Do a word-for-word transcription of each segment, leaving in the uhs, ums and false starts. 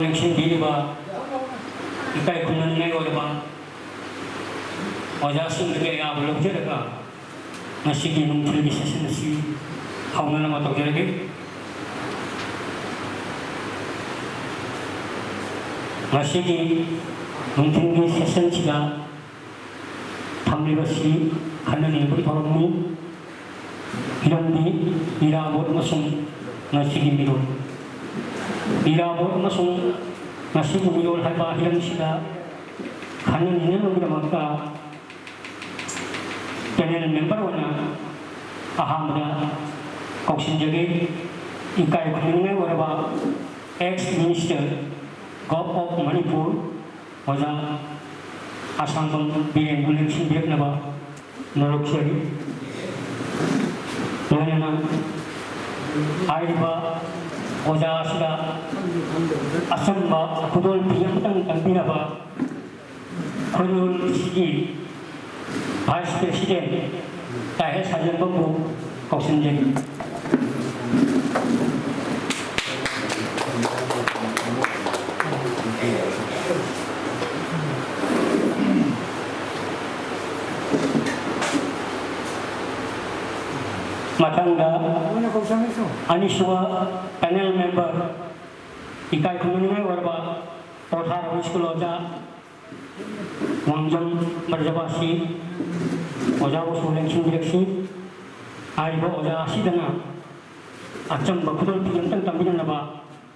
ꯂꯦꯡꯁꯤꯟꯕꯤꯔꯤꯕ ꯏꯀꯥꯏ ꯈꯨꯝꯅꯅꯤꯡꯉꯥꯏ ꯑꯣꯏꯔꯕ ꯑꯣꯖꯥꯁꯤꯡꯗꯒꯤ ꯑꯌꯥꯕ ꯂꯧꯖꯔꯒ ꯉꯁꯤꯒꯤ ꯅꯨꯡꯊꯤꯜꯒꯤ session ꯑꯁꯤ ꯍꯧꯅꯅꯕ ꯇꯧꯖꯔꯒꯦ꯫ ꯉꯁꯤꯒꯤ ꯅꯨꯡꯊꯤꯜꯒꯤ sessionꯁꯤꯗ ꯊꯝꯂꯤꯕꯁꯤ ꯈꯟꯅ ꯅꯩꯅꯕꯒꯤ ꯊꯧꯔꯝꯅꯤ꯫ ꯍꯤꯔꯝꯗꯤ ꯏꯔꯥꯕꯣꯠ ꯑꯃꯁꯨꯡ ꯉꯁꯤꯒꯤ ꯃꯤꯔꯣꯜ꯫ ꯏꯔꯥꯕꯣꯠ ꯑꯃꯁꯨꯡ ꯉꯁꯤꯒꯤ ꯃꯤꯔꯣꯜ ꯍꯥꯏꯕ ꯍꯤꯔꯝꯁꯤꯗ ꯈꯟꯅ ꯅꯩꯅꯅꯕꯒꯤꯗꯃꯛꯇ panel member ꯑꯣꯏꯅ ꯑꯍꯥꯟꯕꯗ ꯀꯧꯁꯤꯟꯖꯒꯦ꯫ ꯏꯀꯥꯏ ꯈꯨꯝꯅꯅꯤꯡꯉꯥꯏ ꯑꯣꯏꯔꯕ ex minister, Govt of Manipur, ꯑꯣꯖꯥ ꯑꯁꯥꯡꯕꯝ ꯕꯤꯔꯦꯟꯕꯨ ꯂꯦꯡꯁꯤꯟꯕꯤꯔꯛꯅꯕ ꯅꯣꯂꯨꯛꯆꯔꯤ꯫ ꯂꯣꯏꯅꯅ ꯍꯥꯏꯔꯤꯕ ꯑꯣꯖꯥ ꯑꯁꯤꯗ ꯑꯆꯝꯕ ꯈꯨꯗꯣꯜ ꯐꯤ ꯑꯃꯇꯪ ꯇꯝꯕꯤꯅꯕ ꯈꯨꯔꯣꯜꯁꯤꯒꯤ vice president ꯇꯥꯍꯦ ꯁꯥꯖꯟꯕꯕꯨ ꯀꯧꯁꯤꯟꯖꯔꯤ꯫ ꯃꯊꯪꯗ ꯑꯅꯤꯁꯨꯕ panel member, ꯏꯀꯥꯏ ꯈꯨꯝꯅꯅꯤꯡꯉꯥꯏ ꯑꯣꯏꯔꯕ ꯄꯣꯊꯥꯔꯕ ꯁ꯭ꯀꯨꯜ ꯑꯣꯖꯥ ꯋꯥꯡꯖꯝ ꯕ꯭ꯔꯖꯕꯥꯁꯤ ꯑꯣꯖꯥꯕꯨꯁꯨ ꯂꯦꯡꯁꯤꯟꯕꯤꯔꯛꯁꯤ꯫ ꯍꯥꯏꯔꯤꯕ ꯑꯣꯖꯥ ꯑꯁꯤꯗꯅ ꯑꯆꯝꯕ ꯈꯨꯗꯣꯜ ꯐꯤ ꯑꯃꯇꯪ ꯇꯝꯕꯤꯅꯅꯕ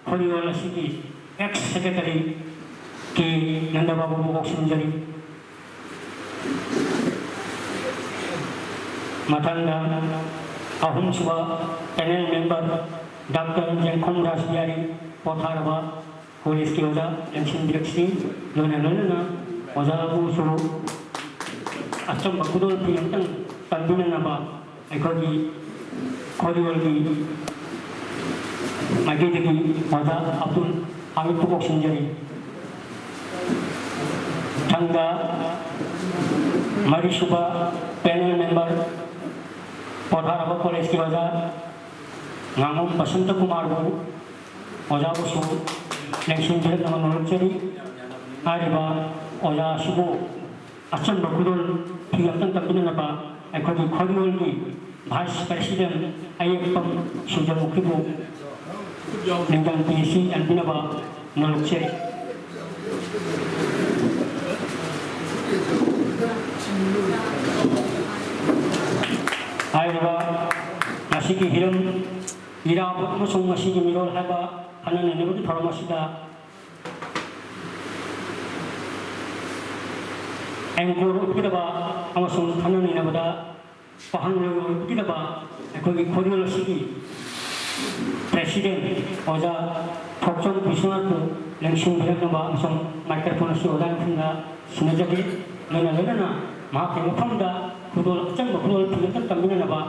ꯈꯣꯔꯤꯌꯣꯜ ꯑꯁꯤꯒꯤ ex secretary ꯀꯦ ꯅꯟꯗꯕꯥꯕꯨꯕꯨ ꯀꯧꯁꯤꯟꯖꯔꯤ꯫ ꯃꯊꯪꯗ ꯑꯍꯨꯝꯁꯨꯕ panel member ꯗꯥꯛꯇꯔ ꯌꯦꯡꯈꯣꯝ ꯔꯥꯁꯕꯤꯍꯥꯔꯤ, ꯄꯣꯊꯥꯔꯕ ꯀꯣꯂꯦꯖꯀꯤ ꯑꯣꯖꯥ ꯂꯦꯡꯁꯤꯟꯕꯤꯔꯛꯁꯤ꯫ ꯂꯣꯏꯅ ꯂꯣꯏꯅꯅ ꯑꯣꯖꯥꯕꯨꯁꯨ ꯑꯆꯝꯕ ꯈꯨꯗꯣꯜ ꯐꯤ ꯑꯃꯇꯪ ꯇꯝꯕꯤꯅꯅꯕ ꯑꯩꯈꯣꯏꯒꯤ ꯈꯣꯔꯤꯌꯣꯜꯒꯤ ꯃꯥꯏꯀꯩꯗꯒꯤ ꯑꯣꯖꯥ ꯑꯕꯗꯨꯜ ꯍꯥꯃꯤꯗꯄꯨ ꯀꯧꯁꯤꯟꯖꯔꯤ꯫ ꯃꯊꯪꯗ ꯃꯔꯤꯁꯨꯕ panel member, ꯄꯣꯊꯥꯔꯕ ꯀꯣꯂꯦꯖꯀꯤ ꯑꯣꯖꯥ ꯉꯥꯉꯣꯝ ꯕꯁꯟꯇ ꯀꯨꯃꯥꯔꯕꯨ ꯑꯣꯖꯥꯕꯨꯁꯨ ꯂꯦꯡꯁꯤꯟꯕꯤꯔꯛꯅꯕ ꯅꯣꯜꯂꯛꯆꯔꯤ꯫ ꯍꯥꯏꯔꯤꯕ ꯑꯣꯖꯥ ꯑꯁꯤꯕꯨ ꯑꯆꯝꯕ ꯈꯨꯗꯣꯜ ꯐꯤ ꯑꯃꯇꯪ ꯇꯝꯕꯤꯅꯅꯕ ꯑꯩꯈꯣꯏꯒꯤ ꯈꯣꯔꯤꯌꯣꯜꯒꯤ ꯚꯥꯏꯁ ꯄ꯭ꯔꯦꯁꯤꯗꯦꯟ ꯑꯌꯦꯛꯄꯝ ꯁꯤꯡꯖꯃꯨꯈꯤꯕꯨ ꯂꯦꯡꯖꯥꯟ ꯐꯤ ꯑꯁꯤ ꯌꯥꯟꯕꯤꯅꯕ ꯅꯣꯜꯂꯛꯆꯔꯤ꯫ ꯍꯥꯏꯔꯤꯕ ꯉꯁꯤꯒꯤ ꯍꯤꯔꯝ ꯏꯔꯥꯕꯣꯠ ꯑꯃꯁꯨꯡ ꯉꯁꯤꯒꯤ ꯃꯤꯔꯣꯜ ꯍꯥꯏꯕ ꯈꯟꯅ ꯅꯩꯅꯕꯒꯤ ꯊꯧꯔꯝ ꯑꯁꯤꯗ ꯑꯦꯡꯀꯣꯔ ꯑꯣꯏꯕꯤꯒꯗꯕ ꯑꯃꯁꯨꯡ ꯈꯟꯅ ꯅꯩꯅꯕꯗ ꯋꯥꯍꯪꯂꯣꯏ ꯑꯣꯏꯕꯤꯒꯗꯕ ꯑꯩꯈꯣꯏꯒꯤ ꯈꯣꯔꯤꯌꯣꯜ ꯑꯁꯤꯒꯤ ꯄ꯭ꯔꯦꯁꯤꯗꯦꯟ ꯑꯣꯖꯥ ꯊꯣꯛꯆꯣꯝ ꯕꯤꯁ꯭ꯋꯥꯅꯥꯊꯄꯨ ꯂꯦꯡꯁꯤꯟꯕꯤꯔꯛꯅꯕ ꯑꯃꯁꯨꯡ ꯃꯥꯏꯀ꯭ꯔꯣꯐꯣꯟ ꯑꯁꯤ ꯑꯣꯖꯥꯒꯤ ꯃꯐꯝꯗ ꯁꯤꯟꯅꯖꯒꯦ꯫ ꯂꯣꯏꯅ ꯂꯣꯏꯅꯅ ꯃꯍꯥꯛꯀꯤ ꯃꯐꯝꯗ ꯈꯨꯗꯣꯜ ꯑꯆꯝꯕ ꯈꯨꯗꯣꯜ ꯐꯤ ꯑꯃꯇꯪ ꯇꯝꯕꯤꯅꯅꯕ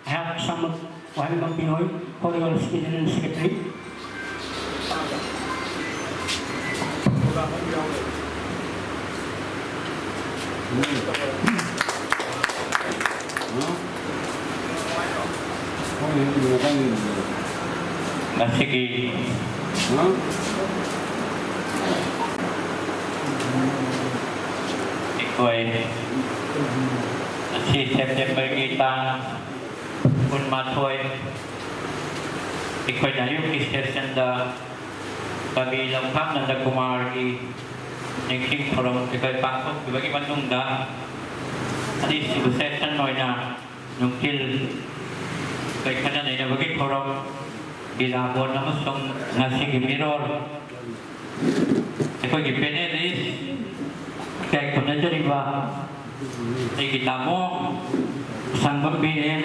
ꯑꯩꯍꯥꯛ ꯏꯁꯥꯃꯛ ꯋꯥꯍꯦꯡꯕꯝ ꯕꯤꯅꯣꯏ, ꯈꯣꯔꯤꯌꯣꯜ ꯑꯁꯤꯒꯤ ꯖꯦꯅꯔꯦꯜ ꯁꯦꯀ꯭ꯔꯦꯇꯔꯤ꯫ ꯉꯁꯤꯒꯤ ꯑꯩꯈꯣꯏ ꯉꯁꯤ ꯁꯦꯞꯇꯦꯝꯕꯔꯒꯤ ꯇꯥꯡ ꯀꯨꯟꯃꯥꯊꯣꯏ, ꯑꯩꯈꯣꯏꯅ ꯑꯌꯨꯛꯀꯤ ꯁꯦꯁꯟꯗ ꯀꯕꯤ ꯂꯝꯈꯥꯝ ꯅꯟꯗꯀꯨꯃꯥꯔꯒꯤ ꯅꯤꯡꯁꯤꯡ ꯊꯧꯔꯝ ꯑꯩꯈꯣꯏ ꯄꯥꯡꯊꯣꯛꯈꯤꯕꯒꯤ ꯃꯇꯨꯡꯗ, ꯑꯅꯤꯁꯨꯕ ꯁꯦꯁꯟ ꯑꯣꯏꯅ ꯅꯨꯡꯊꯤꯜ ꯑꯩꯈꯣꯏ ꯈꯟꯅ ꯅꯩꯅꯕꯒꯤ ꯊꯧꯔꯝ, ꯏꯔꯥꯕꯣꯠ ꯑꯃꯁꯨꯡ ꯉꯁꯤꯒꯤ ꯃꯤꯔꯣꯜ, ꯑꯩꯈꯣꯏꯒꯤ ꯄꯦꯅꯦꯂꯤꯁ ꯀꯌꯥ ꯈꯨꯝꯅꯖꯔꯤꯕ ꯑꯩꯒꯤ ꯇꯥꯃꯣ ꯁꯪꯕꯝ Biren,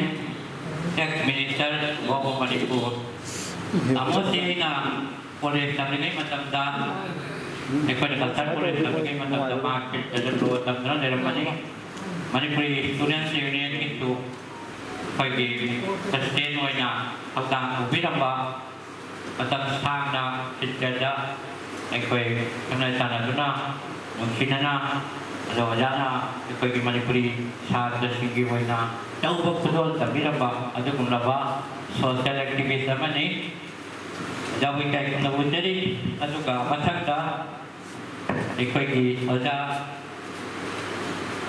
ex minister of Manipur꯫ ꯇꯥꯃꯣꯁꯤ ꯑꯩꯅ ꯀꯣꯂꯦꯖ ꯇꯝꯂꯤꯉꯩ ꯃꯇꯝꯗ, ꯑꯩꯈꯣꯏꯅ ꯀꯜꯆꯔ ꯀꯣꯂꯦꯖ ꯇꯝꯂꯤꯉꯩ ꯃꯇꯝꯗ ꯃꯥ ꯈꯤꯜꯆꯔꯗ ꯂꯣ ꯇꯝꯗꯨꯅ ꯂꯩꯔꯝꯕꯅꯤ꯫ ꯃꯅꯤꯄꯨꯔꯤ ꯁ꯭ꯇꯨꯗꯦꯟꯠꯁ ꯌꯨꯅꯤꯌꯟꯒꯤꯁꯨ ꯑꯩꯈꯣꯏꯒꯤ ꯄ꯭ꯔꯁꯤꯗꯦꯟꯠ ꯑꯣꯏꯅ ꯊꯧꯗꯥꯡ ꯂꯧꯕꯤꯔꯝꯕ, ꯃꯇꯝ ꯁꯥꯡꯅ ꯈꯤꯜꯆꯔꯗ ꯑꯩꯈꯣꯏ ꯈꯪꯅ ꯆꯥꯟꯅꯗꯨꯅ, ꯅꯨꯡꯁꯤꯅꯅ, ꯑꯗꯣ ꯑꯣꯖꯥꯅ ꯑꯩꯈꯣꯏꯒꯤ ꯃꯅꯤꯄꯨꯔꯤ ꯁꯥꯇ꯭ꯔꯁꯤꯡꯒꯤ ꯑꯣꯏꯅ ꯑꯆꯧꯕ ꯈꯨꯗꯣꯜ ꯇꯝꯕꯤꯔꯝꯕ ꯑꯗꯨꯒꯨꯝꯂꯕ ꯁꯣꯁꯤꯌꯦꯜ ꯑꯦꯛꯇꯤꯚꯤꯁ꯭ꯠ ꯑꯃꯅꯤ꯫ ꯑꯣꯖꯥꯕꯨ ꯏꯀꯥꯏ ꯈꯨꯝꯅꯕ ꯎꯠꯆꯔꯤ꯫ ꯑꯗꯨꯒ ꯃꯊꯪꯗ ꯑꯩꯈꯣꯏꯒꯤ ꯑꯣꯖꯥ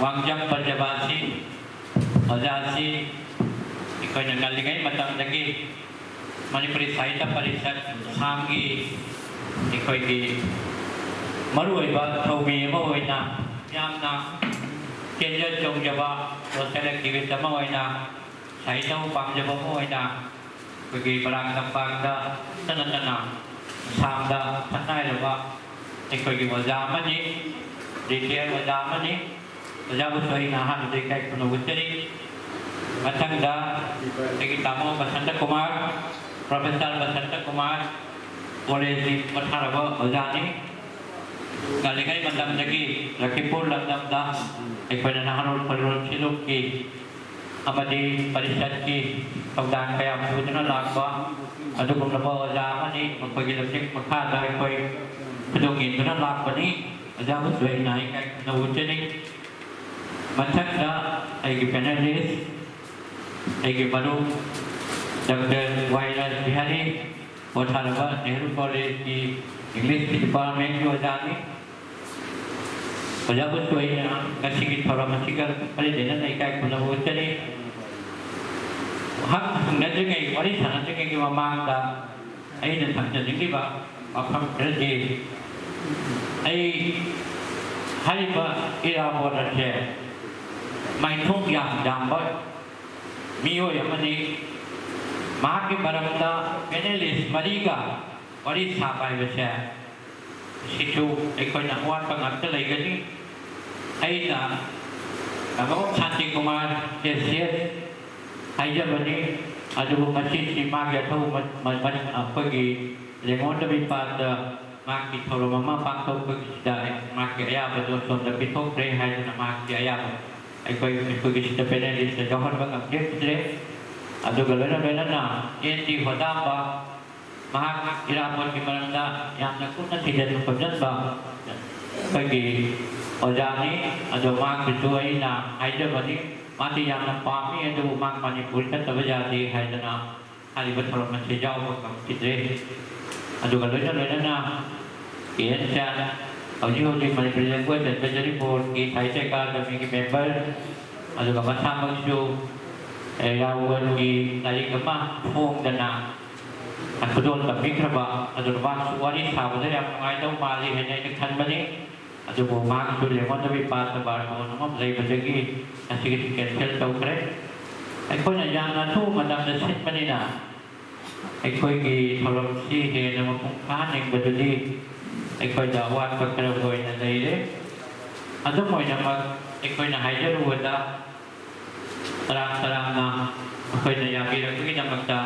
ꯋꯥꯡꯖꯝ ꯄꯟꯖꯕꯥꯁꯤ, ꯑꯣꯖꯥꯁꯤ ꯑꯩꯈꯣꯏꯅ ꯉꯜꯂꯤꯉꯩ ꯃꯇꯝꯗꯒꯤ ꯃꯅꯤꯄꯨꯔꯤ ꯁꯥꯍꯤꯇ꯭ꯌ ꯄꯔꯤꯁꯠ ꯑꯁꯥꯝꯒꯤ ꯑꯩꯈꯣꯏꯒꯤ ꯃꯔꯨꯑꯣꯏꯕ ꯊꯧꯃꯤ ꯑꯃ ꯑꯣꯏꯅ, ꯌꯥꯝꯅ ꯆꯦꯟꯖ ꯆꯣꯡꯖꯕ social activist ꯑꯃ ꯑꯣꯏꯅ, ꯁꯥꯍꯤꯇ꯭ꯌꯕꯨ ꯄꯥꯝꯖꯕ ꯑꯃ ꯑꯣꯏꯅ ꯑꯩꯈꯣꯏꯒꯤ ꯕꯔꯥꯛ ꯇꯝꯄꯥꯛꯇ ꯅꯠꯇꯅ ꯑꯁꯥꯝꯗ ꯁꯛꯅꯥꯏꯔꯕ ꯑꯩꯈꯣꯏꯒꯤ ꯑꯣꯖꯥ ꯑꯃꯅꯤ, retired ꯑꯣꯖꯥ ꯑꯃꯅꯤ꯫ ꯑꯣꯖꯥꯕꯨꯁꯨ ꯑꯩꯅ ꯑꯍꯥꯟꯕꯗ ꯏꯀꯥꯏ ꯈꯨꯝꯅꯕ ꯎꯠꯆꯔꯤ꯫ ꯃꯊꯪꯗ ꯑꯩꯒꯤ ꯇꯥꯃꯣ ꯕꯁꯟꯇ ꯀꯨꯃꯥꯔ, Professor ꯕꯁꯟꯇ ꯀꯨꯃꯥꯔ, ꯀꯣꯂꯦꯖꯀꯤ ꯄꯣꯊꯥꯔꯕ ꯑꯣꯖꯥꯅꯤ꯫ ꯉꯜꯂꯤꯉꯩ ꯃꯇꯝꯗꯒꯤ ꯂꯈꯤꯄꯨꯔ ꯂꯝꯗꯝꯗ ꯑꯩꯈꯣꯏꯅ ꯅꯍꯥꯔꯣꯜ ꯈꯣꯏꯔꯣꯜ ꯁꯤꯂꯨꯛꯀꯤ ꯑꯃꯗꯤ ꯄꯔꯤꯁꯠꯀꯤ ꯊꯧꯗꯥꯡ ꯀꯌꯥ ꯄꯨꯗꯨꯅ ꯂꯥꯛꯄ ꯑꯗꯨꯒꯨꯝꯂꯕ ꯑꯣꯖꯥ ꯑꯃꯅꯤ꯫ ꯃꯈꯣꯏꯒꯤ ꯂꯝꯖꯤꯡ ꯃꯈꯥꯗ ꯑꯩꯈꯣꯏ ꯈꯨꯗꯣꯡ ꯌꯦꯡꯗꯨꯅ ꯂꯥꯛꯄꯅꯤ꯫ ꯑꯣꯖꯥꯕꯨꯁꯨ ꯑꯩꯅ ꯏꯀꯥꯏ ꯈꯨꯝꯅꯕ ꯎꯠꯆꯔꯤ꯫ ꯃꯊꯪꯗ ꯑꯩꯒꯤ panelist, ꯑꯩꯒꯤ ꯃꯔꯨꯞ Doctor ꯋꯥꯏ ꯔꯥꯖ ꯕꯤꯍꯥꯔꯤ, ꯄꯣꯊꯥꯔꯕ ꯅꯦꯍꯔꯨ ꯀꯣꯂꯦꯖꯀꯤ ꯏꯪꯂꯤꯁꯀꯤ departmentꯀꯤ ꯑꯣꯖꯥꯅꯤ꯫ ꯑꯣꯖꯥꯕꯨꯁꯨ ꯑꯩꯅ ꯉꯁꯤꯒꯤ ꯊꯧꯔꯝ ꯑꯁꯤꯒ ꯃꯔꯤ ꯂꯩꯅꯅ ꯏꯀꯥꯏ ꯈꯨꯝꯅꯕ ꯎꯠꯆꯔꯤ꯫ ꯉꯥꯏꯍꯥꯛ ꯍꯪꯅꯗ꯭ꯔꯤꯉꯩ, ꯋꯥꯔꯤ ꯁꯥꯟꯅꯗ꯭ꯔꯤꯉꯩꯒꯤ ꯃꯃꯥꯡꯗ ꯑꯩꯅ ꯊꯝꯖꯅꯤꯡꯂꯤꯕ ꯋꯥꯐꯝ ꯈꯔꯗꯤ, ꯑꯩ ꯍꯥꯏꯔꯤꯕ ꯏꯔꯥꯕꯣꯠ ꯑꯁꯦ ꯃꯥꯏꯊꯣꯡ ꯌꯥꯝ ꯌꯥꯝꯕ ꯃꯤꯑꯣꯏ ꯑꯃꯅꯤ꯫ ꯃꯍꯥꯛꯀꯤ ꯃꯔꯝꯗ panelist ꯃꯔꯤꯒ ꯋꯥꯔꯤ ꯁꯥꯕ ꯍꯥꯏꯕꯁꯦ, ꯁꯤꯁꯨ ꯑꯩꯈꯣꯏꯅ ꯑꯋꯥꯠꯄ ꯉꯥꯛꯇ ꯂꯩꯒꯅꯤ꯫ ꯑꯩꯅ ꯔꯥꯘꯕ ꯁꯥꯟꯇꯤ ꯀꯨꯃꯥꯔ, J C S ꯍꯥꯏꯖꯕꯅꯤ꯫ ꯑꯗꯨꯕꯨ ꯉꯁꯤꯁꯤ ꯃꯥꯒꯤ ꯑꯊꯧꯕ ꯃ-, ꯃ-, ꯃ-, ꯑꯩꯈꯣꯏꯒꯤ ꯂꯦꯡꯉꯣꯟꯗꯕ ꯏꯄꯥꯗ ꯃꯍꯥꯛꯀꯤ ꯊꯧꯔꯝ ꯑꯃ ꯄꯥꯡꯊꯣꯛꯄꯒꯤꯁꯤꯗ ꯃꯍꯥꯛꯀꯤ ꯑꯌꯥꯕꯗꯣ ꯁꯣꯝꯗ ꯄꯤꯊꯣꯛꯈ꯭ꯔꯦ ꯍꯥꯏꯗꯨꯅ ꯃꯍꯥꯛꯀꯤ ꯑꯌꯥꯕ ꯑꯩꯈꯣꯏ, ꯑꯩꯈꯣꯏꯒꯤ ꯁꯤꯗ panelist ꯌꯥꯎꯍꯟꯕ ꯉꯝꯖꯈꯤꯗ꯭ꯔꯦ꯫ ꯑꯗꯨꯒ ꯂꯣꯏꯅ ꯂꯣꯏꯅꯅ N D ꯍꯣꯗꯥꯝꯕ, ꯃꯍꯥꯛ ꯏꯔꯥꯕꯣꯠꯀꯤ ꯃꯔꯝꯗ ꯌꯥꯝꯅ ꯀꯨꯞꯅ ꯊꯤꯖꯤꯟꯕ ꯈꯣꯝꯖꯤꯟꯕ ꯑꯩꯈꯣꯏꯒꯤ ꯑꯣꯖꯥꯅꯤ꯫ ꯑꯗꯣ ꯃꯍꯥꯛꯀꯤꯁꯨ ꯑꯩꯅ ꯍꯥꯏꯖꯕꯅꯤ, ꯃꯥꯗꯤ ꯌꯥꯝꯅ ꯄꯥꯝꯃꯤ, ꯑꯗꯨꯕꯨ ꯃꯍꯥꯛ ꯃꯅꯤꯄꯨꯔ ꯆꯠꯇꯕ ꯌꯥꯗꯦ ꯍꯥꯏꯗꯅ ꯍꯥꯏꯔꯤꯕ ꯊꯧꯔꯝ ꯑꯁꯤ ꯌꯥꯎꯕ ꯉꯝꯈꯤꯗ꯭ꯔꯦ꯫ ꯑꯗꯨꯒ ꯂꯣꯏꯅ ꯂꯣꯏꯅꯅ ꯀꯦ ꯑꯦꯟ ꯁꯥꯔ, ꯍꯧꯖꯤꯛ ꯍꯧꯖꯤꯛ ꯃꯅꯤꯄꯨꯔꯤ ꯂꯦꯡꯒ꯭ꯋꯦꯖ ꯑꯦꯗꯚꯥꯏꯖꯔꯤ ꯕꯣꯔꯗꯀꯤ ꯁꯥꯍꯤꯇ꯭ꯌ ꯑꯦꯀꯥꯗꯃꯤꯒꯤ ꯃꯦꯝꯕꯔ, ꯑꯗꯨꯒ ꯃꯁꯥꯃꯛꯁꯨ ꯑꯦꯔꯥꯕꯣꯠꯀꯤ ꯂꯥꯏꯔꯤꯛ ꯑꯃ ꯐꯣꯡꯗꯅ ꯈꯨꯗꯣꯜ ꯇꯝꯕꯤꯈ꯭ꯔꯕ, ꯑꯗꯨꯅ ꯃꯍꯥꯛꯁꯨ ꯋꯥꯔꯤ ꯁꯥꯕꯗ ꯌꯥꯝ ꯅꯨꯡꯉꯥꯏꯗꯧ ꯃꯥꯜꯂꯤ ꯍꯥꯏꯅ ꯑꯩꯅ ꯈꯟꯕꯅꯤ꯫ ꯑꯗꯨꯕꯨ ꯃꯍꯥꯛꯁꯨ ꯂꯦꯡꯉꯣꯟꯗꯕꯤ ꯄꯥꯠꯇ ꯕꯥꯔꯇꯣꯟ ꯑꯃ ꯂꯩꯕꯗꯒꯤ ꯉꯁꯤꯒꯤꯗꯤ ꯀꯦꯟꯁꯦꯜ ꯇꯧꯈ꯭ꯔꯦ꯫ ꯑꯩꯈꯣꯏꯅ ꯌꯥꯝꯅ ꯑꯊꯨꯕ ꯃꯇꯝꯗ ꯁꯤꯟꯕꯅꯤꯅ ꯑꯩꯈꯣꯏꯒꯤ ꯊꯧꯔꯝꯁꯤ ꯍꯦꯟꯅ ꯃꯄꯨꯡ ꯐꯥꯍꯟꯅꯤꯡꯕꯗꯨꯗꯤ ꯑꯩꯈꯣꯏꯗ ꯑꯋꯥꯠꯄ ꯈꯔ ꯑꯣꯏꯅ ꯂꯩꯔꯦ꯫ ꯑꯗꯨꯝ ꯑꯣꯏꯅꯃꯛ, ꯑꯩꯈꯣꯏꯅ ꯍꯥꯏꯖꯔꯨꯕꯗ ꯇꯔꯥꯝ ꯇꯔꯥꯝꯅ ꯃꯈꯣꯏꯅ ꯌꯥꯕꯤꯔꯛꯄꯒꯤꯗꯃꯛꯇ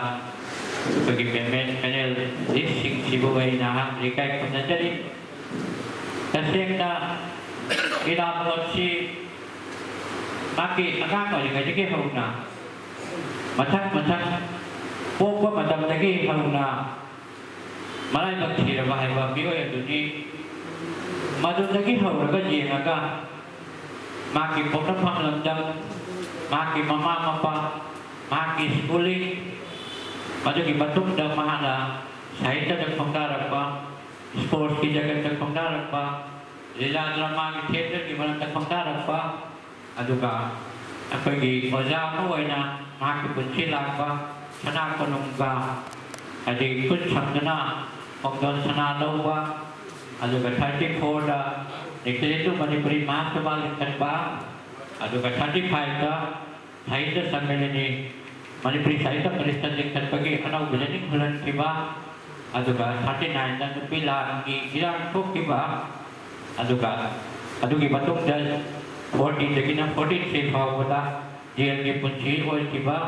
ꯑꯩꯈꯣꯏꯒꯤ ꯄꯦꯃꯦꯟ ꯄꯦꯅꯦꯜ ꯂꯤꯁꯁꯤꯡꯁꯤꯕꯨ ꯑꯩ ꯅꯍꯥꯛ ꯏꯀꯥꯏ ꯈꯨꯝꯅꯖꯔꯤ꯫ ꯇꯁꯦꯡꯅ ꯏꯔꯥꯕꯣꯠꯁꯤ ꯃꯍꯥꯛꯀꯤ ꯑꯉꯥꯡ ꯑꯣꯏꯔꯤꯉꯩꯗꯒꯤ ꯍꯧꯅ, ꯃꯊꯪ ꯃꯊꯪ ꯄꯣꯛꯄ ꯃꯇꯝꯗꯒꯤ ꯍꯧꯅ ꯃꯔꯥꯏꯕꯛ ꯊꯤꯔꯕ ꯍꯥꯏꯕ ꯃꯤꯑꯣꯏ ꯑꯗꯨꯅꯤ꯫ ꯃꯗꯨꯗꯒꯤ ꯍꯧꯔꯒ ꯌꯦꯡꯉꯒ ꯃꯍꯥꯛꯀꯤ ꯄꯣꯛꯅꯐꯝ ꯂꯝꯗꯝ, ꯃꯍꯥꯛꯀꯤ ꯃꯃꯥ ꯃꯄꯥ, ꯃꯍꯥꯛꯀꯤ ꯁ꯭ꯀꯨꯂꯤꯡ, ꯃꯗꯨꯒꯤ ꯃꯇꯨꯡꯗ ꯃꯍꯥꯛꯅ ꯁꯥꯍꯤꯇ꯭ꯌꯗ ꯈꯣꯡꯗꯥꯔꯛꯄ, ꯁ꯭ꯄꯣꯔꯠꯁꯀꯤ ꯖꯒꯠꯇ ꯈꯣꯡꯗꯥꯔꯛꯄ, ꯂꯤꯂꯥ ꯗ꯭ꯔꯃꯥꯒꯤ ꯊꯤꯌꯦꯇꯔꯒꯤ ꯃꯔꯝꯗ ꯈꯣꯡꯗꯥꯔꯛꯄ, ꯑꯗꯨꯒ ꯑꯩꯈꯣꯏꯒꯤ ꯑꯣꯖꯥ ꯑꯃ ꯑꯣꯏꯅ ꯃꯍꯥꯛꯀꯤ ꯄꯨꯟꯁꯤ ꯂꯥꯛꯄ, ꯁꯅꯥ ꯀꯣꯅꯨꯡꯒ ꯍꯥꯏꯗꯤ ꯈꯨꯠ ꯁꯝꯅꯅ ꯈꯣꯡꯖꯣꯝ ꯁꯅꯥ ꯂꯧꯕ, ꯑꯗꯨꯒ ꯊꯥꯔꯇꯤ ꯐꯣꯔꯗ ꯅꯤꯡꯊꯤꯖꯤꯟꯗꯨ ꯃꯅꯤꯄꯨꯔꯤ ꯃꯍꯥꯁꯚꯥ ꯂꯤꯡꯈꯠꯄ, ꯑꯗꯨꯒ ꯊꯥꯔꯇꯤ ꯐꯥꯏꯚꯇ ꯁꯥꯍꯤꯇ꯭ꯌ ꯁꯝꯃꯦꯂꯅꯤ, ꯃꯅꯤꯄꯨꯔꯤ ꯁꯥꯍꯤꯇ꯭ꯌ ꯄꯔꯤꯁꯠ ꯂꯤꯡꯈꯠꯄꯒꯤ ꯑꯅꯧꯕ ꯌꯥꯅꯤꯡ ꯍꯨꯜꯍꯟꯈꯤꯕ, ꯑꯗꯨꯒ ꯊꯥꯔꯇꯤ ꯅꯥꯏꯟꯗ ꯅꯨꯄꯤ ꯂꯥꯟꯒꯤ ꯏꯔꯥꯡ ꯊꯣꯛꯈꯤꯕ, ꯑꯗꯨꯒ ꯑꯗꯨꯒꯤ ꯃꯇꯨꯡꯗ ꯐꯣꯔꯇꯤꯗꯒꯤꯅ ꯐꯣꯔꯇꯤ ꯊ꯭ꯔꯤ ꯐꯥꯎꯕꯗ ꯖꯦꯜꯒꯤ ꯄꯨꯟꯁꯤ ꯑꯣꯏꯈꯤꯕ,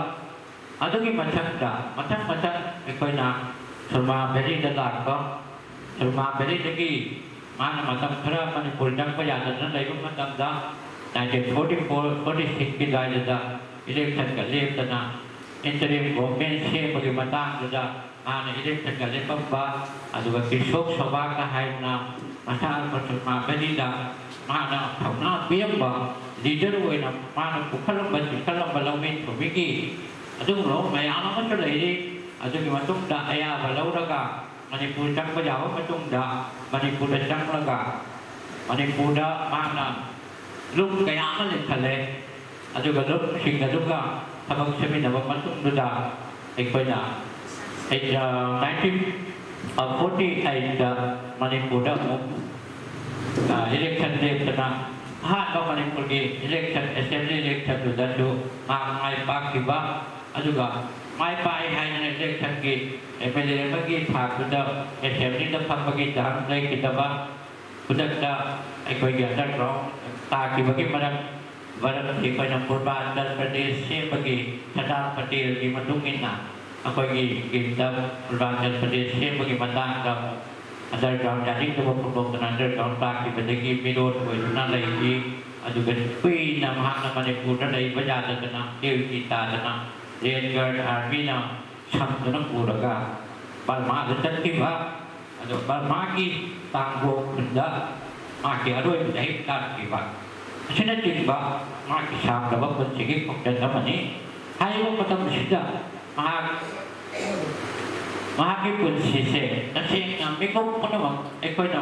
ꯑꯗꯨꯒꯤ ꯃꯊꯛꯇ ꯃꯊꯪ ꯃꯊꯪ ꯑꯩꯈꯣꯏꯅ ꯁꯨꯔꯃꯥ ꯚꯦꯂꯤꯗ ꯂꯥꯛꯄ, ꯁꯨꯔꯃꯥ ꯚꯦꯂꯤꯗꯒꯤ ꯃꯥꯅ ꯃꯇꯝ ꯈꯔ ꯃꯅꯤꯄꯨꯔ ꯆꯪꯕ ꯌꯥꯗꯗꯅ ꯂꯩꯕ ꯃꯇꯝꯗ, ꯅꯥꯏꯟꯇꯤꯟ ꯐꯣꯔꯇꯤ ꯐꯣꯔ ꯐꯣꯔꯇꯤ ꯁꯤꯛꯁꯀꯤ ꯑꯗꯨꯋꯥꯏꯗꯨꯗ ꯏꯂꯦꯛꯁꯟꯒ ꯂꯦꯞꯇꯅ ꯏꯟꯇꯔꯤꯝ ꯒꯣꯚꯔꯟꯃꯦꯟ ꯁꯦꯝꯕꯒꯤ ꯃꯇꯥꯡꯗꯨꯗ ꯃꯥꯅ ꯏꯂꯦꯛꯁꯟꯒ ꯂꯦꯞꯄꯝꯕ, ꯑꯗꯨꯒ ꯀ꯭ꯔꯤꯁꯣꯛ ꯁꯣꯚꯥꯒ ꯍꯥꯏꯗꯅ ꯃꯁꯥ ꯁꯨꯔꯃꯥ ꯚꯦꯂꯤꯗ ꯃꯥꯅ ꯊꯧꯅꯥ ꯄꯤꯔꯝꯕ, ꯂꯤꯗꯔ ꯑꯣꯏꯅ ꯃꯥꯅ ꯄꯨꯈꯠꯂꯝꯕ ꯆꯤꯡꯈꯠꯂꯝꯕ ꯂꯧꯃꯤ ꯊꯧꯃꯤꯒꯤ ꯑꯗꯨꯒꯨꯝꯂꯕ ꯃꯌꯥꯝ ꯑꯃꯁꯨ ꯂꯩꯔꯤ꯫ ꯑꯗꯨꯒꯤ ꯃꯇꯨꯡꯗ ꯑꯌꯥꯕ ꯂꯧꯔꯒ ꯃꯅꯤꯄꯨꯔ ꯆꯪꯕ ꯌꯥꯕ ꯃꯇꯨꯡꯗ ꯃꯅꯤꯄꯨꯔꯗ ꯆꯪꯂꯒ ꯃꯅꯤꯄꯨꯔꯗ ꯃꯍꯥꯛꯅ ꯂꯨꯞ ꯀꯌꯥ ꯑꯃ ꯂꯤꯡꯈꯠꯂꯦ꯫ ꯑꯗꯨꯒ ꯂꯨꯞꯁꯤꯡ ꯑꯗꯨꯒ ꯊꯕꯛ ꯁꯨꯃꯤꯟꯅꯕ ꯃꯇꯨꯡꯗꯨꯗ ꯑꯩꯈꯣꯏꯅ nineteen forty eight ꯃꯅꯤꯄꯨꯔꯗ ꯑꯃꯨꯛ ꯏꯂꯦꯛꯁꯟ ꯂꯦꯞꯇꯅ ꯑꯍꯥꯟꯕ ꯃꯅꯤꯄꯨꯔꯒꯤ ꯏꯂꯦꯛꯁꯟ, ꯑꯦꯁꯦꯝꯕ꯭ꯂꯤ ꯏꯂꯦꯛꯁꯟꯗꯨꯗꯁꯨ ꯃꯍꯥꯛ ꯃꯥꯏ ꯄꯥꯛꯈꯤꯕ, ꯑꯗꯨꯒ ꯃꯥꯏ ꯄꯥꯛꯏ ꯍꯥꯏꯗꯅ ꯏꯂꯦꯛꯁꯟꯒꯤ ꯑꯦꯝ ꯑꯦꯜ ꯑꯦ ꯑꯃꯒꯤ ꯊꯥꯛꯇꯨꯗ ꯑꯦꯁꯦꯝꯕ꯭ꯂꯤꯗ ꯐꯝꯕꯒꯤ ꯆꯥꯟꯁ ꯂꯩꯈꯤꯗꯕ, ꯈꯨꯗꯛꯇ ꯑꯩꯈꯣꯏꯒꯤ ꯑꯟꯗꯔꯒ꯭ꯔꯥꯎꯟ ꯇꯥꯈꯤꯕꯒꯤ ꯃꯔꯝ ꯃꯔꯝꯗꯤ ꯑꯩꯈꯣꯏꯅ ꯄꯨꯔꯕꯥꯟꯆꯜ ꯄ꯭ꯔꯗꯦꯁ ꯁꯦꯝꯕꯒꯤ ꯁꯔꯗꯥꯔ ꯄꯇꯦꯜꯒꯤ ꯃꯇꯨꯡ ꯏꯟꯅ ꯑꯩꯈꯣꯏꯒꯤ ꯀꯦꯟꯗ꯭ꯔ ꯄꯨꯔꯕꯥꯟꯆꯜ ꯄ꯭ꯔꯗꯦꯁ ꯁꯦꯝꯕꯒꯤ ꯃꯇꯥꯡꯗ ꯑꯃꯨꯛ ꯑꯟꯗꯔꯒ꯭ꯔꯥꯎꯟ ꯌꯥꯅꯤꯡꯗꯕ ꯐꯣꯡꯗꯣꯛꯇꯨꯅ ꯑꯟꯗꯔꯒ꯭ꯔꯥꯎꯟ ꯇꯥꯈꯤꯕꯗꯒꯤ ꯃꯤꯔꯣꯠ ꯑꯣꯏꯗꯨꯅ ꯂꯩꯈꯤ꯫ ꯑꯗꯨꯒ ꯀꯨꯏꯅ ꯃꯍꯥꯛꯅ ꯃꯅꯤꯄꯨꯔꯗ ꯂꯩꯕ ꯌꯥꯗꯗꯅ ꯗ꯭ꯌꯨꯇꯤ ꯇꯥꯗꯅ ꯔꯦꯗ ꯒꯥꯔꯗ ꯑꯥꯔꯃꯤꯅ ꯁꯝꯗꯨꯅ ꯄꯨꯔꯒ ꯕꯔꯃꯥꯗ ꯆꯠꯈꯤꯕ꯫ ꯑꯗꯣ ꯕꯔꯃꯥꯒꯤ ꯇꯥꯡꯒꯣ ꯈꯨꯟꯗ ꯃꯍꯥꯛꯀꯤ ꯑꯔꯣꯏꯕ ꯆꯍꯤ ꯇꯥꯔꯛꯈꯤꯕ ꯑꯁꯤꯅꯆꯤꯡꯕ ꯃꯍꯥꯛꯀꯤ ꯁꯥꯡꯂꯕ ꯄꯨꯟꯁꯤꯒꯤ ꯈꯣꯡꯆꯠ ꯑꯃꯅꯤ꯫ ꯍꯥꯏꯔꯤꯕ ꯃꯇꯝꯁꯤꯗ ꯃꯍꯥꯛ ꯃꯍꯥꯛꯀꯤ ꯄꯨꯟꯁꯤꯁꯦ ꯇꯁꯦꯡꯅ ꯃꯤꯀꯨꯞ ꯄꯨꯝꯅꯃꯛ ꯑꯩꯈꯣꯏꯅ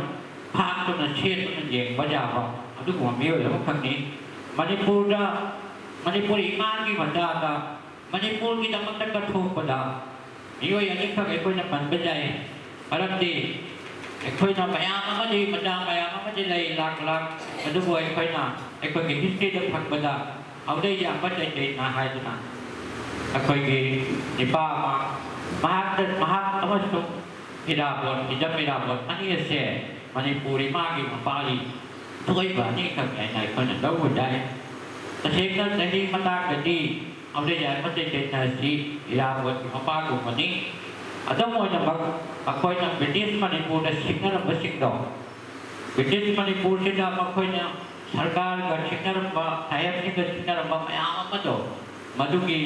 ꯐꯥꯛꯇꯨꯅ ꯁꯦꯠꯇꯨꯅ ꯌꯦꯡꯕ ꯌꯥꯕ ꯑꯗꯨꯒꯨꯝꯕ ꯃꯤꯑꯣꯏ ꯑꯃꯈꯛꯅꯤ꯫ ꯃꯅꯤꯄꯨꯔꯗ ꯃꯅꯤꯄꯨꯔ ꯏꯃꯥꯒꯤ ꯃꯆꯥꯗ ꯃꯅꯤꯄꯨꯔꯒꯤꯗꯃꯛꯇ ꯀꯠꯊꯣꯛꯄꯗ ꯃꯤꯑꯣꯏ ꯑꯅꯤꯈꯛ ꯑꯩꯈꯣꯏꯅ ꯄꯟꯕ ꯌꯥꯏ꯫ ꯃꯔꯝꯗꯤ ꯑꯩꯈꯣꯏꯅ ꯃꯌꯥꯝ ꯑꯃꯗꯤ, ꯃꯆꯥ ꯃꯌꯥꯝ ꯑꯃꯗꯤ ꯂꯩ, ꯂꯥꯛ ꯂꯥꯛ, ꯑꯗꯨꯕꯨ ꯑꯩꯈꯣꯏꯅ ꯑꯩꯈꯣꯏꯒꯤ ꯍꯤꯁꯇ꯭ꯔꯤꯗ ꯐꯪꯕꯗ ꯍꯧꯗꯩ ꯌꯥꯝꯕ ꯇꯩꯇꯩꯅ ꯍꯥꯏꯗꯨꯅ ꯑꯩꯈꯣꯏꯒꯤ ꯅꯤꯄꯥ ꯑꯃ, ꯃꯍꯥꯛꯇ, ꯃꯍꯥꯛ ꯑꯃꯁꯨꯡ ꯏꯔꯥꯕꯣꯠ, ꯍꯤꯖꯝ ꯏꯔꯥꯕꯣꯠ ꯑꯅꯤ ꯑꯁꯦ ꯃꯅꯤꯄꯨꯔ ꯏꯃꯥꯒꯤ ꯃꯄꯥꯒꯤ ꯊꯣꯏꯕ ꯑꯅꯤꯈꯛꯅꯤ ꯍꯥꯏꯅ ꯑꯩꯈꯣꯏꯅ ꯂꯧꯕ ꯌꯥꯏ꯫ ꯇꯁꯦꯡꯅ ꯆꯍꯤ ꯃꯇꯥꯡꯗꯗꯤ ꯍꯧꯖꯤꯛ ꯌꯥꯏꯃ ꯇꯦꯇꯦꯟꯅ ꯑꯁꯤ ꯏꯔꯥꯕꯣꯠꯀꯤ ꯃꯄꯥꯒꯨꯝꯕꯅꯤ꯫ ꯑꯗꯨꯝ ꯑꯣꯏꯅꯃꯛ ꯑꯩꯈꯣꯏꯅ ꯕ꯭ꯔꯤꯇꯤꯁ ꯃꯅꯤꯄꯨꯔꯗ ꯁꯤꯡꯅꯔꯝꯕꯁꯤꯡꯗꯣ, ꯕ꯭ꯔꯤꯇꯤꯁ ꯃꯅꯤꯄꯨꯔꯁꯤꯗ ꯃꯈꯣꯏꯅ ꯁꯔꯀꯥꯔꯒ ꯁꯤꯡꯅꯔꯝꯕ, ꯁꯥꯍꯦꯕꯁꯤꯡꯒ ꯁꯤꯡꯅꯔꯝꯕ ꯃꯌꯥꯝ ꯑꯃꯗꯣ, ꯃꯗꯨꯒꯤ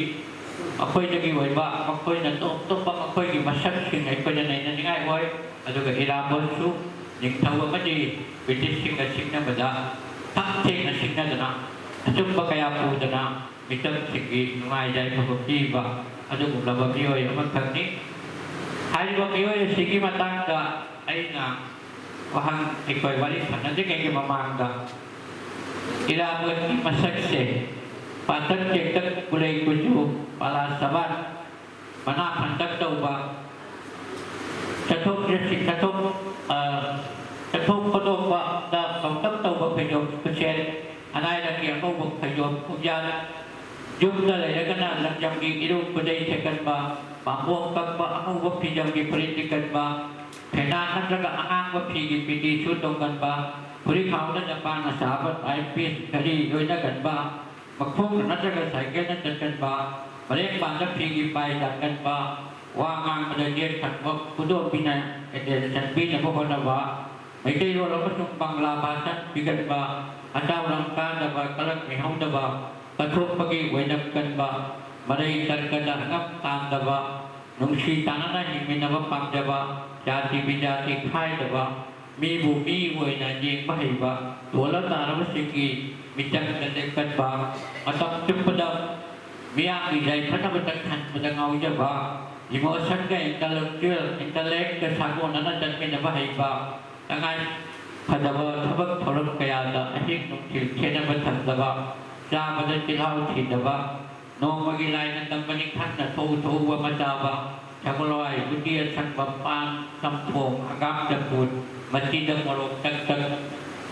ꯑꯩꯈꯣꯏꯗꯒꯤ ꯑꯣꯏꯕ ꯃꯈꯣꯏꯅ ꯇꯣꯞ ꯇꯣꯞꯄ ꯃꯈꯣꯏꯒꯤ ꯃꯁꯛꯁꯤꯡ ꯑꯩꯈꯣꯏꯅ ꯅꯩꯅꯅꯤꯡꯉꯥꯏ ꯑꯣꯏ꯫ ꯑꯗꯨꯒ ꯏꯔꯥꯕꯣꯠꯁꯨ ꯅꯤꯡꯊꯧ ꯑꯃꯗꯤ ꯕ꯭ꯔꯤꯇꯤꯁꯁꯤꯡꯒ ꯁꯤꯡꯅꯕꯗ ꯊꯛ ꯊꯦꯡꯅ ꯁꯤꯡꯅꯗꯅ ꯑꯆꯨꯝꯕ ꯀꯌꯥ ꯄꯨꯗꯅ ꯃꯤꯆꯝꯁꯤꯡꯒꯤ ꯅꯨꯡꯉꯥꯏ ꯌꯥꯏꯐꯕ ꯄꯤꯕ ꯑꯗꯨꯒꯨꯝꯂꯕ ꯃꯤꯑꯣꯏ ꯑꯃꯈꯛꯅꯤ꯫ ꯍꯥꯏꯔꯤꯕ ꯃꯤꯑꯣꯏ ꯑꯁꯤꯒꯤ ꯃꯇꯥꯡꯗ ꯑꯩꯅ ꯋꯥꯍꯪ, ꯑꯩꯈꯣꯏ ꯋꯥꯔꯤ ꯁꯥꯟꯅꯗ꯭ꯔꯤꯉꯩꯒꯤ ꯃꯃꯥꯡꯗ ꯏꯔꯥꯕꯣꯠꯀꯤ ꯃꯁꯛꯁꯦ ꯄꯥꯇꯛ ꯆꯦꯛꯇꯛ, ꯀꯨꯂꯩ ꯀꯨꯆꯨ, ꯄꯥꯂꯥ ꯁꯕꯥꯠ, ꯃꯅꯥ ꯐꯟꯇꯛ ꯇꯧꯕ, ꯆꯠꯊꯣꯛ ꯆꯠꯁꯤꯟ, ꯆꯠꯊꯣꯛ, ꯑ, ꯆꯠꯊꯣꯛ ꯈꯣꯠꯇꯣꯛꯄꯗ ꯄꯪꯇꯛ ꯇꯧꯕ ꯐꯩꯖꯣꯝ ꯈꯨꯠꯁꯦꯠ, ꯑꯅꯥꯏꯔꯛꯀꯤ ꯑꯉꯧꯕ ꯐꯩꯖꯣꯝ ꯈꯣꯡꯖꯥꯠ, ꯌꯨꯝꯗ ꯂꯩꯔꯒꯅ ꯂꯪꯖꯝꯒꯤ ꯏꯔꯨ ꯈꯨꯗꯩ ꯁꯦꯠꯀꯟꯕ, ꯄꯥꯝꯕꯣꯝ ꯀꯛꯄ ꯑꯉꯧꯕ ꯐꯤꯖꯝꯒꯤ ꯐꯨꯔꯤꯠ ꯂꯤꯠꯀꯟꯕ, ꯐꯦꯅꯥꯟ ꯅꯠꯇ꯭ꯔꯒ ꯑꯉꯥꯡꯕ ꯐꯤꯒꯤ ꯄꯤꯇꯤ ꯁꯨꯠ ꯇꯣꯡꯒꯟꯕ, ꯐꯨꯔꯤꯠ ꯈꯥꯎꯗ ꯖꯄꯥꯟꯅ ꯁꯥꯕ ꯇꯥꯏꯄꯤꯁ ꯘꯔꯤ ꯂꯣꯏꯅꯒꯟꯕ, ꯃꯈꯣꯡꯗ ꯅꯠꯇ꯭ꯔꯒ ꯁꯥꯏꯀꯜꯅ ꯆꯠꯀꯟꯕ, ꯃꯔꯦꯡꯕꯥꯟꯗ ꯐꯤꯒꯤ ꯄꯥꯏ ꯆꯥꯛꯀꯟꯕ, ꯋꯥ ꯉꯥꯡꯕꯗ ꯌꯦꯠ ꯊꯪꯕ ꯈꯨꯗꯣꯝꯕꯤꯅ ꯑꯦꯇꯦꯟꯁꯟ ꯄꯤꯅꯕ ꯍꯣꯠꯅꯕ, ꯃꯩꯇꯩꯂꯣꯟ ꯑꯃꯁꯨꯡ ꯕꯪꯂꯥ ꯚꯥꯁꯟ ꯄꯤꯒꯟꯕ, ꯑꯆꯥꯎꯔꯝ ꯀꯥꯗꯕ, ꯀꯂꯛ ꯃꯤꯍꯧꯗꯕ, ꯀꯠꯊꯣꯛꯄꯒꯤ ꯑꯣꯏꯅꯝ ꯀꯟꯕ, ꯃꯔꯩ ꯇꯔꯀꯗ ꯍꯪꯉꯝ ꯇꯥꯟꯗꯕ, ꯅꯨꯡꯁꯤ ꯆꯥꯟꯅꯅ ꯍꯤꯡꯃꯤꯟꯅꯕ ꯄꯥꯝꯖꯕ, ꯖꯥꯇꯤ ꯕꯤꯖꯥꯇꯤ ꯈꯥꯏꯗꯕ, ꯃꯤꯕꯨ ꯃꯤ ꯑꯣꯏꯅ ꯌꯦꯡꯕ ꯍꯩꯕ, ꯇꯣꯜꯂ ꯇꯥꯔꯕꯁꯤꯡꯒꯤ ꯃꯤꯆꯪꯗ ꯂꯦꯞꯀꯟꯕ, ꯃꯇꯝ ꯆꯨꯞꯄꯗ ꯃꯤꯌꯥꯝꯒꯤ ꯌꯥꯏꯐꯅꯕꯇ ꯈꯟꯕꯗ ꯉꯥꯎꯖꯕ, ꯏꯃꯣꯁꯟꯒ ꯏꯟꯇꯂꯦꯛꯆꯨꯋꯦꯜ, ꯏꯟꯇꯂꯦꯛꯀ ꯁꯥꯒꯣꯟꯅꯅ ꯆꯠꯃꯤꯟꯅꯕ ꯍꯩꯕ, ꯇꯉꯥꯏ ꯐꯗꯕ ꯊꯕꯛ ꯊꯧꯔꯝ ꯀꯌꯥꯗ ꯑꯍꯤꯡ ꯅꯨꯡꯊꯤꯜ ꯈꯦꯠꯅꯕ ꯊꯝꯗꯕ, ꯆꯥꯕꯗ ꯆꯤꯜꯍꯥꯎ ꯊꯤꯗꯕ, ꯅꯣꯡꯃꯒꯤ ꯂꯥꯏꯅ ꯇꯝꯕꯅꯤ ꯈꯪꯅ ꯊꯣꯛꯎ ꯊꯣꯛꯎꯕ ꯑꯃ ꯆꯥꯕ, ꯁꯒꯣꯜ ꯍꯋꯥꯏ, ꯎꯇꯤ ꯑꯁꯪꯕ, ꯄꯥꯟ, ꯆꯝꯊꯣꯡ, ꯍꯪꯒꯥꯝ ꯆꯝꯐꯨꯠ, ꯃꯆꯤꯗ ꯃꯣꯔꯣꯛ ꯇꯛ ꯇꯛ,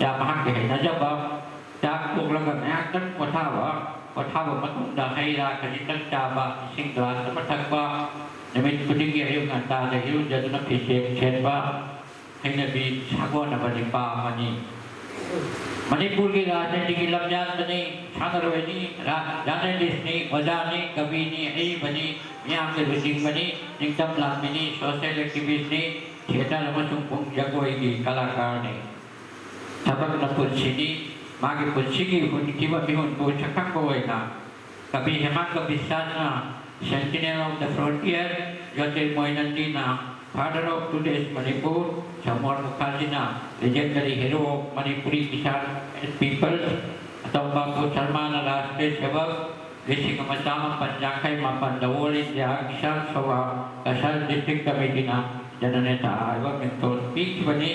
ꯆꯥ ꯃꯍꯥꯛꯀꯤ ꯍꯩꯅꯖꯕ, ꯆꯥꯛ ꯇꯣꯛꯂꯒ ꯉꯥꯏꯍꯥꯛꯇꯪ ꯄꯣꯊꯥꯕ, ꯄꯣꯊꯥꯕ ꯃꯇꯨꯡꯗ ꯍꯩ ꯔꯥ ꯈꯖꯤꯛꯇꯪ ꯆꯥꯕ, ꯏꯁꯤꯡ ꯒ꯭ꯂꯥꯁ ꯑꯃ ꯊꯛꯄ, ꯅꯨꯃꯤꯠ ꯈꯨꯗꯤꯡꯒꯤ ꯑꯌꯨꯛ ꯉꯟꯇꯥꯗ ꯏꯔꯨꯖꯗꯨꯅ ꯐꯤꯁꯦ ꯁꯦꯠꯄ, ꯍꯩꯅꯕꯤ ꯁꯥꯒꯣꯟꯅꯕ ꯅꯤꯄꯥ ꯑꯃꯅꯤ꯫ ꯃꯅꯤꯄꯨꯔꯒꯤ ꯔꯥꯖꯅꯤꯇꯤꯒꯤ ꯂꯝꯌꯥꯟꯕꯅꯤ, ꯁꯥꯟꯅꯔꯣꯏꯅꯤ, ꯔꯥ-, ꯖꯔꯅꯦꯂꯤꯁꯅꯤ, ꯑꯣꯖꯥꯅꯤ, ꯀꯕꯤꯅꯤ, ꯑꯏꯕꯅꯤ, ꯃꯤꯌꯥꯝꯒꯤ ꯂꯨꯆꯤꯡꯕꯅꯤ, ꯅꯤꯡꯇꯝ ꯂꯥꯟꯃꯤꯅꯤ, ꯁꯣꯁꯤꯌꯦꯜ ꯑꯦꯛꯇꯤꯚꯤꯁꯅꯤ, ꯊꯤꯌꯦꯇꯔ ꯑꯃꯁꯨꯡ ꯄꯨꯡ ꯖꯒꯣꯏꯒꯤ ꯀꯂꯥꯀꯥꯔꯅꯤ꯫ ꯊꯕꯛꯅ ꯄꯨꯟꯁꯤꯅꯤ꯫ ꯃꯥꯒꯤ ꯄꯨꯟꯁꯤꯒꯤ ꯍꯨꯟꯈꯤꯕ ꯃꯤꯍꯨꯟꯕꯨ ꯁꯛꯈꯪꯕ ꯑꯣꯏꯅ ꯀꯕꯤ ꯍꯦꯃꯥꯡꯒ ꯕꯤꯁ꯭ꯋꯥꯁꯅ Sentinel of the Frontier, ꯖꯣꯇꯤꯔꯃꯣꯏ ꯅꯟꯗꯤꯅ Father of Today's Manipur, ꯁꯃꯣꯔ ꯃꯨꯈꯥꯔꯖꯤꯅ Legendary Hero of Manipuri Kisan and Peoples, ꯑꯇꯣꯝꯕꯥꯄꯨ ꯁꯔꯃꯥꯅ Rashtriya Sevak, ꯂꯤꯁꯤꯡ ꯑꯃ ꯆꯥꯃꯥꯄꯟ ꯌꯥꯡꯈꯩ ꯃꯥꯄꯟꯗ All India Kisan Sabha Cachar District Committeeꯅ ꯖꯅꯅꯦꯇꯥ ꯍꯥꯏꯕ ꯃꯤꯡꯊꯣꯜ ꯄꯤꯈꯤꯕꯅꯤ꯫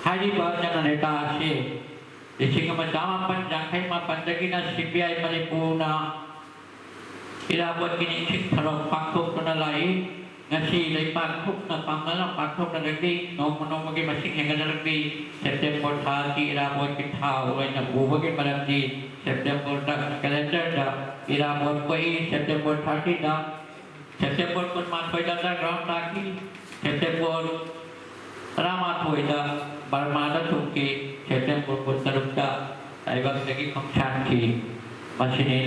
ꯍꯥꯏꯔꯤꯕ ꯖꯅꯅꯦꯇꯥ ꯑꯁꯤ ꯂꯤꯁꯤꯡ ꯑꯃ ꯆꯥꯃꯥꯄꯟ ꯌꯥꯡꯈꯩ ꯃꯥꯄꯟꯗꯒꯤꯅ CPI ꯃꯅꯤꯄꯨꯔꯅ ꯏꯔꯥꯕꯣꯠꯀꯤ ꯅꯤꯡꯁꯤꯡ ꯊꯧꯔꯝ ꯄꯥꯡꯊꯣꯛꯇꯨꯅ ꯂꯥꯛꯏ꯫ ꯉꯁꯤ ꯂꯩꯕꯥꯛ ꯊꯣꯛꯅ ꯄꯥꯡꯒꯜꯅ ꯄꯥꯡꯊꯣꯛꯅꯔꯛꯂꯤ꯫ ꯅꯣꯡꯃ ꯅꯣꯡꯃꯒꯤ ꯃꯁꯤꯡ ꯍꯦꯟꯒꯠꯅꯔꯛꯂꯤ꯫ ꯁꯦꯞꯇꯦꯝꯕꯔ ꯊꯥ ꯑꯁꯤ ꯏꯔꯥꯕꯣꯠꯀꯤ ꯊꯥ ꯑꯣꯏꯅ ꯎꯕꯒꯤ ꯃꯔꯝꯗꯤ ꯁꯦꯞꯇꯦꯝꯕꯔꯗ ꯀꯦꯂꯦꯟꯗꯔꯗ ꯏꯔꯥꯕꯣꯠ ꯄꯣꯛꯏ꯫ ꯁꯦꯞꯇꯦꯝꯕꯔ thirtyꯗ, ꯁꯦꯞꯇꯦꯝꯕꯔ ꯀꯨꯟꯃꯥꯊꯣꯏꯗ underground ꯇꯥꯈꯤ꯫ ꯁꯦꯞꯇꯦꯝꯕꯔ ꯇꯔꯥꯃꯥꯊꯣꯏꯗ ꯕꯔꯃꯥꯗ ꯊꯨꯡꯈꯤ꯫ ꯁꯦꯞꯇꯦꯝꯕꯔ ꯀꯨꯟꯇꯔꯨꯛꯇ ꯇꯥꯏꯕꯪꯗꯒꯤ ꯈꯣꯡꯁꯥꯟꯈꯤ꯫ ꯃꯁꯤꯅꯤ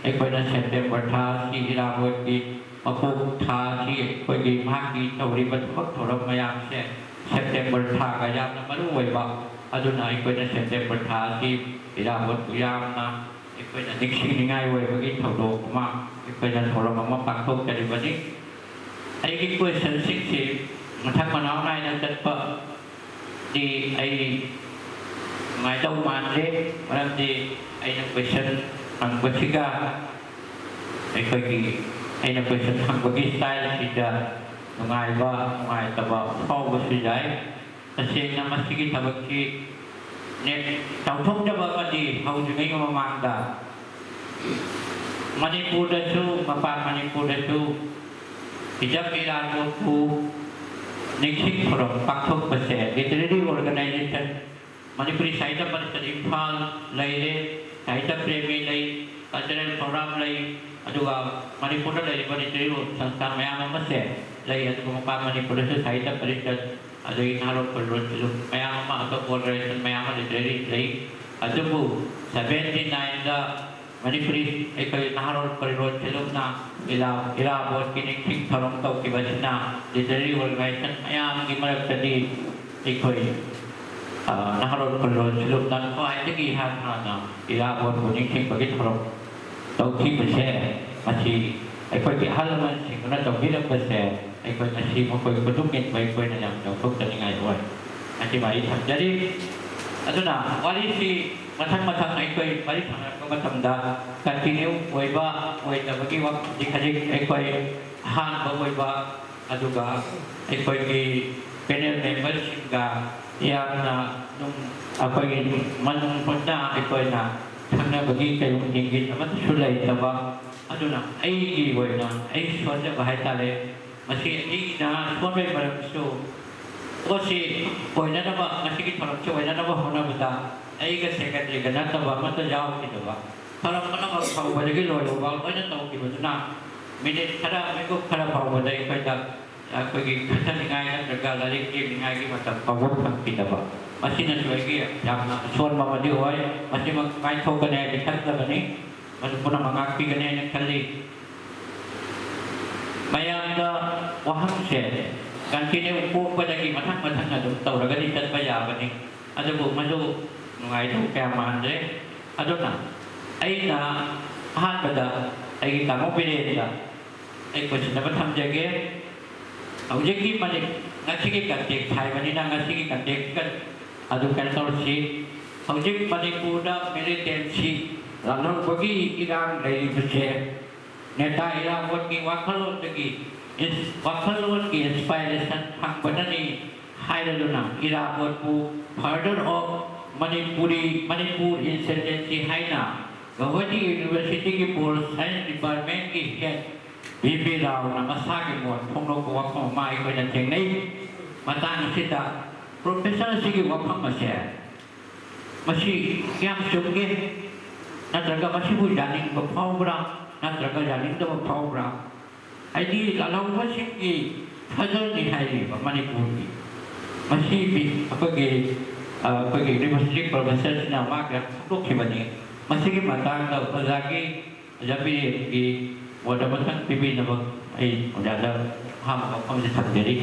ꯑꯩꯈꯣꯏꯅ ꯁꯦꯞꯇꯦꯝꯕꯔ ꯊꯥ ꯑꯁꯤ ꯏꯔꯥꯕꯣꯠꯀꯤ ꯃꯄꯣꯛ ꯊꯥ ꯑꯁꯤ ꯑꯩꯈꯣꯏꯒꯤ ꯃꯍꯥꯛꯀꯤ ꯇꯧꯔꯤꯕ ꯊꯕꯛ ꯊꯧꯔꯝ ꯃꯌꯥꯝꯁꯦ ꯁꯦꯞꯇꯦꯝꯕꯔ ꯊꯥꯒ ꯌꯥꯝꯅ ꯃꯔꯨ ꯑꯣꯏꯕ꯫ ꯑꯗꯨꯅ ꯑꯩꯈꯣꯏꯅ ꯁꯦꯞꯇꯦꯝꯕꯔ ꯊꯥ ꯑꯁꯤ ꯏꯔꯥꯕꯣꯠꯄꯨ ꯌꯥꯝꯅ ꯑꯩꯈꯣꯏꯅ ꯅꯤꯡꯁꯤꯡꯅꯤꯡꯉꯥꯏ ꯑꯣꯏꯕꯒꯤ ꯊꯧꯗꯣꯛ ꯑꯃ, ꯑꯩꯈꯣꯏꯅ ꯊꯧꯔꯝ ꯑꯃ ꯄꯥꯡꯊꯣꯛꯆꯔꯤꯕꯅꯤ꯫ ꯑꯩꯒꯤ questionꯁꯤꯡꯁꯤ ꯃꯊꯪ ꯃꯅꯥꯎ ꯅꯥꯏꯅ ꯆꯠꯄꯗꯤ ꯑꯩ ꯅꯨꯡꯉꯥꯏꯗꯧ ꯃꯥꯟꯗꯦ, ꯃꯔꯝꯗꯤ ꯑꯩꯅ question ꯍꯪꯕꯁꯤꯒ ꯑꯩꯈꯣꯏꯒꯤ, ꯑꯩꯅ question ꯍꯪꯕꯒꯤ style ꯑꯁꯤꯗ ꯅꯨꯡꯉꯥꯏꯕ, ꯅꯨꯡꯉꯥꯏꯇꯕ ꯐꯥꯎꯕꯁꯨ ꯌꯥꯏ꯫ ꯇꯁꯦꯡꯅ ꯃꯁꯤꯒꯤ ꯊꯕꯛꯁꯤ ꯅꯦꯛ ꯆꯥꯎꯊꯣꯛꯆꯕ ꯑꯃꯗꯤ ꯍꯧꯗ꯭ꯔꯤꯉꯩꯒꯤ ꯃꯃꯥꯡꯗ ꯃꯅꯤꯄꯨꯔꯗꯁꯨ, ꯃꯄꯥꯟ ꯃꯅꯤꯄꯨꯔꯗꯁꯨ ꯍꯤꯖꯝ ꯏꯔꯥꯕꯣꯠꯄꯨ ꯅꯤꯡꯁꯤꯡ ꯊꯧꯔꯝ ꯄꯥꯡꯊꯣꯛꯄꯁꯦ literary organization, ꯃꯅꯤꯄꯨꯔꯤ ꯁꯥꯍꯤꯇ꯭ꯌ ꯄꯔꯤꯁꯠ ꯏꯝꯐꯥꯜ ꯂꯩꯔꯦ, ꯁꯥꯍꯤꯇ꯭ꯌ ꯄ꯭ꯔꯦꯃꯤ ꯂꯩ, cultural program ꯂꯩ, ꯑꯗꯨꯒ ꯃꯅꯤꯄꯨꯔꯗ ꯂꯩꯔꯤꯕ literary ꯁꯪꯁꯊꯥꯟ ꯃꯌꯥꯝ ꯑꯃꯁꯦ ꯂꯩ꯫ ꯑꯗꯨꯒ ꯃꯄꯥꯟ ꯃꯅꯤꯄꯨꯔꯗꯁꯨ ꯁꯥꯍꯤꯇ꯭ꯌ ꯄꯔꯤꯁꯠ, ꯑꯗꯒꯤ ꯅꯍꯥꯔꯣꯜ ꯈꯨꯜꯂꯣꯟ ꯁꯤꯂꯨ ꯃꯌꯥꯝ ꯑꯃ, ꯑꯇꯣꯞꯄ organization ꯃꯌꯥꯝ ꯑꯃ literary ꯂꯩ꯫ ꯑꯗꯨꯕꯨ seventy nineꯗ ꯃꯅꯤꯄꯨꯔꯤ ꯑꯩꯈꯣꯏ ꯅꯍꯥꯔꯣꯜ ꯈꯨꯜꯂꯣꯟ ꯁꯤꯂꯨꯅ ꯏꯔꯥ-, ꯏꯔꯥꯕꯣꯠꯀꯤ ꯅꯤꯡꯁꯤꯡ ꯊꯧꯔꯝ ꯇꯧꯈꯤꯕꯁꯤꯅ literary organization ꯃꯌꯥꯝꯒꯤ ꯃꯔꯛꯇꯗꯤ ꯑꯩꯈꯣꯏ, ꯑ, ꯅꯍꯥꯔꯣꯜ ꯈꯨꯜꯂꯣꯟ ꯁꯤꯂꯨꯅ ꯈ꯭ꯋꯥꯏꯗꯒꯤ ꯏꯍꯥꯟ ꯍꯥꯟꯅ ꯏꯔꯥꯕꯣꯠꯄꯨ ꯅꯤꯡꯁꯤꯡꯕꯒꯤ ꯊꯧꯔꯝ ꯇꯧꯈꯤꯕꯁꯦ, ꯃꯁꯤ ꯑꯩꯈꯣꯏꯒꯤ ꯑꯍꯜ ꯂꯃꯟꯁꯤꯡꯗꯨꯅ ꯇꯧꯕꯤꯔꯝꯕꯁꯦ ꯑꯩꯈꯣꯏ ꯉꯁꯤ ꯃꯈꯣꯏ ꯈꯨꯗꯨꯝ ꯏꯟꯕ ꯑꯩꯈꯣꯏꯅ ꯌꯥꯝ ꯆꯥꯎꯊꯣꯛꯆꯅꯤꯡꯉꯥꯏ ꯑꯣꯏ꯫ ꯃꯁꯤꯃ ꯑꯩ ꯊꯝꯖꯔꯤ꯫ ꯑꯗꯨꯅ ꯋꯥꯔꯤꯁꯤ ꯃꯊꯪ ꯃꯊꯪ ꯑꯩꯈꯣꯏ ꯋꯥꯔꯤ ꯁꯥꯟꯅꯔꯛꯄ ꯃꯇꯝꯗ continue ꯑꯣꯏꯕ ꯑꯣꯏꯗꯕꯒꯤ ꯋꯥꯐꯝꯗꯤ ꯍꯧꯖꯤꯛ ꯑꯩꯈꯣꯏ ꯑꯍꯥꯟꯕ ꯑꯣꯏꯕ, ꯑꯗꯨꯒ ꯑꯩꯈꯣꯏꯒꯤ panel memberꯁꯤꯡꯒ ꯌꯥꯝꯅ ꯑꯗꯨꯝ ꯑꯩꯈꯣꯏꯒꯤ ꯃꯟ ꯃꯨꯟꯅ ꯑꯩꯈꯣꯏꯅ ꯈꯪꯅꯕꯒꯤ ꯀꯩꯅꯣ ꯏꯪꯒꯤꯠ ꯑꯃꯠꯇꯁꯨ ꯂꯩꯇꯕ, ꯑꯗꯨꯅ ꯑꯩꯒꯤ ꯑꯣꯏꯅ ꯑꯩ ꯁꯣꯟꯖꯕ ꯍꯥꯏꯇꯥꯔꯦ꯫ ꯃꯁꯤ ꯑꯩꯅ ꯁꯣꯟꯕꯒꯤ ꯃꯔꯝꯁꯨ ꯄꯣꯠꯁꯤ ꯑꯣꯏꯅꯅꯕ, ꯉꯁꯤꯒꯤ ꯊꯧꯔꯝꯁꯤ ꯑꯣꯏꯅꯅꯕ ꯍꯣꯠꯅꯕꯗ ꯑꯩꯒ secretaryꯒ ꯅꯠꯇꯕ ꯑꯃꯠꯇ ꯌꯥꯎꯈꯤꯗꯕ, ꯊꯧꯔꯝ ꯄꯨꯝꯅꯃꯛ ꯍꯧꯕꯗꯒꯤ ꯂꯣꯏꯕ ꯐꯥꯎ ꯂꯣꯏꯅ ꯇꯧꯈꯤꯕꯗꯨꯅ ꯃꯤꯅꯤꯠ ꯈꯔ, ꯃꯤꯀꯨꯞ ꯈꯔ ꯐꯥꯎꯕꯗ ꯑꯩꯈꯣꯏꯗ ꯑꯩꯈꯣꯏꯒꯤ ꯈꯟꯊꯅꯤꯡꯉꯥꯏ ꯅꯠꯇ꯭ꯔꯒ ꯂꯥꯏꯔꯤꯛ ꯌꯦꯡꯅꯤꯡꯉꯥꯏꯒꯤ ꯃꯇꯝ ꯐꯥꯎꯕ ꯐꯪꯈꯤꯗꯕ, ꯃꯁꯤꯅꯁꯨ ꯑꯩꯒꯤ ꯌꯥꯝꯅ ꯑꯁꯣꯟꯕ ꯑꯃꯗꯤ ꯑꯣꯏ꯫ ꯃꯁꯤꯃꯛ ꯃꯥꯏ ꯊꯣꯛꯀꯅꯤ ꯍꯥꯏꯅ ꯈꯟꯖꯕꯅꯤ꯫ ꯃꯗꯨ ꯄꯨꯝꯅꯃꯛ ꯉꯥꯛꯄꯤꯒꯅꯤ ꯍꯥꯏꯅ ꯈꯜꯂꯤ꯫ ꯃꯌꯥꯝꯗ ꯋꯥꯍꯪꯁꯦ continue ꯄꯣꯛꯄꯗꯒꯤ ꯃꯊꯪ ꯃꯊꯪ ꯑꯗꯨꯝ ꯇꯧꯔꯒꯗꯤ ꯆꯠꯄ ꯌꯥꯕꯅꯤ, ꯑꯗꯨꯕꯨ ꯃꯗꯨ ꯅꯨꯡꯉꯥꯏꯗꯧ ꯀꯌꯥ ꯃꯥꯟꯗ꯭ꯔꯦ꯫ ꯑꯗꯨꯅ ꯑꯩꯅ ꯑꯍꯥꯟꯕꯗ ꯑꯩꯒꯤ ꯇꯥꯃꯣ ꯕꯤꯔꯦꯟꯗ ꯑꯩ question ꯑꯃ ꯊꯝꯖꯒꯦ꯫ ꯍꯧꯖꯤꯛꯀꯤ ꯃꯅꯤ-, ꯉꯁꯤꯒꯤ context ꯍꯥꯏꯕꯅꯤꯅ ꯉꯁꯤꯒꯤ contextꯀ ꯑꯗꯨ ꯀꯩꯅꯣ ꯇꯧꯔꯁꯤ꯫ ꯍꯧꯖꯤꯛ ꯃꯅꯤꯄꯨꯔꯗ militancy ꯂꯥꯜꯍꯧꯕꯒꯤ ꯏꯔꯥꯡ ꯂꯩꯔꯤꯕꯁꯦ ꯅꯦꯇꯥ ꯏꯔꯥꯕꯣꯠꯀꯤ ꯋꯥꯈꯜꯂꯣꯟꯗꯒꯤ ꯏꯟꯁ-, ꯋꯥꯈꯜꯂꯣꯟꯒꯤ inspiration ꯐꯪꯕꯅꯅꯤ ꯍꯥꯏꯔꯗꯨꯅ ꯏꯔꯥꯕꯣꯠꯄꯨ father of Manipuri, Manipur insurgency ꯍꯥꯏꯅ ꯒꯧꯍꯥꯇꯤ Universityꯒꯤ Pol Science Departmentꯀꯤ head ꯚꯤ ꯄꯤ ꯔꯥꯎꯅ ꯃꯁꯥꯒꯤ ꯃꯣꯠ ꯐꯣꯡꯗꯣꯛꯄ ꯋꯥꯐꯝ ꯑꯃ ꯑꯩꯈꯣꯏꯅ ꯊꯦꯡꯅꯩ꯫ ꯃꯇꯥꯡ ꯑꯁꯤꯗ professor ꯑꯁꯤꯒꯤ ꯋꯥꯐꯝ ꯑꯁꯦ ꯃꯁꯤ ꯀꯌꯥꯝ ꯆꯨꯝꯒꯦ? ꯅꯠꯇ꯭ꯔꯒ ꯃꯁꯤꯕꯨ ꯌꯥꯅꯤꯡꯕ ꯐꯥꯎꯕ꯭ꯔꯥ? ꯅꯠꯇ꯭ꯔꯒ ꯌꯥꯅꯤꯡꯗꯕ ꯐꯥꯎꯕ꯭ꯔꯥ? ꯍꯥꯏꯗꯤ ꯂꯥꯜꯍꯧꯕꯁꯤꯡꯒꯤ fatherꯅꯤ ꯍꯥꯏꯔꯤꯕ ꯃꯅꯤꯄꯨꯔꯒꯤ꯫ ꯃꯁꯤ ꯃꯤ-, ꯑꯩꯈꯣꯏꯒꯤ, ꯑ, ꯑꯩꯈꯣꯏꯒꯤ university professorꯁꯤꯅ ꯃꯥ ꯀꯌꯥ ꯐꯣꯡꯗꯣꯛꯈꯤꯕꯅꯤ꯫ ꯃꯁꯤꯒꯤ ꯃꯇꯥꯡꯗ ꯑꯣꯖꯥꯒꯤ ꯑꯣꯖꯥ ꯕꯤꯔꯦꯟꯒꯤ ꯋꯥꯔꯗ ꯑꯃꯇꯪ ꯄꯤꯕꯤꯅꯕ ꯑꯩ ꯑꯣꯖꯥꯗ ꯑꯍꯥꯟꯕ ꯋꯥꯐꯝꯁꯦ ꯊꯝꯖꯔꯤ꯫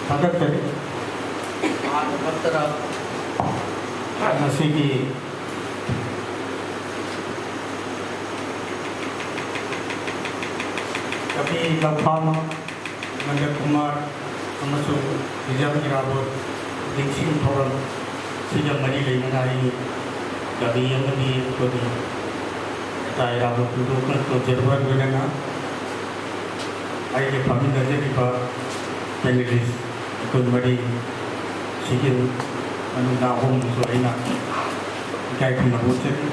ꯊꯥꯒꯠꯆꯔꯤ꯫ ꯃꯍꯥꯛꯅ ꯐꯠꯇꯅ ꯉꯁꯤꯒꯤ ꯂꯧꯐꯥꯝ, ꯅꯟꯗ ꯀꯨꯃꯥꯔ ꯑꯃꯁꯨꯡ ꯍꯤꯖꯝ ꯏꯔꯥꯕꯣꯠ ꯅꯤꯡꯁꯤꯡ ꯊꯧꯔꯝ ꯁꯤꯒ ꯃꯔꯤ ꯂꯩꯅꯅ ꯑꯩ ꯀꯕꯤ ꯑꯃꯗꯤ ꯑꯩꯈꯣꯏꯒꯤ ꯇꯥ ꯏꯔꯥꯕꯣꯠ ꯍꯨꯟꯗꯣꯛꯅ ꯇꯧꯖꯔꯨꯕ ꯂꯣꯏꯅꯅ ꯑꯩꯒ ꯐꯝꯃꯤꯟꯅꯖꯔꯤꯕ panelist ꯑꯩꯈꯣꯏ ꯃꯔꯤ ꯁꯤꯒꯤ ꯃꯅꯨꯡꯗ ꯑꯍꯨꯝꯁꯨ ꯑꯩꯅ ꯏꯀꯥꯏ ꯈꯨꯝꯅꯕ ꯎꯠꯆꯔꯤ꯫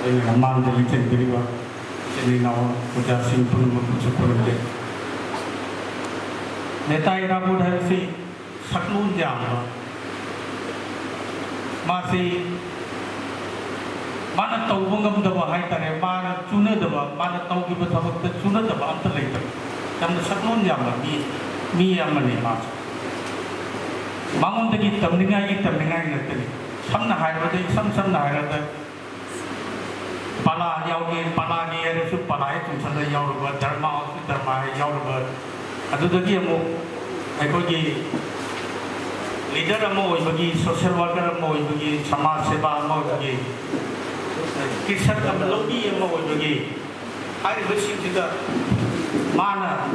ꯑꯩꯅ ꯃꯃꯥꯡꯗ ꯂꯦꯡꯁꯤꯟꯕꯤꯔꯤꯕ ꯏꯆꯤꯟ ꯏꯅꯥꯎ ꯑꯣꯖꯥꯁꯤꯡ ꯄꯨꯝꯅꯃꯛꯄꯨꯁꯨ ꯈꯨꯔꯨꯝꯖꯩ꯫ ꯅꯦꯇꯥ ꯏꯔꯥꯕꯣꯠ ꯍꯥꯏꯕꯁꯤ ꯁꯛꯂꯣꯟ ꯌꯥꯝꯕ, ꯃꯥꯁꯤ ꯃꯥꯅ ꯇꯧꯕ ꯉꯝꯗꯕ ꯍꯥꯏꯇꯥꯔꯦ, ꯃꯥꯅ ꯆꯨꯅꯗꯕ, ꯃꯥꯅ ꯇꯧꯈꯤꯕ ꯊꯕꯛꯇ ꯆꯨꯅꯗꯕ ꯑꯝꯇ ꯂꯩꯇꯕ, ꯌꯥꯝꯅ ꯁꯛꯂꯣꯟ ꯌꯥꯝꯕ ꯃꯤ, ꯃꯤ ꯑꯃꯅꯤ ꯃꯥꯁꯦ꯫ ꯃꯉꯣꯟꯗꯒꯤ ꯇꯝꯅꯤꯡꯉꯥꯏꯒꯤ ꯇꯝꯅꯤꯡꯉꯥꯏ ꯉꯥꯛꯇꯅꯤ꯫ ꯁꯝꯅ ꯍꯥꯏꯔꯕꯗ, ꯏꯁꯝ ꯁꯝꯅ ꯍꯥꯏꯔꯕꯗ, ꯄꯂꯥ ꯌꯥꯎꯒꯦ, ꯄꯂꯥꯒꯤ ꯍꯥꯏꯔꯁꯨ ꯄꯂꯥ ꯍꯦꯛ ꯆꯣꯡꯁꯜꯂ ꯌꯥꯎꯔꯨꯕ, ꯗ꯭ꯔꯃꯥ ꯍꯥꯏꯔꯁꯨ ꯗ꯭ꯔꯃꯥ ꯍꯦꯛ ꯌꯥꯎꯔꯨꯕ, ꯑꯗꯨꯗꯒꯤ ꯑꯃꯨꯛ ꯑꯩꯈꯣꯏꯒꯤ leader ꯑꯃ ꯑꯣꯏꯕꯒꯤ, social worker ꯑꯃ ꯑꯣꯏꯕꯒꯤ, ꯁꯃꯥꯖ ꯁꯦꯕꯥ ꯑꯃ ꯑꯣꯏꯕꯒꯤ, ꯀꯤꯔꯁꯛ ꯑꯃ, ꯂꯧꯃꯤ ꯑꯃ ꯑꯣꯏꯕꯒꯤ, ꯍꯥꯏꯔꯤꯕꯁꯤꯡꯁꯤꯗ ꯃꯥꯅ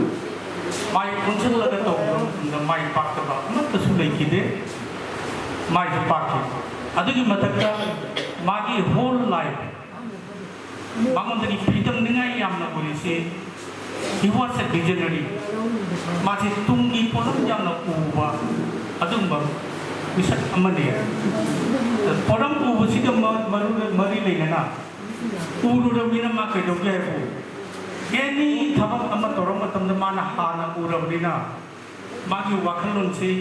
ꯃꯥꯏ ꯑꯣꯟꯁꯤꯜꯂꯒ ꯇꯧꯕ ꯃꯇꯝꯗ ꯃꯥꯏ ꯄꯥꯛꯇꯕ ꯑꯃꯠꯇꯁꯨ ꯂꯩꯈꯤꯗꯦ꯫ ꯃꯥꯏꯁꯨ ꯄꯥꯛꯈꯤ꯫ ꯑꯗꯨꯒꯤ ꯃꯊꯛꯇ ꯃꯥꯒꯤ whole life ꯃꯉꯣꯟꯗꯒꯤ ꯐꯤꯗꯝꯅꯤꯡꯉꯥꯏ ꯌꯥꯝꯅ ꯑꯣꯏꯔꯤꯁꯤ, he was a visionary꯫ ꯃꯥꯁꯤ ꯇꯨꯡꯒꯤ ꯄꯣꯠꯂꯝ ꯌꯥꯝꯅ ꯎꯕ ꯑꯗꯨꯒꯨꯝꯕ ꯃꯤꯁꯛ ꯑꯃꯅꯤ꯫ ꯄꯣꯠꯂꯝ ꯎꯕꯁꯤꯒ ꯃ-, ꯃꯔꯨ-, ꯃꯔꯤ ꯂꯩꯅꯅ ꯎꯔꯨꯔꯕꯅꯤꯅ ꯃꯥ ꯀꯩꯗꯧꯒꯦ ꯍꯥꯏꯕꯨ, any ꯊꯕꯛ ꯑꯃ ꯇꯧꯔꯛꯄ ꯃꯇꯝꯗ ꯃꯥꯅ ꯍꯥꯟꯅ ꯎꯔꯕꯅꯤꯅ ꯃꯥꯒꯤ ꯋꯥꯈꯜꯂꯣꯟꯁꯤ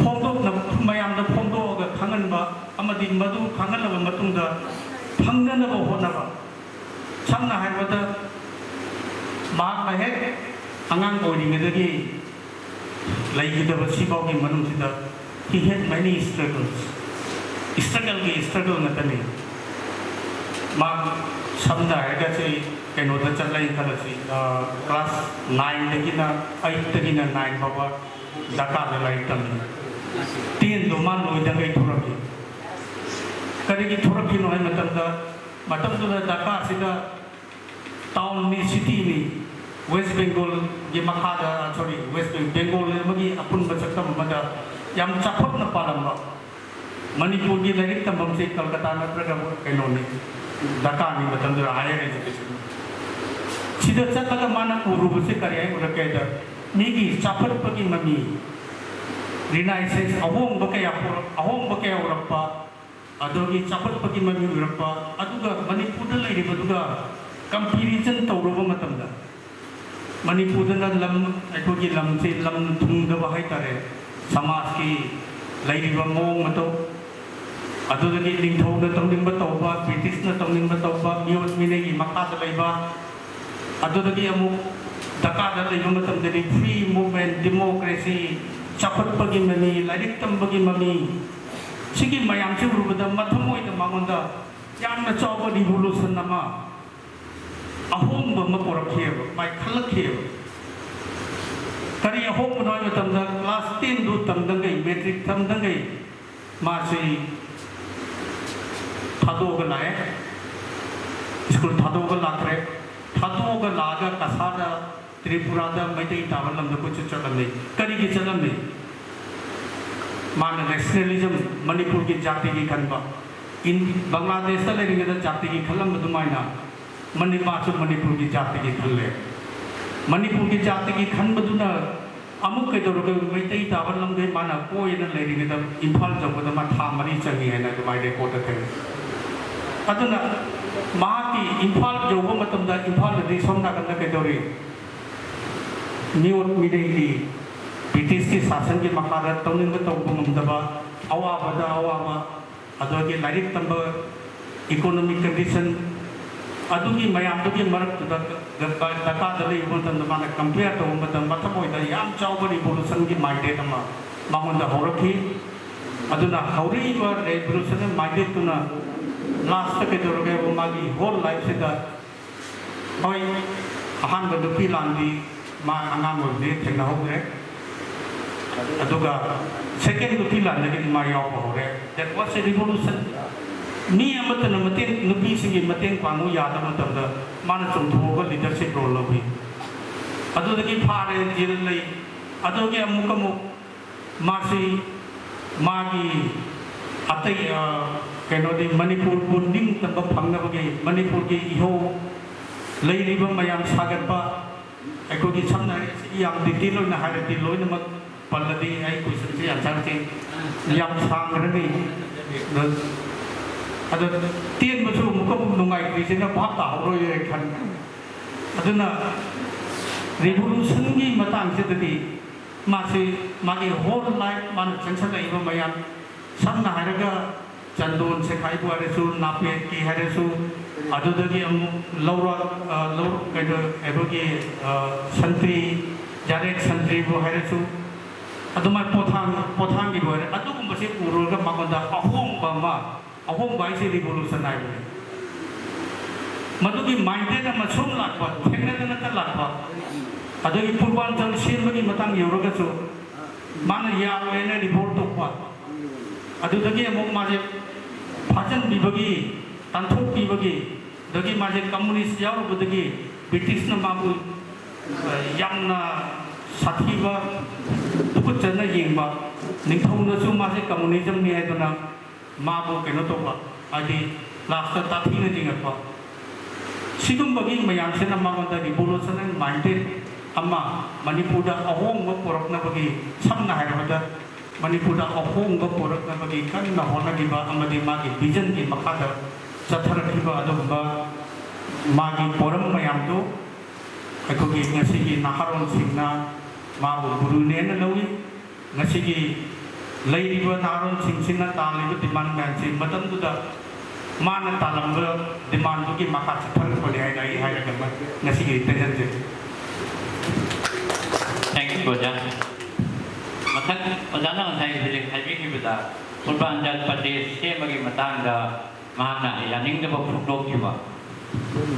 ꯐꯣꯡꯗꯣꯛꯅꯕ, ꯃꯌꯥꯝꯗ ꯐꯣꯡꯗꯣꯛꯑꯒ ꯈꯪꯍꯟꯕ ꯑꯃꯗꯤ ꯃꯗꯨ ꯈꯪꯍꯜꯂꯕ ꯃꯇꯨꯡꯗ ꯐꯪꯅꯅꯕ ꯍꯣꯠꯅꯕ꯫ ꯁꯝꯅ ꯍꯥꯏꯔꯕꯗ, ꯃꯍꯥꯛꯅ ꯍꯦꯛ ꯑꯉꯥꯡ ꯑꯣꯏꯔꯤꯉꯩꯗꯒꯤ ꯂꯩꯈꯤꯗꯕ ꯁꯤꯐꯥꯎꯒꯤ ꯃꯅꯨꯡꯁꯤꯗ he had many struggles꯫ Struggleꯒꯤ struggle ꯉꯥꯛꯇꯅꯤ꯫ ꯃꯍꯥꯛ ꯁꯝꯅ ꯍꯥꯏꯔꯒ ꯁꯤ ꯀꯩꯅꯣꯗ ꯆꯠꯂꯦꯅ ꯈꯜꯂꯁꯤ, ꯑ, class nineꯗꯒꯤꯅ, eightꯇꯒꯤꯅ nine ꯐꯥꯎꯕ ꯙꯥꯀꯥꯗ ꯂꯥꯏꯔꯤꯛ ꯇꯝꯃꯤ꯫ Tenꯗꯣ ꯃꯥ ꯂꯣꯏꯗꯉꯩ ꯊꯣꯔꯛꯈꯤ꯫ ꯀꯔꯤꯒꯤ ꯊꯣꯔꯛꯈꯤꯅꯣ ꯍꯥꯏꯕ ꯃꯇꯝꯗ, ꯃꯇꯝꯗꯨꯗ ꯙꯥꯀꯥꯁꯤꯗ townꯅꯤ, cityꯅꯤ, ꯋꯦꯁ ꯕꯦꯡꯒꯣꯜꯒꯤ ꯃꯈꯥꯗ, ꯁꯣꯔꯤ, ꯋꯦꯁ ꯕꯦꯡ-, ꯕꯦꯡꯒꯣꯜ ꯑꯃꯒꯤ ꯑꯄꯨꯟꯕ ꯁꯛꯇꯝ ꯑꯃꯗ ꯌꯥꯝ ꯆꯥꯎꯈꯠꯅ ꯄꯥꯜꯂꯝꯕ ꯃꯅꯤꯄꯨꯔꯒꯤ ꯂꯥꯏꯔꯤꯛ ꯇꯝꯐꯝꯁꯦ ꯀꯜꯀꯇꯥ ꯅꯠꯇ꯭ꯔꯒ ꯀꯩꯅꯣꯅꯤ, ꯗꯔꯀꯥꯔꯅꯤ ꯃꯇꯝꯗꯨꯗ higher education꯫ ꯁꯤꯗ ꯆꯠꯂꯒ ꯃꯥꯅ ꯎꯔꯨꯕꯁꯦ ꯀꯔꯤ ꯍꯥꯏ ꯎꯔꯛꯀꯦꯗ, ꯃꯤꯒꯤ ꯆꯥꯎꯈꯠꯄꯒꯤ ꯃꯃꯤ, ꯔꯤꯅꯥꯏꯁꯦꯟꯁ, ꯑꯍꯣꯡꯕ ꯀꯌꯥ ꯄꯨꯔꯛ-, ꯑꯍꯣꯡꯕ ꯀꯌꯥ ꯎꯔꯛꯄ, ꯑꯗꯨꯒꯤ ꯆꯥꯎꯈꯠꯄꯒꯤ ꯃꯃꯤ ꯎꯔꯛꯄ, ꯑꯗꯨꯒ ꯃꯅꯤꯄꯨꯔꯗ ꯂꯩꯔꯤꯕꯗꯨꯒ comparison ꯇꯧꯔꯨꯕ ꯃꯇꯝꯗ, ꯃꯅꯤꯄꯨꯔꯗꯅ ꯂꯝ, ꯑꯩꯈꯣꯏꯒꯤ ꯂꯝꯁꯤ ꯂꯝ ꯊꯨꯡꯗꯕ ꯍꯥꯏꯇꯥꯔꯦ, ꯁꯃꯥꯖꯀꯤ ꯂꯩꯔꯤꯕ ꯃꯑꯣꯡ ꯃꯇꯧ, ꯑꯗꯨꯗꯒꯤ ꯅꯤꯡꯊꯧꯅ ꯇꯧꯅꯤꯡꯕ ꯇꯧꯕ, ꯕ꯭ꯔꯤꯇꯤꯁꯅ ꯇꯧꯅꯤꯡꯕ ꯇꯧꯕ, ꯃꯤꯑꯣꯠ ꯃꯤꯅꯩꯒꯤ ꯃꯈꯥꯗ ꯂꯩꯕ, ꯑꯗꯨꯗꯒꯤ ꯑꯃꯨꯛ ꯗꯔꯀꯥꯔꯗ ꯂꯩꯕ ꯃꯇꯝꯗꯗꯤ free movement, democracy, ꯆꯥꯎꯈꯠꯄꯒꯤ ꯃꯃꯤ, ꯂꯥꯏꯔꯤꯛ ꯇꯝꯕꯒꯤ ꯃꯃꯤ, ꯁꯤꯒꯤ ꯃꯌꯥꯝꯁꯤ ꯎꯔꯨꯕꯗ ꯃꯊꯃꯣꯏꯗ ꯃꯉꯣꯟꯗ ꯌꯥꯝꯅ ꯆꯥꯎꯕ revolution ꯑꯃ, ꯑꯍꯣꯡꯕ ꯑꯃ ꯄꯨꯔꯛꯈꯤꯑꯕ, ꯃꯥꯏ ꯈꯜꯂꯛꯈꯤꯑꯕ꯫ ꯀꯔꯤ ꯑꯍꯣꯡꯕꯅꯣ ꯍꯥꯏꯕ ꯃꯇꯝꯗ class ten ꯗꯨ ꯇꯝꯗꯉꯩ, matric ꯇꯝꯗꯉꯩ ꯃꯥꯁꯤ ꯊꯥꯗꯣꯛꯑꯒ ꯂꯥꯛꯑꯦ, ꯁ꯭ꯀꯨꯜ ꯊꯥꯗꯣꯛꯑꯒ ꯂꯥꯛꯈ꯭ꯔꯦ꯫ ꯊꯥꯗꯣꯛꯑꯒ ꯂꯥꯛꯑꯒ ꯀꯁꯥꯔꯗ, ꯇ꯭ꯔꯤꯄꯨꯔꯥꯗ ꯃꯩꯇꯩ ꯇꯥꯕ ꯂꯝꯗ ꯀꯣꯏꯆꯠ ꯆꯠꯂꯝꯃꯤ꯫ ꯀꯔꯤꯒꯤ ꯆꯠꯂꯝꯃꯤ? ꯃꯥꯅ nationalism, ꯃꯅꯤꯄꯨꯔꯒꯤ ꯖꯥꯇꯤꯒꯤ ꯈꯟꯕ, ꯏꯟ-, ꯕꯪꯒ꯭ꯂꯥꯗꯦꯁꯇ ꯂꯩꯔꯤꯉꯩꯗ ꯖꯥꯇꯤꯒꯤ ꯈꯜꯂꯝꯕ ꯑꯗꯨꯃꯥꯏꯅ ꯃꯅꯤ-, ꯃꯥꯁꯨ ꯃꯅꯤꯄꯨꯔꯒꯤ ꯖꯥꯇꯤꯒꯤ ꯈꯜꯂꯦ꯫ ꯃꯅꯤꯄꯨꯔꯒꯤ ꯖꯥꯇꯤꯒꯤ ꯈꯟꯕꯗꯨꯅ ꯑꯃꯨꯛ ꯀꯩꯗꯧꯔꯒ ꯃꯩꯇꯩ ꯇꯥꯕ ꯂꯝꯗꯩ ꯃꯥꯅ ꯀꯣꯏꯅ ꯂꯩꯔꯤꯉꯩꯗ ꯏꯝꯐꯥꯜ ꯌꯧꯕꯗ ꯃꯥ ꯊꯥ ꯃꯔꯤ ꯆꯪꯉꯤ ꯍꯥꯏꯅ ꯑꯗꯨꯃꯥꯏꯅ ꯔꯦꯀꯣꯔꯠꯇ ꯊꯦꯡꯅꯩ꯫ ꯑꯗꯨꯅ ꯃꯍꯥꯛꯀꯤ ꯏꯝꯐꯥꯜ ꯌꯧꯕ ꯃꯇꯝꯗ ꯏꯝꯐꯥꯜꯗꯗꯤ ꯁꯣꯝ ꯅꯥꯀꯟꯗ ꯀꯩꯗꯧꯔꯤ? ꯃꯤꯑꯣꯠ ꯃꯤꯅꯩꯒꯤ, ꯕ꯭ꯔꯤꯇꯤꯁꯀꯤ ꯁꯥꯁꯟꯒꯤ ꯃꯈꯥꯗ ꯇꯧꯅꯤꯡꯕ ꯇꯧꯕ ꯉꯝꯗꯕ, ꯑꯋꯥꯕꯗ ꯑꯋꯥꯕ, ꯑꯗꯨꯗꯒꯤ ꯂꯥꯏꯔꯤꯛ ꯇꯝꯕ, economic condition, ꯑꯗꯨꯒꯤ ꯃꯌꯥꯝꯗꯨꯒꯤ ꯃꯔꯛꯇꯨꯗ ꯗꯔꯀꯥꯔꯗ ꯂꯩꯕ ꯃꯇꯝꯗ ꯃꯥꯅ compare ꯇꯧꯕ ꯃꯇꯝꯗ ꯃꯊꯃꯣꯏꯗ ꯌꯥꯝ ꯆꯥꯎꯕ revolution ꯒꯤ minded ꯑꯃ ꯃꯉꯣꯟꯗ ꯍꯧꯔꯛꯈꯤ꯫ ꯑꯗꯨꯅ ꯍꯧꯔꯛꯏꯕ revolution ꯒꯤ minded ꯇꯨꯅ last ꯀꯩꯗꯧꯔꯒꯦ ꯍꯥꯏꯕ ꯃꯥꯒꯤ whole life ꯁꯤꯗ, ꯍꯣꯏ, ꯑꯍꯥꯟꯕ ꯅꯨꯄꯤ ꯂꯥꯟꯗꯤ ꯃꯥ ꯑꯉꯥꯡ ꯑꯣꯏꯕꯗꯒꯤ ꯊꯦꯡꯅꯍꯧꯗ꯭ꯔꯦ꯫ ꯑꯗꯨꯒ second ꯅꯨꯄꯤ ꯂꯥꯟꯗꯒꯤꯗꯤ ꯃꯥ ꯌꯥꯎꯕ ꯍꯧꯔꯦ꯫ That was a revolution꯫ ꯃꯤ ꯑꯃꯠꯇꯅ ꯃꯇꯦꯡ, ꯅꯨꯄꯤꯁꯤꯡꯒꯤ ꯃꯇꯦꯡ ꯄꯥꯡꯕ ꯌꯥꯗꯕ ꯃꯇꯝꯗ ꯃꯥꯅ ꯆꯣꯡꯊꯣꯛꯑꯒ leadership role ꯂꯧꯏ꯫ ꯑꯗꯨꯗꯒꯤ ꯐꯥꯔꯦ, ꯖꯦꯜ ꯂꯩ꯫ ꯑꯗꯨꯒꯤ ꯑꯃꯨꯛ ꯑꯃꯨꯛ ꯃꯥꯁꯤ ꯃꯥꯒꯤ ꯑꯇꯩ, ꯑ, ꯀꯩꯅꯣꯗꯤ ꯃꯅꯤꯄꯨꯔꯕꯨ ꯅꯤꯡꯇꯝꯕ ꯐꯪꯅꯕꯒꯤ ꯃꯅꯤꯄꯨꯔꯒꯤ ꯏꯍꯧ ꯂꯩꯔꯤꯕ ꯃꯌꯥꯝ ꯁꯥꯒꯠꯄ, ꯑꯩꯈꯣꯏꯒꯤ ꯁꯝꯅ ꯍꯥꯏꯔꯒ ꯌꯥꯝ detail ꯑꯣꯏꯅ ꯍꯥꯏꯔꯗꯤ ꯂꯣꯏꯅꯃꯛ ꯄꯜꯂꯗꯤ ꯑꯩ questionꯁꯦ answer ꯁꯦ ꯌꯥꯝ ꯁꯥꯡꯈ꯭ꯔꯅꯤ꯫ ꯑꯗꯣ, ꯑꯗꯣ ꯇꯦꯟꯕꯁꯨ ꯑꯃꯨꯛꯀ ꯑꯃꯨꯛ ꯅꯨꯡꯉꯥꯏꯇ꯭ꯔꯤꯁꯤꯅ ꯚꯥꯞ ꯇꯥꯍꯧꯔꯣꯏ ꯍꯥꯏ ꯈꯟꯕ꯫ ꯑꯗꯨꯅ revolutionꯒꯤ ꯃꯇꯥꯡꯁꯤꯗꯗꯤ ꯃꯥꯁꯤ ꯃꯥꯒꯤ whole life ꯃꯥꯅ ꯆꯪꯁꯜꯂꯛꯏꯕ ꯃꯌꯥꯝ, ꯁꯝꯅ ꯍꯥꯏꯔꯒ ꯆꯟꯗꯣꯟ ꯁꯦꯈꯥꯏꯕꯨ ꯍꯥꯏꯔꯁꯨ, ꯅꯥꯄꯦꯠꯀꯤ ꯍꯥꯏꯔꯁꯨ, ꯑꯗꯨꯗꯒꯤ ꯑꯃꯨꯛ ꯂꯧꯔ-, ꯑ, ꯂꯧ-, ꯀꯩꯅꯣ, ꯑꯩꯈꯣꯏꯒꯤ, ꯑ, ꯁꯟꯇ꯭ꯔꯤ, ꯌꯥꯔꯦꯛ ꯁꯟꯇ꯭ꯔꯤꯕꯨ ꯍꯥꯏꯔꯁꯨ, ꯑꯗꯨꯃꯥꯏꯅ ꯄꯣꯊꯥꯡ, ꯄꯣꯊꯥꯡꯒꯤꯕꯨ ꯍꯥꯏꯔꯦ, ꯑꯗꯨꯒꯨꯝꯕꯁꯦ ꯎꯔꯨꯔꯒ ꯃꯉꯣꯟꯗ ꯑꯍꯣꯡꯕ ꯑꯃ, ꯑꯍꯣꯡꯕ ꯍꯥꯏꯁꯦ revolution ꯍꯥꯏꯕꯅꯤ꯫ ꯃꯗꯨꯒꯤ minded ꯑꯃ ꯁꯨꯝ ꯂꯥꯛꯄ, ꯊꯦꯡꯅꯗꯅꯇ ꯂꯥꯛꯄ, ꯑꯗꯨꯒꯤ ꯄꯨꯔꯕꯥꯟꯆꯜ ꯁꯦꯝꯕꯒꯤ ꯃꯇꯥꯡ ꯌꯧꯔꯒꯁꯨ ꯃꯥꯅ ꯌꯥꯔꯣꯏꯅ revolt ꯇꯧꯕ, ꯑꯗꯨꯗꯒꯤ ꯑꯃꯨꯛ ꯃꯥꯁꯦ ꯐꯥꯖꯤꯟꯕꯤꯕꯒꯤ, ꯇꯥꯟꯊꯣꯛꯄꯤꯕꯒꯤ, ꯑꯗꯒꯤ ꯃꯥꯁꯦ communist ꯌꯥꯎꯔꯨꯕꯗꯒꯤ Britishꯅ ꯃꯥꯕꯨ, ꯑ, ꯌꯥꯝꯅ ꯁꯥꯊꯤꯕ, ꯇꯨꯀꯠꯆꯅ ꯌꯦꯡꯕ, ꯅꯤꯡꯊꯧꯅꯁꯨ ꯃꯥꯁꯦ communismꯅꯤ ꯍꯥꯏꯗꯨꯅ ꯃꯥꯕꯨ ꯀꯩꯅꯣ ꯇꯧꯕ, ꯍꯥꯏꯗꯤ lastꯇ ꯇꯥꯊꯤꯅ ꯌꯦꯡꯉꯛꯄ꯫ ꯁꯤꯒꯨꯝꯕꯒꯤ ꯃꯌꯥꯝꯁꯤꯅ ꯃꯉꯣꯟꯗ revolutionary minded ꯑꯃ ꯃꯅꯤꯄꯨꯔꯗ ꯑꯍꯣꯡꯕ ꯄꯨꯔꯛꯅꯕꯒꯤ, ꯁꯝꯅ ꯍꯥꯏꯔꯕꯗ ꯃꯅꯤꯄꯨꯔꯗ ꯑꯍꯣꯡꯕ ꯄꯨꯔꯛꯅꯕꯒꯤ ꯀꯟꯅ ꯍꯣꯠꯅꯈꯤꯕ ꯑꯃꯗꯤ ꯃꯥꯒꯤ visionꯒꯤ ꯃꯈꯥꯗ ꯆꯠꯊꯔꯛꯈꯤꯕ ꯑꯗꯨꯒꯨꯝꯕ ꯃꯥꯒꯤ ꯄꯣꯔꯝ ꯃꯌꯥꯝꯗꯨ ꯑꯩꯈꯣꯏꯒꯤ ꯉꯁꯤꯒꯤ ꯅꯍꯥꯔꯣꯜꯁꯤꯡꯅ ꯃꯥꯕꯨ ꯒꯨꯔꯨꯅꯦꯅ ꯂꯧꯏ꯫ ꯉꯁꯤꯒꯤ ꯂꯩꯔꯤꯕ ꯅꯍꯥꯔꯣꯜꯁꯤꯡꯁꯤꯅ ꯇꯥꯜꯂꯤꯕ demand ꯃꯌꯥꯝꯁꯤ ꯃꯇꯝꯗꯨꯗ ꯃꯥꯅ ꯇꯥꯜꯂꯝꯕ demandꯗꯨꯒꯤ ꯃꯈꯥ ꯆꯠꯊꯔꯛꯄꯅꯤ ꯍꯥꯏꯅ ꯑꯩ ꯍꯥꯏꯔꯒ ꯉꯁꯤꯒꯤ ꯇꯦꯟꯁꯟꯁꯦ꯫ Thank you, ꯑꯣꯖꯥ꯫ ꯃꯊꯪ ꯑꯣꯖꯥꯅ ꯉꯁꯥꯏ ꯍꯧꯖꯤꯛ ꯍꯥꯏꯕꯤꯈꯤꯕꯗ ꯄꯨꯔꯕꯥꯟꯆꯜ ꯄ꯭ꯔꯗꯦꯁ ꯁꯦꯝꯕꯒꯤ ꯃꯇꯥꯡꯗ ꯃꯍꯥꯛꯅ ꯌꯥꯅꯤꯡꯗꯕ ꯐꯣꯡꯗꯣꯛꯈꯤꯕ꯫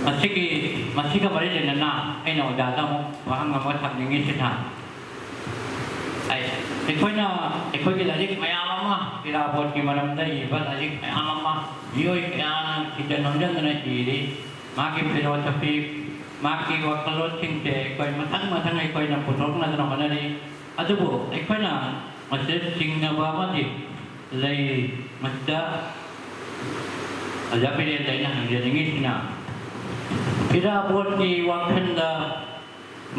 ꯃꯁꯤꯒꯤ, ꯃꯁꯤꯒ ꯃꯔꯤ ꯂꯩꯅꯅ ꯑꯩꯅ ꯑꯣꯖꯥꯗ ꯑꯃꯨꯛ ꯋꯥꯍꯪ ꯑꯃ ꯊꯝꯅꯤꯡꯉꯤꯁꯤꯅ, ꯑꯩ, ꯑꯩꯈꯣꯏꯅ, ꯑꯩꯈꯣꯏꯒꯤ ꯂꯥꯏꯔꯤꯛ ꯃꯌꯥꯝ ꯑꯃ, ꯏꯔꯥꯕꯣꯠꯀꯤ ꯃꯔꯝꯗ ꯏꯕ ꯂꯥꯏꯔꯤꯛ ꯃꯌꯥꯝ ꯑꯃ ꯃꯤꯑꯣꯏ ꯀꯌꯥꯅ ꯊꯤꯖꯤꯟ ꯍꯨꯝꯖꯤꯟꯗꯅ ꯏꯔꯤ꯫ ꯃꯥꯒꯤ philosophy, ꯃꯍꯥꯛꯀꯤ ꯋꯥꯈꯜꯂꯣꯟꯁꯤꯡꯁꯦ ꯑꯩꯈꯣꯏ ꯃꯊꯪ ꯃꯊꯪ ꯑꯩꯈꯣꯏꯅ ꯄꯨꯊꯣꯛꯅꯗꯅ ꯍꯣꯠꯅꯔꯤ꯫ ꯑꯗꯨꯕꯨ ꯑꯩꯈꯣꯏꯅ ꯃꯁꯤꯗ ꯆꯤꯡꯅꯕ ꯑꯃꯗꯤ ꯂꯩꯔꯤ꯫ ꯃꯁꯤꯗ ꯑꯣꯖꯥ ꯕꯤꯔꯦꯟꯗ ꯑꯩꯅ ꯍꯪꯖꯅꯤꯡꯉꯤꯁꯤꯅ, ꯏꯔꯥꯕꯣꯠꯀꯤ ꯋꯥꯈꯜꯗ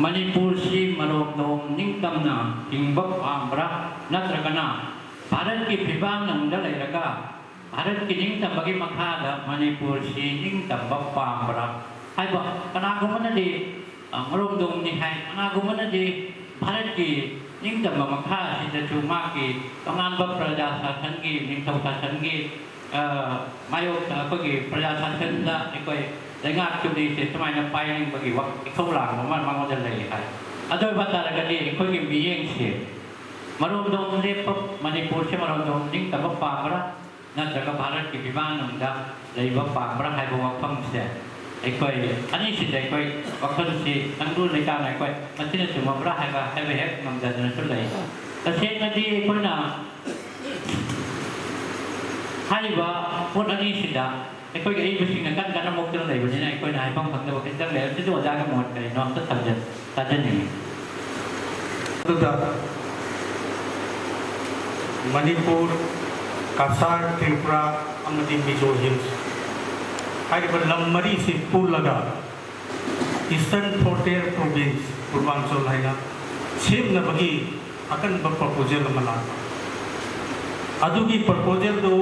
ꯃꯅꯤꯄꯨꯔꯁꯤ ꯃꯔꯣꯝꯗꯣꯝ ꯅꯤꯡꯇꯝꯅ ꯍꯤꯡꯕ ꯄꯥꯝꯕ꯭ꯔꯥ, ꯅꯠꯇ꯭ꯔꯒꯅ ꯚꯥꯔꯠꯀꯤ ꯐꯤꯕꯥꯛꯅꯨꯡꯗ ꯂꯩꯔꯒ ꯚꯥꯔꯠꯀꯤ ꯅꯤꯡꯇꯝꯕꯒꯤ ꯃꯈꯥꯗ ꯃꯅꯤꯄꯨꯔꯁꯤ ꯅꯤꯡꯇꯝꯕ ꯄꯥꯝꯕ꯭ꯔꯥ ꯍꯥꯏꯕ? ꯀꯅꯥꯒꯨꯝꯕꯅꯗꯤ, ꯑ, ꯃꯔꯣꯝꯗꯣꯝꯅꯤ ꯍꯥꯏ, ꯀꯅꯥꯒꯨꯝꯕꯅꯗꯤ ꯚꯥꯔꯠꯀꯤ ꯅꯤꯡꯇꯝꯕ ꯃꯈꯥ ꯑꯁꯤꯗꯁꯨ ꯃꯥꯒꯤ ꯇꯣꯉꯥꯟꯕ ꯄ꯭ꯔꯖꯥ ꯁꯥꯁꯟꯒꯤ, ꯅꯤꯡꯊꯧ ꯁꯥꯁꯟꯒꯤ, ꯑ, ꯃꯥꯌꯣꯛꯇ ꯑꯩꯈꯣꯏꯒꯤ ꯄ꯭ꯔꯖꯥ ꯁꯥꯁꯟꯗ ꯑꯩꯈꯣꯏ ꯂꯩꯉꯥꯛ ꯆꯨꯝꯅꯩꯁꯦ ꯁꯨꯃꯥꯏꯅ ꯄꯥꯏꯅꯤꯡꯕꯒꯤ ꯋꯥ-, ꯏꯊꯧ ꯂꯥꯡꯕ ꯑꯃ ꯃꯉꯣꯟꯗ ꯂꯩ ꯍꯥꯏ꯫ ꯑꯗꯨ ꯑꯣꯏꯕ ꯇꯥꯔꯒꯗꯤ ꯑꯩꯈꯣꯏꯒꯤ ꯃꯤꯠꯌꯦꯡꯁꯦ ꯃꯔꯣꯝꯗꯣꯝ ꯂꯦꯞꯄ, ꯃꯅꯤꯄꯨꯔꯁꯦ ꯃꯔꯣꯝꯗꯣꯝ ꯅꯤꯡꯇꯝꯕ ꯄꯥꯝꯕ꯭ꯔꯥ, ꯅꯠꯇ꯭ꯔꯒ ꯚꯥꯔꯠꯀꯤ ꯐꯤꯕꯥꯛꯅꯨꯡꯗ ꯂꯩꯕ ꯄꯥꯝꯕ꯭ꯔꯥ ꯍꯥꯏꯕ ꯋꯥꯐꯝꯁꯦ ꯑꯩꯈꯣꯏ ꯑꯅꯤꯁꯤꯗ ꯑꯩꯈꯣꯏ ꯋꯥꯈꯜꯁꯤ ꯇꯪꯗꯨ ꯂꯩꯇꯥꯅ ꯑꯩꯈꯣꯏ ꯃꯁꯤꯅ ꯆꯨꯝꯃꯕ꯭ꯔꯥ ꯍꯥꯏꯕ, ꯍꯥꯏꯕ ꯍꯦꯛ ꯉꯝꯗꯗꯅꯁꯨ ꯂꯩ꯫ ꯇꯁꯦꯡꯅꯗꯤ ꯑꯩꯈꯣꯏꯅ ꯍꯥꯏꯔꯤꯕ ꯄꯣꯠ ꯑꯅꯤꯁꯤꯗ ꯑꯩꯈꯣꯏꯒꯤ ꯑꯏꯕꯁꯤꯡꯅ ꯀꯟ ꯀꯟꯅ ꯃꯣꯛꯇꯨꯅ ꯂꯩꯕꯅꯤꯅ ꯑꯩꯈꯣꯏꯅ ꯍꯥꯏꯐꯝ ꯈꯪꯗꯕ ꯈꯤꯇꯪ ꯂꯩ꯫ ꯑꯗꯨꯗꯤ ꯑꯣꯖꯥꯒꯤ ꯃꯣꯠ ꯀꯔꯤꯅꯣ ꯑꯝꯇ ꯊꯝꯖ-, ꯇꯥꯖꯅꯤꯡꯉꯤ꯫ ꯑꯗꯨꯗ ꯃꯅꯤꯄꯨꯔ, ꯀꯁꯥꯔ, ꯇ꯭ꯔꯤꯄꯨꯔꯥ ꯑꯃꯗꯤ ꯃꯤꯖꯣ ꯍꯤꯜꯁ ꯍꯥꯏꯔꯤꯕ ꯂꯝ ꯃꯔꯤꯁꯤ ꯄꯨꯜꯂꯒ Eastern Frontier Province ꯄꯨꯔꯕꯥꯟꯆꯜ ꯍꯥꯏꯅ ꯁꯦꯝꯅꯕꯒꯤ ꯑꯀꯟꯕ proposal ꯑꯃ ꯂꯥꯛꯄ꯫ ꯑꯗꯨꯒꯤ proposalꯗꯨ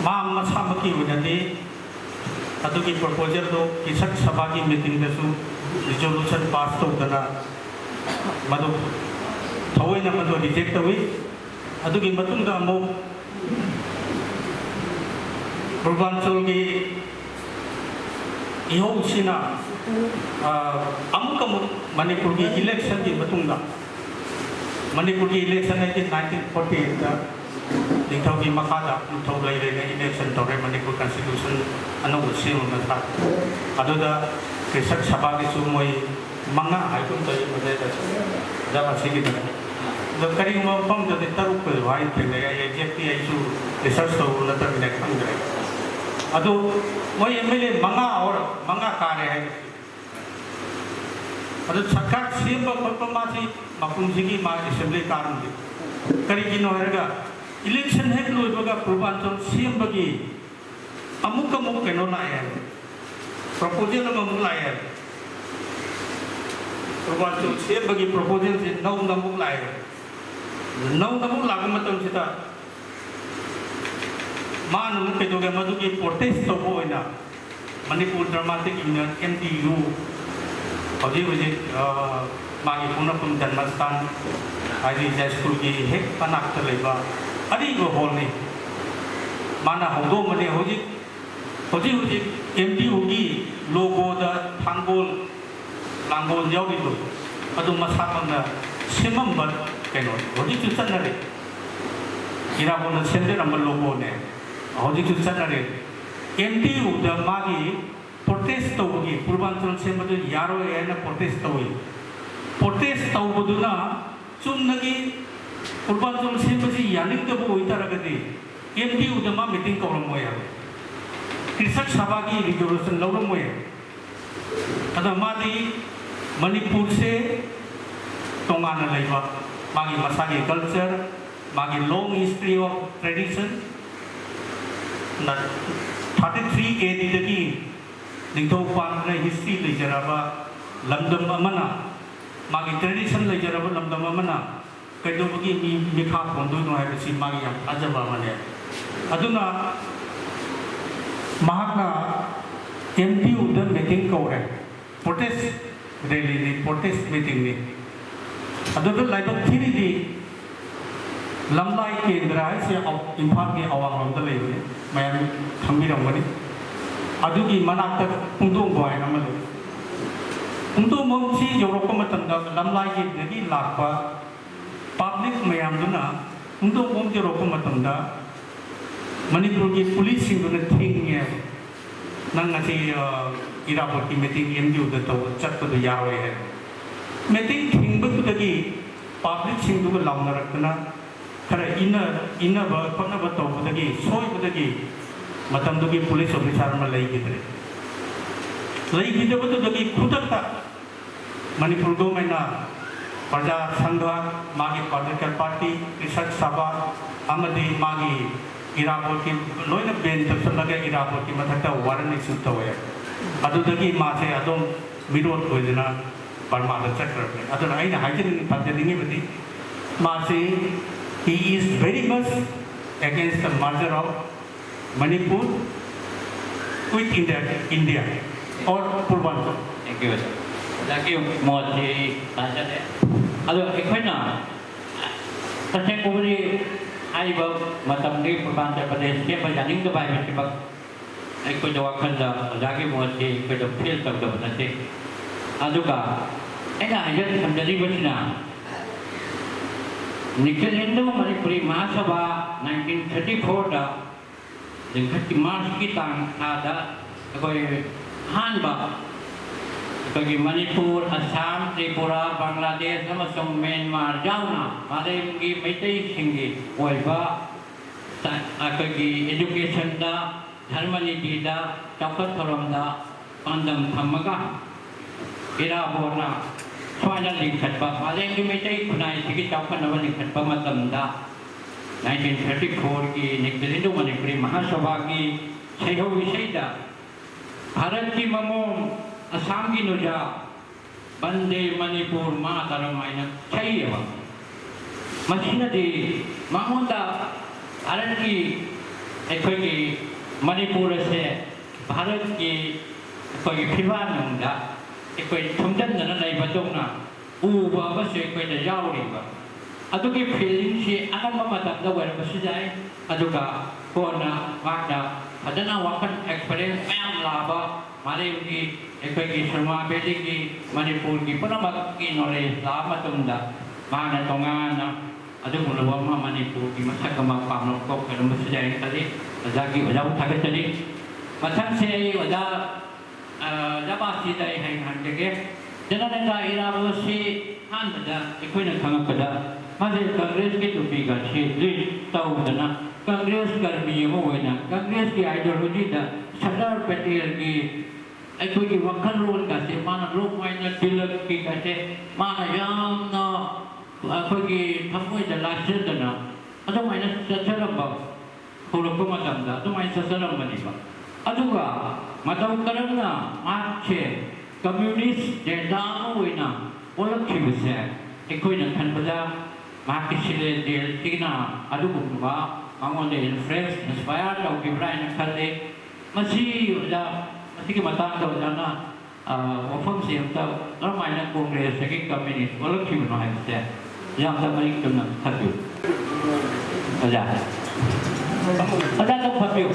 ꯃꯥ ꯃꯁꯥꯃꯛꯀꯤ ꯑꯣꯏꯅꯗꯤ ꯑꯗꯨꯒꯤ proposalꯗꯨ ꯀ꯭ꯔꯤꯁꯛ ꯁꯚꯥꯒꯤ meetingꯗꯁꯨ resolution pass ꯇꯧꯗꯅ ꯃꯗꯨ ꯊꯑꯣꯏꯅ ꯃꯗꯨ reject ꯇꯧꯏ꯫ ꯑꯗꯨꯒꯤ ꯃꯇꯨꯡꯗ ꯑꯃꯨꯛ ꯄꯨꯔꯕꯥꯟꯆꯜꯒꯤ ꯏꯍꯧꯁꯤꯅ, ꯑ, ꯑꯃꯨꯛ ꯑꯃꯨꯛ ꯃꯅꯤꯄꯨꯔꯒꯤ electionꯒꯤ ꯃꯇꯨꯡꯗ, ꯃꯅꯤꯄꯨꯔꯒꯤ election ꯍꯥꯏꯗꯤ nineteen forty eightꯇ ꯅꯤꯡꯊꯧꯒꯤ ꯃꯈꯥꯗ ꯅꯤꯡꯊꯧ ꯂꯩꯔꯦꯅ election ꯇꯧꯔꯦ, ꯃꯅꯤꯄꯨꯔ constitution ꯑꯅꯧꯕ ꯁꯦꯝꯃꯕ ꯃꯇꯥꯡ꯫ ꯑꯗꯨꯗ ꯀ꯭ꯔꯤꯁꯛ ꯁꯚꯥꯒꯤꯁꯨ ꯃꯣꯏ ꯃꯉꯥ ꯍꯥꯏꯒꯨꯝ ꯇꯧꯏ, ꯃꯗꯩꯗ ꯖꯒꯥ ꯁꯤꯒꯤꯗ꯫ ꯑꯗꯣ ꯀꯔꯤꯒꯨꯝꯕ ꯃꯐꯝꯗꯗꯤ ꯇꯔꯨꯛ ꯑꯣꯏꯕ ꯍꯥꯏꯅ ꯊꯦꯡꯅꯩ꯫ ꯑꯩ exactly ꯑꯩꯁꯨ research ꯇꯧꯔꯨ ꯅꯠꯇꯕꯅꯤꯅ ꯈꯪꯗ꯭ꯔꯦ꯫ ꯑꯗꯨ ꯃꯣꯏ ꯑꯦꯝ ꯑꯦꯜ ꯑꯦ ꯃꯉꯥ ꯑꯣꯔ ꯃꯉꯥ ꯀꯥꯔꯦ ꯍꯥꯏꯕꯁꯤ, ꯑꯗꯨ ꯁꯔꯀꯥꯔ ꯁꯦꯝꯕ ꯈꯣꯠꯄ ꯃꯥꯁꯤ ꯃꯄꯨꯟꯁꯤꯒꯤ ꯃꯥ ꯑꯦꯁꯦꯝꯕ꯭ꯂꯤ ꯀꯥꯔꯝꯗꯦ꯫ ꯀꯔꯤꯒꯤꯅꯣ ꯍꯥꯏꯔꯒ ꯏꯂꯦꯛꯁꯟ ꯍꯦꯛ ꯂꯣꯏꯕꯒ ꯄꯨꯔꯕꯥꯟꯆꯜ ꯁꯦꯝꯕꯒꯤ ꯑꯃꯨꯛ ꯑꯃꯨꯛ ꯀꯩꯅꯣ ꯂꯥꯛꯑꯦ ꯍꯥꯏꯕ, ꯄ꯭ꯔꯣꯄꯣꯖꯦꯜ ꯑꯃꯃꯨꯛ ꯂꯥꯛꯑꯦ ꯍꯥꯏꯕ꯫ ꯄ꯭ꯔꯣꯄꯣꯖꯦꯜ ꯁꯦꯝꯕꯒꯤ ꯄ꯭ꯔꯣꯄꯣꯖꯦꯜꯁꯦ ꯅꯧꯅ ꯑꯃꯨꯛ ꯂꯥꯛꯑꯦ ꯍꯥꯏꯕ꯫ ꯅꯧꯅ ꯑꯃꯨꯛ ꯂꯥꯛꯄ ꯃꯇꯝꯁꯤꯗ ꯃꯥꯅ ꯑꯃꯨꯛ ꯀꯩꯗꯧꯒꯦ, ꯃꯗꯨꯒꯤ ꯄ꯭ꯔꯣꯇꯦꯁ ꯇꯧꯕ ꯑꯣꯏꯅ Manipur dramatic union, M D U, ꯍꯧꯖꯤꯛ ꯍꯧꯖꯤꯛ ꯃꯥꯒꯤ ꯄꯣꯛꯅꯐꯝ ꯖꯟꯃꯁꯊꯥꯟ ꯍꯥꯏꯗꯤ ꯖꯥꯏꯁ꯭ꯀꯨꯜꯒꯤ ꯍꯦꯛ ꯃꯅꯥꯛꯇ ꯂꯩꯕ ꯑꯔꯤꯕ ꯍꯣꯜꯅꯤ꯫ ꯃꯥꯅ ꯍꯧꯗꯣꯛꯑꯝꯕꯅꯤ꯫ ꯍꯧꯖꯤꯛ ꯍꯧꯖꯤꯛ ꯍꯧꯖꯤꯛ ꯑꯦꯝ ꯗꯤ ꯌꯨꯒꯤ ꯂꯣꯒꯣꯗ ꯊꯥꯡꯒꯣꯜ ꯂꯥꯡꯒꯣꯜ ꯌꯥꯎꯔꯤꯕ ꯑꯗꯨ ꯃꯁꯥꯃꯛꯅ ꯁꯦꯝꯃꯝꯕ ꯀꯩꯅꯣꯅꯤ꯫ ꯍꯧꯖꯤꯛꯁꯨ ꯆꯠꯅꯔꯤ꯫ ꯏꯔꯥꯕꯣꯠꯅ ꯁꯦꯝꯖꯔꯝꯕ ꯂꯣꯒꯣꯅꯦ꯫ ꯍꯧꯖꯤꯛꯁꯨ ꯆꯠꯅꯔꯤ꯫ ꯑꯦꯝ ꯗꯤ ꯌꯨꯗ ꯃꯥꯒꯤ ꯄ꯭ꯔꯣꯇꯦꯁ ꯇꯧꯕꯒꯤ, ꯄꯨꯔꯕꯥꯟꯆꯜ ꯁꯦꯝꯕꯗꯨ ꯌꯥꯔꯣꯏ ꯍꯥꯏꯅ ꯄ꯭ꯔꯣꯇꯦꯁ ꯇꯧꯏ꯫ ꯄ꯭ꯔꯣꯇꯦꯁ ꯇꯧꯕꯗꯨꯅ ꯆꯨꯝꯅꯒꯤ ꯄꯨꯔꯕꯥꯟꯆꯜ ꯁꯦꯝꯕꯁꯤ ꯌꯥꯅꯤꯡꯗꯕ ꯑꯣꯏꯇꯥꯔꯒꯗꯤ ꯑꯦꯝ ꯗꯤ ꯌꯨꯗ ꯃꯥ ꯃꯤꯇꯤꯡ ꯀꯧꯔꯝꯃꯣꯏ ꯍꯥꯏꯕ, ꯀ꯭ꯔꯤꯁꯛ ꯁꯚꯥꯒꯤ ꯔꯤꯖꯣꯂꯨꯁꯟ ꯂꯧꯔꯝꯃꯣꯏ ꯍꯥꯏꯕ꯫ ꯑꯗ ꯃꯥꯗꯤ ꯃꯅꯤꯄꯨꯔꯁꯦ ꯇꯣꯉꯥꯟꯅ ꯂꯩꯕ, ꯃꯥꯒꯤ ꯃꯁꯥꯒꯤ ꯀꯜꯆꯔ, ꯃꯥꯒꯤ long history of tradition, thirty three A D ꯗꯒꯤ ꯅꯤꯡꯊꯧ ꯄꯥꯟꯗꯅ ꯍꯤꯁꯇ꯭ꯔꯤ ꯂꯩꯖꯔꯕ ꯂꯝꯗꯝ ꯑꯃꯅ, ꯃꯥꯒꯤ ꯇ꯭ꯔꯦꯗꯤꯁꯟ ꯂꯩꯖꯔꯕ ꯂꯝꯗꯝ ꯑꯃꯅ ꯀꯩꯗꯧꯕꯒꯤ ꯃꯤ ꯃꯤꯈꯥ ꯄꯣꯟꯗꯣꯏꯅꯣ ꯍꯥꯏꯕꯁꯤ ꯃꯥꯒꯤ ꯌꯥꯝ ꯊꯥꯖꯕ ꯑꯃꯅꯦ꯫ ꯑꯗꯨꯅ ꯃꯍꯥꯛꯅ ꯑꯦꯝ ꯗꯤ ꯌꯨꯗ ꯃꯤꯇꯤꯡ ꯀꯧꯔꯦ, ꯄ꯭ꯔꯣꯇꯦꯁ ꯔꯦꯂꯤꯅꯤ, ꯄ꯭ꯔꯣꯇꯦꯁ ꯃꯤꯇꯤꯡꯅꯤ꯫ ꯑꯗꯨꯗ ꯂꯥꯏꯕꯛ ꯊꯤꯔꯤꯗꯤ ꯂꯝꯂꯥꯏ ꯀꯦꯟꯗ꯭ꯔ ꯍꯥꯏꯁꯦ ꯑꯧ-, ꯏꯝꯐꯥꯜꯒꯤ ꯑꯋꯥꯡꯂꯣꯝꯗ ꯂꯩꯕꯅꯤ, ꯃꯌꯥꯝ ꯈꯪꯕꯤꯔꯝꯒꯅꯤ꯫ ꯑꯗꯨꯒꯤ ꯃꯅꯥꯛꯇ ꯄꯨꯡꯗꯣꯡꯕ ꯍꯥꯏꯅ ꯑꯃ ꯂꯩ꯫ ꯄꯨꯡꯗꯣꯡꯕꯁꯤ ꯌꯧꯔꯛꯄ ꯃꯇꯝꯗ ꯂꯝꯂꯥꯏꯒꯤꯗꯒꯤ ꯂꯥꯛꯄ ꯄꯕ꯭ꯂꯤꯛ ꯃꯌꯥꯝꯗꯨꯅ ꯄꯨꯡꯗꯣꯡꯕ ꯌꯧꯔꯛꯄ ꯃꯇꯝꯗ ꯃꯅꯤꯄꯨꯔꯒꯤ ꯄꯨꯂꯤꯁꯁꯤꯡꯗꯨꯅ ꯊꯤꯡꯉꯦꯕ꯫ "ꯅꯪ ꯉꯁꯤ, ꯑ, ꯏꯔꯥꯕꯣꯠꯀꯤ ꯃꯤꯇꯤꯡ ꯑꯦꯝ ꯗꯤ ꯌꯨꯗ ꯇꯧꯕ ꯆꯠꯄꯗꯨ ꯌꯥꯔꯣꯏ" ꯍꯥꯏꯕ꯫ ꯃꯤꯇꯤꯡ ꯊꯤꯡꯕꯗꯨꯗꯒꯤ ꯄꯕ꯭ꯂꯤꯛꯁꯤꯡꯗꯨꯒ ꯂꯥꯎꯅꯔꯛꯇꯅ ꯈꯔ ꯏꯟꯅ-, ꯏꯟꯅꯕ ꯈꯣꯠꯅꯕ ꯇꯧꯕꯗꯒꯤ, ꯁꯣꯏꯕꯗꯒꯤ ꯃꯇꯝꯗꯨꯒꯤ ꯄꯨꯂꯤꯁ ꯑꯣꯐꯤꯁꯥꯔ ꯑꯃ ꯂꯩꯈꯤꯗ꯭ꯔꯦ꯫ ꯂꯩꯈꯤꯗꯕꯗꯨꯗꯒꯤ ꯈꯨꯗꯛꯇ ꯃꯅꯤꯄꯨꯔ ꯒꯣꯔꯃꯦꯟꯅ ꯄ꯭ꯔꯖꯥ ꯁꯪꯘ, ꯃꯥꯒꯤ ꯄꯣꯂꯤꯇꯤꯀꯦꯜ ꯄꯥꯔꯇꯤ, ꯀ꯭ꯔꯤꯁꯛ ꯁꯚꯥ ꯑꯃꯗꯤ ꯃꯥꯒꯤ ꯏꯔꯥꯕꯣꯠꯀꯤ ꯂꯣꯏꯅ ꯕꯦꯟ ꯇꯧꯁꯤꯜꯂꯒ ꯏꯔꯥꯕꯣꯠꯀꯤ ꯃꯊꯛꯇ ꯋꯥꯔꯟ ꯏꯁꯨ ꯇꯧꯋꯦ꯫ ꯑꯗꯨꯗꯒꯤ ꯃꯥꯁꯦ ꯑꯗꯨꯝ ꯃꯤꯔꯣꯠ ꯑꯣꯏꯗꯅ ꯕꯔꯃꯥꯗ ꯆꯠꯈ꯭ꯔꯕꯅꯤ꯫ ꯑꯗꯨꯅ ꯑꯩꯅ ꯍꯥꯏꯖꯅꯤꯡ ꯊꯝꯖꯅꯤꯡꯉꯤꯕꯗꯤ ꯃꯥꯁꯤ, he is very much against the merger of Manipur with India, India or Purbanchal. Thank you, sir. ꯑꯣꯖꯥꯒꯤ ꯃꯣꯠꯁꯤ ꯇꯥꯖꯔꯦ꯫ ꯑꯗꯣ ꯑꯩꯈꯣꯏꯅ ꯇꯁꯦꯡꯕꯕꯨꯗꯤ ꯍꯥꯏꯔꯤꯕ ꯃꯇꯝꯗꯨꯒꯤ ꯄ꯭ꯔꯣꯒ꯭ꯔꯥꯝ ꯆꯠꯄꯗ ꯁꯦꯝꯕ ꯌꯥꯅꯤꯡꯗꯕ ꯍꯥꯏꯕꯁꯤꯃꯛ ꯑꯩꯈꯣꯏꯗ ꯋꯥꯈꯜꯗ ꯑꯣꯖꯥꯒꯤ ꯃꯣꯠꯁꯤ ꯑꯩꯈꯣꯏꯗ ꯐꯤꯜ ꯇꯧꯗꯕ ꯅꯠꯇꯦ꯫ ꯑꯗꯨꯒ ꯑꯩꯅ ꯍꯥꯏꯖ ꯊꯝꯖꯔꯤꯕꯁꯤꯅ ꯅꯤꯈꯤꯜ ꯍꯤꯟꯗꯨ ꯃꯅꯤꯄꯨꯔꯤ ꯃꯍꯥꯁꯚꯥ ꯅꯥꯏꯟꯇꯤꯟ ꯊꯥꯔꯇꯤ ꯐꯣꯔꯗ ꯂꯤꯡꯈꯠꯈꯤ꯫ ꯃꯥꯔꯆꯀꯤ ꯇꯥꯡ ꯊꯥꯗ ꯑꯩꯈꯣꯏ ꯑꯍꯥꯟꯕ ꯑꯩꯈꯣꯏꯒꯤ ꯃꯅꯤꯄꯨꯔ, ꯑꯁꯥꯝ, ꯇ꯭ꯔꯤꯄꯨꯔꯥ, ꯕꯪꯒ꯭ꯂꯥꯗꯦꯁ ꯑꯃꯁꯨꯡ ꯃ꯭ꯌꯥꯟꯃꯥꯔ ꯌꯥꯎꯅ ꯃꯥꯂꯦꯝꯒꯤ ꯃꯩꯇꯩꯁꯤꯡꯒꯤ ꯑꯣꯏꯕ ꯑꯩꯈꯣꯏꯒꯤ ꯏꯗꯨꯀꯦꯁꯟꯗ, ꯙꯔꯃ ꯅꯤꯇꯤꯗ, ꯆꯥꯎꯈꯠ ꯊꯧꯔꯝꯗ ꯄꯥꯟꯗꯝ ꯊꯝꯃꯒ ꯏꯔꯥꯕꯣꯠꯅ ꯁꯨꯃꯥꯏꯅ ꯂꯤꯡꯈꯠꯄ, ꯃꯥꯂꯦꯝꯒꯤ ꯃꯩꯇꯩ ꯈꯨꯟꯅꯥꯏꯁꯤꯒꯤ ꯆꯥꯎꯈꯠꯅꯕ ꯂꯤꯡꯈꯠꯄ ꯃꯇꯝꯗ ꯅꯥꯏꯟꯇꯤꯟ ꯊꯥꯔꯇꯤ ꯐꯣꯔꯒꯤ ꯅꯤꯈꯤꯜ ꯍꯤꯟꯗꯨ ꯃꯅꯤꯄꯨꯔꯤ ꯃꯍꯥꯁꯚꯥꯒꯤ ꯁꯩꯍꯧ ꯏꯁꯩꯗ ꯚꯥꯔꯠꯀꯤ ꯃꯃꯣꯝ, ꯑꯁꯥꯝꯒꯤ ꯅꯨꯖꯥ, ꯕꯟꯗꯦ ꯃꯅꯤꯄꯨꯔ ꯃꯥꯇꯔꯝ ꯍꯥꯏꯅ ꯁꯛꯏꯌꯦꯕ꯫ ꯃꯁꯤꯅꯗꯤ ꯃꯉꯣꯟꯗ ꯚꯥꯔꯠꯀꯤ, ꯑꯩꯈꯣꯏꯒꯤ ꯃꯅꯤꯄꯨꯔ ꯑꯁꯦ ꯚꯥꯔꯠꯀꯤ ꯑꯩꯈꯣꯏꯒꯤ ꯐꯤꯕꯥꯛꯅꯨꯡꯗ ꯑꯩꯈꯣꯏ ꯊꯨꯝꯖꯤꯟꯗꯅ ꯂꯩꯕꯗꯧꯅ ꯎꯕ ꯑꯃꯁꯨ ꯑꯩꯈꯣꯏꯗ ꯌꯥꯎꯔꯤꯕ꯫ ꯑꯗꯨꯒꯤ ꯐꯤꯂꯤꯡꯁꯤ ꯑꯉꯟꯕ ꯃꯇꯝꯗ ꯑꯣꯏꯔꯝꯕꯁꯨ ꯌꯥꯏ꯫ ꯑꯗꯨꯒ ꯀꯣꯟꯅ ꯃꯍꯥꯛꯅ ꯐꯖꯅ ꯋꯥꯈꯜ ꯑꯦꯛꯁꯄꯔꯤꯌꯦꯟꯁ ꯃꯌꯥꯝ ꯂꯥꯛꯑꯕ, ꯃꯥꯂꯦꯝꯒꯤ ꯑꯩꯈꯣꯏꯒꯤ ꯁꯨꯔꯃꯥ ꯚꯦꯂꯤꯒꯤ, ꯃꯅꯤꯄꯨꯔꯒꯤ ꯄꯨꯝꯅꯃꯛꯀꯤ ꯅꯣꯂꯦꯖ ꯂꯥꯛꯑ ꯃꯇꯨꯡꯗ ꯃꯍꯥꯛꯅ ꯇꯣꯉꯥꯟꯅ ꯑꯗꯨꯒꯨꯝꯂꯕ ꯑꯃ ꯃꯅꯤꯄꯨꯔꯒꯤ ꯃꯁꯛ ꯑꯃ ꯄꯥꯝꯂꯛꯄ ꯑꯣꯏꯔꯝꯕꯁꯨ ꯌꯥꯏꯅ ꯈꯜꯂꯤ꯫ ꯑꯣꯖꯥꯒꯤ, ꯑꯣꯖꯥꯕꯨ ꯊꯥꯒꯠꯆꯔꯤ꯫ ꯃꯊꯪꯁꯦ ꯑꯩ ꯑꯣꯖꯥ, ꯑ, ꯑꯣꯖꯥ ꯕꯥꯁꯤꯗ ꯑꯩ ꯍꯌꯦꯡ ꯍꯪꯖꯒꯦ꯫ ꯖꯅꯅꯦꯟꯗ꯭ꯔ ꯏꯔꯥꯕꯣꯠꯁꯤ ꯑꯍꯥꯟꯕꯗ ꯑꯩꯈꯣꯏꯅ ꯈꯪꯉꯛꯄꯗ ꯃꯥꯁꯦ ꯀꯪꯒ꯭ꯔꯦꯁꯀꯤ ꯇꯨꯄꯤꯒ ꯁꯦꯠꯂꯤ ꯇꯧꯗꯅ ꯀꯪꯒ꯭ꯔꯦꯁ ꯀꯔꯃꯤ ꯑꯃ ꯑꯣꯏꯅ ꯀꯪꯒ꯭ꯔꯦꯁꯀꯤ ideologyꯗ ꯁꯔꯗꯥꯔ ꯄꯇꯦꯜꯒꯤ ꯑꯩꯈꯣꯏꯒꯤ ꯋꯥꯈꯜꯂꯣꯟꯒꯁꯦ ꯃꯥꯅ ꯂꯣꯛꯃꯥꯏꯅ ꯇꯤꯂꯛꯀꯤꯒꯁꯦ ꯃꯥꯅ ꯌꯥꯝꯅ ꯑꯩꯈꯣꯏꯒꯤ ꯊꯃꯣꯏꯗ ꯂꯥꯠꯆꯗꯅ ꯑꯗꯨꯃꯥꯏꯅ ꯆꯠꯆꯔꯝꯕ ꯍꯧꯔꯛꯄ ꯃꯇꯝꯗ ꯑꯗꯨꯃꯥꯏꯅ ꯆꯠꯆꯔꯝꯕꯅꯦꯕ꯫ ꯑꯗꯨꯒ ꯃꯇꯧ ꯀꯔꯝꯅ ꯃꯍꯥꯛꯁꯦ communist ꯅꯦꯇꯥ ꯑꯃ ꯑꯣꯏꯅ ꯑꯣꯜꯂꯛꯈꯤꯕꯁꯦ ꯑꯩꯈꯣꯏꯅ ꯈꯟꯕꯗ ꯃꯍꯥꯛꯀꯤ ꯁꯤꯂꯦꯟꯗꯦꯜꯁꯤꯅ ꯑꯗꯨꯒꯨꯝꯕ ꯃꯉꯣꯟꯗ influence, inspire ꯇꯧꯈꯤꯕ꯭ꯔꯥ ꯍꯥꯏꯅ ꯈꯜꯂꯤ꯫ ꯃꯁꯤ ꯑꯣꯖꯥ, ꯃꯁꯤꯒꯤ ꯃꯇꯥꯡꯗ ꯑꯣꯖꯥꯅ, ꯑ, ꯋꯥꯐꯝꯁꯤ ꯑꯝꯇ ꯀꯔꯝꯍꯥꯏꯅ ꯀꯣꯡꯒ꯭ꯔꯦꯁꯇꯒꯤ ꯀꯝꯌꯨꯅꯤꯁ ꯑꯣꯜꯂꯛꯈꯤꯕꯅꯣ ꯍꯥꯏꯕꯁꯦ ꯑꯣꯖꯥ ꯑꯝꯇ ꯃꯔꯤꯛ ꯆꯨꯝꯅ ꯊꯝꯕꯤꯌꯨ꯫ ꯑꯣꯖꯥ꯫ ꯑꯣꯖꯥ ꯑꯗꯨꯝ ꯐꯝꯕꯤꯌꯨ꯫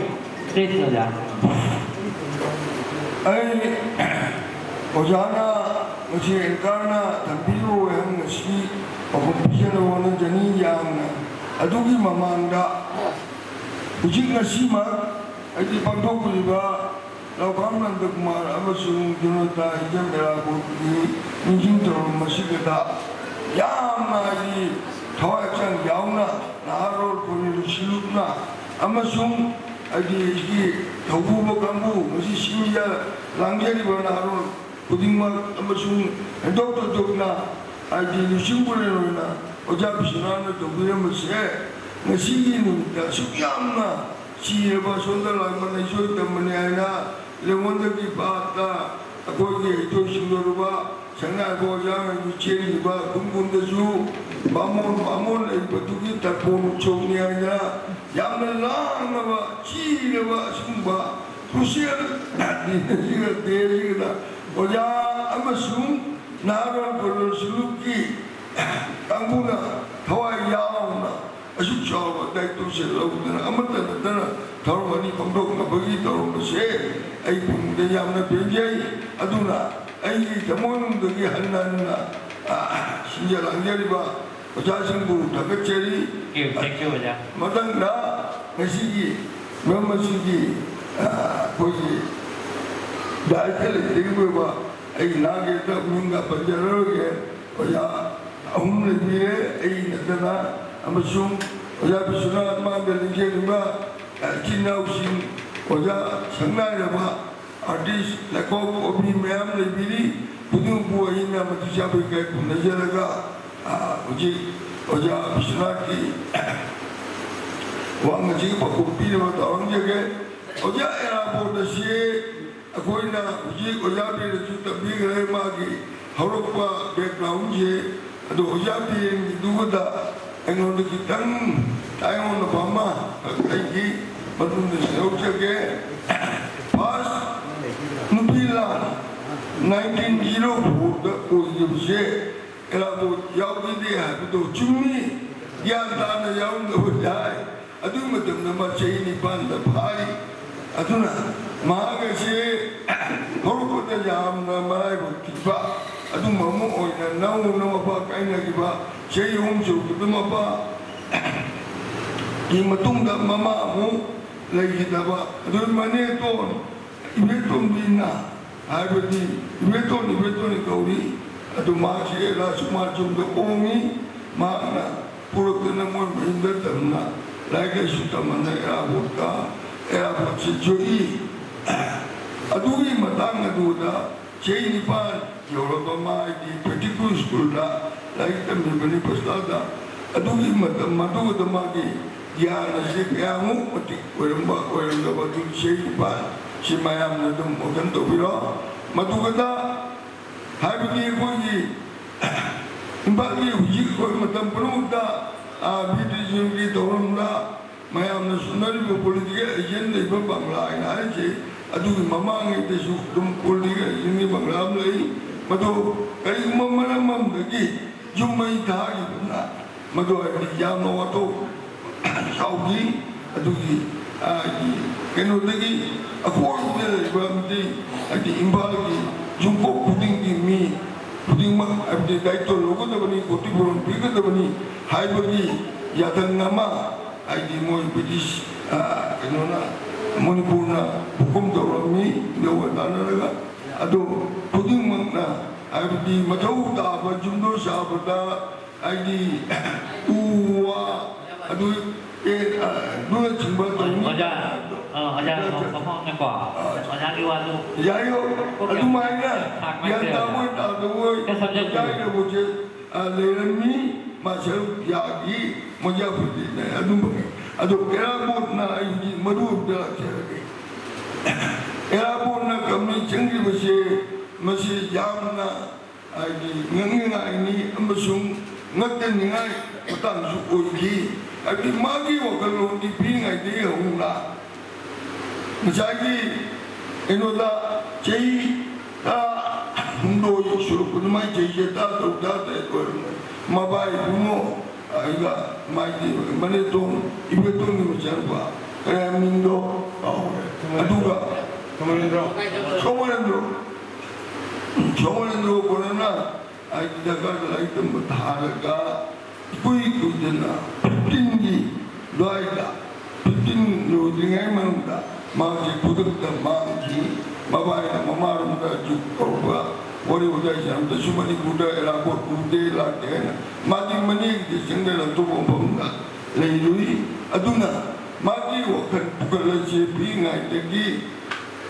Please, ꯑꯣꯖꯥ꯫ ꯑꯩ ꯑꯣꯖꯥꯅ ꯉꯁꯤ anchorꯅ ꯊꯝꯕꯤꯔꯤꯕ ꯋꯥꯍꯪ ꯑꯁꯤ ꯄꯥꯎꯈꯨꯝ ꯄꯤꯖꯅꯕ ꯍꯣꯠꯅꯖꯅꯤ꯫ ꯌꯥꯝꯅ ꯑꯗꯨꯒꯤ ꯃꯃꯥꯡꯗ ꯍꯧꯖꯤꯛ ꯉꯁꯤꯃꯛ ꯑꯩꯒꯤ ꯄꯥꯡꯊꯣꯛꯂꯤꯕ ꯂꯧꯈꯥꯝ ꯅꯟꯗꯀꯨꯃꯥꯔ ꯑꯃꯁꯨꯡ ꯖꯣꯅꯇꯥ ꯍꯤꯖꯝ ꯑꯦꯔꯥ ꯒ꯭ꯔꯨꯞꯀꯤ ꯅꯤꯡꯁꯤꯡ ꯊꯧꯔꯝ ꯑꯁꯤꯗ ꯌꯥꯝꯅ ꯍꯥꯏꯗꯤ ꯊꯋꯥꯏ ꯍꯛꯆꯥꯡ ꯌꯥꯎꯅ ꯅꯍꯥꯔꯣꯜ ꯈꯣꯏꯔꯣꯏ ꯁꯤꯂꯨꯛꯅ ꯑꯃꯁꯨꯡ ꯍꯥꯏꯗꯤ ꯁꯤꯒꯤ ꯊꯧꯕꯨꯕ ꯀꯥꯡꯕꯨ ꯉꯁꯤ ꯁꯤꯟꯖ ꯂꯥꯡꯖꯔꯤꯕ ꯅꯍꯥꯔꯣꯜ ꯈꯨꯗꯤꯡꯃꯛ ꯑꯃꯁꯨꯡ ꯍꯦꯟꯗꯣꯛ ꯊꯣꯏꯗꯣꯛꯅ ꯍꯥꯏꯗꯤ ꯂꯨꯆꯤꯡ ꯄꯨꯔꯦꯜ ꯑꯣꯏꯅ ꯑꯣꯖꯥ ꯕꯤꯁ꯭ꯋꯅꯥꯊꯅ ꯇꯧꯕꯤꯔꯝꯕꯁꯦ ꯉꯁꯤꯒꯤ ꯅꯨꯃꯤꯠꯇ ꯑꯁꯨꯛ ꯌꯥꯝꯅ ꯁꯤꯔꯕ ꯁꯣꯟꯗ ꯂꯥꯡꯕ ꯂꯩꯁꯣꯏ ꯇꯝꯕꯅꯤ ꯍꯥꯏꯅ ꯂꯦꯡꯉꯣꯟꯗꯒꯤ ꯄꯥꯠꯇ ꯑꯩꯈꯣꯏꯒꯤ ꯍꯩꯊꯣꯏ ꯁꯤꯡꯊꯣꯏꯔꯕ ꯁꯪꯉꯥꯏꯕ ꯑꯣꯖꯥꯉꯩꯕꯨ ꯆꯦꯟꯈꯤꯕ ꯈꯨꯟ ꯈꯨꯟꯗꯁꯨ ꯕꯥꯃꯣꯟ ꯕꯥꯃꯣꯟ ꯂꯩꯕꯗꯨꯒꯤ ꯇꯔꯄꯣꯟ ꯎꯠꯁꯣꯞꯅꯤ ꯍꯥꯏꯅ ꯌꯥꯝꯅ ꯂꯥꯡꯅꯕ ꯆꯤꯔꯕ ꯑꯁꯤꯒꯨꯝꯕ ꯈꯨꯠꯁꯦꯜ ꯗꯦꯁꯤꯒ ꯑꯣꯖꯥ ꯑꯃꯁꯨꯡ ꯅꯍꯥꯔꯣꯜ ꯈꯣꯏꯔꯣꯏ ꯁꯨꯂꯨꯛꯀꯤ ꯀꯥꯡꯕꯨꯅ ꯊꯋꯥꯏ ꯌꯥꯎꯅ ꯑꯁꯨꯛ ꯆꯥꯎꯕ ꯗꯥꯏꯇꯣꯁꯦ ꯂꯧꯗꯨꯅ ꯑꯃꯠꯇ ꯅꯠꯇꯅ ꯊꯧꯔꯝ ꯑꯅꯤ ꯄꯥꯡꯊꯣꯛꯅꯕꯒꯤ ꯊꯧꯔꯝ ꯑꯁꯦ ꯑꯩ ꯄꯨꯛꯅꯤꯡꯗ ꯌꯥꯝꯅ ꯄꯦꯟꯖꯩ꯫ ꯑꯗꯨꯅ ꯑꯩꯒꯤ ꯊꯃꯣꯏꯅꯨꯡꯗꯒꯤ ꯍꯟꯅ ꯍꯟꯅ, ꯑ, ꯁꯤꯟꯖ ꯂꯥꯡꯖꯔꯤꯕ ꯑꯣꯖꯥꯁꯤꯡꯕꯨ ꯊꯥꯒꯠꯆꯔꯤ꯫ Thank you, thank you, ꯑꯣꯖꯥ꯫ ꯃꯊꯪꯗ ꯉꯁꯤꯒꯤ ꯃꯔꯝ ꯑꯁꯤꯒꯤ, ꯑ, ꯑꯩꯈꯣꯏꯒꯤ ꯗꯥꯏꯠꯇ ꯂꯩꯖꯔꯤꯕ ꯑꯩ ꯅꯍꯥꯛꯀꯤ ꯍꯦꯛꯇ ꯃꯤꯡꯒ ꯄꯟꯖꯔꯔꯣꯏꯒꯦ꯫ ꯑꯣꯖꯥ ꯑꯍꯨꯝ ꯂꯩꯕꯤꯔꯦ, ꯑꯩ ꯅꯠꯇꯅ, ꯑꯃꯁꯨꯡ ꯑꯣꯖꯥ ꯕꯤꯁ꯭ꯋꯅꯥꯊ ꯃꯥꯡꯗ ꯂꯤꯡꯖꯦꯜꯂꯤꯕ ꯏꯆꯤꯟ ꯏꯅꯥꯎꯁꯤꯡ, ꯑꯣꯖꯥ ꯁꯛꯅꯥꯏꯔꯕ ꯑꯥꯔꯇꯤꯁ, ꯂꯩꯈꯣꯛ ꯀꯣꯕꯤ ꯃꯌꯥꯝ ꯂꯩꯕꯤꯔꯤ꯫ ꯈꯨꯗꯤꯡꯃꯛꯄꯨ ꯑꯩꯅ ꯃꯇꯤꯛ ꯆꯥꯕ ꯏꯀꯥꯏ ꯈꯨꯝꯅꯖꯔꯒ, ꯑ, ꯍꯧꯖꯤꯛ ꯑꯣꯖꯥ ꯕꯤꯁ꯭ꯋꯅꯥꯊꯀꯤ ꯋꯥꯍꯪ ꯑꯁꯤꯒꯤ ꯄꯥꯎꯈꯨꯝ ꯄꯤꯅꯕ ꯇꯧꯔꯝꯖꯒꯦ꯫ ꯑꯣꯖꯥ, ꯑꯦꯔꯥꯕꯣꯠ ꯑꯁꯤ ꯑꯩꯈꯣꯏꯅ ꯍꯧꯖꯤꯛ ꯑꯣꯖꯥ ꯕꯤꯔꯦꯟꯅꯁꯨ ꯇꯝꯕꯤꯈ꯭ꯔꯦ ꯃꯥꯒꯤ ꯍꯧꯔꯛꯄ backgroundꯁꯦ꯫ ꯑꯗꯣ ꯑꯣꯖꯥ ꯕꯤꯔꯦꯟꯒꯤꯗꯨꯒꯗ ꯑꯩꯉꯣꯟꯗ ꯈꯤꯇꯪ ꯇꯥꯏꯑꯣꯟꯅꯕ ꯑꯃ ꯑꯩꯒꯤ ꯃꯇꯨꯡꯗ ꯁꯤꯟꯗꯣꯛꯆꯒꯦ꯫ First ꯅꯨꯄꯤ ꯂꯥꯟ nineteen zero fourꯗ ꯑꯣꯏꯈꯤꯕꯁꯦ ꯑꯦꯔꯥꯕꯣꯠ ꯌꯥꯎꯈꯤꯗꯦ ꯍꯥꯏꯕꯗꯣ ꯆꯨꯝꯃꯤ꯫ ꯒ꯭ꯌꯥꯟ ꯇꯥꯅ ꯌꯥꯎꯔꯝꯗꯕ ꯌꯥꯏ꯫ ꯑꯗꯨ ꯃꯇꯝꯗ ꯃꯥ ꯆꯍꯤ ꯅꯤꯄꯥꯟꯗ ꯐꯥꯔꯤ꯫ ꯑꯗꯨꯅ ꯃꯍꯥꯛ ꯑꯁꯤ ꯍꯧꯔꯛꯄꯗ ꯌꯥꯝꯅ ꯃꯔꯥꯏꯕꯛ ꯊꯤꯕ ꯑꯗꯨꯝꯕ ꯑꯃ ꯑꯣꯏꯅ ꯅꯧꯅ ꯃꯄꯥ ꯀꯥꯏꯅꯈꯤꯕ ꯆꯍꯤ ꯑꯍꯨꯝ ꯁꯨꯔꯛꯄꯗ ꯃꯄꯥ ꯒꯤ ꯃꯇꯨꯡꯗ ꯃꯃꯥ ꯑꯃꯨꯛ ꯂꯩꯈꯤꯗꯕ, ꯑꯗꯨ ꯃꯅꯦꯇꯣꯟ ꯏꯕꯦꯇꯣꯟꯕꯤꯅ ꯍꯥꯏꯕꯗꯤ ꯏꯕꯦꯇꯣꯟ, ꯏꯕꯦꯇꯣꯟ ꯀꯧꯔꯤ꯫ ꯑꯗꯨ ꯃꯍꯥꯛꯁꯤ ꯔꯥꯖꯀꯨꯃꯥꯔ ꯆꯨꯝꯗ ꯑꯣꯡꯉꯤ꯫ ꯃꯍꯥꯛꯅ ꯄꯨꯔꯛꯇꯅ ꯃꯣꯏ ꯃꯌꯨꯝꯗ ꯇꯝꯅ ꯂꯥꯏꯔꯤꯛ ꯂꯥꯏꯁꯨ ꯇꯝꯍꯟꯅ ꯑꯦꯔꯥꯕꯣꯠꯇ, ꯑꯦꯔꯥꯕꯣꯠꯁꯤ ꯌꯣꯛꯏ꯫ ꯑꯗꯨꯒꯤ ꯃꯇꯥꯡ ꯑꯗꯨꯗ ꯆꯍꯤ ꯅꯤꯄꯥꯟ ꯌꯧꯔꯕ ꯃꯥ ꯍꯥꯏꯗꯤ ꯄ꯭ꯔꯦꯛꯇꯤꯀꯦꯜ ꯁ꯭ꯀꯨꯜꯗ ꯂꯥꯏꯔꯤꯛ ꯇꯝꯂꯤꯕꯅꯤ ꯄꯁꯂꯥꯗ꯫ ꯑꯗꯨꯒꯤ ꯃꯇꯝ ꯑꯗꯨꯒꯗ ꯃꯥꯒꯤ ꯒ꯭ꯌꯥꯟ ꯑꯁꯤ ꯀꯌꯥꯃꯨꯛ ꯃꯇꯤꯛ ꯑꯣꯏꯔꯝꯕ ꯑꯣꯏꯔꯝꯗꯕ ꯑꯗꯨ ꯆꯍꯤ ꯅꯤꯄꯥꯟ ꯁꯤ ꯃꯌꯥꯝꯅ ꯑꯗꯨꯝ ꯋꯥꯈꯜ ꯇꯧꯕꯤꯔꯣ꯫ ꯃꯗꯨꯒꯗ ꯍꯥꯏꯕꯗꯤ ꯑꯩꯈꯣꯏꯒꯤ ꯏꯝꯐꯥꯜꯒꯤ ꯍꯧꯖꯤꯛ ꯑꯩꯈꯣꯏ ꯃꯇꯝ ꯄꯨꯝꯅꯃꯛꯇ, ꯑꯥ, ꯕ꯭ꯔꯤꯇꯤꯁꯁꯤꯡꯒꯤ ꯊꯧꯔꯝꯗ ꯃꯌꯥꯝꯅ ꯁꯨꯅꯔꯤꯕ political agent ꯂꯩꯕ ꯕꯪꯒ꯭ꯂꯥ ꯍꯥꯏꯅ ꯍꯥꯏꯔꯤꯁꯦ, ꯑꯗꯨꯒꯤ ꯃꯃꯥꯡꯉꯩꯗꯁꯨ ꯑꯗꯨꯝ political agentꯒꯤ ꯕꯪꯒ꯭ꯂꯥ ꯑꯃ ꯂꯩ꯫ ꯃꯗꯨ ꯀꯔꯤꯒꯨꯝꯕ ꯃꯔꯝ ꯑꯃꯗꯒꯤ ꯌꯨꯝ ꯃꯩ ꯊꯥꯈꯤꯕꯅ ꯃꯗꯨ ꯍꯥꯏꯕꯗꯤ ꯌꯥꯝꯅ ꯋꯥꯊꯣꯛ ꯁꯥꯎꯈꯤ꯫ ꯑꯗꯨꯒꯤ, ꯑ, ꯍꯥꯏꯗꯤ ꯀꯩꯅꯣꯗꯒꯤ ꯑꯀꯣꯏꯕꯗ ꯂꯩꯔꯤꯕ ꯑꯃꯗꯤ ꯍꯥꯏꯗꯤ ꯏꯝꯐꯥꯜꯒꯤ ꯌꯨꯝꯊꯣꯡ ꯈꯨꯗꯤꯡꯒꯤ ꯃꯤ ꯈꯨꯗꯤꯡꯃꯛ ꯍꯥꯏꯕꯗꯤ ꯗꯥꯏꯇ꯭ꯋ ꯂꯧꯒꯗꯕꯅꯤ, ꯈꯣꯇꯤꯄꯨꯔꯣꯟ ꯄꯤꯒꯗꯕꯅꯤ ꯍꯥꯏꯕꯒꯤ ꯌꯥꯊꯪ ꯑꯃ ꯍꯥꯏꯗꯤ ꯃꯣꯏ ꯕ꯭ꯔꯤꯇꯤꯁ, ꯑ, ꯀꯩꯅꯣꯅ, ꯃꯅꯤꯄꯨꯔꯅ ꯍꯨꯀꯨꯝ ꯇꯧꯔꯝꯃꯤ ꯏꯟꯗꯧꯒ ꯇꯥꯟꯅꯔꯒ꯫ ꯑꯗꯣ ꯈꯨꯗꯤꯡꯃꯛꯅ ꯍꯥꯏꯕꯗꯤ ꯃꯊꯧ ꯇꯥꯕ ꯌꯨꯝꯗꯣ ꯁꯥꯕꯗ ꯍꯥꯏꯗꯤ ꯎ ꯋꯥ ꯑꯗꯨ, ꯑꯦ, ꯑ, ꯑꯗꯨꯅꯆꯤꯡꯕ ꯇꯧꯅꯤ꯫ ꯑꯣꯖꯥ, ꯑ, ꯑꯣꯖꯥ, ꯑꯣꯖꯥ, ꯃꯐꯝ ꯑꯃꯅꯀꯣ, ꯑ, ꯑꯣꯖꯥꯒꯤ ꯋꯥꯗꯨ ꯌꯥꯏꯌꯣ, ꯀꯣꯛ ꯑꯗꯨꯃꯥꯏꯅ ꯊꯥꯡ ꯒ꯭ꯌꯥꯟ ꯃꯥꯏꯁꯦ ꯇꯥꯕꯣꯏ ꯇꯥꯗꯕꯣꯏ, ꯀꯩ subject ꯑꯣꯖꯥꯒꯤ ꯂꯧꯕꯁꯦ, ꯑ, ꯂꯩꯔꯝꯃꯤ, ꯃꯥ ꯁꯔꯨꯛ ꯌꯥꯈꯤ, ꯃꯣꯏ ꯌꯥꯎꯈꯤꯗꯦ, ꯑꯗꯨꯝꯕꯒꯤ꯫ ꯑꯗꯣ ꯑꯦꯔꯥ ꯕꯣꯠꯅ ꯑꯩ ꯍꯧꯖꯤꯛ ꯃꯔꯨ ꯑꯃꯇ ꯂꯥꯛꯆꯔꯒꯦ꯫ ꯑꯦꯔꯥ ꯕꯣꯠꯅ ꯀꯝꯃꯤ ꯆꯪꯈꯤꯕꯁꯦ, ꯃꯁꯤ ꯌꯥꯝꯅ ꯍꯥꯏꯗꯤ ꯉꯛꯅꯤꯡꯉꯥꯏꯅꯤ ꯑꯃꯁꯨꯡ ꯉꯛꯇꯅꯤꯡꯉꯥꯏ ꯃꯇꯥꯡꯁꯨ ꯑꯣꯏꯈꯤ꯫ ꯍꯥꯏꯕꯗꯤ ꯃꯥꯒꯤ ꯋꯥꯈꯜꯂꯣꯟꯗꯤ ꯄꯤꯛꯏꯉꯩꯗꯒꯤ ꯍꯧꯅ ꯉꯁꯥꯏꯒꯤ ꯀꯩꯅꯣꯗ ꯆꯍꯤ ꯇꯔꯥꯍꯨꯝꯗꯣꯏ ꯁꯨꯔꯛꯄꯗ ꯃꯥꯏ ꯆꯍꯤꯁꯦ ꯇꯔꯥꯇꯔꯨꯛ ꯇꯔꯥꯇꯔꯦꯠ ꯑꯣꯏꯔꯝꯃꯦ꯫ ꯃꯕꯥꯏ ꯏꯕꯨꯡꯉꯣ ꯑꯩꯒ ꯃꯥꯒꯤ ꯃꯅꯦꯇꯣꯟ ꯏꯕꯦꯇꯣꯟꯒꯤ ꯃꯆꯥꯅꯨꯄꯥ ꯀꯔꯤ ꯃꯤꯡꯗꯣ ꯀꯥꯎꯔꯦ꯫ ꯑꯗꯨꯒ ꯁꯣꯃꯣꯔꯦꯟꯗ꯭ꯔꯣ꯫ ꯁꯣꯃꯣꯔꯦꯟꯗ꯭ꯔꯣ꯫ ꯁꯣꯃꯣꯔꯦꯟꯗ꯭ꯔꯣ ꯀꯣꯟꯅꯅ ꯑꯩ ꯗꯔꯀꯥꯔ ꯂꯥꯏꯔꯤꯛ ꯇꯝꯕ ꯊꯥꯔꯒ ꯏꯀꯨꯏ ꯀꯨꯏꯗꯅ ꯐꯤꯐꯇꯤꯟꯒꯤ ꯑꯗꯨꯋꯥꯏꯗ, ꯐꯤꯐꯇꯤꯟ ꯂꯣꯏꯗ꯭ꯔꯤꯉꯩ ꯃꯅꯨꯡꯗ ꯃꯥꯁꯦ ꯈꯨꯗꯛꯇ ꯃꯥꯡꯈꯤ꯫ ꯃꯕꯥꯏꯅ ꯃꯃꯥꯔꯣꯝꯗ ꯖꯨꯛ ꯇꯧꯕ ꯋꯥꯔꯤ ꯋꯥꯇꯥꯏ ꯁꯥꯟꯅꯕꯗꯁꯨ ꯃꯅꯤꯄꯨꯔꯗ ꯑꯦꯔꯥꯕꯣꯠ ꯎꯗꯦ ꯂꯥꯛꯇꯦ ꯍꯥꯏꯅ ꯃꯥꯗꯤ ꯃꯅꯦꯒꯤ ꯗꯦꯁꯇ ꯑꯇꯣꯞꯄ ꯃꯐꯝꯗ ꯂꯩꯔꯨꯏ꯫ ꯑꯗꯨꯅ ꯃꯥꯒꯤ ꯋꯥꯈꯜ ꯄꯨꯈꯠꯂꯁꯦ ꯄꯤꯛꯏꯉꯩꯗꯒꯤ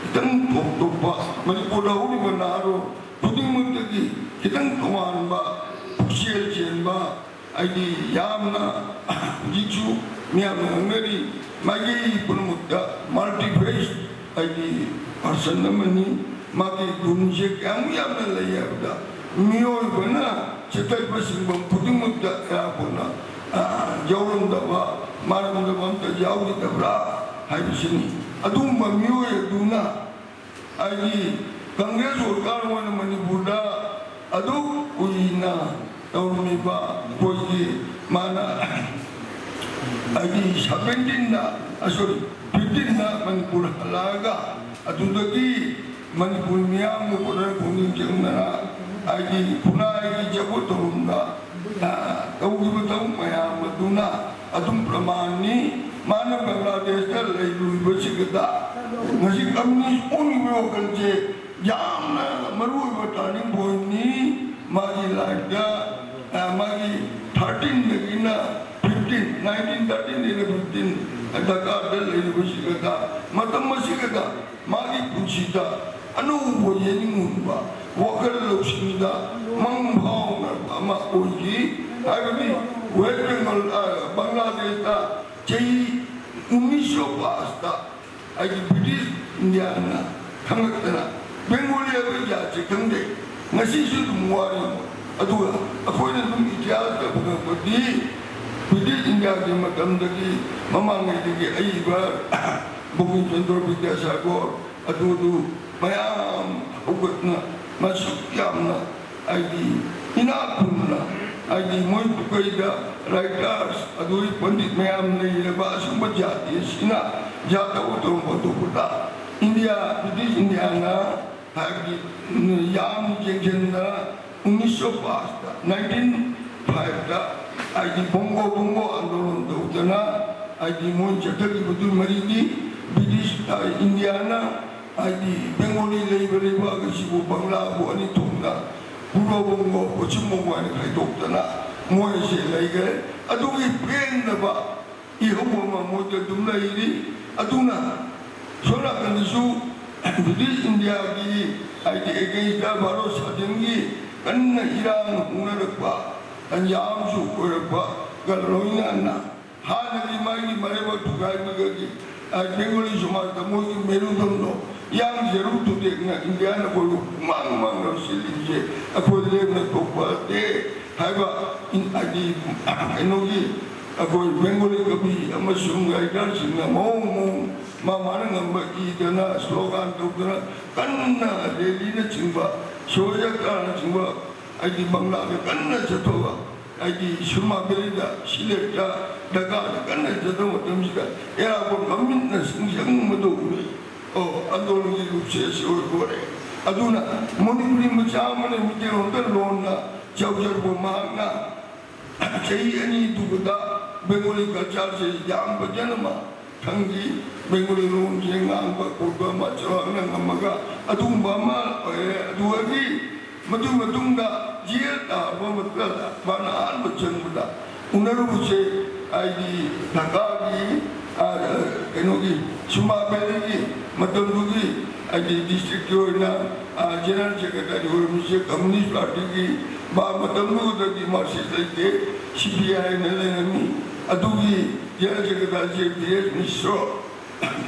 ꯈꯤꯇꯪ ꯇꯣꯞ ꯇꯣꯞꯄ ꯃꯅꯤꯄꯨꯔꯗ ꯍꯧꯔꯤꯕ ꯅꯍꯥꯔꯣꯜ ꯈꯨꯗꯤꯡꯃꯛꯇꯒꯤ ꯈꯤꯇꯪ ꯇꯣꯉꯥꯟꯕ ꯄꯨꯛꯆꯦꯜ ꯆꯦꯟꯕ ꯍꯥꯏꯗꯤ ꯌꯥꯝꯅ ꯍꯧꯖꯤꯛꯁꯨ ꯃꯤꯌꯥꯝꯅ ꯉꯥꯡꯅꯔꯤ꯫ ꯃꯥꯏꯀꯩ ꯄꯨꯝꯅꯃꯛꯇ multi-faced ꯍꯥꯏꯗꯤ person ꯑꯃꯅꯤ꯫ ꯃꯥꯒꯤ ꯒꯨꯟꯁꯦ ꯀꯌꯥꯃꯨꯛ ꯌꯥꯝꯅ ꯂꯩ ꯍꯥꯏꯕꯗ ꯃꯤꯑꯣꯏꯕꯅ ꯆꯤꯊꯛꯄ ꯁꯤꯡꯐꯝ ꯈꯨꯗꯤꯡꯃꯛꯇ ꯑꯌꯥꯝꯕꯅ, ꯑ, ꯌꯥꯎꯔꯝꯗꯕ, ꯃꯥꯔꯝꯗꯕ ꯑꯝꯇ ꯌꯥꯎꯈꯤꯗꯕ꯭ꯔꯥ ꯍꯥꯏꯕꯁꯤꯅꯤ꯫ ꯑꯗꯨꯒꯨꯝꯕ ꯃꯤꯑꯣꯏ ꯑꯗꯨꯅ ꯍꯥꯏꯗꯤ ꯀꯪꯒ꯭ꯔꯦꯁ ꯁꯔꯀꯥꯔ ꯑꯣꯏꯅ ꯃꯅꯤꯄꯨꯔꯗ ꯑꯗꯨꯛ ꯀꯨꯏꯅ ꯇꯧꯔꯝꯃꯤꯕ ꯑꯩꯈꯣꯏꯒꯤ ꯃꯥꯅ ꯍꯥꯏꯗꯤ ꯁꯕꯦꯟꯇꯤꯟꯗ, ꯁꯣꯔꯤ, ꯐꯤꯐꯇꯤꯟꯗ ꯃꯅꯤꯄꯨꯔ ꯍꯜꯂꯛꯑꯒ ꯑꯗꯨꯗꯒꯤ ꯃꯅꯤꯄꯨꯔ ꯃꯤꯌꯥꯝꯒ ꯄꯨꯛꯅꯤꯡ ꯆꯪꯗꯅ ꯍꯥꯏꯗꯤ ꯈꯨꯟꯅꯥꯏꯒꯤ ꯖꯒꯣꯠ ꯊꯧꯔꯝꯗ, ꯑ, ꯇꯧꯈꯤꯕ ꯊꯕꯛ ꯃꯌꯥꯝ ꯑꯗꯨꯅ ꯑꯗꯨꯝ ꯄ꯭ꯔꯃꯥꯟꯅꯤ꯫ ꯃꯥꯅ ꯕꯪꯒ꯭ꯂꯥꯗꯦꯁꯇ ꯂꯩꯔꯨꯔꯤꯕꯁꯤꯒꯗ ꯉꯁꯤ ꯀꯝꯃ꯭ꯌꯨꯅꯤꯁ ꯑꯣꯟꯈꯤꯕꯒꯤ ꯋꯥꯈꯜꯁꯦ ꯌꯥꯝꯅ ꯃꯔꯨ ꯑꯣꯏꯕ turning pointꯅꯤ꯫ ꯃꯥꯒꯤ ꯂꯥꯏꯐꯇ, ꯑ, ꯃꯥꯒꯤ ꯊꯥꯔꯇꯤꯟꯗꯒꯤꯅ ꯐꯤꯐꯇꯤꯟ, ꯅꯥꯏꯟꯇꯤꯟ ꯊꯥꯔꯇꯤꯟ ꯗꯒꯤꯅ ꯐꯤꯐꯇꯤꯟ ꯗꯔꯀꯥꯔꯗ ꯂꯩꯔꯤꯕꯁꯤꯒ, ꯃꯇꯝ ꯑꯁꯤꯒ ꯃꯥꯒꯤ ꯄꯨꯟꯁꯤꯗ ꯑꯅꯧꯕ ꯌꯦꯡꯅꯤꯡꯍꯟꯕ, ꯋꯥꯈꯜ ꯂꯧꯁꯤꯡꯗ ꯃꯪ ꯐꯥꯎꯅꯔꯕ ꯑꯃ ꯑꯣꯏꯈꯤ꯫ ꯍꯥꯏꯕꯗꯤ ꯋꯦꯁ ꯕꯦꯡꯒꯜ, ꯑ, ꯕꯪꯒ꯭ꯂꯥꯗꯦꯁꯇ ꯆꯍꯤ ꯎꯅꯤꯁ ꯁꯣ ꯄꯥꯁꯇ ꯍꯥꯏꯗꯤ ꯕ꯭ꯔꯤꯇꯤꯁ ꯏꯟꯗꯤꯌꯥꯅ ꯈꯪꯂꯛꯇꯅ ꯕꯦꯡꯒꯣꯂꯤ ꯍꯥꯏꯕ ꯖꯥꯠꯁꯦ ꯈꯪꯗꯦ꯫ ꯉꯁꯤꯁꯨ ꯑꯗꯨꯝ ꯋꯥꯔꯤ꯫ ꯑꯗꯨꯒ ꯑꯩꯈꯣꯏꯅ ꯑꯗꯨꯝ ꯏꯇꯤꯍꯥꯁꯇ ꯐꯪꯉꯛꯄꯗꯤ ꯕ꯭ꯔꯤꯇꯤꯁ ꯏꯟꯗꯤꯌꯥꯒꯤ ꯃꯇꯝꯗꯒꯤ ꯃꯃꯥꯡꯉꯩꯗꯒꯤ ꯑꯏꯕ ꯕꯣꯡꯀꯤꯝ ꯆꯟꯗ꯭ꯔ ꯕꯤꯗ꯭ꯌꯥꯁꯥꯒꯔ ꯑꯗꯨ ꯑꯗꯨ ꯃꯌꯥꯝ ꯍꯧꯒꯠꯅ ꯃꯁꯨꯛ ꯌꯥꯝꯅ ꯍꯥꯏꯗꯤ ꯏꯅꯥꯛ ꯈꯨꯟꯅ ꯍꯥꯏꯗꯤ ꯃꯣꯏ ꯄꯨꯀꯩꯗ ꯔꯥꯏꯇꯔꯁ ꯑꯗꯨꯒꯤ ꯄꯟꯗꯤꯠ ꯃꯌꯥꯝ ꯂꯩꯔꯕ ꯑꯁꯨꯝꯕ ꯖꯥꯇꯤ ꯑꯁꯤꯅ ꯖꯥꯠ ꯑꯇꯣꯞꯄ ꯇꯧꯔꯛꯄꯗ ꯏꯟꯗꯤꯌꯥ, ꯕ꯭ꯔꯤꯇꯤꯁ ꯏꯟꯗꯤꯌꯥꯅ ꯍꯥꯏꯕꯗꯤ ꯌꯥꯝ ꯌꯦꯡꯁꯤꯟꯗꯅ ꯎꯅꯤꯁ ꯁꯣ ꯄꯥꯁꯇ, ꯅꯥꯏꯟꯇꯤꯟ ꯐꯥꯏꯚꯇ ꯍꯥꯏꯗꯤ ꯕꯣꯡꯒꯣ ꯕꯣꯡꯒꯣ ꯑꯟꯗꯣꯂꯟ ꯇꯧꯗꯅ ꯍꯥꯏꯗꯤ ꯃꯣꯏ ꯆꯠꯊꯈꯤꯕꯗꯨ ꯃꯔꯤꯗꯤ ꯕ꯭ꯔꯤꯇꯤꯁ, ꯏꯟꯗꯤꯌꯥꯅ ꯍꯥꯏꯗꯤ ꯕꯦꯡꯒꯣꯂꯤ ꯂꯩꯕ ꯂꯩꯕꯥꯛ ꯑꯁꯤꯕꯨ ꯕꯪꯂꯥꯕꯨ ꯑꯅꯤ ꯊꯣꯛꯅ ꯄꯨꯔꯕ ꯕꯣꯡꯒꯣ, ꯄꯣꯠꯆꯨꯝ ꯕꯣꯡꯒꯣ ꯍꯥꯏꯅ ꯈꯥꯏꯗꯣꯛꯇꯅ ꯃꯣꯏꯁꯦ ꯂꯩꯈ꯭ꯔꯦ꯫ ꯑꯗꯨꯒꯤ ꯄꯦꯟꯗꯕ ꯏꯍꯧ ꯑꯃ ꯃꯣꯏꯗ ꯑꯗꯨꯝ ꯂꯩꯔꯤ꯫ ꯑꯗꯨꯅ ꯁꯣꯝ ꯅꯥꯀꯟꯗꯁꯨ ꯕ꯭ꯔꯤꯇꯤꯁ ꯏꯟꯗꯤꯌꯥꯒꯤ ꯍꯥꯏꯗꯤ ꯑꯦꯒꯦꯟꯁꯇ ꯚꯥꯔꯠ ꯁꯥꯖꯟꯒꯤ ꯀꯟꯅ ꯏꯔꯥꯡ ꯍꯧꯅꯔꯛꯄ ꯇꯟꯖꯥ ꯑꯃꯁꯨ ꯑꯣꯏꯔꯛꯄꯒ ꯂꯣꯏꯅꯅ ꯍꯥꯟꯅꯒꯤ ꯃꯥꯒꯤ ꯃꯔꯩꯕꯥꯛ ꯊꯨꯒꯥꯏꯕꯒꯤ, ꯑ, ꯕꯦꯡꯒꯣꯂꯤ ꯁꯃꯥꯖꯇ ꯃꯣꯏꯒꯤ ꯃꯦꯔꯨꯗꯟꯗꯣ ꯌꯥꯝ ꯖꯦꯔꯨ ꯊꯨꯗꯦꯛꯅ ꯏꯟꯗꯤꯌꯥꯅ ꯑꯩꯈꯣꯏꯕꯨ ꯄꯨꯡꯃꯥꯡ ꯃꯥꯡꯅꯕ ꯁꯤꯜꯂꯤꯁꯦ ꯑꯩꯈꯣꯏ ꯂꯦꯝꯅ ꯊꯣꯛꯄ ꯅꯠꯇꯦ ꯍꯥꯏꯕ ꯏꯟ-, ꯍꯥꯏꯗꯤ, ꯀꯩꯅꯣꯒꯤ ꯑꯩꯈꯣꯏ ꯕꯦꯡꯒꯣꯂꯤ ꯀꯕꯤ ꯑꯃꯁꯨꯡ ꯔꯥꯏꯇꯔꯁꯤꯡꯅ ꯃꯑꯣꯡ ꯃꯑꯣꯡ ꯃꯥ ꯃꯥꯅ ꯉꯝꯕ ꯏꯗꯅ ꯁ꯭ꯂꯣꯒꯥꯟ ꯇꯧꯗꯅ ꯀꯟꯅ ꯔꯦꯂꯤꯅꯆꯤꯡꯕ, ꯁꯣꯚꯥ ꯌꯥꯇ꯭ꯔꯥꯅꯆꯤꯡꯕ ꯍꯥꯏꯗꯤ ꯕꯪꯂꯥꯗ ꯀꯟꯅ ꯆꯠꯊꯣꯛꯑꯒ ꯍꯥꯏꯗꯤ ꯁꯨꯔꯃꯥ ꯚꯦꯂꯤꯗ, ꯁꯤꯂꯦꯠꯇ, ꯗꯔꯀꯥꯔꯗ ꯀꯟꯅ ꯆꯠꯄ ꯃꯇꯝꯁꯤꯗ ꯑꯦꯔꯥꯕꯣꯠ ꯃꯃꯤꯠꯅ ꯁꯤꯡꯁꯪꯕꯗꯨ ꯎꯔꯦ꯫ ꯑꯣ, ꯑꯟꯗꯣꯂꯟꯒꯤ ꯂꯨꯞꯁꯦ ꯑꯁꯤ ꯑꯣꯏꯕ ꯑꯣꯏꯔꯦ꯫ ꯑꯗꯨꯅ ꯃꯅꯤꯄꯨꯔꯤ ꯃꯆꯥ ꯑꯃꯅ ꯃꯤꯇꯩꯔꯣꯟꯗ ꯂꯣꯟꯅ ꯆꯥꯎꯖꯔꯨꯕ ꯃꯍꯥꯛꯅ ꯆꯍꯤ ꯑꯅꯤꯗꯨꯗ ꯕꯦꯡꯒꯣꯂꯤ ꯀꯜꯆꯔꯁꯦ ꯌꯥꯝ ꯐꯖꯅ ꯃꯥ ꯈꯪꯈꯤ꯫ ꯕꯦꯡꯒꯣꯂꯤ ꯂꯣꯟꯁꯦ ꯉꯥꯡꯕ ꯈꯣꯠꯄ ꯑꯃ ꯆꯥꯎꯔꯥꯛꯅ ꯉꯝꯃꯒ ꯑꯗꯨꯒꯨꯝꯕ ꯑꯃ ꯑꯣꯏꯔꯦ꯫ ꯑꯗꯨꯗꯒꯤ ꯃꯗꯨ ꯃꯇꯨꯡꯗ ꯖꯦꯜ ꯇꯥꯕ ꯃꯇꯝꯗ ꯃꯥꯅ ꯑꯍꯥꯟꯕ ꯆꯪꯕꯗ ꯎꯅꯔꯨꯕꯁꯦ ꯍꯥꯏꯗꯤ ꯙꯥꯀꯥꯒꯤ, ꯑ, ꯀꯩꯅꯣꯒꯤ, ꯁꯨꯃꯥ ꯚꯦꯂꯤꯒꯤ ꯃꯇꯝꯗꯨꯒꯤ ꯍꯥꯏꯗꯤ ꯗꯤꯁꯇ꯭ꯔꯤꯛꯀꯤ ꯑꯣꯏꯅ, ꯑ, ꯖꯦꯅꯔꯦꯜ ꯁꯦꯀ꯭ꯔꯦꯇꯔꯤ ꯑꯣꯏꯔꯝꯃꯤꯁꯦ ꯀꯝꯃꯨꯅꯤꯁ ꯄꯥꯔꯇꯤꯒꯤ, ꯃꯥ ꯃꯇꯝꯗꯨꯗꯗꯤ ꯃꯥꯔꯛꯁꯤꯁ ꯂꯩꯇꯦ, ꯁꯤ ꯄꯤ ꯑꯥꯏ ꯍꯥꯏꯅ ꯂꯩꯔꯝꯃꯤ꯫ ꯑꯗꯨꯒꯤ ꯖꯦꯅꯔꯦꯜ ꯁꯦꯀ꯭ꯔꯦꯇꯔꯤꯁꯦ ꯕꯤ ꯑꯦꯁ ꯃꯤꯁ꯭ꯔꯣ,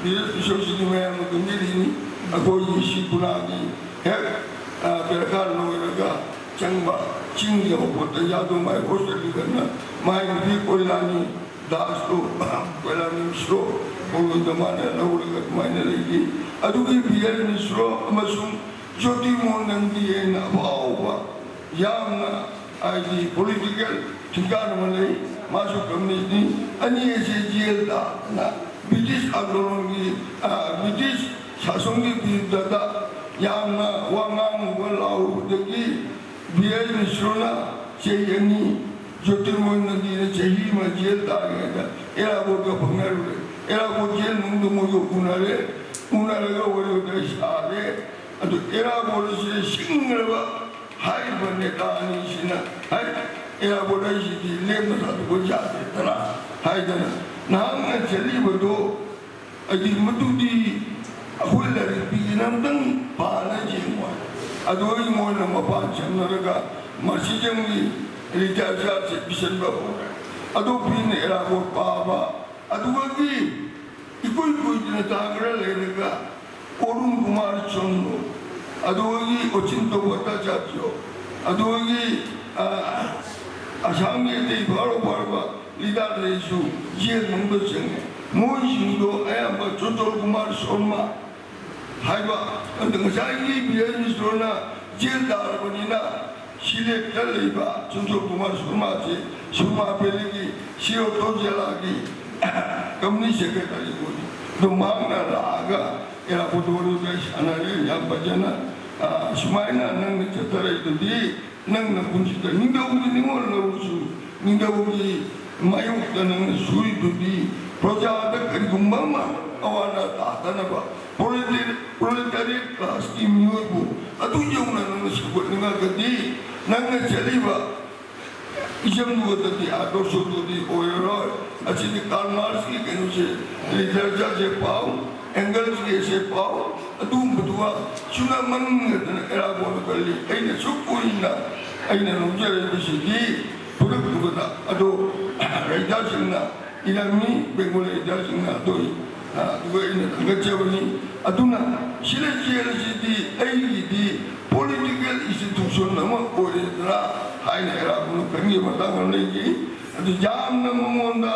ꯕꯤ ꯑꯦꯁ ꯃꯤꯁ꯭ꯔꯣꯁꯤꯗꯤ ꯃꯌꯥꯝꯅ ꯈꯪꯕꯤꯔꯤꯅꯤ, ꯑꯩꯈꯣꯏꯒꯤ ꯁꯤ ꯄꯨꯅꯥꯒꯤ ꯍꯦꯛ, ꯑ, ꯄꯦꯔꯈꯥ ꯂꯣꯏꯔꯒ ꯆꯪꯕ ꯆꯤꯡꯒꯤ ꯍꯧꯒꯠꯇ ꯌꯥꯗꯣ ꯃꯥꯏ ꯍꯣꯁꯇꯦꯜꯒꯤ ꯀꯟꯅ ꯃꯥꯏ ꯅꯨꯄꯤ ꯀꯣꯏꯂꯥꯅꯤ ꯗꯥꯁꯇꯣ, ꯀꯣꯏꯂꯥꯅꯤ ꯃꯤꯁ꯭ꯔꯣ ꯃꯉꯣꯟꯗ ꯃꯥꯅ ꯂꯧꯔꯒ ꯑꯗꯨꯃꯥꯏꯅ ꯂꯩꯈꯤ꯫ ꯑꯗꯨꯒꯤ ꯕꯤ ꯑꯦꯜ ꯃꯤꯁ꯭ꯔꯣ ꯑꯃꯁꯨꯡ ꯖꯣꯇꯤꯃꯣꯍꯟ ꯅꯟꯗꯤ ꯍꯥꯏꯅ ꯑꯐꯥꯎꯕ ꯌꯥꯝꯅ ꯍꯥꯏꯗꯤ ꯄꯣꯂꯤꯇꯤꯀꯦꯜ ꯊꯤꯡꯀꯥꯔ ꯑꯃ ꯂꯩ, ꯃꯥꯁꯨ ꯀꯝꯃꯨꯅꯤꯁꯅꯤ꯫ ꯑꯅꯤ ꯑꯁꯤ ꯖꯦꯜꯗ ꯕ꯭ꯔꯤꯇꯤꯁ ꯑꯥꯟꯗꯣꯂꯟꯒꯤ, ꯑ, ꯕ꯭ꯔꯤꯇꯤꯁ ꯁꯥꯁꯟꯒꯤ ꯕꯤꯔꯨꯗꯗ ꯌꯥꯝꯅ ꯋꯥ ꯉꯥꯡꯉꯨꯕ ꯂꯥꯎꯔꯨꯕꯗꯒꯤ ꯕꯤ ꯑꯦꯜ ꯃꯤꯁ꯭ꯔꯣꯅ ꯆꯍꯤ ꯑꯅꯤ, ꯖꯣꯇꯤꯔꯃꯣꯍꯟ ꯅꯟꯗꯤꯅ ꯆꯍꯤ ꯑꯃ ꯖꯦꯜ ꯇꯥꯔꯤꯉꯩꯗ ꯑꯦꯔꯥꯕꯣꯠꯀ ꯐꯪꯅꯔꯨꯔꯦ꯫ ꯑꯦꯔꯥꯕꯣꯠ ꯖꯦꯜ ꯃꯅꯨꯡꯗ ꯃꯣꯏꯒ ꯎꯅꯔꯦ, ꯎꯅꯔꯒ ꯋꯥꯔꯤ ꯋꯥꯇꯥꯏ ꯁꯥꯔꯦ꯫ ꯑꯗꯨ ꯑꯦꯔꯥꯕꯣꯠ ꯑꯁꯤ ꯁꯤꯡꯈ꯭ꯔꯕ ꯍꯥꯏꯔꯤꯕ ꯅꯦꯇꯥ ꯑꯅꯤꯁꯤꯅ ꯍꯥꯏ, ꯑꯦꯔꯥꯕꯣꯠ ꯍꯥꯏꯁꯤꯗꯤ ꯂꯦꯝꯅ ꯊꯥꯗꯣꯛꯄ ꯌꯥꯗꯦꯗꯅ ꯍꯥꯏꯗꯅ, ꯅꯍꯥꯛꯅ ꯆꯠꯂꯤꯕꯗꯣ ꯑꯩꯗꯤ ꯃꯗꯨꯗꯤ ꯑꯩꯈꯣꯏ ꯂꯥꯏꯔꯤꯛ ꯄꯤꯒꯦꯅ ꯑꯝꯇꯪ ꯄꯥꯅ ꯌꯦꯡꯉꯣ ꯍꯥꯏ꯫ ꯑꯗꯨ ꯑꯩ ꯃꯣꯏꯅ ꯃꯄꯥꯟ ꯆꯪꯅꯔꯒ ꯃꯥꯔꯛꯁꯤꯖꯝꯒꯤ ꯂꯤꯇꯔꯦꯆꯔꯁꯦ ꯄꯤꯁꯟꯕ ꯍꯧꯔꯦ꯫ ꯑꯗꯨ ꯄꯤꯅ ꯑꯦꯔꯥꯕꯣꯠ ꯄꯥꯕ, ꯑꯗꯨꯗꯒꯤ ꯏꯀꯨꯏ ꯀꯨꯏꯗꯅ ꯊꯥ ꯈꯔ ꯂꯩꯔꯒ ꯑꯔꯨꯟ ꯀꯨꯃꯥꯔ ꯆꯟꯗ꯭ꯔꯣ, ꯑꯗꯨꯗꯒꯤ ꯑꯣꯆꯤꯟꯇꯣ ꯚꯠꯇꯥꯆꯥꯔꯖꯣ, ꯑꯗꯨꯗꯒꯤ, ꯑ, ꯑꯁꯥꯝꯒꯤ ꯑꯇꯩ ꯐꯥꯎꯔ ꯐꯥꯎꯔꯕ ꯂꯤꯗꯔꯁꯤꯡꯁꯨ ꯖꯦꯜ ꯃꯅꯨꯡꯗ ꯆꯪꯉꯦ꯫ ꯃꯣꯏꯁꯤꯡꯗꯣ ꯑꯌꯥꯝꯕ ꯆꯣꯟꯆꯣꯜ ꯀꯨꯃꯥꯔ ꯁꯣꯔꯃ ꯍꯥꯏꯕ, ꯑꯗ ꯉꯁꯥꯏꯒꯤ ꯕꯤ ꯑꯦꯜ ꯃꯤꯁ꯭ꯔꯣꯅ ꯖꯦꯜ ꯇꯥꯔꯕꯅꯤꯅ ꯁꯤꯂꯦꯠꯇ ꯂꯩꯕ ꯆꯣꯟꯆꯣꯜ ꯀꯨꯃꯥꯔ ꯁꯣꯔꯃꯁꯦ, ꯁꯨꯔꯃꯥ ꯚꯦꯂꯤꯒꯤ ꯁꯤꯔꯣꯇꯣ ꯖꯤꯂꯥꯒꯤ ꯀꯝꯃꯨꯅꯤꯁ ꯁꯦꯀ꯭ꯔꯦꯇꯔꯤ ꯑꯣꯏ꯫ ꯑꯗꯣ ꯃꯍꯥꯛꯅ ꯂꯥꯛꯑꯒ ꯑꯦꯔꯥꯕꯣꯠꯇ ꯋꯥꯔꯤ ꯋꯥꯇꯥꯏ ꯁꯥꯟꯅꯔꯦ, ꯌꯥꯝ ꯐꯖꯅ꯫ ꯑ, ꯁꯨꯃꯥꯏꯅ ꯅꯪꯅ ꯆꯠꯊꯔꯛꯏꯗꯨꯗꯤ ꯅꯪ ꯅꯄꯨꯟꯁꯤꯗ ꯅꯤꯡꯊꯧꯒꯤ ꯅꯤꯡꯉꯣꯜ ꯂꯧꯔꯁꯨ, ꯅꯤꯡꯊꯧꯒꯤ ꯃꯥꯌꯣꯛꯇ ꯅꯪꯅ ꯁꯨꯔꯤꯗꯨꯗꯤ ꯄ꯭ꯔꯖꯥꯗ ꯀꯔꯤꯒꯨꯝꯕ ꯑꯃ ꯑꯋꯥ ꯑꯅꯥ ꯇꯥꯗꯅꯕ, ꯄ꯭ꯔꯣꯂꯦꯇꯦꯔꯤꯌꯦꯠ, ꯄ꯭ꯔꯣꯂꯦꯇꯥꯔꯤꯌꯦꯠ ꯀ꯭ꯂꯥꯁꯀꯤ ꯃꯤꯑꯣꯏꯕꯨ ꯑꯗꯨ ꯌꯧꯅ ꯅꯪꯅ ꯁꯧꯒꯠꯅꯤꯡꯉꯒꯗꯤ, ꯅꯪꯅ ꯆꯠꯂꯤꯕ ꯏꯁꯝꯗꯨ ꯈꯛꯇꯗꯤ, ꯑꯥꯗꯔꯁꯣꯗꯨꯗꯤ ꯑꯣꯏꯔꯔꯣꯏ꯫ ꯑꯁꯤꯗꯤ ꯀꯥꯔꯜ ꯃꯥꯔꯛꯁꯀꯤ ꯀꯩꯅꯣꯁꯦ, ꯂꯤꯇꯔꯦꯆꯔꯁꯦ ꯄꯥꯎ, ꯑꯦꯡꯒꯜꯁꯀꯤꯁꯦ ꯄꯥꯎ, ꯑꯗꯨꯒꯨꯝꯕꯗꯨꯒ ꯆꯨꯅꯃꯟꯒꯗꯅ ꯑꯦꯔꯥꯕꯣꯠꯅ ꯀꯜꯂꯤ꯫ ꯑꯩꯅ ꯁꯨꯛ ꯀꯨꯏꯅ ꯑꯩꯅ ꯂꯧꯖꯔꯛꯏꯕꯁꯤꯗꯤ ꯐꯨꯔꯛꯇꯨꯕꯗ꯫ ꯑꯗꯣ ꯔꯥꯏꯇꯔꯁꯤꯡꯅ ꯏꯔꯝꯃꯤ, ꯕꯦꯡꯒꯣꯂꯤ ꯔꯥꯏꯇꯔꯁꯤꯡꯅ꯫ ꯑꯗꯣ ꯑꯗꯨꯒ ꯑꯩꯅ ꯊꯥꯒꯠꯆꯕꯅꯤ꯫ ꯑꯗꯨꯅ ꯁꯤꯂꯦꯖꯤꯌꯦꯜ ꯑꯁꯤꯗꯤ ꯑꯩꯒꯤꯗꯤ ꯄꯣꯂꯤꯇꯤꯀꯦꯜ ꯏꯟꯁꯇꯤꯇ꯭ꯌꯨꯁꯟ ꯑꯃ ꯑꯣꯏꯔꯦꯗꯅ ꯍꯥꯏꯅ ꯑꯩꯍꯥꯛꯅ ꯈꯟꯈꯤꯕ ꯃꯇꯥꯡ ꯑꯃ ꯂꯩꯈꯤ꯫ ꯑꯗꯨ ꯌꯥꯝꯅ ꯃꯉꯣꯟꯗ,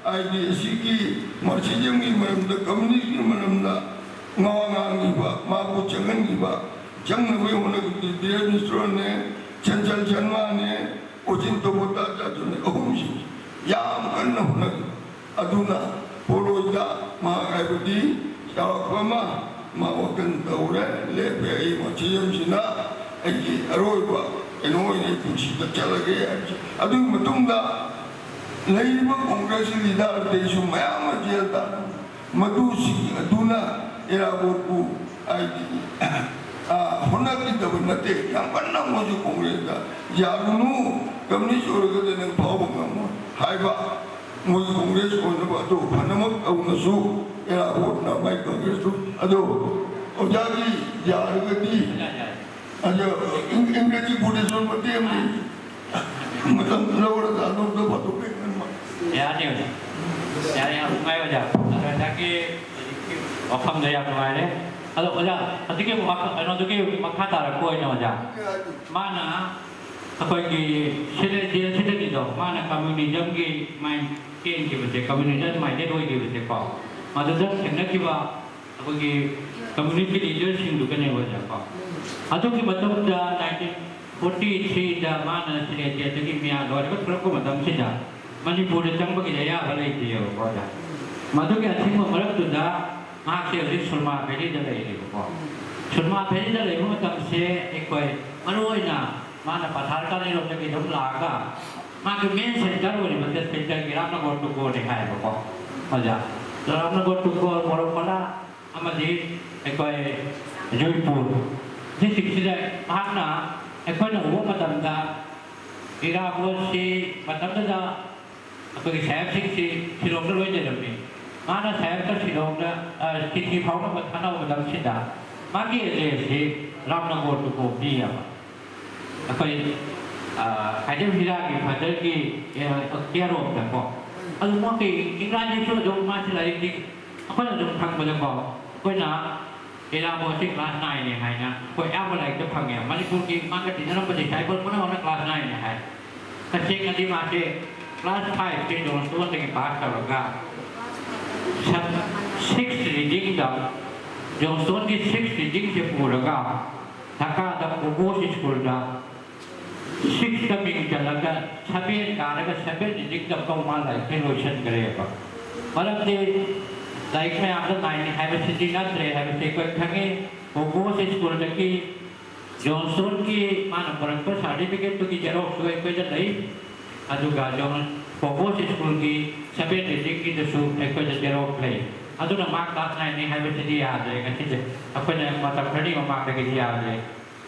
ꯍꯥꯏꯗꯤ, ꯑꯁꯤꯒꯤ ꯃꯥꯔꯛꯁꯤꯖꯝꯒꯤ ꯃꯔꯝꯗ, ꯀꯝꯃꯨꯅꯤꯁ꯭ꯠꯀꯤ ꯃꯔꯝꯗ ꯉꯥ ꯉꯥꯡꯈꯤꯕ, ꯃꯥꯕꯨ ꯆꯪꯍꯟꯈꯤꯕ, ꯆꯪꯅꯕꯒꯤ ꯍꯣꯠꯅꯈꯤꯕꯗꯤ ꯕꯤꯔꯦꯟ ꯃꯤꯁ꯭ꯔꯅꯦ, ꯆꯟꯆꯜ ꯁꯔꯃꯅꯦ, ꯑꯣꯆꯤꯟ ꯇꯣꯕꯣꯇꯥꯆꯥꯔꯌꯅꯦ, ꯑꯍꯨꯝꯁꯤ ꯌꯥꯝ ꯀꯟꯅ ꯍꯣꯠꯅꯈꯤ꯫ ꯑꯗꯨꯅ ꯄꯣꯂꯣꯏꯗ ꯃꯍꯥꯛ ꯍꯥꯏꯕꯗꯤ ꯆꯥꯎꯔꯥꯛꯄ ꯑꯃ ꯃꯥ ꯋꯥꯈꯜ ꯇꯧꯔꯦ, ꯂꯦꯞꯄꯦ, ꯑꯩ ꯃꯥꯔꯛꯁꯤꯖꯝꯁꯤꯅ ꯑꯩꯒꯤ ꯑꯔꯣꯏꯕ ꯀꯩꯅꯣ ꯑꯣꯏꯅ ꯑꯩ ꯄꯨꯟꯁꯤꯗ ꯆꯠꯂꯒꯦ ꯍꯥꯏꯕꯁꯦ꯫ ꯑꯗꯨꯒꯤ ꯃꯇꯨꯡꯗ ꯂꯩꯔꯤꯕ ꯀꯣꯡꯒ꯭ꯔꯦꯁꯀꯤ ꯂꯤꯗꯔ ꯑꯇꯩꯁꯨ ꯃꯌꯥꯝ ꯑꯃ ꯖꯦꯜꯗ꯫ ꯃꯗꯨꯁꯤꯡ ꯑꯗꯨꯅ ꯑꯦꯔꯥꯕꯣꯠꯄꯨ, ꯍꯥꯏꯗꯤ, ꯑ, ꯍꯣꯠꯅꯈꯤꯗꯕ ꯅꯠꯇꯦ꯫ ꯌꯥꯝ ꯀꯟꯅ ꯃꯣꯏꯁꯨ ꯀꯣꯡꯒ꯭ꯔꯦꯁꯇ ꯌꯥꯔꯨꯅꯨ, ꯀꯝꯃꯨꯅꯤꯁ꯭ꯠ ꯑꯣꯏꯔꯒꯗꯤ ꯅꯪ ꯐꯥꯎꯕ ꯉꯝꯃꯣꯏ ꯍꯥꯏꯕ꯫ ꯃꯣꯏ ꯀꯣꯡꯒ꯭ꯔꯦꯁ ꯑꯣꯏꯅꯕ ꯑꯗꯨ ꯐꯅꯃꯛ ꯇꯧꯅꯁꯨ, ꯑꯦꯔꯥꯕꯣꯠꯅ ꯃꯥꯏ ꯀꯣꯡꯒ꯭ꯔꯦꯁꯇꯨ꯫ ꯑꯗꯣ ꯑꯣꯖꯥꯒꯤ ꯌꯥꯔꯒꯗꯤ, ꯑꯗꯣ ꯏꯪ-, ꯏꯪꯒ꯭ꯔꯦꯖꯤ ꯄꯨꯗꯁꯨ ꯃꯇꯦꯛ ꯑꯃ ꯃꯇꯝ ꯂꯧꯔꯒ ꯑꯗꯣꯝꯗ ꯐꯣꯇꯣ ꯀꯦꯛ ꯅꯝꯕ꯫ ꯌꯥꯅꯤ ꯑꯣꯖꯥ꯫ ꯌꯥꯔꯦ, ꯌꯥꯝ ꯅꯨꯡꯉꯥꯏ ꯑꯣꯖꯥ꯫ ꯑꯗꯣ ꯑꯣꯖꯥꯒꯤ ꯍꯧꯖꯤꯛꯀꯤ ꯋꯥꯐꯝꯗꯣ ꯌꯥꯝ ꯅꯨꯡꯉꯥꯏꯔꯦ꯫ ꯑꯗꯣ ꯑꯣꯖꯥ, ꯍꯧꯖꯤꯛꯀꯤ ꯋꯥꯈꯜ, ꯀꯩꯅꯣꯗꯨꯒꯤ ꯃꯈꯥ ꯇꯥꯔꯛꯄ ꯑꯣꯏꯅ ꯑꯣꯖꯥ, ꯃꯥꯅ ꯑꯩꯈꯣꯏꯒꯤ ꯁꯤꯗ, ꯖꯦꯜꯁꯤꯗꯒꯤꯗꯣ ꯃꯥꯅ ꯀꯝꯃ꯭ꯌꯨꯅꯤꯖꯝꯒꯤ ꯃꯥꯏꯟ ꯆꯦꯟꯈꯤꯕꯁꯦ, ꯀꯝꯃ꯭ꯌꯨꯅꯤꯖꯝ ꯃꯥꯏꯟꯗꯦꯠ ꯑꯣꯏꯈꯤꯕꯁꯦꯀꯣ, ꯃꯗꯨꯗ ꯊꯦꯡꯅꯈꯤꯕ ꯑꯩꯈꯣꯏꯒꯤ ꯀꯝꯃ꯭ꯌꯨꯅꯤꯁ꯭ꯠꯀꯤ ꯂꯤꯗꯔꯁꯤꯡꯗꯨꯒꯅꯦꯕ ꯑꯣꯖꯥꯀꯣ꯫ ꯑꯗꯨꯒꯤ ꯃꯇꯨꯡꯗ ꯅꯥꯏꯟꯇꯤꯟ ꯐꯣꯔꯇꯤ ꯊ꯭ꯔꯤꯗ ꯃꯥꯅ ꯁꯤꯂꯦꯁꯤꯌꯥꯗꯒꯤ ꯃꯌꯥ ꯂꯣꯏꯔꯒ ꯊꯣꯛꯂꯛꯄ ꯃꯇꯝꯁꯤꯗ ꯃꯅꯤꯄꯨꯔꯗ ꯆꯪꯕꯒꯤ ꯑꯌꯥꯕ ꯂꯩꯇꯦꯕꯀꯣ ꯑꯣꯖꯥ꯫ ꯃꯗꯨꯒꯤ ꯑꯊꯤꯡꯕ ꯃꯔꯛꯇꯨꯗ ꯃꯍꯥꯛꯁꯦ ꯍꯧꯖꯤꯛ ꯁꯨꯔꯃꯥ ꯚꯦꯂꯤꯗ ꯂꯩꯔꯦꯕꯀꯣ꯫ ꯁꯨꯔꯃꯥ ꯚꯦꯂꯤꯗ ꯂꯩꯕ ꯃꯇꯝꯁꯦ ꯑꯩꯈꯣꯏ ꯃꯔꯨꯑꯣꯏꯅ ꯃꯥꯅ ꯄꯊꯥꯔꯀꯥꯂꯤꯔꯣꯝꯗꯒꯤ ꯑꯗꯨꯝ ꯂꯥꯛꯑꯒ ꯃꯥꯒꯤ ꯃꯦꯟ ꯁꯦꯟꯇꯔ ꯑꯣꯏꯔꯤꯕꯁꯦ ꯁꯦꯟꯇꯔꯒꯤ ꯔꯥꯝꯅꯒꯔ ꯇꯨꯒꯣꯜꯅꯤ ꯍꯥꯏꯌꯦꯕꯀꯣ ꯑꯣꯖꯥ꯫ ꯔꯥꯝꯅꯒꯔ ꯇꯨꯒꯣꯜ, ꯃꯣꯔꯣꯄꯂꯥ ꯑꯃꯗꯤ ꯑꯩꯈꯣꯏ ꯖꯣꯏꯄꯨꯔ, ꯁꯤꯁꯤꯡꯁꯤꯗ ꯃꯍꯥꯛꯅ ꯑꯩꯈꯣꯏꯅ ꯎꯕ ꯃꯇꯝꯗ ꯏꯔꯥꯕꯣꯠꯁꯤ ꯃꯇꯝꯗꯨꯗ ꯑꯩꯈꯣꯏꯒꯤ ꯁꯥꯍꯦꯕꯁꯤꯡꯁꯤ ꯁꯤꯂꯣꯡꯗ ꯂꯣꯏ ꯂꯩꯔꯝꯃꯤ꯫ ꯃꯥꯅ ꯁꯥꯍꯦꯕꯇ ꯁꯤꯂꯣꯡꯗ, ꯑ, ꯆꯤꯊꯤ ꯐꯥꯎꯅꯕ ꯊꯥꯅꯕ ꯃꯇꯝꯁꯤꯗ ꯃꯥꯒꯤ ꯑꯦꯗ꯭ꯔꯦꯁꯁꯤ ꯔꯥꯝꯅꯒꯣꯔ ꯇꯨꯀꯣ ꯄꯤꯌꯦꯕ꯫ ꯑꯩꯈꯣꯏ, ꯑ, ꯈꯥꯏꯗꯦꯝ ꯍꯤꯔꯥꯒꯤ ꯐꯥꯗꯔꯒꯤ, ꯑ, ꯀꯦꯌꯔ ꯑꯣꯐꯇꯀꯣ꯫ ꯑꯗꯨ ꯃꯈꯣꯏ ꯏꯪꯒ꯭ꯔꯥꯖꯤꯁꯨ ꯑꯗꯨꯝ ꯃꯥꯁꯤ ꯂꯥꯏꯔꯤꯛꯇꯤ ꯑꯩꯈꯣꯏꯅ ꯑꯗꯨꯝ ꯈꯪꯕꯗꯀꯣ, ꯑꯩꯈꯣꯏꯅ ꯏꯔꯥꯕꯣꯠꯁꯤ ꯀ꯭ꯂꯥꯁ ꯅꯥꯏꯟꯅꯦ ꯍꯥꯏꯅ ꯑꯩꯈꯣꯏ ꯑꯌꯥꯝꯕ ꯂꯥꯏꯔꯤꯛꯇ ꯐꯪꯉꯦ꯫ ꯃꯅꯤꯄꯨꯔꯒꯤ ꯃꯥꯒ ꯇꯤꯟꯅꯔꯝꯕ ꯗꯤꯁꯥꯏꯄꯜ ꯄꯨꯝꯅꯃꯛꯅ ꯀ꯭ꯂꯥꯁ ꯅꯥꯏꯟꯅꯦ ꯍꯥꯏ꯫ ꯇꯁꯦꯡꯅꯗꯤ ꯃꯥꯁꯦ ꯀ꯭ꯂꯥꯁ ꯐꯥꯏꯚꯁꯦ ꯖꯣꯟꯁꯇꯣꯟꯗꯒꯤ ꯄꯥꯁ ꯇꯧꯔꯒ ꯁꯕ-, ꯁꯤꯛꯁ ꯔꯤꯗꯤꯡꯗ, ꯖꯣꯟꯁꯇꯣꯟꯒꯤ ꯁꯤꯛꯁ ꯔꯤꯗꯤꯡꯁꯦ ꯄꯨꯔꯒ ꯙꯥꯀꯥꯗ ꯀꯣꯀꯣꯁ ꯁ꯭ꯀꯨꯜꯗ ꯁꯤꯛꯁꯇ ꯃꯤꯡ ꯆꯜꯂꯒ ꯁꯕꯦꯟ ꯀꯥꯔꯒ ꯁꯕꯦꯟ ꯔꯤꯗꯤꯡꯗ ꯐꯥꯎ ꯃꯥ ꯂꯥꯏꯔꯤꯛꯁꯦ ꯂꯣꯏꯁꯤꯟꯈ꯭ꯔꯦꯕ꯫ ꯃꯔꯝꯗꯤ ꯂꯥꯏꯔꯤꯛ ꯃꯌꯥꯝꯗ ꯅꯥꯏꯟꯅꯤ ꯍꯥꯏꯕꯁꯤꯗꯤ ꯅꯠꯇ꯭ꯔꯦ ꯍꯥꯏꯕꯁꯤ ꯑꯩꯈꯣꯏ ꯈꯪꯉꯤ꯫ ꯀꯣꯀꯣꯁ ꯁ꯭ꯀꯨꯜꯗꯒꯤ ꯖꯣꯟꯁꯇꯣꯟꯒꯤ ꯃꯥꯅ ꯄꯨꯔꯛꯄ ꯁꯥꯔꯇꯤꯐꯤꯀꯦꯠꯇꯨꯒꯤ ꯖꯦꯔꯣꯛꯁꯁꯨ ꯑꯩꯈꯣꯏꯗ ꯂꯩ꯫ ꯑꯗꯨꯒ ꯖꯣꯟ ꯀꯣꯀꯣꯁ ꯁ꯭ꯀꯨꯜꯒꯤ ꯁꯕꯦꯟ ꯔꯤꯗꯤꯡꯒꯤꯗꯁꯨ ꯑꯩꯈꯣꯏꯗ ꯖꯦꯔꯣꯛꯁ ꯂꯩ꯫ ꯑꯗꯨꯅ ꯃꯥ ꯀ꯭ꯂꯥꯁ ꯅꯥꯏꯟꯅꯤ ꯍꯥꯏꯕꯁꯤꯗꯤ ꯌꯥꯗ꯭ꯔꯦ ꯉꯁꯤꯁꯦ꯫ ꯑꯩꯈꯣꯏꯅ ꯃꯇꯝ ꯈꯔꯅꯤ ꯃꯃꯥꯡꯗꯒꯤꯗꯤ ꯌꯥꯗ꯭ꯔꯦ꯫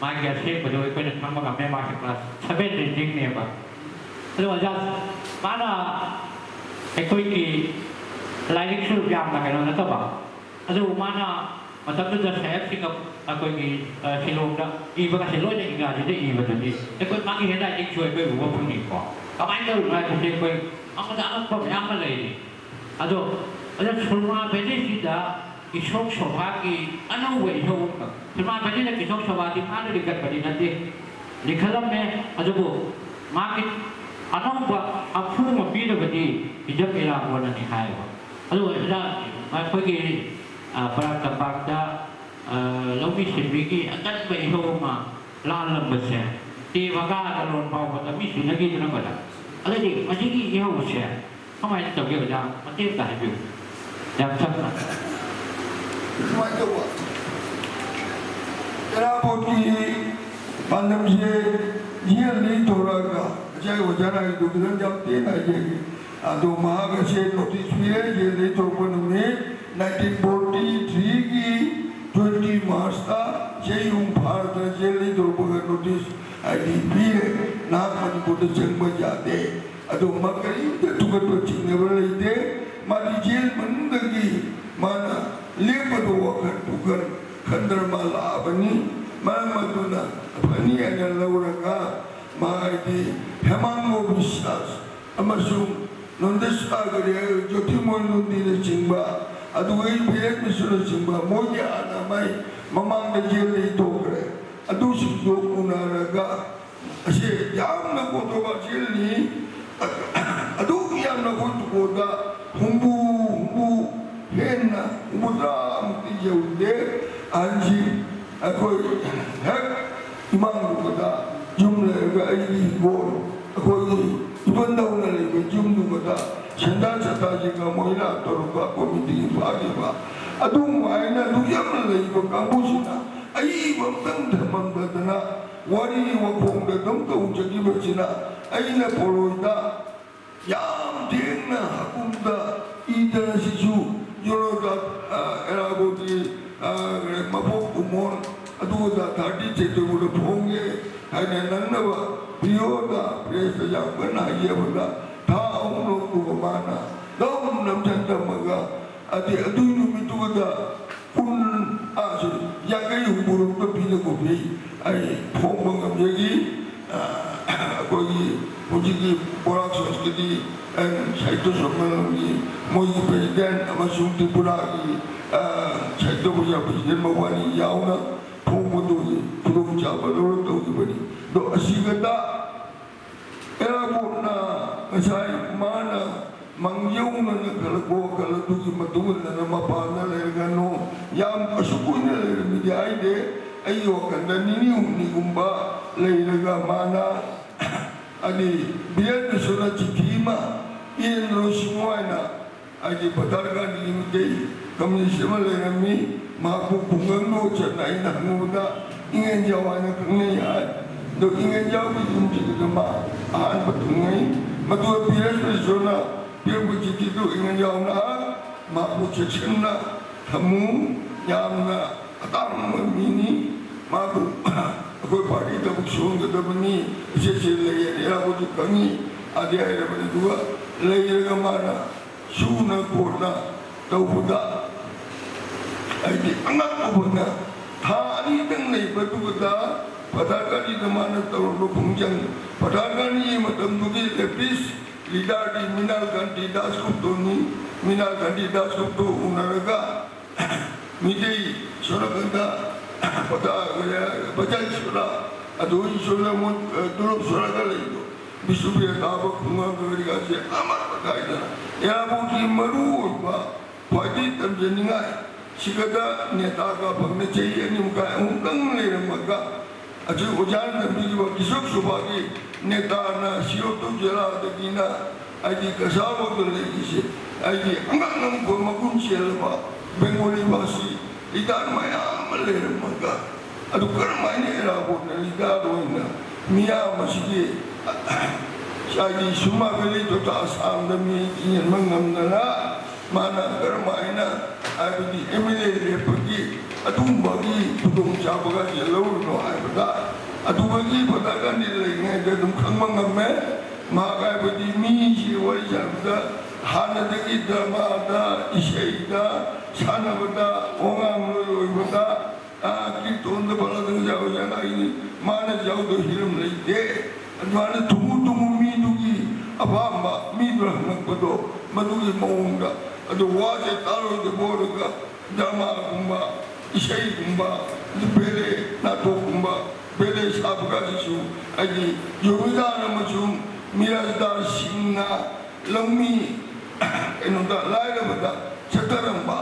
ꯃꯥꯒꯤ ꯑꯁꯦꯡꯕꯗꯣ ꯑꯩꯈꯣꯏꯅ ꯈꯪꯕ ꯉꯝꯃꯦ, ꯃꯥꯁꯦ ꯀ꯭ꯂꯥꯁ ꯁꯕꯦꯟ ꯔꯤꯗꯤꯡꯅꯦꯕ꯫ ꯑꯗꯣ ꯑꯣꯖꯥ, ꯃꯥꯅ ꯑꯩꯈꯣꯏꯒꯤ ꯂꯥꯏꯔꯤꯛꯁꯨ ꯌꯥꯝꯅ ꯀꯩꯅꯣ ꯅꯠꯇꯕ, ꯑꯗꯨꯕꯨ ꯃꯥꯅ ꯃꯇꯝꯗꯨꯗ ꯁꯥꯍꯦꯕꯁꯤꯡꯒ ꯑꯩꯈꯣꯏꯒꯤ, ꯑ, ꯁꯤꯂꯣꯡꯗ ꯏꯕꯒꯁꯦ ꯂꯣꯏꯅ ꯏꯪꯒ꯭ꯔꯥꯖꯤꯗ ꯏꯕꯗꯨꯗꯤ ꯑꯩꯈꯣꯏ ꯃꯥꯒꯤ ꯍꯦꯟ ꯔꯥꯏꯇꯤꯡꯁꯨ ꯑꯩꯈꯣꯏ ꯎꯕ ꯐꯪꯉꯤꯀꯣ꯫ ꯀꯃꯥꯏꯅ ꯇꯧꯔꯤꯅꯣ ꯍꯥꯏꯕꯁꯦ ꯑꯩꯈꯣꯏ ꯑꯃꯗ ꯑꯉꯛꯄ ꯃꯌꯥꯝ ꯑꯃ ꯂꯩꯔꯤ꯫ ꯑꯗꯣ, ꯑꯗꯣ ꯁꯨꯔꯃꯥ ꯚꯦꯂꯤꯁꯤꯗ ꯏꯁꯣꯛ ꯁꯣꯚꯥꯒꯤ ꯑꯅꯧꯕ ꯏꯍꯧ ꯑꯃꯈꯛ, ꯁꯨꯔꯃꯥ ꯚꯦꯂꯤꯗ ꯏꯁꯣꯛ ꯁꯣꯚꯥꯗꯤ ꯃꯥꯅ ꯂꯤꯡꯈꯠꯄꯗꯤ ꯅꯠꯇꯦ, ꯂꯤꯡꯈꯠꯂꯝꯃꯦ, ꯑꯗꯨꯕꯨ ꯃꯥꯒꯤ ꯑꯅꯧꯕ ꯍꯥꯐꯨ ꯑꯃ ꯄꯤꯔꯕꯗꯤ ꯍꯤꯖꯝ ꯏꯔꯥꯕꯣꯠꯅꯅꯤ ꯍꯥꯏꯌꯦꯕ꯫ ꯑꯗꯨ ꯑꯣꯏꯕꯅ ꯑꯩꯈꯣꯏꯒꯤ, ꯑ, ꯕꯔꯥꯛ ꯇꯝꯄꯥꯛꯇ, ꯑ, ꯂꯧꯃꯤ ꯁꯤꯟꯃꯤꯒꯤ ꯑꯀꯟꯕ ꯏꯍꯧ ꯑꯃ ꯂꯥꯜꯂꯝꯕꯁꯦ ꯇꯦ ꯕꯒꯥ ꯂꯂꯣꯟ ꯐꯥꯎꯕꯗ ꯃꯤ ꯁꯤꯟꯅꯈꯤꯗꯅ ꯃꯗ꯫ ꯑꯗꯩꯗꯤ ꯃꯁꯤꯒꯤ ꯏꯍꯧꯁꯦ ꯀꯃꯥꯏꯅ ꯇꯧꯒꯦ ꯑꯣꯖꯥ? ꯃꯇꯦꯛ ꯑꯝꯇ ꯍꯥꯏꯕꯤꯌꯨ꯫ ꯌꯥꯝ ꯁꯝꯅ꯫ ꯁꯨꯃꯥꯏꯅ ꯇꯧꯕ, ꯏꯔꯥꯕꯣꯠꯀꯤ ꯄꯥꯟꯗꯝꯁꯦ ꯖꯦꯜꯗꯒꯤ ꯊꯣꯔꯛꯑꯒ ꯉꯁꯥꯏ ꯑꯣꯖꯥꯅ ꯍꯥꯏꯕꯗꯨ ꯈꯤꯇꯪ ꯌꯥꯝ ꯇꯦꯟꯅ ꯍꯥꯏꯖꯒꯦ꯫ ꯑꯗꯣ ꯃꯍꯥꯛ ꯑꯁꯦ ꯅꯣꯇꯤꯁ ꯄꯤꯔꯦ, ꯖꯦꯜꯗꯒꯤ ꯊꯣꯔꯛꯄ ꯅꯨꯃꯤꯠ ꯅꯥꯏꯟꯇꯤꯟ ꯐꯣꯔꯇꯤ ꯊ꯭ꯔꯤꯒꯤ ꯇ꯭ꯋꯦꯟꯇꯤ ꯃꯥꯔꯆꯇ ꯆꯍꯤ ꯑꯍꯨꯝ ꯐꯥꯔꯗ ꯖꯦꯜꯗꯒꯤ ꯊꯣꯔꯛꯄꯒ ꯅꯣꯇꯤꯁ ꯍꯥꯏꯗꯤ ꯄꯤꯔꯦ꯫ ꯅꯍꯥꯛ ꯃꯅꯤꯄꯨꯔ ꯗ ꯆꯪꯕ ꯌꯥꯗꯦ꯫ ꯑꯗꯣ ꯃꯥ ꯀꯔꯤꯝꯇ ꯊꯨꯀꯠꯄ ꯆꯤꯡꯅꯕ ꯂꯩꯇꯦ꯫ ꯃꯥꯗꯤ ꯖꯦꯜ ꯃꯅꯨꯡꯗꯒꯤ ꯃꯥꯅ ꯂꯦꯞꯄꯗ ꯋꯥꯈꯜ ꯄꯨꯈꯜ ꯈꯟꯗꯅ ꯃꯥ ꯂꯥꯛꯑꯕꯅꯤ꯫ ꯃꯔꯝ ꯑꯗꯨꯅ ꯐꯅꯤ ꯍꯥꯏꯅ ꯂꯧꯔꯒ ꯃꯥ ꯍꯥꯏꯗꯤ ꯍꯦꯃꯥꯡꯒꯣ ꯕꯤꯁ꯭ꯋꯥꯁ ꯑꯃꯁꯨꯡ ꯅꯟꯗꯦꯁ ꯑꯒꯔꯤꯌꯥ, ꯖꯣꯇꯤꯃꯣꯏ ꯅꯨꯡꯗꯤꯅꯆꯤꯡꯕ, ꯑꯗꯨꯒ ꯕꯤꯔꯦꯟ ꯃꯤꯁ꯭ꯔꯅꯆꯤꯡꯕ ꯃꯣꯏꯗꯤ ꯍꯥꯟꯅ ꯃꯥꯏ ꯃꯃꯥꯡꯗ ꯖꯦꯜꯗꯒꯤ ꯊꯣꯛꯈ꯭ꯔꯦ꯫ ꯑꯗꯨꯁꯤꯡꯗꯣ ꯎꯅꯔꯒ ꯑꯁꯤ ꯌꯥꯝꯅ ꯀꯣꯟꯇ꯭ꯔꯣꯚꯔꯁꯤꯌꯦꯜꯅꯤ꯫ ꯑꯗꯨꯛ ꯌꯥꯝꯅ ꯑꯩꯈꯣꯏ ꯇꯨꯀꯣꯗ ꯍꯨꯝꯐꯨ, ꯍꯨꯝꯐꯨ ꯍꯦꯟꯅ, ꯍꯨꯝꯐꯨꯇꯔꯥꯃꯨꯛꯇꯤ ꯌꯧꯗꯦ꯫ ꯑꯍꯟꯁꯤꯡ ꯑꯩꯈꯣꯏ ꯍꯦꯛ ꯏꯃꯥꯡꯗꯨꯒꯗ ꯌꯨꯝ ꯂꯩꯔꯒ ꯑꯩꯒꯤ ꯍꯤꯡꯒꯣꯜ, ꯑꯩꯈꯣꯏꯒꯤ ꯏꯄꯟꯗꯧꯅ ꯂꯩꯕ ꯌꯨꯝꯗꯨꯒꯗ ꯁꯦꯟꯖꯥ ꯁꯇꯥꯁꯤꯡꯒ ꯃꯣꯏꯅ ꯇꯧꯔꯒ ꯀꯣꯃꯤꯇꯤꯒꯤ ꯐꯥꯈꯤꯕ ꯑꯗꯨꯃꯥꯏꯅ ꯑꯗꯨꯛ ꯌꯥꯝꯅ ꯂꯩꯕ ꯀꯥꯡꯕꯨꯁꯤꯅ ꯑꯏꯕ ꯑꯝꯇꯪ ꯊꯝꯃꯝꯗꯗꯅ ꯋꯥꯔꯤ ꯋꯥꯈꯣꯡꯗ ꯑꯗꯨꯝ ꯇꯧꯖꯈꯤꯕꯁꯤꯅ ꯑꯩꯅ ꯄꯣꯂꯣꯏꯗ ꯌꯥꯝ ꯊꯦꯡꯅ ꯍꯀꯨꯝꯗ ꯏꯗꯅ ꯁꯤꯁꯨ ꯌꯣꯔꯣꯗ, ꯑ, ꯑꯦꯔꯥꯕꯣꯠꯀꯤ, ꯑ, ꯃꯕꯣꯛ ꯎꯃꯣꯟ ꯑꯗꯨꯗ ꯊꯥꯔꯇꯤ ꯁꯦꯞꯇꯦꯝꯕꯔꯗ ꯐꯣꯡꯒꯦ ꯍꯥꯏꯅ ꯅꯪꯅꯕ ꯄꯤꯌꯣꯗ ꯄ꯭ꯔꯦꯁꯇ ꯌꯥꯝ ꯀꯟꯅ ꯍꯥꯏꯖꯕꯗ ꯊꯥ ꯑꯍꯨꯝ ꯂꯧꯗꯨꯕ ꯃꯥꯅ ꯑꯗꯨꯝ ꯅꯝꯁꯤꯟ ꯊꯝꯃꯒ ꯑꯗꯩ ꯑꯗꯨꯒꯤ ꯅꯨꯃꯤꯠꯇꯨꯗ ꯀꯨꯟ, ꯑ, ꯁꯣꯔꯤ, ꯌꯥꯡꯈꯩ ꯍꯨꯝꯐꯨꯔꯣꯝꯗ ꯄꯤꯅ ꯈꯣꯠꯄꯤ ꯑꯩ ꯐꯣꯡꯕ ꯉꯝꯖꯈꯤ꯫ ꯑ, ꯑꯩꯈꯣꯏꯒꯤ ꯍꯧꯖꯤꯛꯀꯤ ꯕꯣꯔꯥꯛ ꯁꯪꯁꯀ꯭ꯔꯤꯇꯤ ꯑꯦꯟ ꯁꯥꯍꯤꯇ꯭ꯌ ꯁꯝꯃꯦꯂꯟꯒꯤ ꯃꯣꯏꯒꯤ ꯄ꯭ꯔꯦꯁꯤꯗꯦꯟ ꯑꯃꯁꯨꯡ ꯇ꯭ꯔꯤꯄꯨꯔꯥꯒꯤ, ꯑ, ꯁꯥꯍꯤꯇ꯭ꯌ ꯄꯔꯤꯁꯗ ꯄ꯭ꯔꯦꯁꯤꯗꯦꯟ ꯃꯕꯥꯅꯤ ꯌꯥꯎꯅ ꯐꯣꯡꯕꯗꯨꯒꯤ ꯈꯨꯗꯣꯡꯆꯥꯕ ꯂꯧꯔ ꯇꯧꯈꯤꯕꯅꯤ꯫ ꯑꯗꯣ ꯑꯁꯤꯒꯗ ꯑꯦꯔꯥꯕꯣꯠꯅ ꯉꯁꯥꯏ ꯃꯥꯅ ꯃꯥꯡꯖꯧꯅꯅ ꯈꯜꯂꯛꯄ ꯋꯥꯈꯜ ꯑꯗꯨꯒꯤ ꯃꯇꯨꯡ ꯏꯟꯅ ꯃꯄꯥꯟꯗ ꯂꯩꯔꯒꯅꯨ꯫ ꯌꯥꯝ ꯑꯁꯨꯛ ꯀꯨꯏꯅ ꯂꯩꯔꯝꯃꯤꯗꯤ ꯍꯥꯏꯗꯦ꯫ ꯑꯩꯒꯤ ꯋꯥꯈꯜꯗ ꯅꯤꯅꯤ ꯍꯨꯝꯅꯤꯒꯨꯝꯕ ꯂꯩꯔꯒ ꯃꯥꯅ ꯍꯥꯏꯗꯤ ꯕꯤꯔꯦꯟ ꯃꯤꯁ꯭ꯔꯅ ꯆꯤꯊꯤ ꯑꯃ ꯏꯔꯦꯟꯗ꯭ꯔꯣ ꯁꯤꯡꯉꯣ ꯍꯥꯏꯅ ꯍꯥꯏꯗꯤ ꯚꯣꯇꯔ ꯀꯥꯔꯗꯀꯤ ꯃꯤꯇꯩ ꯀꯝꯃꯨꯅꯤꯁ ꯑꯃ ꯂꯩꯔꯝꯃꯤ꯫ ꯃꯍꯥꯛꯄꯨ ꯈꯨꯡꯒꯪꯗ ꯆꯠꯅ ꯑꯩꯅ ꯍꯪꯉꯨꯕꯗ ꯏꯉꯦꯟꯖꯥꯎ ꯍꯥꯏꯅ ꯈꯪꯅꯩ ꯍꯥꯏ꯫ ꯑꯗꯣ ꯏꯉꯦꯟꯖꯥꯎꯒꯤ ꯌꯨꯝꯁꯤꯗ ꯃꯥ ꯑꯍꯥꯟꯕ ꯊꯨꯡꯉꯩ꯫ ꯃꯗꯨ ꯕꯤꯔꯦꯟ ꯃꯤꯁ꯭ꯔꯅ ꯄꯤꯔꯛꯄ ꯆꯤꯊꯤꯗꯨ ꯏꯉꯦꯟꯖꯥꯎꯅ ꯃꯍꯥꯛꯄꯨ ꯆꯦꯛꯁꯤꯟꯅ ꯊꯝꯃꯨ꯫ ꯌꯥꯝꯅ ꯑꯇꯥꯡꯕ ꯃꯤꯅꯤ꯫ ꯃꯍꯥꯛꯄꯨ ꯑꯩꯈꯣꯏ ꯄꯥꯔꯇꯤ ꯊꯕꯛ ꯁꯨꯍꯟꯒꯗꯕꯅꯤ, ꯏꯆꯦꯁꯦ ꯂꯩꯌꯦꯅ ꯏꯔꯥꯕꯣꯠꯁꯨ ꯈꯪꯉꯤ, ꯑꯗꯤ ꯍꯥꯏꯔꯕꯅꯤ꯫ ꯑꯗꯨꯒ ꯂꯩꯔꯒ ꯃꯥꯅ ꯁꯨꯅ ꯀꯣꯟꯅ ꯇꯧꯕꯗ ꯑꯩꯗꯤ ꯑꯉꯛꯄ ꯑꯣꯏꯅ ꯊꯥ ꯑꯅꯤꯗꯪ ꯂꯩꯕꯗꯨꯗ ꯄꯊꯥꯔꯀꯥꯟꯗ ꯃꯥꯅ ꯇꯧꯔꯝꯕ ꯈꯣꯡꯖꯪ, ꯄꯊꯥꯔꯀꯥꯟꯗꯒꯤ ꯃꯇꯝꯗꯨꯒꯤ ꯂꯦꯄꯤꯁ ꯂꯤꯗꯔꯗꯤ ꯃꯤꯅꯥꯜ ꯀꯥꯟꯇꯤ ꯗꯥꯁ ꯒꯨꯞꯇꯣꯅꯤ꯫ ꯃꯤꯅꯥꯜ ꯀꯥꯟꯇꯤ ꯗꯥꯁ ꯒꯨꯞꯇꯣ ꯎꯅꯔꯒ ꯃꯤꯇꯩ ꯁꯣꯔꯀꯟꯗ ꯄꯇꯥ ꯕꯖꯥꯏ ꯁꯣꯔꯥ ꯑꯗꯨ ꯁꯣꯔꯥ ꯃꯣꯏ ꯇꯨꯂꯨꯞ ꯁꯣꯔꯥꯒ ꯂꯩꯗꯣ ꯕꯤꯁꯨꯄ꯭ꯔꯤꯌꯥ ꯀꯥꯕ ꯈꯨꯡꯒꯪ ꯀꯔꯤꯀꯥꯁꯦ ꯑꯃꯠꯇ ꯀꯥꯏꯗꯅ ꯏꯔꯥꯕꯣꯠꯀꯤ ꯃꯔꯨ ꯑꯣꯏꯕ ꯈ꯭ꯋꯥꯏꯗꯒꯤ ꯇꯝꯖꯅꯤꯡꯉꯥꯏ ꯁꯤꯒꯗ ꯅꯦꯇꯥꯒ ꯐꯪꯅ ꯆꯍꯤ ꯑꯅꯤ ꯃꯈꯥꯏ ꯑꯍꯨꯝꯗꯪ ꯂꯩꯔꯝꯃꯒ ꯑꯁꯤ ꯑꯣꯖꯥꯅ ꯇꯝꯕꯤꯔꯤꯕ ꯀꯤꯁꯣꯛ ꯁꯨꯕꯥꯒꯤ ꯅꯦꯇꯥꯅ ꯁꯤꯌꯣꯇꯨ ꯖꯦꯂꯥꯗꯒꯤꯅ ꯑꯩꯒꯤ ꯀꯁꯥꯕꯣꯗ ꯂꯩꯔꯤꯁꯦ ꯑꯩꯒꯤ ꯑꯉꯛ ꯑꯉꯛꯄ ꯃꯒꯨꯟ ꯆꯦꯜꯂꯕ ꯕꯦꯡꯒꯣꯂꯤ ꯚꯥꯁꯤ ꯂꯤꯗꯔ ꯃꯌꯥꯝ ꯑꯃ ꯂꯩꯔꯝꯃꯒ ꯑꯗꯨ ꯀꯔꯝ ꯍꯥꯏꯅ ꯏꯔꯥꯕꯣꯠꯅ ꯂꯤꯗꯔ ꯑꯣꯏꯅ ꯃꯤꯌꯥꯝ ꯑꯁꯤꯒꯤ ꯉꯁꯥꯏꯒꯤ ꯁꯨꯃꯥ ꯚꯦꯂꯤ ꯇꯣꯇꯥ ꯑꯁꯥꯝꯗ ꯃꯤ ꯆꯦꯟꯕ ꯉꯝꯗꯅ ꯃꯥꯅ ꯀꯔꯝ ꯍꯥꯏꯅ ꯍꯥꯏꯕꯗꯤ ꯑꯦꯝ ꯑꯦꯜ ꯑꯦ ꯂꯦꯞꯄꯒꯤ ꯑꯗꯨꯒꯨꯝꯕꯒꯤ ꯈꯨꯗꯣꯡꯆꯥꯕꯒꯁꯦ ꯂꯧꯔꯤꯅꯣ ꯍꯥꯏꯕꯗ ꯑꯗꯨꯒꯤ ꯄꯇꯥꯒꯥꯟꯗꯤ ꯂꯩꯔꯤꯉꯩꯗ ꯑꯗꯨꯝ ꯈꯪꯕ ꯉꯝꯃꯦ꯫ ꯃꯍꯥꯛ ꯍꯥꯏꯕꯗꯤ ꯃꯤꯁꯤ ꯋꯥꯔꯤ ꯁꯥꯟꯅꯕꯗ ꯍꯥꯟꯅꯗꯒꯤ ꯗ꯭ꯔꯃꯥꯗ, ꯏꯁꯩꯗ, ꯁꯥꯟꯅꯕꯗ, ꯋꯥꯉꯥꯡꯂꯣꯏ ꯑꯣꯏꯕꯗ, ꯑꯥ, ꯀꯤꯔꯇꯣꯟꯗ ꯐꯠꯂꯗꯪ ꯌꯥꯎꯏ ꯍꯥꯏꯅ ꯑꯩꯗꯤ ꯃꯥꯅ ꯌꯥꯎꯗꯕ ꯍꯤꯔꯝ ꯂꯩꯇꯦ꯫ ꯑꯗꯨꯃꯥꯏꯅ ꯊꯨꯝꯃꯨ ꯊꯨꯝꯃꯨ ꯃꯤꯗꯨꯒꯤ ꯑꯄꯥꯝꯕ, ꯃꯤꯗꯨꯅ ꯍꯪꯉꯛꯄꯗꯣ ꯃꯗꯨꯒꯤ ꯃꯑꯣꯡꯗ꯫ ꯑꯗꯨ ꯋꯥꯁꯦ ꯇꯥꯔꯣꯏꯗꯕ ꯑꯣꯏꯔꯒ ꯗ꯭ꯔꯃꯥꯒꯨꯝꯕ, ꯏꯁꯩꯒꯨꯝꯕ, ꯑꯗꯨ ꯕꯦꯂꯦ, ꯅꯥꯇꯣꯛꯀꯨꯝꯕ, ꯕꯦꯂꯦ ꯁꯥꯕꯒꯁꯤꯁꯨ ꯑꯩꯗꯤ ꯖꯣꯃꯤꯗꯥꯔ ꯑꯃꯁꯨꯡ ꯃꯤꯔꯥꯖꯗꯥꯔ ꯁꯤꯡꯅ ꯂꯧꯃꯤ, ꯀꯩꯅꯣꯗ, ꯂꯥꯏꯔꯕꯗ ꯆꯠꯊꯔꯝꯕ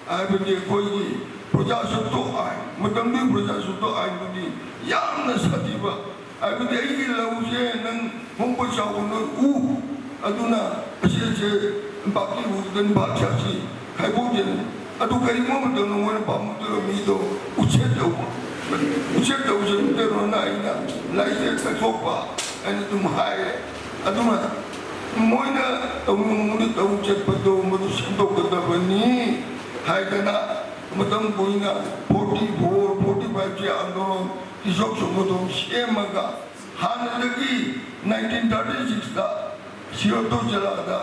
ꯍꯥꯏꯕꯗꯤ ꯑꯩꯈꯣꯏꯒꯤ ꯄ꯭ꯔꯖꯥꯁꯠꯇꯣ ꯑꯥꯏꯟ, ꯃꯇꯝꯗꯨꯒꯤ ꯄ꯭ꯔꯖꯥꯁꯠꯇꯣ ꯑꯥꯏꯟꯗꯨꯗꯤ ꯌꯥꯝꯅ ꯁꯥꯊꯤꯕ, ꯍꯥꯏꯕꯗꯤ ꯑꯩꯒꯤ ꯂꯧꯁꯦ ꯅꯪ ꯍꯣꯡꯕ ꯆꯥꯎꯕ ꯅꯣꯏ ꯎ, ꯑꯗꯨꯅ ꯑꯁꯤꯁꯦ ꯕꯥꯀꯤ ꯎꯗꯅ ꯚꯥꯠ ꯁꯥꯁꯤ ꯈꯥꯏꯕꯣꯛꯁꯅꯤ꯫ ꯑꯗꯨ ꯀꯔꯤꯒꯨꯝꯕ ꯃꯇꯝꯗ ꯃꯣꯏꯅ ꯄꯥꯝꯃꯛꯇꯕ ꯃꯤꯗꯣ ꯎꯆꯦꯠ ꯇꯧꯕ, ꯎꯆꯦꯠ ꯇꯧꯖꯅꯤꯡꯗꯅ ꯑꯩꯅ ꯂꯥꯏꯁꯦ ꯇꯛꯊꯣꯛꯄ ꯍꯥꯏꯅ ꯑꯗꯨꯝ ꯍꯥꯏꯔꯦ꯫ ꯑꯗꯨꯅ ꯃꯣꯏꯅ ꯇꯧꯅꯤꯡꯕꯗꯤ ꯇꯧ ꯆꯠꯄꯗꯣ ꯃꯗꯨ ꯁꯦꯝꯗꯣꯛꯀꯗꯕꯅꯤ ꯍꯥꯏꯗꯅ ꯃꯇꯝ ꯀꯨꯏꯅ ꯐꯣꯔꯇꯤ ꯐꯣꯔ, ꯐꯣꯔꯇꯤ ꯐꯥꯏꯚꯁꯤ ꯑꯥꯟꯗꯣꯂꯟ ꯏꯁꯣꯛ ꯁꯣꯛꯄꯗꯣ ꯁꯦꯝꯃꯒ, ꯍꯥꯟꯅꯗꯒꯤ ꯅꯥꯏꯟꯇꯤꯟ ꯊꯥꯔꯇꯤ ꯁꯤꯛꯁꯇ ꯁꯤꯌꯣꯇꯣ ꯖꯤꯂꯥꯗ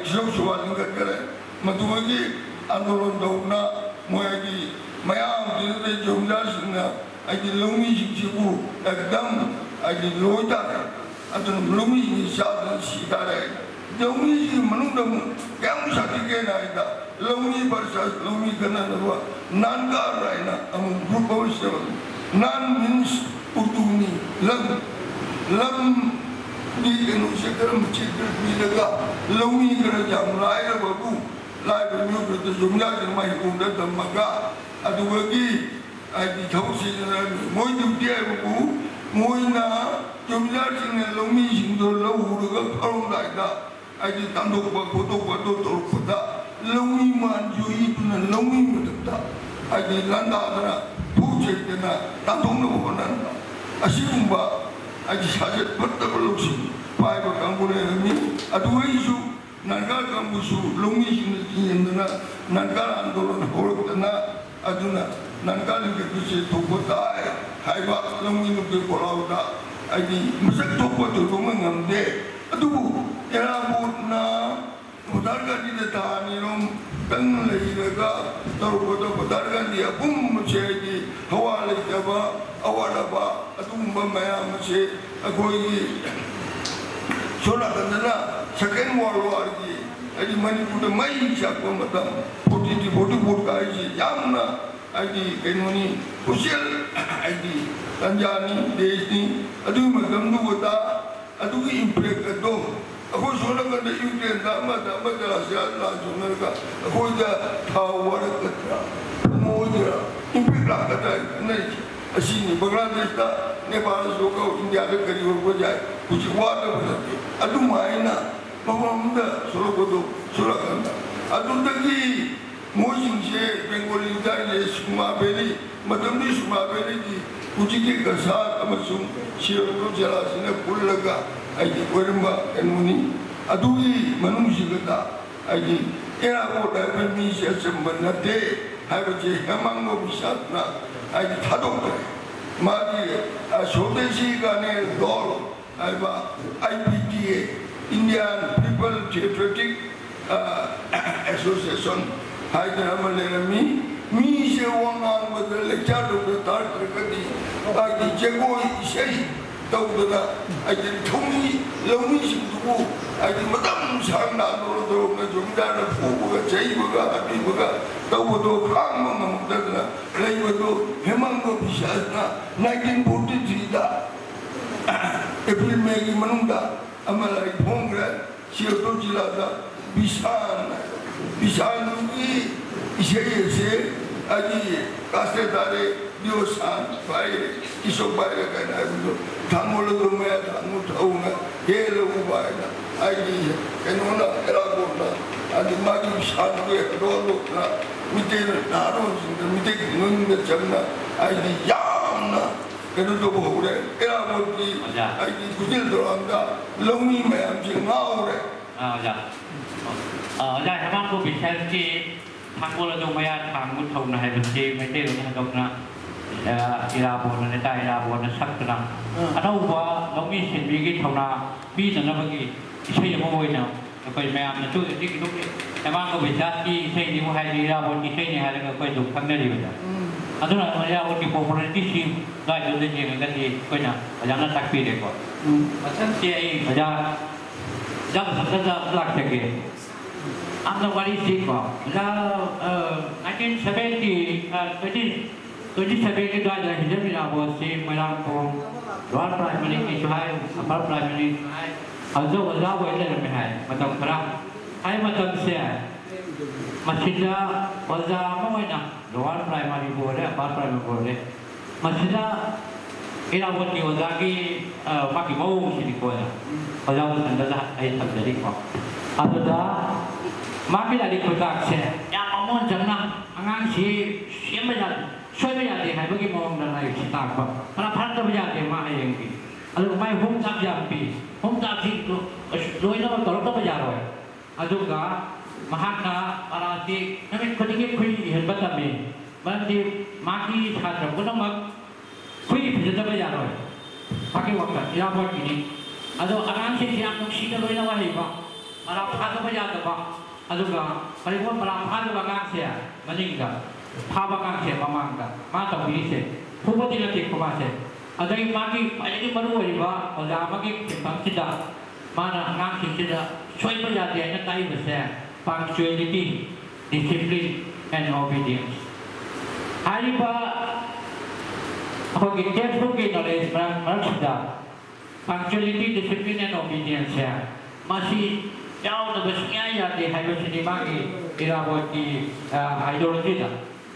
ꯏꯁꯣꯛ ꯁꯣꯛꯄ ꯂꯤꯡꯈꯠꯈ꯭ꯔꯦ꯫ ꯃꯗꯨꯒꯤ ꯑꯟꯗꯣꯂꯟ ꯇꯧꯗꯨꯅ ꯃꯣꯏꯒꯤ ꯃꯌꯥꯝꯁꯤꯗ ꯖꯣꯃꯤꯗꯥꯔꯁꯤꯡꯅ ꯍꯥꯏꯗꯤ ꯂꯧꯃꯤꯁꯤꯡꯁꯤꯕꯨ ꯑꯦꯛꯗꯝ ꯍꯥꯏꯗꯤ ꯂꯣꯏ ꯇꯥꯔꯦ꯫ ꯑꯗꯨꯅ ꯂꯧꯃꯤꯁꯤꯡꯁꯤ ꯆꯥꯗꯅ ꯁꯤ ꯇꯥꯔꯦ꯫ ꯂꯧꯃꯤꯁꯤꯒꯤ ꯃꯅꯨꯡꯗ ꯑꯃꯨꯛ ꯀꯌꯥꯝ ꯁꯥꯊꯤꯒꯦꯅ ꯍꯥꯏꯗ, ꯂꯧꯃꯤ ꯚꯔꯁꯁ ꯂꯧꯃꯤ ꯈꯟꯅꯅꯕ ꯅꯥꯟꯒꯥꯔ ꯍꯥꯏꯅ ꯑꯃꯨꯛ ꯒ꯭ꯔꯨꯞ ꯑꯃ ꯁꯦꯝꯃꯛꯏ꯫ ꯅꯥꯟ ꯃꯤꯟꯁ ꯎꯔꯗꯨꯅꯤ, ꯂꯝ, ꯂꯝꯒꯤ ꯀꯩꯅꯣꯁꯦ ꯈꯔ ꯃꯆꯦꯠ ꯈꯔ ꯄꯤꯔꯒ ꯂꯧꯃꯤ ꯈꯔ ꯌꯥꯝ ꯂꯥꯏꯔꯕꯕꯨ, ꯂꯥꯏꯔꯕ ꯃꯤꯑꯣꯏ ꯈꯔꯗ ꯌꯨꯝꯌꯥꯁꯤꯡ ꯃꯥꯏ ꯍꯤꯡꯒꯣꯜꯗ ꯊꯝꯃꯒ ꯑꯗꯨꯒꯤ ꯍꯥꯏꯗꯤ ꯊꯕꯛ ꯁꯤꯖꯤꯟꯅꯔꯝꯃꯤ꯫ ꯃꯣꯏ ꯗ꯭ꯌꯨꯇꯤ ꯍꯥꯏꯕꯕꯨ ꯃꯣꯏꯅ ꯌꯨꯝꯌꯥꯁꯤꯡꯅ ꯂꯧꯃꯤꯁꯤꯡꯗꯣ ꯂꯧ ꯎꯔꯒ ꯐꯧꯔꯝꯗꯥꯏꯗ ꯍꯥꯏꯗꯤ ꯇꯥꯟꯊꯣꯛꯄ ꯈꯣꯠꯇꯣꯛꯄ ꯑꯗꯨ ꯇꯧꯔꯛꯄꯗ ꯂꯧꯃꯤ ꯃꯥꯟ ꯌꯣꯛꯏꯗꯨꯅ ꯂꯧꯃꯤ ꯃꯊꯛꯇ ꯍꯥꯏꯗꯤ ꯂꯥꯟꯗꯥꯗꯅ ꯐꯨ ꯆꯩꯗꯅ ꯇꯥꯟꯊꯣꯛꯅꯕ ꯍꯣꯠꯅꯔꯛꯄ ꯑꯁꯤꯒꯨꯝꯕ ꯍꯥꯏꯗꯤ ꯁꯥꯖꯠ ꯐꯠꯇꯕ ꯂꯧꯁꯤꯡ ꯄꯥꯏꯕ ꯀꯥꯡꯕꯨ ꯂꯩꯔꯝꯃꯤ꯫ ꯑꯗꯨ ꯑꯩꯁꯨ ꯅꯥꯒꯥ ꯀꯥꯡꯕꯨꯁꯨ ꯂꯧꯃꯤꯁꯤꯡꯅ ꯆꯤꯡꯁꯤꯟꯗꯅ ꯅꯥꯒꯥ ꯑꯟꯗꯣꯂꯟ ꯍꯧꯔꯛꯇꯅ ꯑꯗꯨꯅ ꯅꯥꯒꯥ ꯂꯤꯡꯈꯠꯄꯁꯦ ꯊꯣꯛꯄ ꯇꯥꯏ ꯍꯥꯏꯕ ꯂꯧꯃꯤ ꯂꯨꯞꯀꯤ ꯈꯣꯜꯂꯥꯎꯗ ꯍꯥꯏꯗꯤ ꯃꯁꯛ ꯊꯣꯛꯄ ꯊꯣꯏꯗꯣꯛꯅ ꯉꯝꯗꯦ꯫ ꯑꯗꯨꯕꯨ ꯏꯔꯥꯕꯣꯠꯅ ꯃꯣꯇꯥꯔ ꯒꯥꯟꯙꯤꯗ ꯊꯥ ꯑꯅꯤꯔꯣꯝ ꯇꯪ ꯂꯩꯔꯒ ꯇꯧꯔꯛꯄꯗ ꯃꯣꯇꯥꯔ ꯒꯥꯟꯙꯤ ꯑꯄꯨꯝꯕꯁꯦ ꯍꯥꯏꯗꯤ ꯍꯋꯥ ꯂꯩꯇꯕ, ꯑꯋꯥꯠ ꯑꯄꯥ ꯑꯗꯨꯒꯨꯝꯕ ꯃꯌꯥꯝ ꯑꯁꯦ ꯑꯩꯈꯣꯏꯒꯤ ꯁꯣꯝ ꯅꯥꯀꯟꯗꯅ ꯁꯦꯀꯦꯟ ꯋꯥꯔꯜ ꯋꯥꯔꯒꯤ ꯍꯥꯏꯗꯤ ꯃꯅꯤꯄꯨꯔꯗ ꯃꯩ ꯆꯥꯛꯄ ꯃꯇꯝ ꯐꯣꯔꯇꯤ ꯊ꯭ꯔꯤ ꯐꯣꯔꯇꯤ ꯐꯣꯔ ꯀꯥꯏꯁꯦ ꯌꯥꯝꯅ ꯍꯥꯏꯗꯤ ꯀꯩꯅꯣꯅꯤ, ꯀ꯭ꯔꯨꯁꯤꯌꯦꯜ ꯍꯥꯏꯗꯤ ꯇꯥꯟꯖꯥꯅꯤ, ꯗꯦꯖꯅꯤ꯫ ꯑꯗꯨꯒꯤ ꯃꯇꯝꯗꯨꯗ ꯑꯗꯨꯒꯤ ꯏꯝꯄꯦꯛ ꯑꯗꯣ ꯑꯩꯈꯣꯏ ꯁꯣꯝ ꯅꯥꯀꯟꯗ ꯌꯨꯀ꯭ꯔꯦꯟꯗ ꯑꯃꯗ ꯑꯃꯗ ꯔꯁꯤꯌꯥꯗ ꯂꯥꯟ ꯁꯣꯛꯅꯔꯒ ꯑꯩꯈꯣꯏꯗ ꯊꯥꯎ ꯋꯥꯔꯛꯀꯗ꯭ꯔꯥ, ꯃꯣꯏꯗ ꯏꯝꯄꯦꯛ ꯂꯥꯛꯀꯗ꯭ꯔꯥ ꯍꯥꯏꯅ ꯈꯟꯅꯔꯤꯁꯦ꯫ ꯑꯁꯤꯅꯤ ꯕꯪꯒ꯭ꯂꯥꯗꯦꯁꯇ, ꯅꯦꯄꯥꯜꯗ ꯁꯣꯛꯑꯒ ꯏꯟꯗꯤꯌꯥꯗ ꯀꯔꯤ ꯑꯣꯏꯔꯛꯄ ꯌꯥꯏ, ꯍꯧꯖꯤꯛ ꯋꯥꯗꯕ ꯅꯠꯇꯦ꯫ ꯑꯗꯨꯃꯥꯏꯅ ꯃꯐꯝ ꯑꯃꯗ ꯁꯣꯛꯂꯛꯄꯗꯣ ꯁꯣꯛꯂꯛꯀꯥꯟꯗ ꯑꯗꯨꯗꯒꯤ ꯃꯣꯏꯁꯤꯡꯁꯦ ꯕꯦꯡꯒꯣꯂꯤ ꯍꯥꯏꯔꯤꯁꯦ ꯁꯨꯃꯥ ꯚꯦꯂꯤ, ꯃꯇꯝꯗꯨꯒꯤ ꯁꯨꯃꯥ ꯚꯦꯂꯤꯗꯤ ꯍꯧꯖꯤꯛꯀꯤ ꯀꯁꯥꯔ ꯑꯃꯁꯨꯡ ꯁꯤꯔꯣꯛꯇꯣ ꯖꯤꯂꯥꯁꯤꯅ ꯄꯨꯜꯂꯒ ꯍꯥꯏꯗꯤ ꯑꯣꯏꯔꯝꯕ ꯀꯩꯅꯣꯅꯤ꯫ ꯑꯗꯨꯒꯤ ꯃꯅꯨꯡꯁꯤꯗ ꯍꯥꯏꯗꯤ ꯏꯔꯥꯕꯣꯠ ꯍꯥꯏꯕ ꯃꯤꯁꯦ ꯑꯆꯝꯕ ꯅꯠꯇꯦ ꯍꯥꯏꯕꯁꯦ ꯍꯦꯃꯥꯡꯒ ꯕꯤꯁꯥꯠꯅ ꯍꯥꯏꯗꯤ ꯊꯥꯗꯣꯛꯈ꯭ꯔꯦ꯫ ꯃꯥꯒꯤ, ꯑ, ꯁ꯭ꯋꯗꯦꯁꯤ ꯒꯥꯅꯦ ꯗꯣꯜ ꯍꯥꯏꯕ, I P T A, Indian People Theatric, ꯑ, Association ꯍꯥꯏꯗꯅ ꯑꯃ ꯂꯩꯔꯝꯃꯤ꯫ ꯃꯤꯁꯦ ꯋꯥ ꯉꯥꯡꯕꯗ ꯂꯩꯆꯥꯗꯧꯗ ꯇꯥꯔꯛꯇ꯭ꯔꯒꯗꯤ, ꯍꯥꯏꯗꯤ ꯖꯒꯣꯏ ꯏꯁꯩ ꯇꯧꯗꯅ, ꯍꯥꯏꯗꯤ ꯊꯧꯃꯤ ꯂꯧꯃꯤꯁꯤꯡꯗꯨꯕꯨ, ꯍꯥꯏꯗꯤ ꯃꯇꯝ ꯁꯥꯡꯅ ꯗꯣꯔ ꯗꯣꯔꯅ ꯖꯣꯃꯤꯗꯥꯔꯅ ꯐꯨꯕꯒ ꯆꯩꯕꯒ ꯍꯥꯠꯄꯤꯕꯒ ꯇꯧꯕꯗꯣ ꯈꯥꯡꯕ ꯉꯝꯃꯛꯇꯗꯅ ꯂꯩꯕꯗꯣ ꯍꯦꯃꯥꯡꯒ ꯕꯤꯁꯥꯁꯅ nineteen forty three ꯗ ꯑꯦꯄ꯭ꯔꯤꯜ ꯃꯦꯒꯤ ꯃꯅꯨꯡꯗ ꯑꯃ ꯂꯥꯏꯔꯤꯛ ꯐꯣꯡꯈ꯭ꯔꯦ꯫ ꯁꯤꯔꯣꯛꯇꯣꯝ ꯖꯤꯂꯥꯗ ꯕꯤꯁꯥꯟ, ꯕꯤꯁꯥꯟꯗꯨꯒꯤ ꯏꯁꯩ ꯑꯁꯦ ꯑꯩꯒꯤ ꯀꯥꯁꯦꯠ ꯇꯥꯔꯦ, ꯗꯤꯑꯣꯁꯥꯟ ꯄꯥꯏꯔꯦ, ꯏꯁꯣꯛ ꯄꯥꯏꯔꯦ ꯀꯥꯏꯅ ꯍꯥꯏꯕꯗꯣ ꯊꯥꯡꯒꯣꯜ ꯑꯗꯨ ꯃꯌꯥ ꯊꯥꯡꯒꯣꯜ ꯊꯧꯅ ꯍꯦꯜꯂꯛꯎꯕ ꯍꯥꯏꯅ ꯑꯩꯒꯤ ꯀꯩꯅꯣꯅ, ꯑꯦꯔꯥꯕꯣꯠꯅ, ꯑꯗꯨ ꯃꯥꯒꯤ ꯁꯥꯟꯅꯕ ꯍꯦꯛꯇ ꯂꯣꯟꯗꯣꯛꯇꯅ ꯃꯤꯇꯩ ꯅꯍꯥꯔꯣꯜꯁꯤꯡꯗ, ꯃꯤꯇꯩ ꯈꯨꯡꯒꯪꯗ ꯆꯪꯅ ꯑꯩꯗꯤ ꯌꯥꯝꯅ ꯀꯩꯅꯣ ꯇꯧꯕ ꯍꯧꯔꯦ꯫ ꯑꯦꯔꯥꯕꯣꯠꯀꯤ ꯑꯣꯖꯥ꯫ ꯑꯩꯒꯤ ꯈꯨꯖꯤꯜ ꯊꯧꯔꯥꯡꯗ ꯂꯧꯃꯤ ꯃꯌꯥꯝꯁꯦ ꯉꯥꯎꯔꯦ꯫ ꯑꯥ, ꯑꯣꯖꯥ꯫ ꯑꯥ, ꯑꯣꯖꯥ, ꯍꯦꯃꯥꯡꯒꯣ ꯕꯤꯁꯥꯜꯒꯤ ꯊꯥꯡꯒꯣꯜ ꯑꯗꯨ ꯃꯌꯥ ꯊꯥꯡꯕ ꯊꯧꯅ ꯍꯥꯏꯕꯁꯤ ꯃꯩꯇꯩꯂꯣꯟ ꯍꯟꯗꯣꯛꯅ, ꯑꯥ, ꯏꯔꯥꯕꯣꯠꯅ, ꯅꯦꯇꯥ ꯏꯔꯥꯕꯣꯠꯅ ꯁꯛꯇꯨꯅ ꯑꯥ꯫ ꯑꯅꯧꯕ ꯂꯧꯃꯤ ꯁꯤꯟꯃꯤꯒꯤ ꯊꯧꯅꯥ ꯄꯤꯅꯅꯕꯒꯤ ꯏꯁꯩ ꯑꯃ ꯑꯣꯏꯅ ꯑꯩꯈꯣꯏ ꯃꯌꯥꯝꯅꯁꯨ ꯍꯧꯖꯤꯛ ꯑꯗꯨꯝ ꯍꯦꯃꯥꯡꯒꯣ ꯕꯤꯁꯥꯜꯒꯤ ꯏꯁꯩꯅꯤꯕꯨ ꯍꯥꯏꯗꯤ ꯏꯔꯥꯕꯣꯠꯀꯤ ꯏꯁꯩꯅꯤ ꯍꯥꯏꯔꯒ ꯑꯩꯈꯣꯏ ꯑꯗꯨꯝ ꯈꯪꯅꯔꯤꯕꯗ꯫ ꯎꯝ꯫ ꯑꯗꯨꯅ ꯏꯔꯥꯕꯣꯠꯀꯤ popularity ꯁꯤ ꯑꯗꯨꯋꯥꯏꯗꯨꯗ ꯌꯦꯡꯉꯒꯗꯤ ꯑꯩꯈꯣꯏꯅ ꯐꯖꯅ ꯇꯥꯛꯄꯤꯔꯦꯀꯣ꯫ ꯎꯝ꯫ ꯃꯊꯪꯁꯦ ꯑꯩ ꯑꯣꯖꯥ, ꯑꯣꯖꯥ ꯃꯊꯛꯇ ꯂꯥꯛꯆꯒꯦ꯫ ꯌꯥꯝꯅ ꯋꯥꯔꯤꯁꯤꯀꯣ, ꯑꯣꯖꯥ, ꯑ, nineteen seventy, ꯑ, twenty, twenty seven ꯀꯤ ꯑꯗꯨꯋꯥꯏꯗ ꯍꯤꯖꯝ ꯏꯔꯥꯕꯣꯠꯁꯤ ꯃꯣꯏꯔꯥꯡꯈꯣꯡ Lower Primary ꯒꯤꯁꯨ ꯍꯥꯏ, Upper Primary ꯒꯤꯁꯨ ꯍꯥꯏ, ꯑꯗꯨꯗ ꯑꯣꯖꯥ ꯑꯣꯏ ꯂꯩꯔꯝꯃꯦ ꯍꯥꯏ ꯃꯇꯝ ꯈꯔ꯫ ꯍꯥꯏ ꯃꯇꯝꯁꯦ ꯃꯁꯤꯗ ꯑꯣꯖꯥ ꯑꯃ ꯑꯣꯏꯅ Lower Primary ꯕꯨ ꯑꯣꯏꯔꯦ, Upper Primary ꯕꯨ ꯑꯣꯏꯔꯦ, ꯃꯁꯤꯗ ꯏꯔꯥꯕꯣꯠꯀꯤ ꯑꯣꯖꯥꯒꯤ, ꯑ, ꯃꯥꯒꯤ ꯃꯑꯣꯡꯁꯤꯅꯤꯀꯣ ꯑꯣꯖꯥ꯫ ꯑꯣꯖꯥ ꯃꯊꯪꯗ ꯑꯩ ꯊꯝꯖꯔꯤꯀꯣ꯫ ꯑꯗꯨꯗ ꯃꯥꯒꯤ ꯂꯥꯏꯔꯤꯛ ꯈꯨꯇꯥꯛꯁꯦ ꯌꯥꯝ ꯃꯃꯣꯟ ꯆꯪꯅ ꯑꯉꯥꯡꯁꯤ ꯁꯦꯝꯕ ꯌꯥꯗꯦ, ꯁꯣꯏꯕ ꯌꯥꯗꯦ ꯍꯥꯏꯕꯒꯤ ꯃꯑꯣꯡꯗ ꯂꯥꯏꯔꯤꯛꯁꯤ ꯇꯥꯛꯄ꯫ ꯐꯅ ꯐꯔꯛꯇꯕ ꯌꯥꯗꯦ ꯃꯥ ꯍꯌꯦꯡꯒꯤ꯫ ꯑꯗꯨꯒ ꯃꯥꯏ ꯍꯣꯝ ꯇꯥꯛ ꯌꯥꯝ ꯄꯤ꯫ ꯍꯣꯝ ꯇꯥꯛꯁꯤ ꯂꯣꯏꯅꯃꯛ ꯇꯧꯔꯛꯇꯕ ꯌꯥꯔꯣꯏ꯫ ꯑꯗꯨꯒ ꯃꯍꯥꯛꯅ ꯄꯔꯥꯁꯤ ꯅꯨꯃꯤꯠ ꯈꯨꯗꯤꯡꯒꯤ ꯈꯨꯏ ꯏꯍꯟꯕ ꯇꯝꯃꯤ꯫ ꯃꯔꯝꯗꯤ ꯃꯍꯥꯛꯀꯤ ꯁꯥꯇ꯭ꯔ ꯄꯨꯝꯅꯃꯛ ꯍꯨꯏ ꯐꯖꯗꯕ ꯌꯥꯔꯣꯏ꯫ ꯃꯥꯒꯤ ꯋꯥꯈꯜ ꯏꯔꯥꯕꯣꯠꯀꯤꯅꯤ꯫ ꯑꯗꯣ ꯑꯉꯥꯡꯁꯤꯡꯁꯤ ꯌꯥꯝ ꯅꯨꯡꯁꯤꯅ ꯂꯣꯏꯅꯕ ꯍꯩꯕ, ꯃꯔꯥ ꯐꯥꯗꯕ ꯌꯥꯗꯕ, ꯑꯗꯨꯒ ꯀꯔꯤꯒꯨꯝꯕ ꯃꯔꯥ ꯐꯥꯗꯕ ꯑꯉꯥꯡꯁꯦ ꯃꯅꯤꯡꯗ, ꯐꯥꯕ ꯑꯉꯥꯡꯁꯦ ꯃꯃꯥꯡꯗ, ꯃꯥ ꯇꯧꯕꯤꯔꯤꯁꯦ ꯐꯨꯕꯗꯤ ꯅꯠꯇꯦꯀꯣ ꯃꯥꯁꯦ꯫ ꯑꯗꯒꯤ ꯃꯥꯒꯤ ꯈ꯭ꯋꯥꯏꯗꯒꯤ ꯃꯔꯨ ꯑꯣꯏꯔꯤꯕ ꯑꯣꯖꯥ ꯑꯃꯒꯤ ꯁꯤꯟꯐꯝꯁꯤꯗ ꯃꯥꯅ ꯑꯉꯥꯡꯁꯤꯡꯁꯤꯗ ꯁꯣꯏꯕ ꯌꯥꯗꯦ ꯍꯥꯏꯅ ꯇꯥꯛꯏꯕꯁꯦ punctuality, discipline and obedience ꯍꯥꯏꯔꯤꯕ ꯑꯩꯈꯣꯏꯒꯤ textbookꯀꯤ knowledge ꯃꯔꯛ ꯃꯔꯛꯁꯤꯗ punctuality, discipline and obedienceꯁꯦ ꯃꯁꯤ ꯌꯥꯎꯗꯕ ꯁꯨꯡꯌꯥ ꯌꯥꯗꯦ ꯍꯥꯏꯕꯁꯤꯅꯤ ꯃꯥꯒꯤ ꯏꯔꯥꯕꯣꯠꯀꯤ ideologyꯗ꯫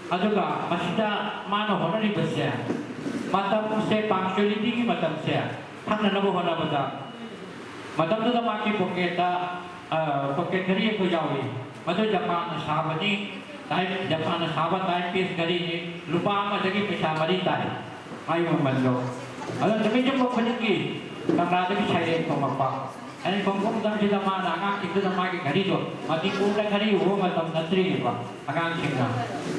ꯑꯗꯨꯒ ꯃꯁꯤꯗ ꯃꯥꯅ ꯍꯣꯠꯅꯔꯤꯕꯁꯦ, ꯃꯇꯝꯁꯦ, punctualityꯒꯤ ꯃꯇꯝꯁꯦ ꯈꯪꯅꯅꯕ ꯍꯣꯠꯅꯕꯗ, ꯃꯇꯝꯗꯨꯗ ꯃꯥꯒꯤ ꯄꯣꯀꯦꯠꯇ ꯄꯣꯀꯦꯠ ꯘꯔꯤ ꯑꯃꯈꯛ ꯌꯥꯎꯏ꯫ ꯃꯗꯨ ꯖꯄꯥꯟꯅ ꯁꯥꯕꯅꯤ꯫ ꯇꯥꯏꯝ, ꯖꯄꯥꯟꯅ ꯁꯥꯕ ꯇꯥꯏꯝ ꯄꯤꯁ ꯘꯔꯤꯅꯤ꯫ ꯂꯨꯄꯥ ꯑꯃꯗꯒꯤ ꯄꯩꯁꯥ ꯃꯔꯤ ꯇꯥꯏ ꯃꯥꯒꯤ ꯃꯃꯜꯗꯣ꯫ ꯑꯗꯣ ꯅꯨꯃꯤꯠ ꯆꯨꯞꯄ ꯈꯨꯗꯤꯡꯒꯤ ꯀꯪꯂꯥꯗꯒꯤ ꯁꯩꯔꯦꯡ ꯈꯣꯡꯂꯛꯄ꯫ ꯑꯩꯅ ꯈꯣꯡꯕ ꯃꯇꯝꯁꯤꯗ ꯃꯥꯅ ꯑꯉꯥꯡꯁꯤꯡꯗꯨꯗ ꯃꯥꯒꯤ ꯘꯔꯤꯗꯣ, ꯃꯅꯤꯄꯨꯔꯗ ꯘꯔꯤ ꯎꯕ ꯃꯇꯝ ꯅꯠꯇ꯭ꯔꯤꯕ ꯑꯉꯥꯡꯁꯤꯡꯅ,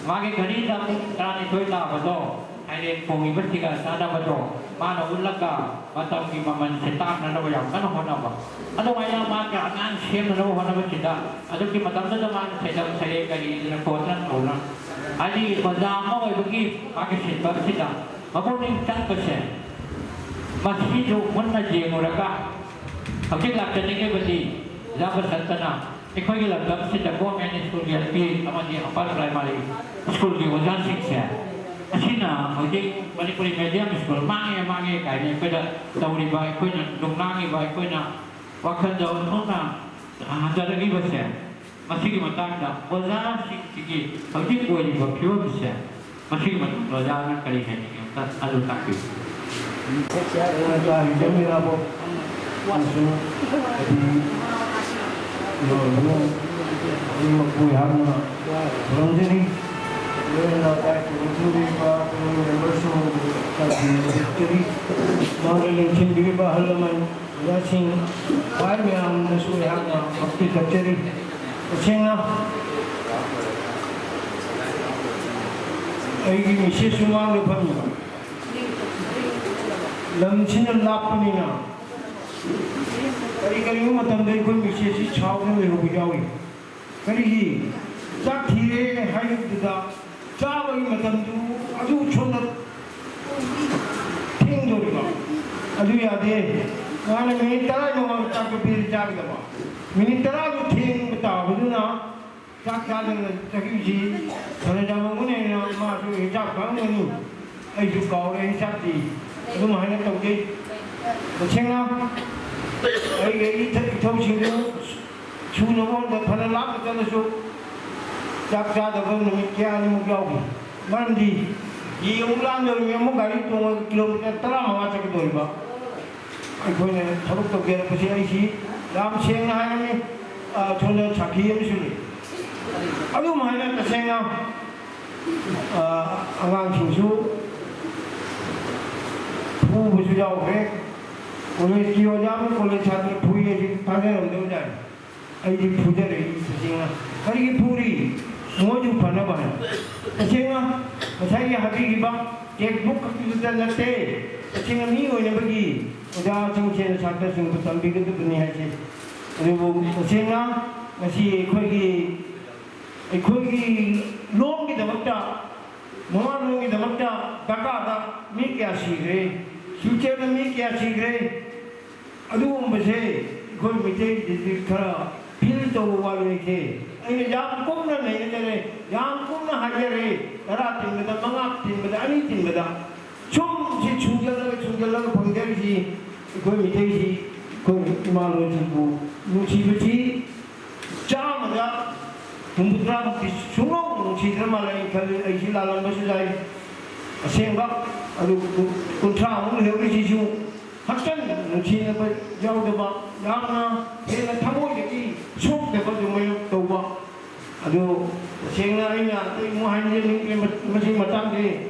ꯃꯥꯒꯤ ꯘꯔꯤꯗ ꯄꯨꯡ ꯇꯔꯥꯅꯤꯊꯣꯏ ꯇꯥꯕꯗꯣ ꯁꯩꯔꯦꯡ ꯈꯣꯡꯉꯤꯕꯁꯤꯒ ꯆꯥꯟꯅꯕꯗꯣ ꯃꯥꯅ ꯎꯠꯂꯒ ꯃꯇꯝꯒꯤ ꯃꯃꯜꯁꯦ ꯇꯥꯛꯅꯅꯕ ꯌꯥꯝ ꯀꯟꯅ ꯍꯣꯠꯅꯕ꯫ ꯑꯗꯨꯃꯥꯏꯅ ꯃꯥꯒꯤ ꯑꯉꯥꯡ ꯁꯦꯝꯅꯅꯕ ꯍꯣꯠꯅꯕꯁꯤꯗ ꯑꯗꯨꯒꯤ ꯃꯇꯝꯗꯨꯗ ꯃꯥꯅ ꯁꯩꯗꯝ ꯁꯩꯔꯦꯡ ꯀꯔꯤ ꯏꯗꯅ ꯈꯣꯠꯇꯅ ꯇꯧꯗꯅ, ꯍꯥꯏꯗꯤ ꯑꯣꯖꯥ ꯑꯃ ꯑꯣꯏꯕꯒꯤ ꯃꯥꯒꯤ ꯁꯤꯟꯐꯝꯁꯤꯗ ꯃꯄꯨꯛꯅꯤꯡ ꯆꯪꯕꯁꯦ, ꯃꯁꯤꯁꯨ ꯃꯨꯟꯅ ꯌꯦꯡꯉꯨꯔꯒ ꯍꯧꯖꯤꯛ ꯂꯥꯛꯆꯅꯤꯡꯉꯤꯕꯗꯤ ꯑꯣꯖꯥ ꯕꯁꯟꯇꯅ ꯑꯩꯈꯣꯏꯒꯤ ꯂꯝꯗꯝꯁꯤꯗ government schoolꯒꯤ L P ꯑꯃꯗꯤ upper primary schoolꯒꯤ ꯑꯣꯖꯥꯁꯤꯡꯁꯦ, ꯑꯁꯤꯅ ꯍꯧꯖꯤꯛ ꯃꯅꯤꯄꯨꯔꯤ medium school ꯃꯥꯡꯉꯦ, ꯃꯥꯡꯉꯦ ꯀꯥꯏꯅ ꯑꯩꯈꯣꯏꯗ ꯇꯧꯔꯤꯕ, ꯑꯩꯈꯣꯏꯅ ꯅꯨꯡꯅꯥꯡꯉꯤꯕ, ꯑꯩꯈꯣꯏꯅ ꯋꯥꯈꯜꯗ ꯑꯣꯟꯊꯣꯛꯅ ꯍꯟꯊꯔꯛꯂꯤꯕꯁꯦ, ꯃꯁꯤꯒꯤ ꯃꯇꯥꯡꯗ ꯑꯣꯖꯥꯁꯤꯡꯁꯤꯒꯤ ꯍꯧꯖꯤꯛ ꯑꯣꯏꯔꯤꯕ ꯐꯤꯕꯝꯁꯦ, ꯃꯁꯤꯒꯤ ꯃꯇꯥꯡꯗ ꯑꯣꯖꯥꯅ ꯀꯔꯤ ꯍꯥꯏꯅꯤꯡꯉꯤ? ꯑꯝꯇ ꯑꯗꯨ ꯇꯥꯛꯄꯤꯌꯨ꯫ ꯗꯔꯀꯥꯔ ꯍꯦꯟꯖꯟꯕꯤꯔꯕ ꯑꯃꯁꯨꯡ ꯍꯥꯏꯗꯤ ꯂꯣꯏꯕꯅ ꯑꯅꯤꯃꯛꯄꯨ ꯑꯩꯍꯥꯛꯅ ꯈꯨꯔꯨꯝꯖꯔꯤ꯫ ꯂꯣꯏꯅꯅ ꯂꯥꯏ ꯈꯨꯔꯨꯝꯖꯔꯤꯕ ꯃꯦꯝꯕꯔꯁꯤꯡ ꯃꯥꯡꯗ ꯂꯦꯡꯁꯤꯟꯕꯤꯔꯤꯕ ꯑꯍꯜ ꯂꯃꯟ ꯑꯣꯖꯥꯁꯤꯡ, ꯈ꯭ꯋꯥꯏ ꯃꯌꯥꯝꯗꯁꯨ ꯑꯩꯍꯥꯛꯅ ꯚꯛꯇꯤ ꯀꯠꯆꯔꯤ꯫ ꯇꯁꯦꯡꯅ ꯑꯩꯒꯤ ꯃꯤꯁꯦꯁꯁꯨ ꯃꯥꯡꯗ ꯐꯝꯃꯤ꯫ ꯂꯝꯁꯤꯅ ꯂꯥꯞꯄꯅꯤꯅ ꯀꯔꯤ ꯀꯔꯤꯒꯨꯝꯕ ꯃꯇꯝꯗ ꯑꯩꯈꯣꯏ ꯃꯤꯁꯦꯁꯁꯤ ꯁꯥꯎꯗꯨꯅ ꯂꯩꯍꯧꯕ ꯌꯥꯎꯏ꯫ ꯀꯔꯤꯒꯤ? ꯆꯥꯛ ꯊꯤꯔꯦ ꯍꯥꯏꯕꯗꯨꯗ ꯆꯥꯕꯒꯤ ꯃꯇꯝꯗꯨ ꯑꯗꯨ ꯁꯣꯝꯗ ꯊꯦꯡꯗꯣꯔꯤꯕ꯫ ꯑꯗꯨ ꯌꯥꯗꯦ꯫ ꯃꯥꯅ ꯃꯤꯅꯤꯠ ꯇꯔꯥꯒꯤ ꯃꯃꯥꯡꯗ ꯆꯥꯛꯇꯣ ꯄꯤꯔꯗꯤ ꯆꯥꯒꯗꯕ꯫ ꯃꯤꯅꯤꯠ ꯇꯔꯥꯗꯨ ꯊꯦꯡꯕ ꯇꯥꯕꯗꯨꯅ ꯆꯥꯛ ꯆꯥꯗꯅ ꯆꯠꯈꯤꯕꯁꯤ ꯐꯅ ꯌꯥꯝꯃꯝꯒꯅꯤ ꯍꯥꯏꯅ ꯃꯥꯁꯨ ꯍꯤꯁꯥꯞ ꯈꯪꯉꯝꯒꯅꯤ꯫ ꯑꯩꯁꯨ ꯀꯥꯎꯔꯦ ꯍꯤꯁꯥꯞꯇꯤ꯫ ꯑꯗꯨꯝ ꯍꯥꯏꯅ ꯇꯧꯖꯩ꯫ ꯇꯁꯦꯡꯅ ꯑꯩꯒꯤ ꯏꯊ-, ꯏꯊꯧꯁꯤꯡꯗꯨ ꯁꯨꯅꯕ ꯍꯣꯠꯅꯕꯗ ꯐꯅ ꯂꯥꯞꯅ ꯆꯠꯂꯁꯨ ꯆꯥꯛ ꯆꯥꯗꯕ ꯅꯨꯃꯤꯠ ꯀꯌꯥꯅꯤꯃꯨꯛ ꯌꯥꯎꯈꯤ꯫ ꯃꯔꯝꯗꯤ ꯌꯦ ꯑꯃꯨꯛ ꯂꯥꯟꯗꯧꯔꯤꯕꯅꯤ, ꯑꯃꯨꯛ ꯒꯥꯔꯤ ꯇꯣꯡꯉꯒ ꯀꯤꯂꯣꯃꯤꯇꯔ ꯇꯔꯥꯃꯉꯥ ꯆꯠꯀꯗꯧꯔꯤꯕ꯫ ꯑꯩꯈꯣꯏꯅ ꯊꯕꯛ ꯇꯧꯖꯔꯛꯄꯁꯦ ꯑꯩꯁꯤ ꯌꯥꯝ ꯁꯦꯡꯅ ꯍꯥꯏꯔꯅꯤ, ꯑ, ꯁꯣꯝꯗ ꯁꯥꯈꯤ ꯑꯃꯁꯨ ꯂꯩ꯫ ꯑꯗꯨꯝ ꯍꯥꯏꯅ ꯇꯁꯦꯡꯅ, ꯑ, ꯑꯉꯥꯡꯁꯤꯡꯁꯨ ꯐꯨꯕꯁꯨ ꯌꯥꯎꯈ꯭ꯔꯦ꯫ ꯀꯣꯂꯦꯖꯀꯤ ꯑꯣꯖꯥ ꯑꯃ ꯀꯣꯂꯦꯖ ꯁꯥꯇ꯭ꯔ ꯐꯨꯏ ꯍꯥꯏꯁꯤ ꯊꯥꯖꯔꯝꯗꯕꯖꯥꯠꯅꯤ꯫ ꯑꯩꯗꯤ ꯐꯨꯖꯔꯛꯏ ꯇꯁꯦꯡꯅ꯫ ꯀꯔꯤꯒꯤ ꯐꯨꯔꯤ? ꯃꯣꯏꯁꯨ ꯐꯅꯕ ꯍꯥꯏ꯫ ꯇꯁꯦꯡꯅ ꯉꯁꯥꯏꯒꯤ ꯍꯥꯏꯕꯤꯈꯤꯕ ꯇꯦꯛꯁꯕꯨꯛ ꯈꯛꯇꯗ ꯅꯠꯇꯦ, ꯇꯁꯦꯡꯅ ꯃꯤ ꯑꯣꯏꯅꯕꯒꯤ ꯑꯣꯖꯥꯁꯤꯡꯁꯦ ꯁꯥꯇ꯭ꯔꯁꯤꯡꯕꯨ ꯇꯝꯕꯤꯒꯗꯕꯅꯤ ꯍꯥꯏꯁꯦ꯫ ꯑꯗꯨꯕꯨ ꯇꯁꯦꯡꯅ ꯉꯁꯤ ꯑꯩꯈꯣꯏꯒꯤ, ꯑꯩꯈꯣꯏꯒꯤ ꯂꯣꯟꯒꯤꯗꯃꯛꯇ, ꯃꯃꯥ ꯂꯣꯟꯒꯤꯗꯃꯛꯇ ꯗꯔꯀꯥꯔꯗ ꯃꯤ ꯀꯌꯥ ꯁꯤꯈ꯭ꯔꯦ, ꯁꯤꯜꯆꯔꯗ ꯃꯤ ꯀꯌꯥ ꯁꯤꯈ꯭ꯔꯦ, ꯑꯗꯨꯒꯨꯝꯕꯁꯦ ꯑꯩꯈꯣꯏ ꯃꯩꯇꯩꯗꯗꯤ ꯈꯔ ꯐꯤꯜ ꯇꯧꯕ ꯋꯥꯠꯂꯦꯁꯦ꯫ ꯑꯩꯅ ꯌꯥꯝ ꯀꯨꯞꯅ ꯅꯩꯅꯖꯔꯦ, ꯌꯥꯝ ꯀꯨꯞꯅ ꯍꯥꯏꯖꯔꯦ, ꯇꯔꯥ ꯇꯤꯟꯕꯗ, ꯃꯉꯥ ꯇꯤꯟꯕꯗ, ꯑꯅꯤ ꯇꯤꯟꯕꯗ꯫ ꯁꯨꯝ ꯁꯤ ꯁꯨꯡꯖꯜꯂꯒ ꯁꯨꯡꯖꯜꯂꯒ ꯐꯪꯖꯔꯤꯁꯤ ꯑꯩꯈꯣꯏ ꯃꯩꯇꯩꯁꯤ, ꯑꯩꯈꯣꯏ ꯏꯃꯥ ꯂꯣꯟꯁꯤꯕꯨ ꯅꯨꯡꯁꯤꯕꯁꯤ ꯆꯥꯝꯃꯗ ꯍꯨꯝꯐꯨꯇꯔꯥꯃꯨꯛꯇꯤ ꯁꯨꯡꯂꯧ ꯅꯨꯡꯁꯤꯗ꯭ꯔ ꯃꯥꯜꯂꯦ꯫ ꯑꯩ ꯈꯜꯂꯤ, ꯑꯩꯁꯤ ꯂꯥꯜꯂꯝꯕꯁꯨ ꯌꯥꯏ꯫ ꯑꯁꯦꯡꯕ ꯑꯗꯨ ꯀꯨꯟꯊ꯭ꯔꯥꯃꯨꯛ ꯂꯩꯍꯧꯔꯤꯁꯤꯁꯨ ꯍꯛꯆꯥꯡ ꯅꯨꯡꯁꯤꯅꯕ ꯌꯥꯎꯗꯕ, ꯌꯥꯝꯅ ꯍꯦꯟꯅ ꯊꯃꯣꯏꯗꯒꯤ ꯁꯣꯛꯇꯕ ꯑꯗꯨꯃꯥꯏꯅ ꯇꯧꯕ꯫ ꯑꯗꯨ ꯇꯁꯦꯡꯅ ꯑꯩꯅ ꯑꯇꯩ ꯑꯃꯨꯛ ꯍꯥꯏꯅꯤꯡꯗꯦ, ꯃꯁꯤ ꯃꯇꯥꯡꯗꯤ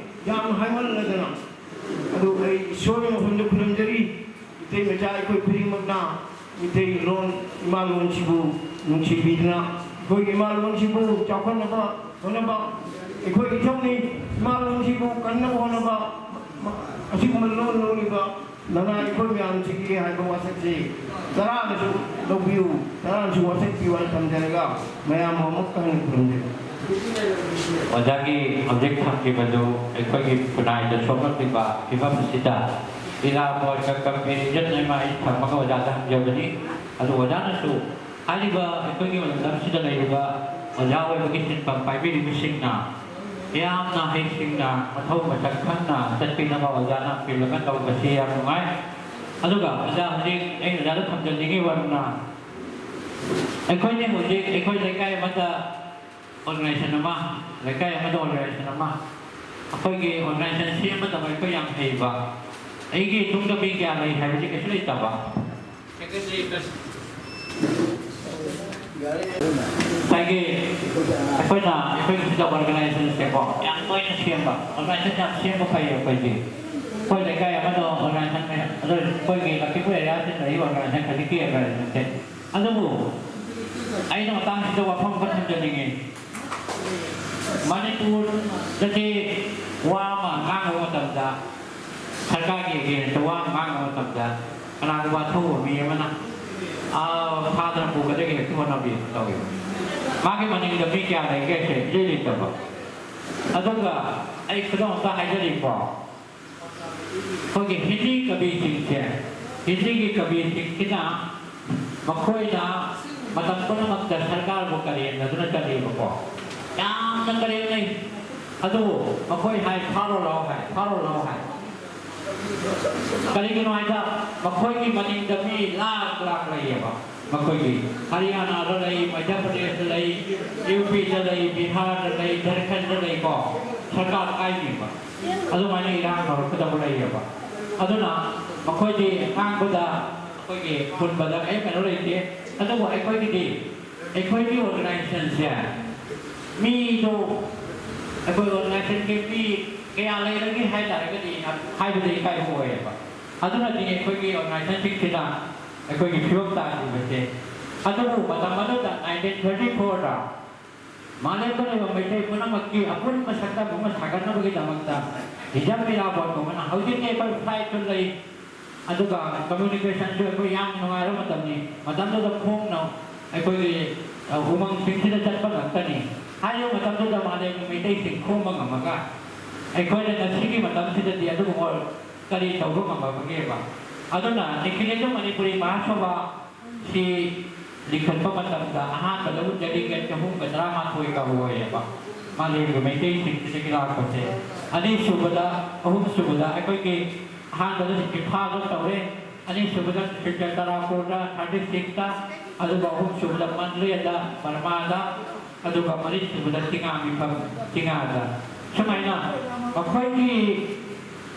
ꯌꯥꯝꯅ ꯍꯥꯏꯃꯜꯂꯗꯅ꯫ ꯑꯗꯨ ꯑꯩ ꯏꯁꯣꯔꯒꯤ ꯃꯐꯝꯗ ꯈꯨꯔꯨꯝꯖꯔꯤ, ꯃꯤꯇꯩ ꯃꯆꯥ ꯑꯩꯈꯣꯏ ꯈꯨꯗꯤꯡꯃꯛꯅ ꯃꯤꯇꯩ ꯂꯣꯟ, ꯏꯃꯥ ꯂꯣꯟꯁꯤꯕꯨ ꯅꯨꯡꯁꯤꯕꯤꯗꯨꯅ, ꯑꯩꯈꯣꯏꯒꯤ ꯏꯃꯥ ꯂꯣꯟꯁꯤꯕꯨ ꯆꯥꯎꯈꯠꯅꯕ ꯍꯣꯠꯅꯕ ꯑꯩꯈꯣꯏ ꯏꯊꯧꯅꯤ꯫ ꯏꯃꯥ ꯂꯣꯟꯁꯤꯕꯨ ꯀꯟꯅꯕ ꯍꯣꯠꯅꯕ ꯑꯁꯤꯒꯨꯝꯕ ꯂꯣꯟ ꯂꯧꯔꯤꯕ ꯅꯅꯥ ꯑꯩꯈꯣꯏ ꯃꯌꯥꯝꯁꯤꯒꯤ ꯍꯥꯏꯕ ꯋꯥꯁꯛꯁꯤ ꯇꯔꯥꯅꯁꯨ ꯂꯧꯕꯤꯌꯨ, ꯇꯔꯥꯅꯁꯨ ꯋꯥꯁꯛꯄꯤꯌꯨ ꯍꯥꯏꯅ ꯊꯝꯖꯔꯒ, ꯃꯌꯥꯝꯕꯨ ꯑꯃꯨꯛꯀ ꯍꯟꯅ ꯈꯨꯔꯨꯝꯖꯔꯤ꯫ ꯑꯣꯖꯥꯒꯤ ꯍꯧꯖꯤꯛ ꯊꯝꯈꯤꯕꯗꯨ ꯑꯩꯈꯣꯏꯒꯤ ꯈꯨꯟꯅꯥꯏꯗ ꯁꯣꯛꯂꯛꯂꯤꯕ ꯐꯤꯕꯝ ꯑꯁꯤꯗ ꯏꯔꯥꯕꯣꯠꯀ ꯀꯝꯄꯦꯔꯤꯖꯟ ꯑꯃ ꯑꯩ ꯊꯝꯃꯒ ꯑꯣꯖꯥꯗ ꯍꯪꯖꯕꯅꯤ꯫ ꯑꯗꯨ ꯑꯣꯖꯥꯅꯁꯨ ꯍꯥꯏꯔꯤꯕ ꯑꯩꯈꯣꯏꯒꯤ ꯂꯝꯗꯝꯁꯤꯗ ꯂꯩꯔꯤꯕ ꯑꯣꯖꯥ ꯑꯣꯏꯕꯒꯤ ꯁꯤꯟꯐꯝ ꯄꯥꯏꯕꯤꯔꯤꯕꯁꯤꯡꯅ ꯌꯥꯝꯅ ꯍꯩꯁꯤꯡꯅ ꯃꯊꯧ ꯃꯁꯛ ꯈꯪꯅ ꯆꯠꯄꯤꯅꯕ ꯑꯣꯖꯥꯅ ꯐꯤꯜ ꯑꯃ ꯇꯧꯕꯁꯤ ꯌꯥꯝ ꯅꯨꯡꯉꯥꯏ꯫ ꯑꯗꯨꯒ ꯑꯣꯖꯥ, ꯍꯧꯖꯤꯛ ꯑꯩ ꯑꯣꯖꯥꯗ ꯊꯝꯖꯅꯤꯡꯉꯤꯕ ꯑꯃꯅ, ꯑꯩꯈꯣꯏꯅ ꯍꯧꯖꯤꯛ ꯑꯩꯈꯣꯏ ꯂꯩꯀꯥꯏ ꯑꯃꯗ ꯑꯣꯔꯒꯅꯥꯏꯖꯦꯁꯟ ꯑꯃ, ꯂꯩꯀꯥꯏ ꯑꯃꯗ ꯑꯣꯔꯒꯅꯥꯏꯖꯦꯁꯟ ꯑꯃ, ꯑꯩꯈꯣꯏꯒꯤ ꯑꯣꯔꯒꯅꯥꯏꯖꯦꯁꯟ ꯁꯦꯝꯕꯗ ꯑꯩꯈꯣꯏ ꯌꯥꯝ ꯍꯩꯕ, ꯑꯩꯒꯤ ꯇꯨꯡꯗ ꯃꯤ ꯀꯌꯥ ꯂꯩ ꯍꯥꯏꯕꯗꯤ ꯀꯩꯁꯨ ꯂꯩꯇꯕ꯫ ꯉꯁꯥꯏꯒꯤ ꯑꯩꯈꯣꯏꯅ, ꯑꯩꯈꯣꯏꯒꯤ ꯁꯤꯗ ꯑꯣꯔꯒꯅꯥꯏꯖꯦꯁꯟꯁꯦꯀꯣ, ꯌꯥꯝ ꯇꯣꯏꯅ ꯁꯦꯝꯕ, ꯑꯣꯔꯒꯅꯥꯏꯖꯦꯁꯟ ꯌꯥꯝ ꯁꯦꯝꯕ ꯐꯩ ꯑꯩꯈꯣꯏꯗꯤ꯫ ꯑꯩꯈꯣꯏ ꯂꯩꯀꯥꯏ ꯑꯃꯗ ꯑꯣꯔꯒꯅꯥꯏꯖꯦꯁꯟ ꯃꯌꯥꯝ, ꯑꯗꯣ ꯑꯩꯈꯣꯏꯒꯤ ꯂꯛꯈꯤꯄꯨꯔ ꯑꯦꯔꯤꯌꯥꯁꯤꯗ ꯂꯩꯔꯤꯕ ꯑꯣꯔꯒꯅꯥꯏꯖꯦꯁꯟ ꯈꯖꯤꯛꯀꯤ ꯑꯣꯔꯒꯅꯥꯏꯖꯦꯁꯟꯁꯦ꯫ ꯑꯗꯨꯕꯨ ꯑꯩꯅ ꯃꯇꯥꯡꯁꯤꯗ ꯋꯥꯐꯝ ꯑꯃ ꯊꯝꯖꯅꯤꯡꯉꯤ꯫ ꯃꯅꯤꯄꯨꯔꯗꯗꯤ ꯋꯥ ꯑꯃ ꯉꯥꯡꯕ ꯃꯇꯝꯗ, ꯁꯔꯀꯥꯔꯒꯤ ꯑꯦꯒꯦꯟꯁꯇ ꯋꯥ ꯑꯃ ꯉꯥꯡꯕ ꯃꯇꯝꯗ, ꯀꯅꯥꯒꯨꯝꯕ ꯑꯊꯧꯕ ꯃꯤ ꯑꯃꯅ, ꯑꯥ, ꯐꯥꯗꯅ ꯄꯨꯒꯗꯒꯦ ꯍꯦꯛꯇ ꯍꯣꯠꯅꯕꯤ ꯇꯧꯋꯤ꯫ ꯃꯥꯒꯤ ꯃꯅꯤꯡꯗ ꯃꯤ ꯀꯌꯥ ꯂꯩꯒꯦꯁꯦ ꯏꯔꯩ ꯂꯩꯇꯕ꯫ ꯑꯗꯨꯒ ꯑꯩ ꯈꯨꯗꯝ ꯑꯝꯇ ꯍꯥꯏꯖꯔꯤꯀꯣ꯫ ꯑꯩꯈꯣꯏꯒꯤ ꯍꯤꯟꯗꯤ ꯀꯕꯤꯁꯤꯡꯁꯦ, ꯍꯤꯟꯗꯤꯒꯤ ꯀꯕꯤꯁꯤꯡꯁꯤꯅ ꯃꯈꯣꯏꯅ ꯃꯇꯝ ꯄꯨꯝꯅꯃꯛꯇ ꯁꯔꯀꯥꯔꯕꯨ ꯀꯔꯦꯝꯅꯗꯨꯅ ꯆꯠꯂꯤꯕꯀꯣ꯫ ꯌꯥꯝꯅ ꯀꯔꯦꯝꯅꯩ꯫ ꯑꯗꯨꯕꯨ ꯃꯈꯣꯏ ꯍꯥꯏ, "ꯐꯥꯔꯣ ꯂꯥꯎ" ꯍꯥꯏ, "ꯐꯥꯔꯣ ꯂꯥꯎ" ꯍꯥꯏ꯫ ꯀꯔꯤꯒꯤꯅꯣ ꯍꯥꯏꯗ, ꯃꯈꯣꯏꯒꯤ ꯃꯅꯤꯡꯗ ꯃꯤ ꯂꯥꯈ ꯂꯥꯈ ꯂꯩꯌꯦꯕ꯫ ꯃꯈꯣꯏꯒꯤ ꯍꯔꯤꯌꯥꯅꯥꯗ ꯂꯩ, ꯃꯙ꯭ꯌ ꯄ꯭ꯔꯗꯦꯁꯇ ꯂꯩ, ꯌꯨ ꯄꯤꯗ ꯂꯩ, ꯕꯤꯍꯥꯔꯗ ꯂꯩ, ꯖꯔꯈꯟꯗ ꯂꯩꯀꯣ꯫ ꯁꯔꯀꯥꯔ ꯀꯥꯏꯅꯦꯕ꯫ ꯑꯗꯨꯃꯥꯏꯅ ꯏꯔꯥꯡ ꯇꯧꯔꯛꯀꯗꯕ ꯂꯩꯌꯦꯕ꯫ ꯑꯗꯨꯅ ꯃꯈꯣꯏꯗꯤ ꯉꯥꯡꯕꯗ ꯑꯩꯈꯣꯏꯒꯤ ꯍꯨꯟꯕꯗ ꯀꯔꯤꯝ ꯀꯩꯅꯣ ꯂꯩꯇꯦ꯫ ꯑꯗꯨꯕꯨ ꯑꯩꯈꯣꯏꯒꯤꯗꯤ, ꯑꯩꯈꯣꯏꯒꯤ ꯑꯣꯔꯒꯅꯥꯏꯖꯦꯁꯟꯁꯦ ꯃꯤꯗꯣ, ꯑꯩꯈꯣꯏ ꯑꯣꯔꯒꯅꯥꯏꯖꯦꯁꯟꯒꯤ ꯃꯤ ꯀꯌꯥ ꯂꯩꯔꯒꯦ ꯍꯥꯏ ꯇꯥꯔꯒꯗꯤ ꯍꯥꯏꯕꯗ ꯏꯀꯥꯏꯕ ꯑꯣꯏꯌꯦꯕ꯫ ꯑꯗꯨꯅꯗꯤ ꯑꯩꯈꯣꯏꯒꯤ ꯑꯣꯔꯒꯅꯥꯏꯖꯦꯁꯟꯁꯤꯡꯁꯤꯅ ꯑꯩꯈꯣꯏꯒꯤ ꯐꯤꯕꯝ ꯇꯥꯗ꯭ꯔꯤꯕꯁꯦ꯫ ꯑꯗꯨꯕꯨ ꯃꯇꯝ ꯑꯗꯨꯗ ꯅꯥꯏꯟꯇꯤꯟ ꯊꯥꯔꯇꯤ ꯐꯣꯔꯗ ꯃꯥꯂꯦꯝꯗ ꯂꯩꯕ ꯃꯩꯇꯩ ꯄꯨꯝꯅꯃꯛꯀꯤ ꯑꯄꯨꯟꯕ ꯁꯛꯇꯝ ꯑꯃ ꯁꯥꯒꯠꯅꯕꯒꯤꯗꯃꯛꯇ ꯍꯤꯖꯝ ꯏꯔꯥꯕꯣꯠꯀꯨꯝꯕꯅ ꯍꯧꯖꯤꯛꯇꯤ ꯑꯩꯈꯣꯏ ꯐ꯭ꯂꯥꯏꯠꯁꯨ ꯂꯩ, ꯑꯗꯨꯒ ꯀꯝꯃ꯭ꯌꯨꯅꯤꯀꯦꯁꯟꯁꯨ ꯑꯩꯈꯣꯏ ꯌꯥꯝ ꯅꯨꯡꯉꯥꯏꯔꯕ ꯃꯇꯝꯅꯤ꯫ ꯃꯇꯝꯗꯨꯗ ꯈꯣꯡꯅ ꯑꯩꯈꯣꯏꯒꯤ, ꯑ, ꯎꯃꯪꯁꯤꯡꯁꯤꯗ ꯆꯠꯄ ꯉꯥꯛꯇꯅꯤ꯫ ꯍꯥꯏꯔꯤꯕ ꯃꯇꯝꯗꯨꯗ ꯃꯥꯂꯦꯝꯒꯤ ꯃꯩꯇꯩꯁꯤꯡ ꯈꯣꯝꯕ ꯉꯝꯃꯒ ꯑꯩꯈꯣꯏꯅ ꯉꯁꯤꯒꯤ ꯃꯇꯝꯁꯤꯗꯗꯤ ꯑꯗꯨꯒꯨꯝꯕ ꯀꯔꯤ ꯇꯧꯕ ꯉꯝꯃꯕꯒꯦꯕ? ꯑꯗꯨꯅ ꯅꯤꯈꯤꯂꯦꯟꯗꯨ ꯃꯅꯤꯄꯨꯔꯤ ꯃꯍꯥꯁꯚꯥ ꯁꯤ ꯂꯤꯡꯈꯠꯄ ꯃꯇꯝꯗ ꯑꯍꯥꯟꯕꯗ ꯗꯦꯂꯤꯒꯦꯠ ꯆꯍꯨꯝꯒ ꯇꯔꯥꯃꯥꯊꯣꯏꯒ ꯑꯣꯏꯌꯦꯕ, ꯃꯥꯂꯦꯝꯒꯤ ꯃꯩꯇꯩꯁꯤꯡꯁꯤꯗꯒꯤ ꯂꯥꯛꯄꯁꯦ꯫ ꯑꯅꯤꯁꯨꯕꯗ, ꯑꯍꯨꯝꯁꯨꯕꯗ ꯑꯩꯈꯣꯏꯒꯤ ꯑꯍꯥꯟꯕꯗ ꯏꯝꯐꯥꯜꯗ ꯇꯧꯔꯦ, ꯑꯅꯤꯁꯨꯕꯗ ꯁꯤꯀꯟꯗꯔꯥꯄꯨꯔꯗ ꯊꯥꯔꯇꯤ ꯁꯤꯛꯁꯇ, ꯑꯗꯨꯒ ꯑꯍꯨꯝꯁꯨꯕꯗ ꯃꯟꯗꯂꯦꯗ, ꯕꯔꯃꯥꯗ, ꯑꯗꯨꯒ ꯃꯔꯤꯁꯨꯕꯗ ꯆꯤꯉꯥ ꯃꯤꯐꯝ, ꯆꯤꯉꯥꯗ꯫ ꯁꯨꯃꯥꯏꯅ ꯃꯈꯣꯏꯒꯤ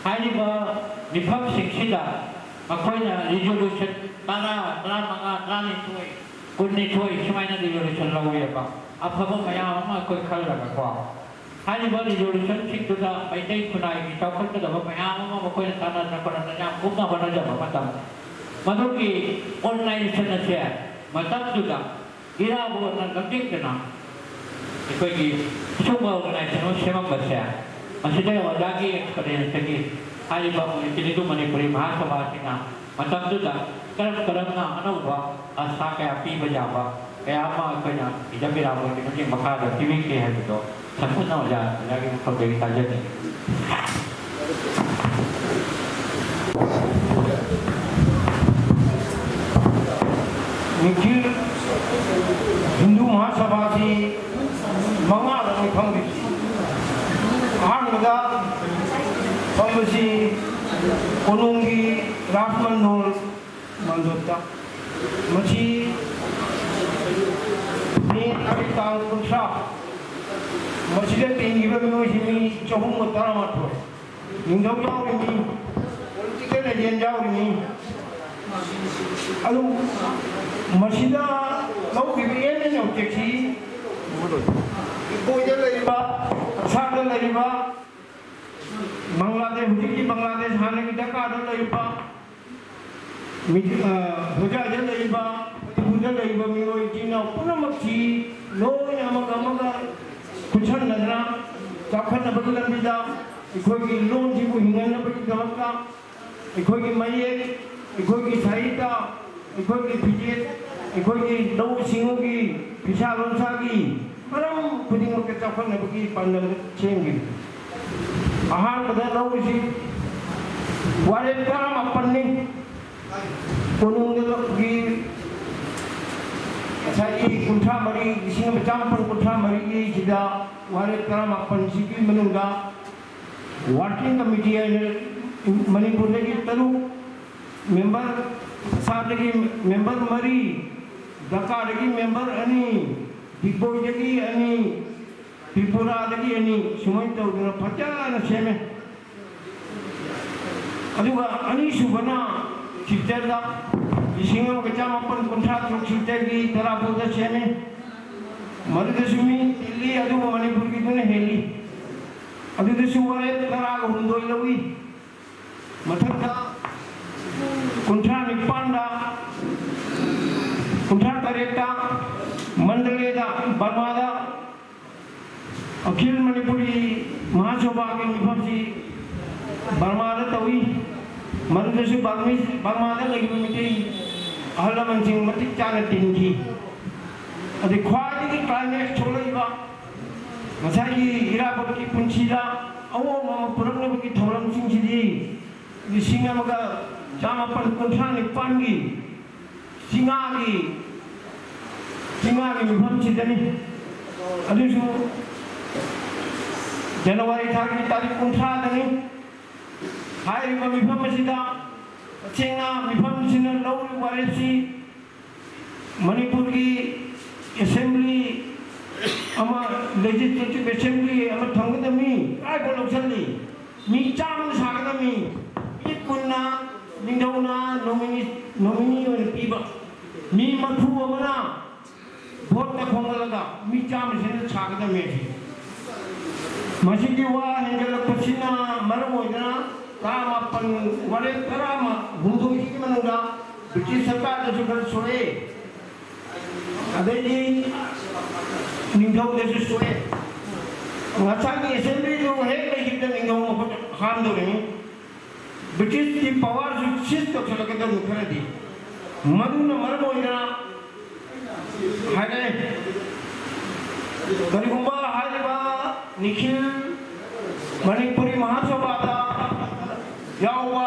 ꯍꯥꯏꯔꯤꯕ ꯃꯤꯐꯝꯁꯤꯡꯁꯤꯗ ꯃꯈꯣꯏꯅ ꯔꯤꯖꯣꯂꯨꯁꯟ ꯇꯔꯥ, ꯇꯔꯥꯃꯉꯥ, ꯇꯔꯥꯅꯤꯊꯣꯏ, ꯀꯨꯟꯅꯤꯊꯣꯏ ꯁꯨꯃꯥꯏꯅ ꯔꯤꯖꯣꯂꯨꯁꯟ ꯂꯧꯋꯦꯕ, ꯑꯐꯕ ꯃꯌꯥꯝ ꯑꯃ ꯑꯩꯈꯣꯏ ꯈꯜꯂꯒꯀꯣ꯫ ꯍꯥꯏꯔꯤꯕ ꯔꯤꯖꯣꯂꯨꯁꯟꯁꯤꯡꯗꯨꯗ ꯃꯩꯇꯩ ꯈꯨꯟꯅꯥꯏꯒꯤ ꯆꯥꯎꯈꯠꯀꯗꯕ ꯃꯌꯥꯝ ꯑꯃ ꯃꯈꯣꯏꯅ ꯇꯥꯟꯅꯗꯅ ꯈꯣꯠꯅꯗꯅ ꯌꯥꯝ ꯀꯨꯞꯅ ꯍꯣꯠꯅꯖꯕ ꯃꯇꯝ, ꯃꯗꯨꯒꯤ ꯑꯣꯔꯒꯅꯥꯏꯖꯦꯁꯟ ꯑꯁꯦ ꯃꯇꯝꯗꯨꯗ ꯏꯔꯥꯕꯣꯠꯅ ꯂꯝꯖꯤꯡꯗꯨꯅ ꯑꯩꯈꯣꯏꯒꯤ ꯑꯁꯨꯝꯕ ꯑꯣꯔꯒꯅꯥꯏꯖꯦꯁꯟ ꯑꯃ ꯁꯦꯝꯃꯝꯕꯁꯦ, ꯃꯁꯤꯗ ꯑꯣꯖꯥꯒꯤ ꯑꯦꯛꯁꯄꯔꯤꯌꯦꯟꯁꯇꯒꯤ ꯍꯥꯏꯔꯤꯕ ꯃꯅꯤꯄꯨꯔꯤ ꯃꯍꯥꯁꯚꯥꯁꯤꯅ ꯃꯇꯝꯗꯨꯗ ꯀꯔꯝ ꯀꯔꯝꯅ ꯑꯅꯧꯕ ꯑꯥꯁꯥ ꯀꯌꯥ ꯄꯤꯕ ꯌꯥꯕ ꯀꯌꯥ ꯑꯃ ꯑꯩꯈꯣꯏꯅ ꯍꯤꯖꯝ ꯏꯔꯥꯕꯣꯠꯀꯤ ꯃꯇꯦꯡ ꯃꯈꯥꯗ ꯄꯤꯕꯤꯈꯤ ꯍꯥꯏꯕꯗꯣ ꯁꯝꯂꯞꯅ ꯑꯣꯖꯥ, ꯑꯣꯖꯥꯒꯤ ꯃꯐꯝꯗꯒꯤ ꯇꯥꯖꯅꯤꯡꯉꯤ꯫ ꯅꯤꯈꯤꯜ ꯍꯤꯟꯗꯨ ꯃꯍꯥꯁꯚꯥꯁꯤ ꯃꯉꯥꯔꯛꯅꯤ ꯐꯝꯈꯤꯕꯁꯤ꯫ ꯑꯍꯥꯟꯕꯗ ꯐꯝꯕꯁꯤ ꯀꯣꯅꯨꯡꯒꯤ ꯔꯥꯖꯃꯟꯗꯣꯜ ꯃꯟꯗꯣꯞꯇ꯫ ꯃꯁꯤ ꯃꯦ ꯇꯥꯔꯤꯛ ꯇꯥꯡ ꯀꯨꯟꯊ꯭ꯔꯥ, ꯃꯁꯤꯗ ꯇꯤꯟꯈꯤꯕ ꯃꯤꯑꯣꯏꯁꯤ ꯃꯤ ꯆꯍꯨꯝꯒ ꯇꯔꯥꯃꯥꯊꯣꯏ꯫ ꯅꯤꯡꯊꯧ ꯌꯥꯎꯔꯤꯃꯤ, ꯄꯣꯂꯤꯇꯤꯀꯦꯜ ꯑꯦꯖꯦꯟ ꯌꯥꯎꯔꯤꯃꯤ꯫ ꯑꯗꯨ ꯃꯁꯤꯗ ꯂꯧꯈꯤꯕ ꯑꯦꯟ ꯑꯦꯟ ꯑꯣꯕꯖꯦꯛꯁꯤ ꯏꯀꯣꯏꯗ ꯂꯩꯔꯤꯕ, ꯑꯁꯥꯝꯗ ꯂꯩꯔꯤꯕ, ꯕꯪꯒ꯭ꯂꯥꯗꯦꯁ, ꯍꯧꯖꯤꯛꯀꯤ ꯕꯪꯒ꯭ꯂꯥꯗꯦꯁ, ꯍꯥꯟꯅꯒꯤ ꯙꯥꯀꯥꯗ ꯂꯩꯔꯤꯕ, ꯃꯤꯗꯤ-, ꯑ, ꯍꯣꯖꯥꯏꯗ ꯂꯩꯔꯤꯕ, ꯃꯅꯤꯄꯨꯔꯗ ꯂꯩꯔꯤꯕ ꯃꯤꯑꯣꯏ ꯏꯆꯤꯟ ꯏꯅꯥꯎ ꯄꯨꯝꯅꯃꯛꯁꯤ ꯂꯣꯏꯅ ꯑꯃꯒ ꯑꯃꯒ ꯈꯨꯠꯁꯝꯅꯗꯅ ꯆꯥꯎꯈꯠꯅꯕꯒꯤ ꯂꯝꯕꯤꯗ ꯑꯩꯈꯣꯏꯒꯤ ꯂꯣꯟꯁꯤꯕꯨ ꯍꯤꯡꯍꯟꯅꯕꯒꯤꯗꯃꯛꯇ ꯑꯩꯈꯣꯏꯒꯤ ꯃꯌꯦꯛ, ꯑꯩꯈꯣꯏꯒꯤ ꯁꯥꯍꯤꯇ꯭ꯌ, ꯑꯩꯈꯣꯏꯒꯤ ꯐꯤꯖꯦꯠ, ꯑꯩꯈꯣꯏꯒꯤ ꯂꯧꯎ ꯁꯤꯡꯎꯒꯤ ꯐꯤꯁꯥ ꯂꯣꯟꯁꯥꯒꯤ ꯃꯔꯝ ꯈꯨꯗꯤꯡꯃꯛꯇ ꯆꯥꯎꯈꯠꯅꯕꯒꯤ ꯄꯥꯟꯗꯝ ꯁꯦꯝꯈꯤꯕꯅꯤ꯫ ꯑꯍꯥꯟꯕꯗ ꯂꯧꯔꯤꯁꯤ ꯋꯥꯔꯦꯞ ꯇꯔꯥꯃꯥꯄꯟꯅꯤ꯫ ꯀꯣꯅꯨꯡꯗꯒꯤ ꯉꯁꯥꯏꯒꯤ ꯀꯨꯟꯊ꯭ꯔꯥ ꯃꯔꯤ, ꯂꯤꯁꯤꯡ ꯑꯃ ꯆꯥꯃꯥꯄꯟ ꯀꯨꯟꯊ꯭ꯔꯥ ꯃꯔꯤꯒꯤꯁꯤꯗ ꯋꯥꯔꯦꯞ ꯇꯔꯥꯃꯥꯄꯟꯁꯤꯒꯤ ꯃꯅꯨꯡꯗ working committee ꯍꯥꯏꯅ ꯃꯅꯤꯄꯨꯔꯗꯒꯤ ꯇꯔꯨꯛ, member ꯑꯁꯥꯝꯗꯒꯤ member ꯃꯔꯤ, ꯗꯀꯥꯗꯒꯤ member ꯑꯅꯤ, ꯗꯤꯒꯕꯣꯏꯗꯒꯤ ꯑꯅꯤ, ꯇ꯭ꯔꯤꯄꯨꯔꯥꯗꯒꯤ ꯑꯅꯤ, ꯁꯨꯃꯥꯏꯅ ꯇꯧꯗꯅ ꯐꯖꯅ ꯁꯦꯝꯃꯦ꯫ ꯑꯗꯨꯒ ꯑꯅꯤꯁꯨꯕꯅ ꯁꯤꯜꯆꯔꯗ ꯂꯤꯁꯤꯡ ꯑꯃꯒ ꯆꯥꯃꯥꯄꯟ ꯀꯨꯟꯊ꯭ꯔꯥ ꯇꯔꯨꯛ ꯁꯤꯜꯆꯔꯒꯤ ꯇꯔꯥꯄꯨꯔꯗ ꯁꯦꯝꯃꯤ꯫ ꯃꯗꯨꯗꯁꯨ ꯃꯤ ꯇꯤꯜꯂꯤ, ꯑꯗꯨꯕꯨ ꯃꯅꯤꯄꯨꯔꯒꯤꯗꯨꯅ ꯍꯦꯜꯂꯤ꯫ ꯑꯗꯨꯗꯁꯨ ꯋꯥꯔꯦꯞ ꯇꯔꯥꯒ ꯍꯨꯝꯗꯣꯏ ꯂꯧꯏ꯫ ꯃꯊꯪꯗ ꯀꯨꯟꯊ꯭ꯔꯥ ꯅꯤꯄꯥꯟꯗ, ꯀꯨꯟꯊ꯭ꯔꯥ ꯇꯔꯦꯠꯇ ꯃꯟꯗꯂꯦꯗ, ꯕꯔꯃꯥꯗ ꯑꯈꯤꯜ ꯃꯅꯤꯄꯨꯔꯤ ꯃꯍꯥꯁꯣꯚꯥꯒꯤ ꯃꯤꯐꯝꯁꯤ ꯕꯔꯃꯥꯗ ꯇꯧꯏ꯫ ꯃꯗꯨꯗꯁꯨ ꯕꯔꯃꯤꯁ, ꯕꯔꯃꯥꯗ ꯂꯩꯔꯤꯕ ꯃꯤꯇꯩ ꯑꯍꯜ ꯂꯃꯟꯁꯤꯡ ꯃꯇꯤꯛ ꯆꯥꯅ ꯇꯤꯟꯈꯤ꯫ ꯑꯗꯩ ꯈ꯭ꯋꯥꯏꯗꯒꯤ climax ꯊꯣꯛꯂꯛꯏꯕ ꯉꯁꯥꯏꯒꯤ ꯏꯔꯥꯕꯣꯠꯀꯤ ꯄꯨꯟꯁꯤꯗ ꯑꯍꯣꯡꯕ ꯑꯃ ꯄꯨꯔꯛꯅꯕꯒꯤ ꯊꯧꯔꯝꯁꯤꯡꯁꯤꯗꯤ ꯂꯤꯁꯤꯡ ꯑꯃꯒ ꯆꯥꯃꯥꯄꯟ ꯀꯨꯟꯊ꯭ꯔꯥ ꯅꯤꯄꯥꯟꯒꯤ ꯆꯤꯉꯥꯒꯤ, ꯆꯤꯉꯥꯒꯤ ꯃꯤꯐꯝꯁꯤꯗꯅꯤ꯫ ꯑꯗꯨꯁꯨ ꯖꯅꯋꯥꯔꯤ ꯊꯥꯒꯤ ꯇꯥꯔꯤꯛ ꯀꯨꯟꯊ꯭ꯔꯥꯗꯅꯤ꯫ ꯍꯥꯏꯔꯤꯕ ꯃꯤꯐꯝ ꯑꯁꯤꯗ ꯇꯁꯦꯡꯅ ꯃꯤꯐꯝꯁꯤꯅ ꯂꯧꯔꯤꯕ ꯋꯥꯔꯦꯞꯁꯤ ꯃꯅꯤꯄꯨꯔꯒꯤ assembly ꯑꯃ, legislative assembly ꯑꯃ ꯊꯝꯒꯗꯕꯅꯤ ꯍꯥꯏꯕ ꯂꯧꯁꯤꯜꯂꯤ꯫ ꯃꯤ ꯆꯥꯝꯃ ꯁꯥꯒꯗꯕꯅꯤ꯫ ꯃꯤ ꯀꯨꯟꯅ ꯅꯤꯡꯊꯧꯅ nominee, nominee ꯑꯣꯏꯅ ꯄꯤꯕ꯫ ꯃꯤ ꯃꯔꯐꯨ ꯑꯃꯅ voteꯅ ꯈꯣꯝꯒꯠꯂꯒ ꯃꯤ ꯆꯥꯝꯃꯁꯤꯅ ꯁꯥꯒꯗꯕꯅꯤ꯫ ꯃꯁꯤꯒꯤ ꯋꯥ ꯍꯦꯟꯒꯠꯂꯛꯄꯁꯤꯅ ꯃꯔꯝ ꯑꯣꯏꯗꯨꯅ ꯇꯔꯥꯃꯥꯄꯟ, ꯋꯥꯔꯦꯞ ꯇꯔꯥꯃ ꯍꯨꯝꯗꯣꯏꯁꯤꯒꯤ ꯃꯅꯨꯡꯗ ꯕ꯭ꯔꯤꯇꯤꯁ ꯁꯔꯀꯥꯔꯗꯁꯨ ꯈꯔ ꯁꯣꯛꯑꯦ, ꯑꯗꯩꯗꯤ ꯅꯤꯡꯊꯧꯗꯁꯨ ꯁꯣꯛꯑꯦ꯫ ꯉꯁꯥꯏꯒꯤ ꯑꯦꯁꯦꯝꯕ꯭ꯂꯤꯗꯨ ꯍꯦꯛ ꯂꯩꯈꯤꯕꯗ ꯅꯤꯡꯊꯧ ꯃꯈꯨꯠ ꯍꯥꯝꯗꯧꯔꯤꯅꯤ꯫ ꯕ꯭ꯔꯤꯇꯤꯁꯀꯤ ꯄꯋꯥꯔꯁꯨ ꯁꯤꯖ ꯇꯧꯁꯤꯜꯂꯛꯀꯗꯕꯅꯤ ꯈꯔꯗꯤ꯫ ꯃꯗꯨꯅ ꯃꯔꯝ ꯑꯣꯏꯗꯅ ꯍꯥꯏꯔꯛꯑꯦ, ꯀꯔꯤꯒꯨꯝꯕ ꯍꯥꯏꯔꯤꯕ ꯅꯤꯈꯤꯜ ꯃꯅꯤꯄꯨꯔꯤ ꯃꯍꯥꯁꯚꯥꯗ ꯌꯥꯎꯕ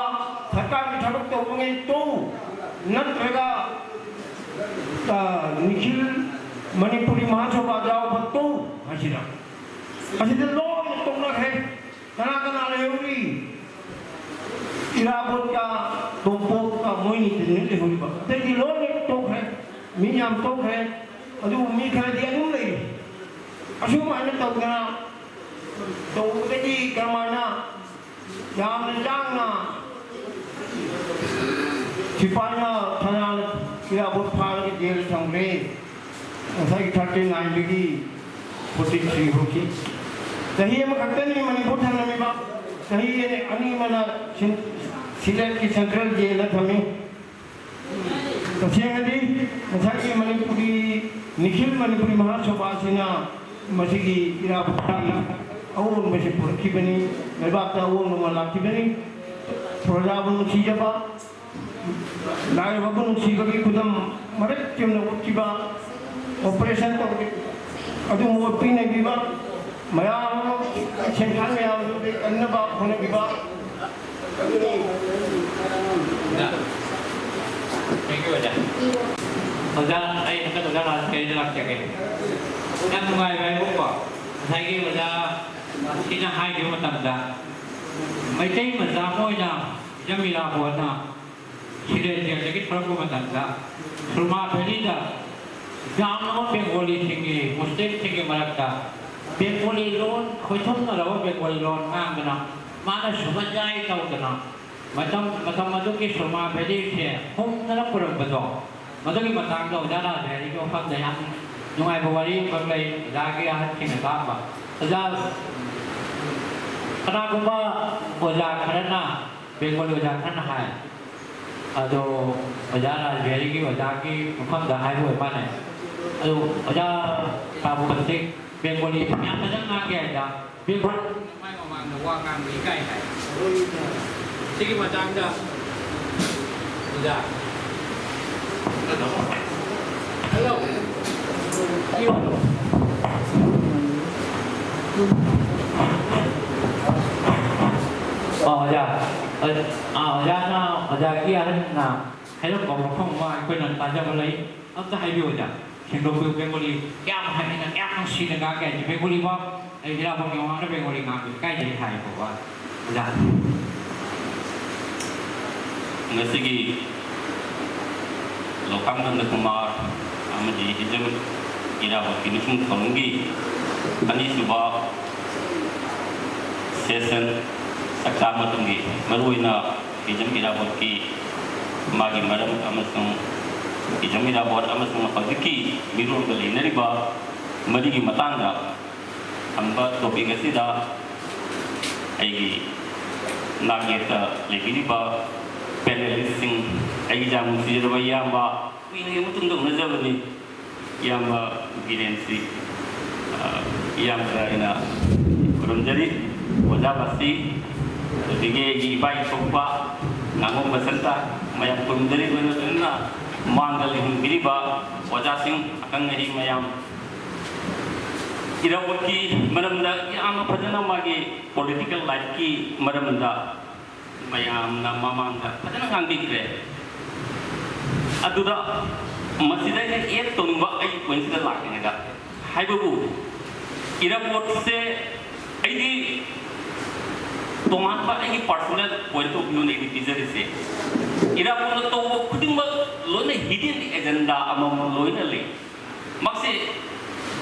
ꯁꯔꯀꯥꯔꯒꯤ ꯊꯕꯛ ꯇꯧꯕꯉꯩ ꯇꯣꯛꯎ, ꯅꯠꯇ꯭ꯔꯒ, ꯑ, ꯅꯤꯈꯤꯜ ꯃꯅꯤꯄꯨꯔꯤ ꯃꯍꯥꯁꯚꯥꯗ ꯌꯥꯎꯕ ꯇꯣꯛꯎ ꯍꯥꯏꯁꯤꯔ? ꯑꯁꯤꯗ ꯂꯣꯏꯅ ꯇꯣꯛꯅꯈ꯭ꯔꯦ꯫ ꯀꯅꯥ ꯀꯅꯥ ꯂꯩꯍꯧꯔꯤ? ꯏꯔꯥꯕꯣꯠꯀ ꯇꯣꯝꯄꯣꯛꯀ ꯃꯣꯏꯅꯤꯗꯅꯤ ꯂꯩꯍꯧꯔꯤꯕ꯫ ꯑꯇꯩꯗꯤ ꯂꯣꯏꯅ ꯇꯣꯛꯈ꯭ꯔꯦ꯫ ꯃꯤ ꯌꯥꯝ ꯇꯣꯛꯈ꯭ꯔꯦ꯫ ꯑꯗꯨꯕꯨ ꯃꯤ ꯈꯔꯗꯤ ꯑꯗꯨꯝ ꯂꯩꯔꯤ꯫ ꯑꯁꯨꯃꯥꯏꯅ ꯇꯧꯗꯅ ꯇꯧꯕꯗꯒꯤ ꯀꯔꯝꯍꯥꯏꯅ ꯌꯥꯝꯅ ꯌꯥꯡꯅ ꯁꯤꯐꯥꯏꯅ ꯊꯅꯥꯅ ꯏꯔꯥꯕꯣꯠ ꯐꯥꯔꯒ ꯖꯦꯜꯗ ꯊꯝꯈ꯭ꯔꯦ꯫ ꯉꯁꯥꯏꯒꯤ ꯊꯥꯔꯇꯤ ꯅꯥꯏꯟꯗꯒꯤ ꯐꯣꯔꯇꯤ ꯊ꯭ꯔꯤ ꯐꯥꯎꯀꯤ ꯆꯍꯤ ꯑꯃꯈꯛꯇꯅꯤ ꯃꯅꯤꯄꯨꯔ ꯊꯝꯂꯝꯃꯤꯕ꯫ ꯆꯍꯤ ꯑꯅꯤ ꯑꯃꯅ ꯁꯤꯟ-, ꯁꯤꯂꯦꯠꯀꯤ ꯁꯦꯟꯇ꯭ꯔꯦꯜ ꯖꯦꯜꯗ ꯊꯝꯃꯤ꯫ ꯇꯁꯦꯡꯅꯗꯤ ꯉꯁꯥꯏꯒꯤ ꯃꯅꯤꯄꯨꯔꯤ, ꯅꯤꯈꯤꯜ ꯃꯅꯤꯄꯨꯔꯤ ꯃꯍꯥꯁꯚꯥꯁꯤꯅ ꯃꯁꯤꯒꯤ ꯏꯔꯥꯕꯣꯠꯀꯤ ꯑꯑꯣꯟꯕꯁꯤ ꯄꯨꯔꯛꯈꯤꯕꯅꯤ, ꯂꯩꯕꯥꯛꯇ ꯑꯑꯣꯟꯕ ꯑꯃ ꯂꯥꯛꯈꯤꯕꯅꯤ꯫ ꯄ꯭ꯔꯖꯥꯕꯨ ꯅꯨꯡꯁꯤꯖꯕ, ꯂꯥꯏꯔꯕꯕꯨ ꯅꯨꯡꯁꯤꯕꯒꯤ ꯈꯨꯗꯝ ꯃꯔꯛ ꯆꯨꯝꯅ ꯎꯠꯈꯤꯕ, ꯑꯣꯄꯔꯦꯁꯟ ꯇꯧꯈꯤ, ꯑꯗꯨꯒꯨꯝꯕ ꯄꯤꯅꯕꯤꯕ, ꯃꯌꯥꯝ ꯑꯃ ꯁꯦꯟꯊꯥ ꯃꯌꯥꯝꯗꯨ ꯀꯟꯅꯕ ꯍꯣꯠꯅꯕꯤꯕ꯫ Thank you, ꯑꯣꯖꯥ꯫ ꯑꯣꯖꯥ, ꯑꯩ ꯍꯟꯗꯛ ꯑꯣꯖꯥ ꯔꯥꯖꯀꯤꯌꯥꯔꯤꯗ ꯂꯥꯛꯆꯒꯦ꯫ ꯌꯥꯝ ꯅꯨꯡꯉꯥꯏꯕ ꯍꯥꯏꯕꯨꯀꯣ, ꯉꯁꯥꯏꯒꯤ ꯑꯣꯖꯥ ꯁꯤꯅ ꯍꯥꯏꯈꯤꯕ ꯃꯇꯝꯗ ꯃꯩꯇꯩ ꯃꯆꯥ ꯑꯃ ꯑꯣꯏꯅ ꯏꯆꯝ ꯏꯔꯥꯕꯣꯠꯅ ꯁꯤꯂꯦꯠ ꯖꯦꯜꯗꯒꯤ ꯊꯣꯔꯛꯄ ꯃꯇꯝꯗ ꯁꯨꯔꯃꯥ ꯚꯦꯂꯤꯗ ꯌꯥꯝꯅ ꯕꯦꯡꯒꯣꯂꯤꯁꯤꯡꯒꯤ, ꯃꯨꯁꯂꯤꯝꯁꯤꯡꯒꯤ ꯃꯔꯛꯇ ꯕꯦꯡꯒꯣꯂꯤ ꯂꯣꯟ, ꯈꯣꯏꯊꯨꯝꯅꯔꯕ ꯕꯦꯡꯒꯣꯂꯤ ꯂꯣꯟ ꯉꯥꯡꯗꯅ ꯃꯥꯅ ꯁꯨꯃꯟꯖꯥꯏ ꯇꯧꯗꯅ ꯃꯇꯝ, ꯃꯇꯝ ꯑꯗꯨꯒꯤ ꯁꯨꯔꯃꯥ ꯚꯦꯂꯤꯁꯦ ꯍꯨꯝꯗꯅ ꯄꯨꯔꯛꯄꯗꯣ, ꯃꯗꯨꯒꯤ ꯃꯇꯥꯡꯗ ꯑꯣꯖꯥ ꯔꯥꯖꯕꯤꯍꯥꯔꯤꯒꯤ ꯋꯥꯐꯝꯗ ꯌꯥꯝ ꯅꯨꯡꯉꯥꯏꯕ ꯋꯥꯔꯤ ꯑꯃꯈꯛ ꯂꯩ, ꯑꯣꯖꯥꯒꯤ ꯑꯍꯟꯁꯤꯡꯅ ꯇꯥꯛꯄ꯫ ꯑꯣꯖꯥ, ꯀꯅꯥꯒꯨꯝꯕ ꯑꯣꯖꯥ ꯈꯔꯅ, ꯕꯦꯡꯒꯣꯂꯤ ꯑꯣꯖꯥ ꯈꯔꯅ ꯍꯥꯏ, ꯑꯗꯣ ꯑꯣꯖꯥ ꯔꯥꯖꯕꯤꯍꯥꯔꯤꯒꯤ ꯑꯣꯖꯥꯒꯤ ꯃꯐꯝꯗ ꯍꯥꯏꯕ ꯑꯣꯏ ꯃꯥꯜꯂꯦ꯫ ꯑꯗꯣ ꯑꯣꯖꯥ ꯄ꯭ꯔꯚꯨꯄꯇꯤꯛ ꯕꯦꯡꯒꯣꯂꯤ ꯌꯥꯝ ꯐꯖꯅ ꯉꯥꯡꯒꯦ ꯍꯥꯏꯗ꯫ ꯕꯦꯡꯒꯣꯂꯤ ꯃꯥꯏ ꯃꯃꯥꯡꯗ ꯋꯥ ꯉꯥꯡꯕ ꯏꯀꯥꯏ ꯍꯥꯏ꯫ ꯁꯤꯒꯤ ꯃꯇꯥꯡꯗ ꯑꯣꯖꯥ꯫ ꯍꯜꯂꯣ꯫ ꯑꯣ, ꯑꯣꯖꯥ꯫ ꯑ, ꯑ, ꯑꯣꯖꯥꯅ, ꯑꯣꯖꯥꯒꯤ ꯑꯍꯟꯅ ꯍꯥꯏꯔꯝꯕ ꯋꯥꯐꯝ ꯑꯃ ꯑꯩꯈꯣꯏꯅ ꯇꯥꯖꯕ ꯂꯩ꯫ ꯑꯝꯇ ꯍꯥꯏꯕꯤꯌꯨ, ꯑꯣꯖꯥ꯫ ꯁꯦꯡꯗꯣꯛꯄꯤꯌꯨ, ꯕꯦꯡꯒꯣꯂꯤ ꯀꯌꯥꯝ ꯍꯩꯅ, ꯀꯌꯥꯝ ꯅꯨꯡꯁꯤꯅ ꯉꯥꯡꯒꯦ ꯍꯥꯏꯗꯤ, ꯕꯦꯡꯒꯣꯂꯤ ꯐꯥꯎ ꯑꯩ ꯏꯔꯥꯕꯣꯠꯀꯤ ꯃꯃꯥꯡꯗ ꯕꯦꯡꯒꯣꯂꯤ ꯉꯥꯡꯕ ꯏꯀꯥꯏꯖꯩ ꯍꯥꯏꯌꯦꯕꯀꯣ, ꯑꯣꯖꯥ꯫ ꯉꯁꯤꯒꯤ ꯂꯣꯛꯈꯥꯝ ꯅꯟꯗ ꯀꯨꯃꯥꯔ ꯑꯃꯗꯤ ꯍꯤꯖꯝ ꯏꯔꯥꯕꯣꯠꯀꯤ ꯅꯤꯡꯁꯤꯡ ꯊꯧꯔꯝꯒꯤ ꯑꯅꯤꯁꯨꯕ session ꯆꯥꯛꯆꯥ ꯃꯇꯨꯡꯒꯤ ꯃꯔꯨꯑꯣꯏꯅ ꯍꯤꯖꯝ ꯏꯔꯥꯕꯣꯠꯀꯤ ꯃꯥꯒꯤ ꯃꯔꯝ ꯑꯃꯁꯨꯡ ꯍꯤꯖꯝ ꯏꯔꯥꯕꯣꯠ ꯑꯃꯁꯨꯡ ꯍꯧꯖꯤꯛꯀꯤ ꯃꯤꯔꯣꯜꯒ ꯂꯩꯅꯔꯤꯕ ꯃꯔꯤꯒꯤ ꯃꯇꯥꯡꯗ ꯊꯝꯕ topic ꯑꯁꯤꯗ ꯑꯩꯒꯤ ꯅꯥꯛ ꯌꯦꯠꯇ ꯂꯩꯕꯤꯔꯤꯕ panelistꯁꯤꯡ, ꯑꯩꯒꯤ ꯌꯥꯝ ꯅꯨꯡꯁꯤꯖꯔꯕ ꯏꯌꯥꯝꯕ, ꯀꯨꯏꯔꯕ ꯃꯇꯨꯡꯗ ꯎꯅꯖꯕꯅꯤ꯫ ꯏꯌꯥꯝꯕ ꯕꯤꯔꯦꯟꯁꯤ, ꯑ, ꯏꯌꯥꯝꯕꯗ ꯑꯩꯅ ꯈꯨꯔꯨꯝꯖꯔꯤ꯫ ꯑꯣꯖꯥ ꯕꯥꯁꯤ, ꯑꯗꯒꯤ ꯑꯩꯒꯤ ꯏꯄꯥ ꯏꯊꯣꯛꯄ ꯉꯥꯉꯣꯝ ꯕꯁꯟꯇ, ꯃꯌꯥꯝ ꯈꯨꯔꯨꯝꯖꯔꯤ꯫ ꯂꯣꯏꯅ ꯂꯣꯏꯅꯅ ꯃꯥꯡꯗ ꯂꯩꯍꯟꯕꯤꯔꯤꯕ ꯑꯣꯖꯥꯁꯤꯡ, ꯑꯈꯪ ꯑꯍꯩ ꯃꯌꯥꯝ, ꯏꯔꯥꯕꯣꯠꯀꯤ ꯃꯔꯝꯗ ꯌꯥꯝꯅ ꯐꯖꯅ ꯃꯥꯒꯤ political lifeꯀꯤ ꯃꯔꯝꯗ ꯃꯌꯥꯝꯅ ꯃꯃꯥꯡꯗ ꯐꯖꯅ ꯉꯥꯡꯕꯤꯈ꯭ꯔꯦ꯫ ꯑꯗꯨꯗ ꯃꯁꯤꯗ ꯑꯩꯅ add ꯇꯧꯅꯤꯡꯕ ꯑꯩꯒꯤ pointꯁꯤꯗ ꯂꯥꯛꯂꯤꯉꯩꯗ ꯍꯥꯏꯕꯕꯨ, ꯏꯔꯥꯕꯣꯠꯁꯦ ꯑꯩꯗꯤ ꯇꯣꯉꯥꯟꯕ ꯑꯩꯒꯤ personal point of viewꯅ ꯑꯩꯗꯤ ꯄꯤꯖꯔꯤꯁꯦ, ꯏꯔꯥꯕꯣꯠꯅ ꯇꯧꯕ ꯈꯨꯗꯤꯡꯃꯛ ꯂꯣꯏꯅ hidden agenda ꯑꯃꯃꯝ ꯂꯣꯏꯅ ꯂꯩ꯫ ꯃꯥꯁꯦ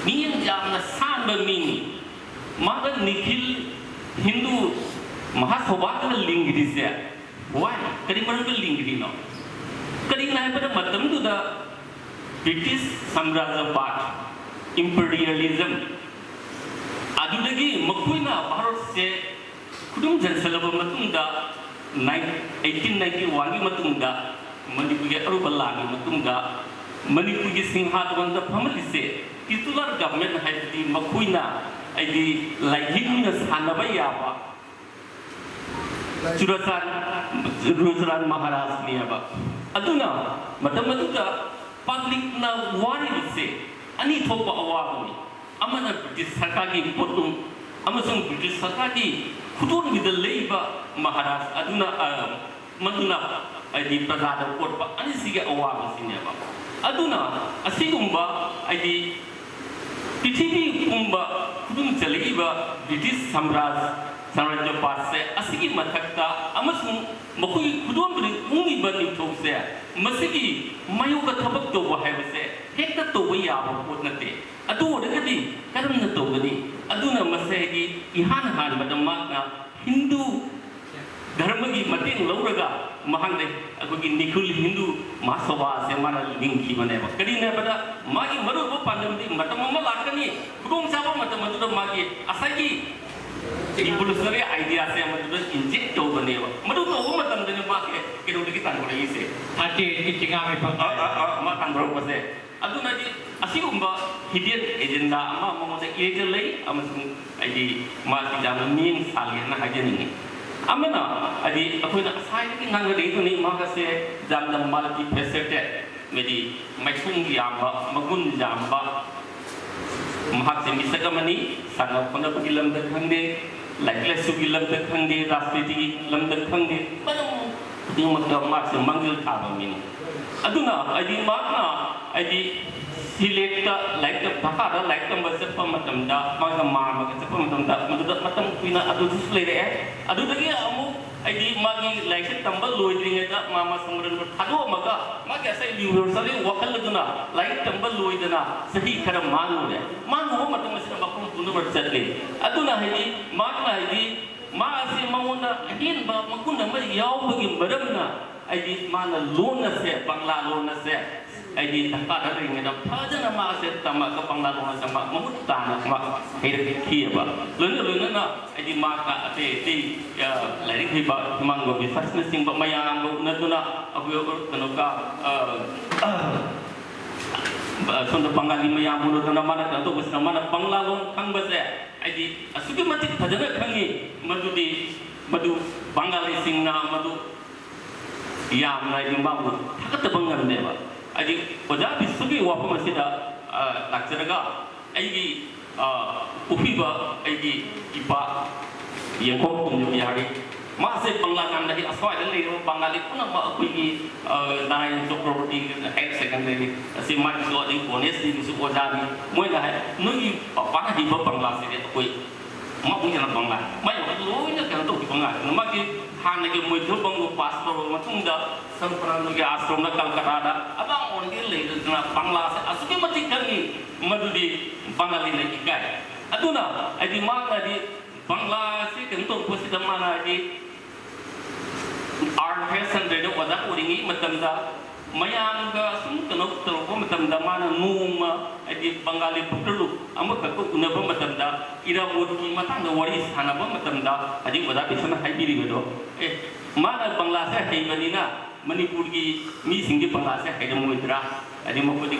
ꯃꯤ ꯌꯥꯝꯅ ꯁꯥꯟꯕ ꯃꯤꯅꯤ꯫ ꯃꯥꯒ ꯅꯤꯈꯤꯜ ꯍꯤꯟꯗꯨ ꯃꯍꯥꯁꯣꯚꯥꯒ ꯂꯤꯡꯈ꯭ꯔꯤꯁꯦ why? ꯀꯔꯤ ꯃꯔꯝꯗ ꯂꯤꯡꯈ꯭ꯔꯤꯅꯣ? ꯀꯔꯤꯒꯤꯅꯣ ꯍꯥꯏꯕꯗ ꯃꯇꯝꯗꯨꯗ British ꯁꯥꯝꯔꯥꯖ꯭ꯌꯕꯥꯗ, imperialism, ꯑꯗꯨꯗꯒꯤ ꯃꯈꯣꯏꯅ ꯚꯥꯔꯠꯁꯦ ꯈꯨꯗꯨꯝ ꯆꯟꯁꯤꯜꯂꯕ ꯃꯇꯨꯡꯗ, ꯅꯥꯏꯟ-, eighteen ninety oneꯒꯤ ꯃꯇꯨꯡꯗ, ꯃꯅꯤꯄꯨꯔꯒꯤ ꯑꯔꯨꯕ ꯂꯥꯟꯒꯤ ꯃꯇꯨꯡꯗ ꯃꯅꯤꯄꯨꯔꯒꯤ ꯁꯤꯡꯍꯥꯁꯅꯗ ꯐꯝꯍꯜꯂꯤꯁꯦ Titular government ꯍꯥꯏꯕꯗꯤ ꯃꯈꯣꯏꯅ ꯍꯥꯏꯗꯤ ꯂꯥꯏꯅꯤꯡꯅ ꯁꯥꯟꯅꯕ ꯌꯥꯕ ꯆꯨꯔꯆꯥꯟ ꯆꯨꯔꯆꯥꯟ ꯃꯍꯥꯔꯥꯖꯅꯦꯕ꯫ ꯑꯗꯨꯅ ꯃꯇꯝ ꯑꯗꯨꯗ ꯄꯕ꯭ꯂꯤꯛꯅ ꯋꯥꯔꯤꯕꯁꯦ ꯑꯅꯤ ꯊꯣꯛꯄ ꯑꯋꯥꯕꯅꯤ꯫ ꯑꯃꯅ ꯕ꯭ꯔꯤꯇꯤꯁ ꯁꯔꯀꯥꯔꯒꯤ ꯄꯣꯠꯂꯨꯝ ꯑꯃꯁꯨꯡ ꯕ꯭ꯔꯤꯇꯤꯁ ꯁꯔꯀꯥꯔꯒꯤ ꯈꯨꯗꯣꯜꯕꯤꯗ ꯂꯩꯕ ꯃꯍꯥꯔꯥꯖ ꯑꯗꯨꯅ, ꯑ, ꯃꯗꯨꯅ ꯍꯥꯏꯗꯤ ꯄ꯭ꯔꯖꯥꯗ ꯄꯣꯠꯄ ꯑꯅꯤꯁꯤꯒꯤ ꯑꯋꯥꯕꯁꯤꯅꯦꯕ꯫ ꯑꯗꯨꯅ ꯑꯁꯤꯒꯨꯝꯕ ꯍꯥꯏꯗꯤ ꯄ꯭ꯔꯤꯊꯤꯕꯤ ꯄꯨꯝꯕ ꯈꯨꯗꯨꯝ ꯆꯜꯂꯛꯏꯕ ꯕ꯭ꯔꯤꯇꯤꯁ ꯁꯥꯝꯔꯥꯖ ꯁꯥꯝꯔꯥꯖ꯭ꯌꯄꯥꯠꯁꯦ ꯑꯁꯤꯒꯤ ꯃꯊꯛꯇ ꯑꯃꯁꯨꯡ ꯃꯈꯣꯏꯒꯤ ꯈꯨꯗꯣꯜꯕꯤꯗ ꯎꯪꯉꯤꯕ ꯅꯤꯡꯊꯧꯁꯦ ꯃꯁꯤꯒꯤ ꯃꯥꯌꯣꯛꯇ ꯊꯕꯛ ꯇꯧꯕ ꯍꯥꯏꯕꯁꯦ ꯍꯦꯛꯇ ꯇꯧꯕ ꯌꯥꯕ ꯄꯣꯠ ꯅꯠꯇꯦ꯫ ꯑꯗꯨ ꯑꯣꯏꯔꯒꯗꯤ ꯀꯔꯝꯅ ꯇꯧꯒꯅꯤ? ꯑꯗꯨꯅ ꯃꯁꯤꯒꯤ ꯏꯍꯥꯟ ꯍꯥꯟꯕꯗ ꯃꯍꯥꯛꯅ ꯍꯤꯟꯗꯨ ꯙꯔꯃꯒꯤ ꯃꯇꯦꯡ ꯂꯧꯔꯒ ꯃꯍꯥꯛꯅ ꯑꯩꯈꯣꯏꯒꯤ ꯅꯤꯈꯨꯜ ꯍꯤꯟꯗꯨ ꯃꯍꯥꯁꯚꯥ ꯑꯁꯦ ꯃꯥꯅ ꯂꯤꯡꯈꯤꯕꯅꯦꯕ꯫ ꯀꯔꯤꯅꯦ ꯍꯥꯏꯕꯗ ꯃꯥꯒꯤ ꯃꯔꯨꯑꯣꯏꯕ ꯄꯥꯟꯗꯝꯗꯤ ꯃꯇꯝ ꯑꯃ ꯂꯥꯛꯀꯅꯤ, ꯈꯨꯗꯣꯡꯆꯥꯕ ꯃꯇꯝ ꯑꯗꯨꯗ ꯃꯥꯒꯤ ꯉꯁꯥꯏꯒꯤ revolutionary idea ꯁꯦ ꯃꯗꯨꯗ inject ꯇꯧꯕꯅꯦꯕ꯫ ꯃꯗꯨ ꯇꯧꯕ ꯃꯇꯝꯗꯅꯦ ꯃꯥꯁꯦ ꯀꯩꯅꯣꯗꯒꯤ ꯇꯥꯟꯊꯣꯔꯛꯏꯁꯦ꯫ ꯊꯥꯔꯇꯤ ꯑꯩꯠꯀꯤ ꯆꯤꯡꯉꯥ ꯃꯤꯐꯝ ꯑ, ꯑ, ꯑ, ꯃꯥ ꯇꯥꯟꯊꯣꯔꯛꯄꯁꯦ꯫ ꯑꯗꯨꯅꯗꯤ ꯑꯁꯤꯒꯨꯝꯕ hidden agenda ꯑꯃ ꯃꯉꯣꯟꯗ ꯏꯔꯩꯗ ꯂꯩ ꯑꯃꯁꯨꯡ ꯍꯥꯏꯗꯤ ꯃꯥꯁꯤ ꯌꯥꯝꯅ ꯃꯤꯠꯌꯦꯡ ꯁꯥꯡꯉꯦꯅ ꯍꯥꯏꯖꯅꯤꯡꯉꯤ꯫ ꯑꯃꯅ ꯍꯥꯏꯗꯤ ꯑꯩꯈꯣꯏꯅ ꯉꯁꯥꯏꯗꯒꯤ ꯉꯥꯡꯅꯔꯛꯏꯗꯨꯅꯤ, ꯃꯍꯥꯛ ꯑꯁꯦ ꯌꯥꯝꯅ multifaceted, ꯍꯥꯏꯗꯤ ꯃꯥꯏꯊꯣꯡ ꯌꯥꯝꯕ, ꯃꯒꯨꯟ ꯌꯥꯝꯕ, ꯃꯍꯥꯛꯁꯦ ꯃꯤꯁꯛ ꯑꯃꯅꯤ꯫ ꯁꯥꯟꯅ ꯈꯣꯠꯅꯕꯒꯤ ꯂꯝꯗ ꯈꯪꯗꯦ, ꯂꯥꯏꯔꯤꯛ ꯂꯥꯏꯁꯨꯒꯤ ꯂꯝꯗ ꯈꯪꯗꯦ, ꯔꯥꯖꯅꯤꯇꯤꯒꯤ ꯂꯝꯗ ꯈꯪꯗꯦ, ꯃꯔꯝ ꯈꯨꯗꯤꯡꯃꯛꯇ ꯃꯍꯥꯛꯁꯦ ꯃꯥꯡꯖꯤꯜ ꯊꯥꯕ ꯃꯤꯅꯤ꯫ ꯑꯗꯨꯅ ꯍꯥꯏꯗꯤ ꯃꯍꯥꯛꯅ ꯍꯥꯏꯗꯤ ꯁꯤꯂꯦꯠꯇ ꯂꯥꯏꯔꯤꯛ ꯇꯝ-, ꯙꯥꯀꯥꯗ ꯂꯥꯏꯔꯤꯛ ꯇꯝꯕ ꯆꯠꯄ ꯃꯇꯝꯗ, ꯃꯥꯒ ꯃꯥꯝꯃꯒ ꯆꯠꯄ ꯃꯇꯝꯗ, ꯃꯗꯨꯗ ꯃꯇꯝ ꯀꯨꯏꯅ ꯑꯗꯨꯗꯁꯨ ꯂꯩꯔꯛꯑꯦ꯫ ꯑꯗꯨꯗꯒꯤ ꯑꯃꯨꯛ ꯍꯥꯏꯗꯤ ꯃꯥꯒꯤ ꯂꯥꯏꯔꯤꯛꯁꯦ ꯇꯝꯕ ꯂꯣꯏꯗ꯭ꯔꯤꯉꯩꯗ ꯃꯥꯝꯃ ꯁꯃꯔꯟꯕꯨ ꯊꯥꯗꯣꯛꯑꯝꯃꯒ ꯃꯥꯒꯤ ꯉꯁꯥꯏ revolutionary ꯋꯥꯈꯜ ꯑꯗꯨꯅ ꯂꯥꯏꯔꯤꯛ ꯇꯝꯕ ꯂꯣꯏꯗꯅ ꯆꯍꯤ ꯈꯔ ꯃꯥꯡꯉꯨꯔꯦ꯫ ꯃꯥꯡꯉꯨꯕ ꯃꯇꯝ ꯑꯁꯤꯗ ꯃꯐꯝ ꯄꯨꯝꯅꯃꯛ ꯆꯠꯂꯤ꯫ ꯑꯗꯨꯅ ꯍꯥꯏꯗꯤ ꯃꯍꯥꯛꯅ ꯍꯥꯏꯗꯤ ꯃꯥ ꯑꯁꯤ ꯃꯉꯣꯟꯗ ꯑꯍꯦꯟꯕ ꯃꯒꯨꯟ ꯑꯃ ꯌꯥꯎꯕꯒꯤ ꯃꯔꯝꯅ ꯍꯥꯏꯗꯤ ꯃꯥꯅ ꯂꯣꯟ ꯑꯁꯦ, ꯕꯪꯂꯥ ꯂꯣꯟ ꯑꯁꯦ ꯍꯥꯏꯗꯤ ꯙꯥꯀꯥꯗ ꯂꯩꯔꯤꯉꯩꯗ ꯐꯖꯅ ꯃꯥꯁꯦ ꯇꯝꯃꯒ ꯕꯪꯂꯥ ꯂꯣꯟ ꯑꯁꯦ ꯃꯥ ꯃꯃꯨꯠ ꯇꯥꯅ ꯃꯥ ꯍꯩꯔꯛꯈꯤꯑꯕ꯫ ꯂꯣꯏꯅ ꯂꯣꯏꯅꯅ ꯍꯥꯏꯗꯤ ꯃꯍꯥꯛꯅ ꯑꯇꯩ ꯑꯇꯩ, ꯑ, ꯂꯥꯏꯔꯤꯛ ꯍꯩꯕ ꯍ꯭ꯌꯨꯃꯥꯟ ꯒꯣꯕꯤꯁꯥꯁꯅꯆꯤꯡꯕ ꯃꯌꯥꯝꯒ ꯎꯅꯗꯨꯅ ꯑꯩꯈꯣꯏ ꯀꯩꯅꯣꯒ, ꯑ, ꯑ, ꯁꯣꯝꯗ ꯕꯪꯒꯥꯂꯤ ꯃꯌꯥꯝ ꯎꯔꯗꯅ ꯃꯥꯅ ꯀꯩꯅꯣ ꯇꯧꯕꯁꯤꯅ, ꯃꯥꯅ ꯕꯪꯂꯥ ꯂꯣꯟ ꯈꯪꯕꯁꯦ ꯑꯩꯗꯤ ꯑꯁꯨꯛꯀꯤ ꯃꯇꯤꯛ ꯐꯖꯅ ꯈꯪꯉꯤ꯫ ꯃꯗꯨꯗꯤ, ꯃꯗꯨ ꯕꯪꯒꯥꯂꯤꯁꯤꯡꯅ ꯃꯗꯨ ꯌꯥꯝꯅ ꯍꯥꯏꯗꯤ ꯃꯥꯕꯨ ꯊꯥꯒꯠꯇꯕ ꯉꯝꯗꯦꯕ꯫ ꯍꯥꯏꯗꯤ ꯑꯣꯖꯥ ꯕꯤꯁꯨꯒꯤ ꯋꯥꯐꯝ ꯑꯁꯤꯗ, ꯑ, ꯂꯥꯛꯆꯔꯒ ꯑꯩꯒꯤ, ꯑ, ꯄꯣꯛꯄꯤꯕ ꯑꯩꯒꯤ ꯏꯄꯥ ꯌꯦꯡꯈꯣꯝ ꯇꯣꯡꯖꯝ ꯌꯥꯔꯤ, ꯃꯥꯁꯦ ꯕꯪꯂꯥ ꯉꯥꯡꯅ ꯑꯁ꯭ꯋꯥꯏꯗ ꯂꯩꯔꯤꯕ ꯕꯪꯒꯥꯂꯤ ꯄꯨꯝꯅꯃꯛ ꯑꯩꯈꯣꯏꯒꯤ, ꯑ, ꯅꯥꯔꯥꯌꯟ ꯆꯀ꯭ꯔꯕꯔꯇꯤ ꯍꯥꯌꯔ ꯁꯦꯀꯦꯟꯗꯔꯤ ꯑꯁꯤ ꯃꯥꯒꯤꯁꯨ, ꯑꯗꯩ ꯀꯣꯂꯦꯖꯇꯒꯤꯁꯨ ꯑꯣꯖꯥꯅꯤ꯫ ꯃꯣꯏꯅ ꯍꯥꯏ, "ꯅꯣꯏꯒꯤ ꯄꯥꯄꯥꯅ ꯍꯩꯕ ꯕꯪꯂꯥꯁꯤꯗꯤ ꯑꯩꯈꯣꯏ ꯃꯕꯨꯛ ꯌꯥꯅ ꯕꯪꯂꯥ, ꯃꯥꯏ ꯂꯣꯏꯅ ꯀꯩꯅꯣ ꯇꯧꯈꯤꯕ ꯉꯥꯛꯇꯅꯤ꯫ ꯃꯥꯒꯤ ꯍꯥꯟꯅꯒꯤ ꯃꯣꯏꯊꯨ ꯕꯪꯒꯣ ꯄꯥꯁ ꯇꯧꯔꯕ ꯃꯇꯨꯡꯗ ꯁꯟ ꯐꯔꯅꯥꯟꯗꯣꯒꯤ ꯑꯥꯁ꯭ꯔꯝꯗ ꯀꯜꯀꯇꯥꯗ ꯑꯉꯥꯡ ꯑꯣꯏꯔꯤꯉꯩ ꯂꯩꯔꯗꯅ ꯕꯪꯂꯥꯁꯦ ꯑꯁꯨꯛꯀꯤ ꯃꯇꯤꯛ ꯈꯪꯉꯤ, ꯃꯗꯨꯗꯤ ꯕꯪꯒꯥꯂꯤꯅ ꯏꯀꯥꯏ꯫ ꯑꯗꯨꯅ ꯍꯥꯏꯗꯤ ꯃꯥꯅꯗꯤ ꯕꯪꯂꯥꯁꯤ ꯀꯩꯅꯣ ꯇꯧꯔꯛꯄꯁꯤꯗ ꯃꯥꯅ ꯍꯥꯏꯗꯤ ꯑꯥꯔ ꯍꯦꯁꯟꯗ꯭ꯔꯦꯗ ꯑꯣꯖꯥ ꯑꯣꯏꯔꯤꯉꯩ ꯃꯇꯝꯗ ꯃꯌꯥꯝꯒ ꯁꯨꯝ ꯀꯩꯅꯣ ꯇꯧꯔꯛꯄ ꯃꯇꯝꯗ ꯃꯥꯅ ꯅꯣꯡꯃ ꯍꯥꯏꯗꯤ ꯕꯪꯒꯥꯂꯤ ꯚꯣꯇꯔ ꯑꯃꯈꯛꯀ ꯎꯅꯕ ꯃꯇꯝꯗ ꯏꯔꯥꯕꯣꯠꯀꯤ ꯃꯇꯥꯡꯗ ꯋꯥꯔꯤ ꯁꯥꯟꯅꯕ ꯃꯇꯝꯗ ꯍꯥꯏꯗꯤ ꯑꯣꯖꯥ ꯕꯤꯁꯅ ꯍꯥꯏꯕꯤꯔꯤꯕꯗꯣ, "ꯑꯦ, ꯃꯥꯅ ꯕꯪꯂꯥꯁꯦ ꯍꯩꯕꯅꯤꯅ ꯃꯅꯤꯄꯨꯔꯒꯤ ꯃꯤꯁꯤꯡꯒꯤ ꯕꯪꯂꯥꯁꯦ ꯍꯩꯔꯝꯃꯣꯏꯗ꯭ꯔꯥ? ꯍꯥꯏꯗꯤ ꯃꯈꯣꯏꯗꯤ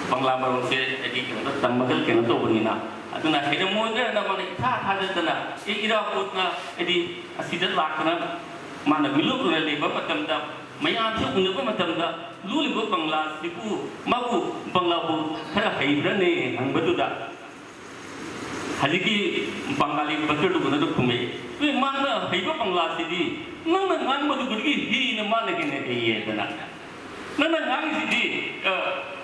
ꯕꯪꯂꯥ ꯃꯔꯣꯟꯁꯦ ꯍꯥꯏꯗꯤ ꯀꯩꯅꯣꯗ ꯇꯝꯃꯒ ꯀꯩꯅꯣ ꯇꯧꯕꯅꯤꯅ, ꯑꯗꯨꯅ ꯍꯩꯔꯝꯃꯣꯏꯗ꯭ꯔꯅ ꯃꯥꯅ ꯏꯊꯥ ꯊꯥꯖꯗꯅ, ꯑꯦ, ꯏꯔꯥꯕꯣꯠꯅ ꯍꯥꯏꯗꯤ ꯑꯁꯤꯗ ꯂꯥꯛꯇꯅ ꯃꯥꯅ ꯃꯤꯂꯣꯠ ꯑꯣꯏꯅ ꯂꯩꯕ ꯃꯇꯝꯗ ꯃꯌꯥꯝꯁꯦ ꯎꯅꯕ ꯃꯇꯝꯗ ꯂꯣꯜꯂꯤꯕ ꯕꯪꯂꯥꯁꯤꯕꯨ ꯃꯥꯕꯨ ꯕꯪꯂꯥꯕꯨ ꯈꯔ ꯍꯩꯕ꯭ꯔꯅꯦ?" ꯍꯪꯕꯗꯨꯗ ꯍꯧꯖꯤꯛꯀꯤ ꯕꯪꯒꯥꯂꯤ ꯚꯣꯇꯔꯗꯨ ꯎꯅꯗ ꯈꯨꯝꯃꯦ, "ꯑꯦ, ꯃꯥꯅ ꯍꯩꯕ ꯕꯪꯂꯥꯁꯤꯗꯤ ꯅꯪꯅ ꯉꯥꯡꯕꯗꯨꯗꯒꯤ ꯍꯦꯟꯅ ꯃꯥꯅ ꯍꯦꯟꯅ ꯍꯩꯌꯦꯗꯅ꯫ ꯅꯪꯅ ꯉꯥꯡꯉꯤꯁꯤꯗꯤ, ꯑ,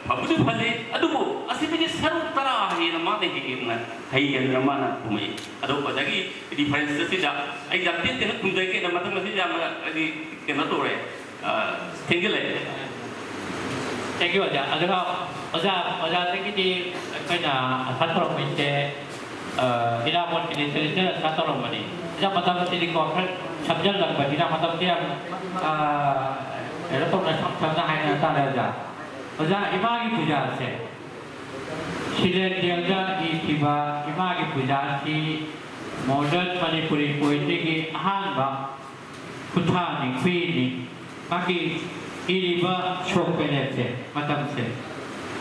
ꯐꯕꯨꯗꯤ ꯐꯖꯩ, ꯑꯗꯨꯕꯨ ꯑꯁꯤꯗꯒꯤ ꯁꯔꯨꯛ ꯇꯔꯥ ꯍꯦꯟꯅ ꯃꯥꯅ ꯍꯦꯟꯅ ꯍꯩꯌꯦꯗꯅ" ꯃꯥꯅ ꯈꯨꯝꯃꯛꯏ꯫ ꯑꯗꯣ ꯑꯣꯖꯥꯒꯤ ꯔꯤꯐꯔꯦꯟꯁ ꯑꯁꯤꯗ ꯑꯩ ꯌꯥꯝ ꯇꯦꯟ ꯇꯦꯟꯅ ꯈꯨꯝꯖꯒꯦꯅ ꯃꯇꯝ ꯑꯁꯤꯗ ꯌꯥꯝꯅ ꯍꯥꯏꯗꯤ ꯀꯩꯅꯣ ꯇꯧꯔꯦ꯫ ꯑ, ꯊꯦꯡꯖꯤꯜꯂꯛꯑꯦ꯫ Thank you, ꯑꯣꯖꯥ꯫ ꯑꯗꯨꯒ ꯑꯣꯖꯥ, ꯑꯣꯖꯥꯗꯒꯤꯗꯤ ꯑꯩꯈꯣꯏꯅ ꯑꯥꯁꯥ ꯇꯧꯔꯝꯃꯤꯁꯦ, ꯑ, ꯏꯔꯥꯕꯣꯠꯀꯤ ꯂꯤꯇꯔꯦꯆꯔ ꯑꯥꯁꯥ ꯇꯧꯔꯝꯕꯅꯤ꯫ ꯑꯣꯖꯥ, ꯃꯇꯝꯁꯤꯗꯤꯀꯣ ꯈꯔ ꯁꯝꯖꯜꯂꯛꯄꯅꯤꯅ ꯃꯇꯝꯁꯦ ꯌꯥꯝ, ꯑ, ꯀꯩꯅꯣ ꯇꯧꯅ ꯁꯝ ꯁꯝꯅ ꯍꯥꯏꯅ ꯇꯥꯔꯦ ꯑꯣꯖꯥ꯫ ꯑꯣꯖꯥ, ꯏꯃꯥꯒꯤ ꯄꯨꯖꯥꯁꯦ, ꯁꯤꯂꯦꯟ ꯖꯦꯜꯗ ꯏꯈꯤꯕ ꯏꯃꯥꯒꯤ ꯄꯨꯖꯥꯁꯤ modern ꯃꯅꯤꯄꯨꯔꯤ poetryꯒꯤ ꯑꯍꯥꯟꯕ ꯈꯨꯠꯊꯥꯅꯤ, ꯈꯨꯠꯏꯅꯤ꯫ ꯃꯥꯒꯤ ꯏꯔꯤꯕ ꯁꯣꯛ ꯄꯦꯔꯦꯠꯁꯦ, ꯃꯇꯝꯁꯦ,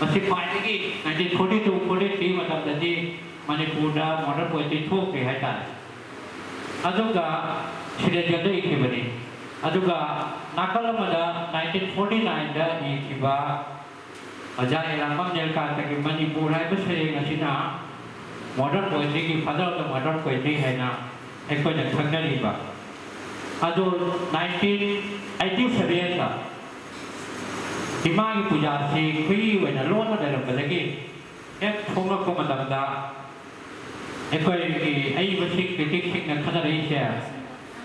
ꯃꯁꯤ ꯈ꯭ꯋꯥꯏꯗꯒꯤ nineteen forty two forty three ꯃꯇꯝꯗꯗꯤ ꯃꯅꯤꯄꯨꯔꯗ ꯃꯣꯗꯔꯟ ꯄꯣꯏꯇ꯭ꯔꯤ ꯊꯣꯛꯇ꯭ꯔꯤ ꯍꯥꯏꯇꯥꯔꯦ꯫ ꯑꯗꯨꯒ ꯁꯤꯗ ꯏꯈꯤꯕꯅꯤ꯫ ꯑꯗꯨꯒ ꯅꯥꯀꯜ ꯑꯃꯗ nineteen forty nine ꯗ ꯏꯈꯤꯕ ꯑꯣꯖꯥ ꯏꯔꯥꯡꯕꯝ ꯅꯤꯜꯀꯥꯟꯇꯒꯤ ꯃꯅꯤꯄꯨꯔ ꯍꯥꯏꯕ ꯁꯩꯔꯦꯡ ꯑꯁꯤꯅ modern ꯄꯣꯏꯇ꯭ꯔꯤꯒꯤ father of the modern poetry ꯍꯥꯏꯅ ꯑꯩꯈꯣꯏꯅ ꯈꯪꯅꯔꯤꯕ꯫ ꯑꯗꯨ nineteen eighty seven ꯗ ꯏꯃꯥꯒꯤ ꯄꯨꯖꯥꯁꯤ ꯈꯨꯏ ꯑꯣꯏꯅ ꯂꯣꯟꯅ ꯂꯩꯔꯝꯕꯗꯒꯤ ꯍꯦꯛ ꯐꯣꯡꯂꯛꯄ ꯃꯇꯝꯗ ꯑꯩꯈꯣꯏꯒꯤ ꯑꯏꯕꯁꯤꯡ, ꯀ꯭ꯔꯤꯇꯤꯛꯁꯤꯡꯅ ꯈꯟꯅꯔꯛꯏꯁꯦ,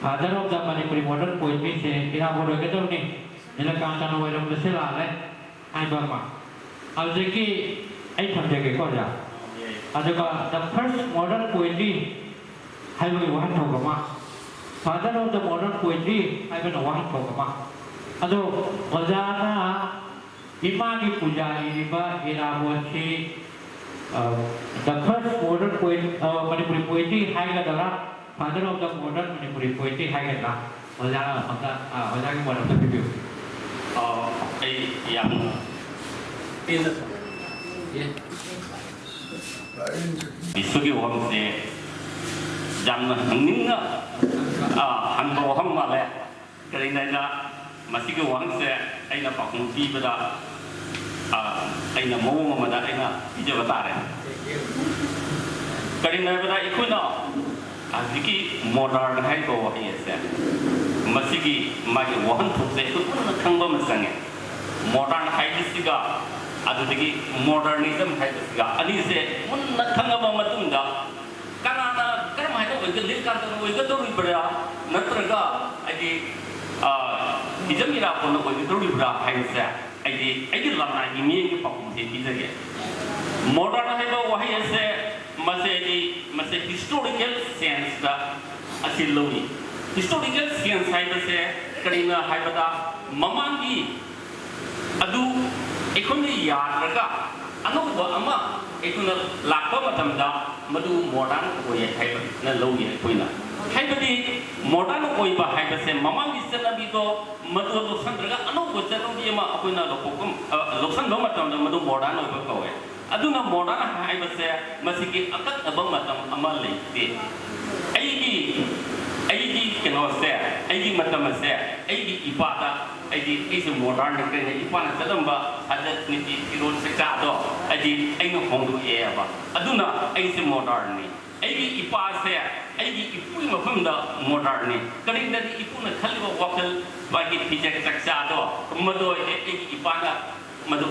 father of the Manipuri modern poetry ꯁꯦ ꯏꯔꯥꯕꯣꯠ ꯑꯣꯏꯒꯗꯧꯅꯤ, ꯅꯤꯂꯀꯥꯟꯇꯅ ꯑꯣꯏꯔꯝꯕꯁꯦ ꯂꯥꯜꯂꯦ ꯍꯥꯏꯕ ꯑꯃ꯫ ꯍꯧꯖꯤꯛꯀꯤ ꯑꯩ ꯊꯝꯖꯒꯦꯀꯣ ꯑꯣꯖꯥ꯫ ꯑꯗꯨꯒ the first modern poetry ꯍꯥꯏꯕꯒꯤ ꯋꯥꯍꯟꯊꯣꯛ ꯑꯃ, father of the modern poetry ꯍꯥꯏꯕꯅ ꯋꯥꯍꯟꯊꯣꯛ ꯑꯃ꯫ ꯑꯗꯣ ꯑꯣꯖꯥꯅ ꯏꯃꯥꯒꯤ ꯄꯨꯖꯥ ꯏꯔꯤꯕ ꯏꯔꯥꯕꯣꯠꯁꯤ, ꯑ, the first modern poet, ꯑ, Manipuri poetry ꯍꯥꯏꯒꯗ꯭ꯔꯥ, father of the modern Manipuri poetry ꯍꯥꯏꯒꯗ꯭ꯔꯥ? ꯑꯣꯖꯥ ꯑꯝꯇ, ꯑ, ꯑꯣꯖꯥꯒꯤ ꯃꯣꯠ ꯑꯝꯇ ꯄꯤꯕꯤꯌꯨ꯫ ꯑ, ꯑꯩ ꯌꯥꯝꯅ ꯄꯦꯟꯅ ꯕꯤꯁꯨꯒꯤ ꯋꯥꯍꯪꯁꯦ ꯌꯥꯝꯅ ꯍꯪꯅꯤꯡꯅ, ꯑ, ꯍꯪꯕ ꯋꯥꯍꯪ ꯃꯥꯜꯂꯦ꯫ ꯀꯔꯤꯅꯣ ꯍꯥꯏꯅ ꯃꯁꯤꯒꯤ ꯋꯥꯍꯪꯁꯦ ꯑꯩꯅ ꯄꯥꯎꯈꯨꯝ ꯄꯤꯕꯗ, ꯑ, ꯑꯩꯅ ꯃꯑꯣꯡ ꯑꯃꯗ ꯑꯩꯅ ꯄꯤꯖꯕ ꯇꯥꯔꯦ꯫ ꯀꯔꯤꯅꯣ ꯍꯥꯏꯕꯗ ꯑꯩꯈꯣꯏꯅ ꯍꯧꯖꯤꯛꯀꯤ ꯃꯣꯗꯔꯟ ꯍꯥꯏꯔꯤꯕ ꯋꯥꯍꯩ ꯑꯁꯦ, ꯃꯁꯤꯒꯤ ꯃꯥꯒꯤ ꯋꯥꯍꯟꯊꯣꯛꯁꯦ ꯑꯩꯈꯣꯏ ꯃꯨꯟꯅ ꯈꯪꯕ ꯑꯃ ꯆꯪꯉꯦ꯫ ꯃꯣꯗꯔꯟ ꯍꯥꯏꯕꯁꯤꯒ ꯑꯗꯨꯗꯒꯤ ꯃꯣꯗꯔꯅꯤꯖꯝ ꯍꯥꯏꯕꯁꯤꯒ ꯑꯅꯤꯁꯦ ꯃꯨꯟꯅ ꯈꯪꯉꯕ ꯃꯇꯨꯡꯗ ꯀꯅꯥꯅ ꯀꯔꯝ ꯍꯥꯏꯅ ꯑꯣꯏꯒ-, ꯅꯤꯜꯀꯥꯟꯇꯅ ꯑꯣꯏꯒꯗꯧꯔꯤꯕ꯭ꯔꯥ, ꯅꯠꯇ꯭ꯔꯒ ꯍꯥꯏꯗꯤ, ꯑ, ꯍꯤꯖꯝ ꯏꯔꯥꯕꯣꯠꯅ ꯑꯣꯏꯒꯗꯧꯔꯤꯕ꯭ꯔꯥ ꯍꯥꯏꯕꯁꯦ ꯑꯩꯗꯤ ꯑꯩꯒꯤ ꯂꯅꯥꯏꯒꯤ ꯃꯤꯠꯌꯦꯡꯒꯤ ꯄꯥꯎꯈꯨꯝꯁꯦ ꯄꯤꯖꯒꯦ꯫ ꯃꯣꯗꯔꯟ ꯍꯥꯏꯕ ꯋꯥꯍꯩ ꯑꯁꯦ ꯃꯁꯦꯗꯤ, ꯃꯁꯦ ꯍꯤꯁꯇꯣꯔꯤꯀꯦꯜ ꯁꯦꯟꯁꯇ ꯑꯁꯤ ꯂꯧꯏ꯫ ꯍꯤꯁꯇꯣꯔꯤꯀꯦꯜ ꯁꯦꯟꯁ ꯍꯥꯏꯕꯁꯦ ꯀꯔꯤꯅꯣ ꯍꯥꯏꯕꯗ ꯃꯃꯥꯡꯒꯤ ꯑꯗꯨ ꯑꯩꯈꯣꯏꯅ ꯌꯥꯗ꯭ꯔꯒ ꯑꯅꯧꯕ ꯑꯃ ꯑꯩꯈꯣꯏꯅ ꯂꯥꯛꯄ ꯃꯇꯝꯗ ꯃꯗꯨ ꯃꯣꯗꯔꯟ ꯑꯣꯏꯌꯦ ꯍꯥꯏꯕꯅ ꯂꯧꯏ ꯑꯩꯈꯣꯏꯅ꯫ ꯍꯥꯏꯕꯗꯤ ꯃꯣꯗꯔꯟ ꯑꯣꯏꯕ ꯍꯥꯏꯕꯁꯦ ꯃꯃꯥꯡꯒꯤ ꯆꯠꯅꯕꯤꯗꯣ ꯃꯗꯨ ꯂꯧꯁꯟꯗ꯭ꯔꯒ ꯑꯅꯧꯕ ꯆꯠꯅꯕꯤ ꯑꯃ ꯑꯩꯈꯣꯏꯅ ꯂꯧꯊꯣꯛꯄ, ꯑ, ꯂꯧꯁꯟꯕ ꯃꯇꯝꯗ ꯃꯗꯨ ꯃꯣꯗꯔꯟ ꯑꯣꯏꯕ ꯀꯧꯋꯦ꯫ ꯑꯗꯨꯅ ꯃꯣꯗꯔꯟ ꯍꯥꯏꯕꯁꯦ ꯃꯁꯤꯒꯤ ꯑꯀꯛꯅꯕ ꯃꯇꯝ ꯑꯃ ꯂꯩꯇꯦ꯫ ꯑꯩꯒꯤ, ꯑꯩꯒꯤ ꯀꯩꯅꯣꯁꯦ, ꯑꯩꯒꯤ ꯃꯇꯝ ꯑꯁꯦ ꯑꯩꯒꯤ ꯏꯄꯥꯗ, ꯍꯥꯏꯗꯤ ꯑꯩꯁꯦ ꯃꯣꯗꯔꯟꯅꯤ ꯀꯩꯅ ꯏꯄꯥꯅ ꯆꯠꯂꯝꯕ ꯁꯥꯖꯠ ꯅꯤꯇꯤ ꯐꯤꯔꯣꯜ ꯆꯛꯆꯥꯗꯣ ꯍꯥꯏꯗꯤ ꯑꯩꯅ ꯍꯣꯡꯗꯣꯛꯑꯦꯕ꯫ ꯑꯗꯨꯅ ꯑꯩꯁꯦ ꯃꯣꯗꯔꯟꯅꯤ꯫ ꯑꯩꯒꯤ ꯏꯄꯥꯁꯦ ꯑꯩꯒꯤ ꯏꯄꯨꯒꯤ ꯃꯐꯝꯗ ꯃꯣꯗꯔꯟꯅꯤ꯫ ꯀꯔꯤꯒꯤꯅꯣꯗꯤ ꯏꯄꯨꯅ ꯈꯜꯂꯤꯕ ꯋꯥꯈꯜ, ꯃꯥꯒꯤ ꯐꯤꯖꯦꯠ ꯆꯛꯆꯥꯗꯣ ꯃꯗꯨ ꯑꯣꯏꯔꯦ ꯑꯩꯒꯤ ꯏꯄꯥꯅ ꯃꯗꯨ,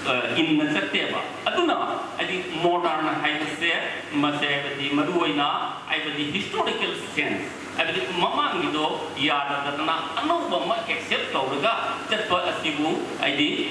ꯑ, ꯏꯟꯅ ꯆꯠꯇꯦꯕ꯫ ꯑꯗꯨꯅ ꯍꯥꯏꯗꯤ ꯃꯣꯗꯔꯟ ꯍꯥꯏꯕꯁꯦ ꯃꯁꯦ ꯍꯥꯏꯕꯗꯤ ꯃꯔꯨꯑꯣꯏꯅ ꯍꯥꯏꯕꯗꯤ ꯍꯤꯁꯇꯣꯔꯤꯀꯦꯜ ꯁꯦꯟꯁ ꯍꯥꯏꯕꯗꯤ ꯃꯃꯥꯡꯒꯤꯗꯣ ꯌꯥꯗꯗꯅ ꯑꯅꯧꯕ ꯑꯃ ꯑꯦꯛꯁꯦꯞ ꯇꯧꯔꯒ ꯆꯠꯄ ꯑꯁꯤꯕꯨ ꯍꯥꯏꯗꯤ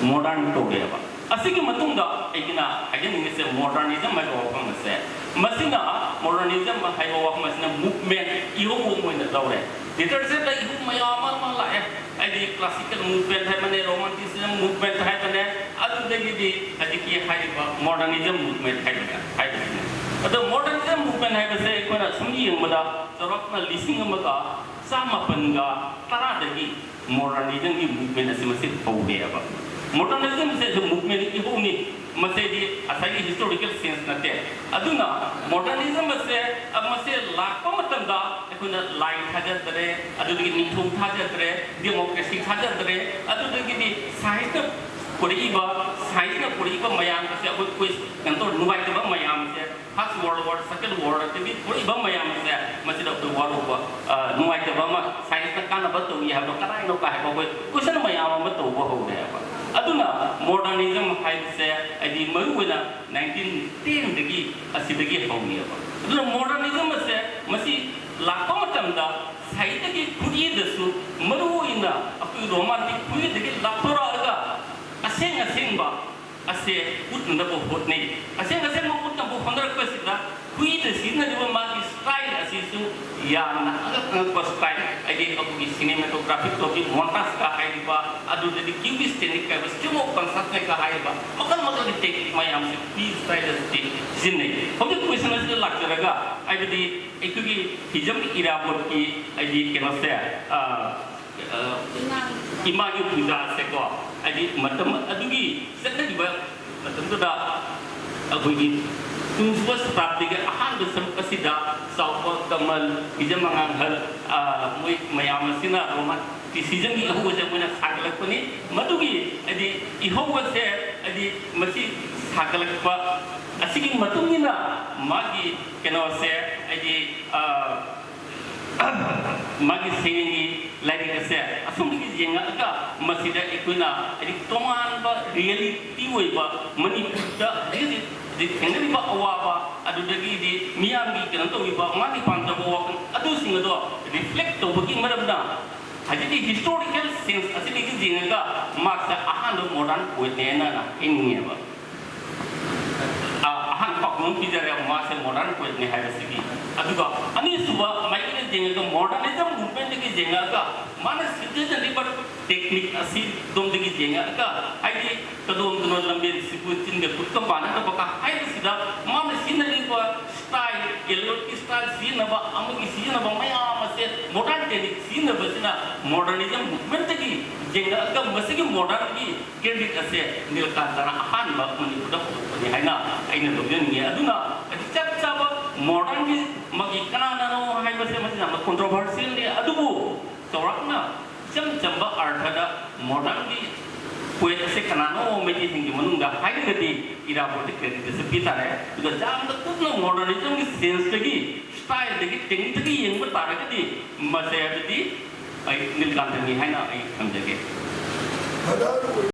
ꯃꯣꯗꯔꯟ ꯀꯧꯔꯦꯕ꯫ ꯑꯁꯤꯒꯤ ꯃꯇꯨꯡꯗ ꯑꯩꯒꯤꯅ ꯍꯥꯏꯖꯅꯤꯡꯉꯤꯁꯦ ꯃꯣꯗꯔꯅꯤꯖꯝ ꯍꯥꯏꯕ ꯋꯥꯐꯝ ꯑꯁꯦ꯫ ꯃꯁꯤꯅ ꯃꯣꯗꯔꯅꯤꯖꯝ ꯍꯥꯏꯕ ꯋꯥꯐꯝ ꯑꯁꯤꯅ ꯃꯨꯚꯃꯦꯟ ꯏꯍꯧ ꯑꯃ ꯑꯣꯏꯅ ꯂꯧꯔꯦ꯫ ꯂꯤꯇꯔꯦꯆꯔꯗ ꯏꯍꯧ ꯃꯌꯥꯝ ꯑꯃ ꯂꯥꯛꯑꯦ꯫ ꯍꯥꯏꯗꯤ ꯀ꯭ꯂꯥꯁꯤꯀꯦꯜ ꯃꯨꯚꯃꯦꯟ ꯍꯥꯏꯕꯅꯦ, ꯔꯣꯃꯥꯟꯇꯤꯁꯤꯖꯝ ꯃꯨꯚꯃꯦꯟ ꯍꯥꯏꯕꯅꯦ, ꯑꯗꯨꯗꯒꯤꯗꯤ ꯍꯧꯖꯤꯛꯀꯤ ꯍꯥꯏꯔꯤꯕ ꯃꯣꯗꯔꯅꯤꯖꯝ ꯃꯨꯚꯃꯦꯟ ꯍꯥꯏꯕꯅꯦ, ꯍꯥꯏꯕꯁꯤꯅꯦ꯫ ꯑꯗꯣ ꯃꯣꯗꯔꯅꯤꯖꯝ ꯃꯨꯚꯃꯦꯟ ꯍꯥꯏꯕꯁꯦ ꯑꯩꯈꯣꯏꯅ ꯁꯨꯝ ꯌꯦꯡꯕꯗ ꯆꯥꯎꯔꯥꯛꯅ ꯂꯤꯁꯤꯡ ꯑꯃꯒ ꯆꯥꯃꯥꯄꯟꯒ ꯇꯔꯥꯗꯒꯤ ꯃꯣꯗꯔꯅꯤꯖꯝꯒꯤ ꯃꯨꯚꯃꯦꯟ ꯑꯁꯤ ꯃꯁꯤ ꯍꯧꯔꯦꯕ꯫ ꯃꯣꯗꯔꯅꯤꯖꯝꯁꯦ ꯑꯗꯨꯝ ꯃꯨꯚꯃꯦꯟ ꯏꯍꯧꯅꯤ, ꯃꯁꯤꯗꯤ ꯉꯁꯥꯏꯒꯤ ꯍꯤꯁꯇꯣꯔꯤꯀꯦꯜ ꯁꯦꯟꯁ ꯅꯠꯇꯦ꯫ ꯑꯗꯨꯅ ꯃꯣꯗꯔꯅꯤꯖꯝ ꯑꯁꯦ, ꯃꯁꯦ ꯂꯥꯛꯄ ꯃꯇꯝꯗ ꯑꯩꯈꯣꯏꯅ ꯂꯥꯏ ꯊꯥꯖꯗ꯭ꯔꯦ, ꯑꯗꯨꯗꯒꯤ ꯅꯤꯡꯊꯧ ꯊꯥꯖꯗ꯭ꯔꯦ, ꯗꯦꯃꯣꯀ꯭ꯔꯦꯁꯤ ꯊꯥꯖꯗ꯭ꯔꯦ, ꯑꯗꯨꯗꯒꯤꯗꯤ ꯁꯥꯏꯟꯁꯅ ꯄꯨꯔꯛꯏꯕ, ꯁꯥꯏꯟꯁꯅ ꯄꯨꯔꯛꯏꯕ ꯃꯌꯥꯝ ꯑꯁꯦ ꯑꯩꯈꯣꯏ ꯀꯣꯏ-, ꯀꯩꯅꯣ ꯇꯧꯔ ꯅꯨꯡꯉꯥꯏꯇꯕ ꯃꯌꯥꯝ ꯑꯁꯦ First World War, Second World ꯑꯗꯒꯤ ꯊꯣꯛꯂꯤꯕ ꯃꯌꯥꯝ ꯑꯁꯦ ꯃꯁꯤꯗ ꯑꯩꯈꯣꯏ ꯋꯥꯔꯧꯕ, ꯑ, ꯅꯨꯡꯉꯥꯏꯇꯕ ꯑꯃ, ꯁꯥꯏꯟꯁꯅ ꯀꯥꯟꯅꯕ ꯇꯧꯏ ꯍꯥꯏꯕꯗꯣ ꯀꯗꯥꯏꯅꯣ ꯀꯥꯏ ꯍꯥꯏꯕ ꯑꯩꯈꯣꯏ ꯀꯣꯏꯁꯟ ꯃꯌꯥꯝ ꯑꯃ ꯇꯧꯕ ꯍꯧꯔꯦꯕ꯫ ꯑꯗꯨꯅ ꯃꯣꯗꯔꯅꯤꯖꯝ ꯍꯥꯏꯕꯁꯦ ꯍꯥꯏꯗꯤ ꯃꯔꯨꯑꯣꯏꯅ ꯅꯥꯏꯟꯇꯤꯟ ꯇꯦꯟꯗꯒꯤ ꯑꯁꯤꯗꯒꯤ ꯍꯧꯔꯤꯑꯕ꯫ ꯑꯗꯨꯅ ꯃꯣꯗꯔꯅꯤꯖꯝ ꯑꯁꯦ ꯃꯁꯤ ꯂꯥꯛꯄ ꯃꯇꯝꯗ ꯁꯥꯍꯤꯇ꯭ꯌꯒꯤ ꯈꯨꯠꯏꯗꯁꯨ ꯃꯔꯨꯑꯣꯏꯅ ꯑꯩꯈꯣꯏ ꯔꯣꯃꯥꯟꯒꯤ ꯈꯨꯠꯏꯗꯒꯤ ꯂꯥꯞꯊꯣꯔꯛꯑꯒ ꯑꯁꯦꯡ ꯑꯁꯦꯡꯕ ꯑꯁꯦ ꯎꯠꯅꯅꯕ ꯍꯣꯠꯅꯩ꯫ ꯑꯁꯦꯡ ꯑꯁꯦꯡꯕ ꯎꯠꯅꯕ ꯍꯣꯠꯅꯔꯛꯄꯁꯤꯗ ꯈꯨꯠꯏꯗ ꯁꯤꯖꯤꯟꯅꯔꯤꯕ ꯃꯥꯒꯤ ꯁ꯭ꯇꯥꯏꯜ ꯑꯁꯤꯁꯨ ꯌꯥꯝꯅ ꯑꯉꯛ ꯑꯉꯛꯄ ꯁ꯭ꯇꯥꯏꯜ, ꯍꯥꯏꯗꯤ ꯑꯩꯈꯣꯏꯒꯤ ꯁꯤꯅꯦꯃꯦꯇꯣꯒ꯭ꯔꯥꯐꯤꯛ ꯇꯧꯕꯤ ꯃꯣꯟꯇꯥꯖꯀ ꯍꯥꯏꯔꯤꯕ, ꯑꯗꯨꯗꯒꯤ ꯀ꯭ꯌꯨꯕꯤꯁ ꯇꯦꯛꯅꯤꯛ ꯍꯥꯏꯕ, ꯁ꯭ꯇ꯭ꯔꯤꯝ ꯑꯣꯐ ꯀꯟꯁꯁꯅꯦꯁꯀ ꯍꯥꯏꯔꯤꯕ ꯃꯈꯜ ꯃꯈꯜꯒꯤ ꯇꯦꯛꯅꯤꯛ ꯃꯌꯥꯝꯁꯦ ꯈꯨꯠꯏ ꯁ꯭ꯇꯥꯏꯜ ꯑꯁꯤꯗꯤ ꯁꯤꯖꯤꯟꯅꯩ꯫ ꯍꯧꯖꯤꯛ ꯀꯣꯏꯁꯟ ꯑꯁꯤꯗ ꯂꯥꯛꯆꯔꯒ ꯍꯥꯏꯕꯗꯤ ꯑꯩꯈꯣꯏꯒꯤ ꯍꯤꯖꯝ ꯏꯔꯥꯕꯣꯠꯀꯤ ꯍꯥꯏꯗꯤ ꯀꯩꯅꯣꯁꯦ, ꯑ, ꯑ, ꯏꯃꯥꯒꯤ ꯄꯨꯖꯥꯁꯦꯀꯣ, ꯍꯥꯏꯗꯤ ꯃꯇꯝ ꯑꯗꯨꯒꯤ ꯆꯠꯅꯔꯤꯕ ꯃꯇꯝꯗꯨꯗ ꯑꯩꯈꯣꯏꯒꯤ ꯀꯨꯟꯁꯨꯕ ꯁꯇꯥꯕꯗꯤꯒꯤ ꯑꯍꯥꯟꯕ ꯁꯔꯨꯛ ꯑꯁꯤꯗ ꯆꯥꯎꯕ ꯀꯃꯜ, ꯍꯤꯖꯝ ꯑꯉꯥꯡꯍꯜ, ꯑ, ꯃꯣꯏ ꯃꯌꯥꯝ ꯑꯁꯤꯅ ꯔꯣꯃꯥꯟꯇꯤꯁꯤꯖꯝꯒꯤ ꯏꯍꯧ ꯑꯁꯦ ꯃꯣꯏꯅ ꯁꯥꯒꯠꯂꯛꯄꯅꯤ꯫ ꯃꯗꯨꯒꯤ ꯍꯥꯏꯗꯤ ꯏꯍꯧ ꯑꯁꯦ ꯍꯥꯏꯗꯤ ꯃꯁꯤ ꯁꯥꯒꯠꯂꯛꯄ ꯑꯁꯤꯒꯤ ꯃꯇꯨꯡ ꯏꯟꯅ ꯃꯥꯒꯤ ꯀꯩꯅꯣꯁꯦ ꯍꯥꯏꯗꯤ, ꯑ, ꯃꯥꯒꯤ ꯁꯩꯔꯦꯡꯒꯤ ꯂꯥꯏꯔꯤꯛ ꯑꯁꯦ ꯑꯁꯨꯝꯗꯒꯤ ꯌꯦꯡꯉꯛꯑꯒ ꯃꯁꯤꯗ ꯑꯩꯈꯣꯏꯅ ꯍꯥꯏꯗꯤ ꯇꯣꯉꯥꯟꯕ ꯔꯤꯌꯦꯂꯤꯇꯤ ꯑꯣꯏꯕ ꯃꯅꯤꯄꯨꯔꯗ ꯍꯧꯖꯤꯛ ꯍꯧꯖꯤꯛ ꯍꯧꯖꯤꯛ ꯊꯦꯡꯅꯔꯤꯕ ꯑꯋꯥꯕ, ꯑꯗꯨꯗꯒꯤꯗꯤ ꯃꯤꯌꯥꯝꯒꯤ ꯀꯩꯅꯣ ꯇꯧꯔꯤꯕ ꯃꯥꯒꯤ ꯄꯥꯝꯖꯕ ꯋꯥꯈꯜ ꯑꯗꯨꯁꯤꯡ ꯑꯗꯣ ꯔꯤꯐ꯭ꯂꯦꯛ ꯇꯧꯕꯒꯤ ꯃꯔꯝꯅ ꯍꯧꯖꯤꯛꯀꯤ ꯍꯤꯁꯇꯣꯔꯤꯀꯦꯜ ꯁꯦꯟꯁ ꯑꯁꯤꯗꯒꯤ ꯌꯦꯡꯉꯒ ꯃꯥꯁꯦ ꯑꯍꯥꯟꯕ ꯃꯣꯗꯔꯟ ꯄꯣꯏꯠꯅꯦꯅ ꯍꯥꯏꯅꯤꯡꯉꯦꯕ꯫ ꯑ, ꯑꯍꯥꯟꯕ ꯄꯥꯎꯈꯨꯝ ꯑꯃ ꯄꯤꯖꯔꯦ, ꯃꯥꯁꯦ ꯃꯣꯗꯔꯟ ꯄꯣꯏꯠꯅꯦ ꯍꯥꯏꯕꯁꯤꯒꯤ꯫ ꯑꯗꯨꯒ ꯑꯅꯤꯁꯨꯕ ꯃꯥꯏꯀꯩꯗ ꯌꯦꯡꯉꯒ ꯃꯣꯗꯔꯅꯤꯖꯝ ꯃꯨꯚꯃꯦꯟꯠꯇꯒꯤ ꯌꯦꯡꯉꯛꯑꯒ ꯃꯥꯅ ꯁꯤꯖꯤꯟꯅꯔꯤꯕ ꯇꯦꯛꯅꯤꯛ ꯑꯁꯤ ꯗꯣꯝꯗꯒꯤ ꯌꯦꯡꯉꯛꯑꯒ ꯍꯥꯏꯗꯤ ꯀꯗꯣꯝꯗꯅꯣ ꯂꯝꯕꯦꯟ ꯁꯤꯕꯨ ꯆꯤꯟꯒ ꯈꯨꯠꯀ ꯃꯥꯟꯅꯗꯕꯒ ꯍꯥꯏꯕꯁꯤꯗ ꯃꯥꯅ ꯁꯤꯖꯤꯟꯅꯔꯤꯕ ꯁ꯭ꯇꯥꯏꯜ, ꯑꯦꯂꯣꯠꯀꯤ ꯁ꯭ꯇꯥꯏꯜ ꯁꯤꯖꯤꯟꯅꯕ ꯑꯃꯒꯤ ꯁꯤꯖꯤꯟꯅꯕ ꯃꯌꯥꯝ ꯑꯁꯦ ꯃꯣꯗꯔꯟ ꯇꯦꯛꯅꯤꯛ ꯁꯤꯖꯤꯟꯅꯕꯁꯤꯅ ꯃꯣꯗꯔꯅꯤꯖꯝ ꯃꯨꯚꯃꯦꯟꯠꯇꯒꯤ ꯌꯦꯡꯉꯛꯑꯒ ꯃꯁꯤꯒꯤ ꯃꯣꯗꯔꯟꯒꯤ ꯀ꯭ꯔꯦꯗꯤꯠ ꯑꯁꯦ ꯅꯤꯜꯀꯥꯟꯇꯅ ꯑꯍꯥꯟꯕ ꯃꯅꯤꯄꯨꯔꯗ ꯍꯧꯗꯣꯛꯄꯅꯤ ꯍꯥꯏꯅ ꯑꯩꯅ ꯂꯧꯖꯅꯤꯡꯉꯤ꯫ ꯑꯗꯨꯅ ꯍꯧꯖꯤꯛ ꯆꯞ ꯆꯥꯕ ꯃꯣꯗꯔꯟꯒꯤ ꯃꯥꯒꯤ ꯀꯅꯥꯅꯅꯣ ꯍꯥꯏꯕꯁꯦ ꯃꯁꯤ ꯌꯥꯝꯅ ꯀꯣꯟꯇ꯭ꯔꯣꯚꯔꯁꯤꯌꯦꯜꯅꯤ꯫ ꯑꯗꯨꯕꯨ ꯆꯥꯎꯔꯥꯛꯅ ꯏꯆꯝ ꯆꯝꯕ ꯑꯔꯊꯗ ꯃꯣꯗꯔꯟꯒꯤ ꯄꯣꯏꯠ ꯑꯁꯦ ꯀꯅꯥꯅꯣ ꯃꯩꯇꯩꯁꯤꯡꯒꯤ ꯃꯅꯨꯡꯗ ꯍꯥꯏꯔꯒꯗꯤ ꯏꯔꯥꯕꯣꯠꯇ ꯀ꯭ꯔꯦꯗꯤꯠ ꯑꯁꯦ ꯄꯤ ꯇꯥꯔꯦ꯫ ꯑꯗꯨꯒ ꯌꯥꯝꯅ ꯀꯨꯞꯅ ꯃꯣꯗꯔꯅꯤꯖꯝꯒꯤ ꯁꯦꯟꯁꯇꯒꯤ, ꯁ꯭ꯇꯥꯏꯜꯗꯒꯤ, ꯇꯦꯛꯅꯤꯛꯇꯒꯤ ꯌꯦꯡꯕ ꯇꯥꯔꯒꯗꯤ ꯃꯁꯦ ꯍꯥꯏꯕꯗꯤ ꯑꯩ ꯅꯤꯜꯀꯥꯟꯇꯅꯤ ꯍꯥꯏꯅ ꯑꯩ ꯊꯝꯖꯒꯦ꯫ ꯃꯗꯥꯔ ꯑꯣꯏ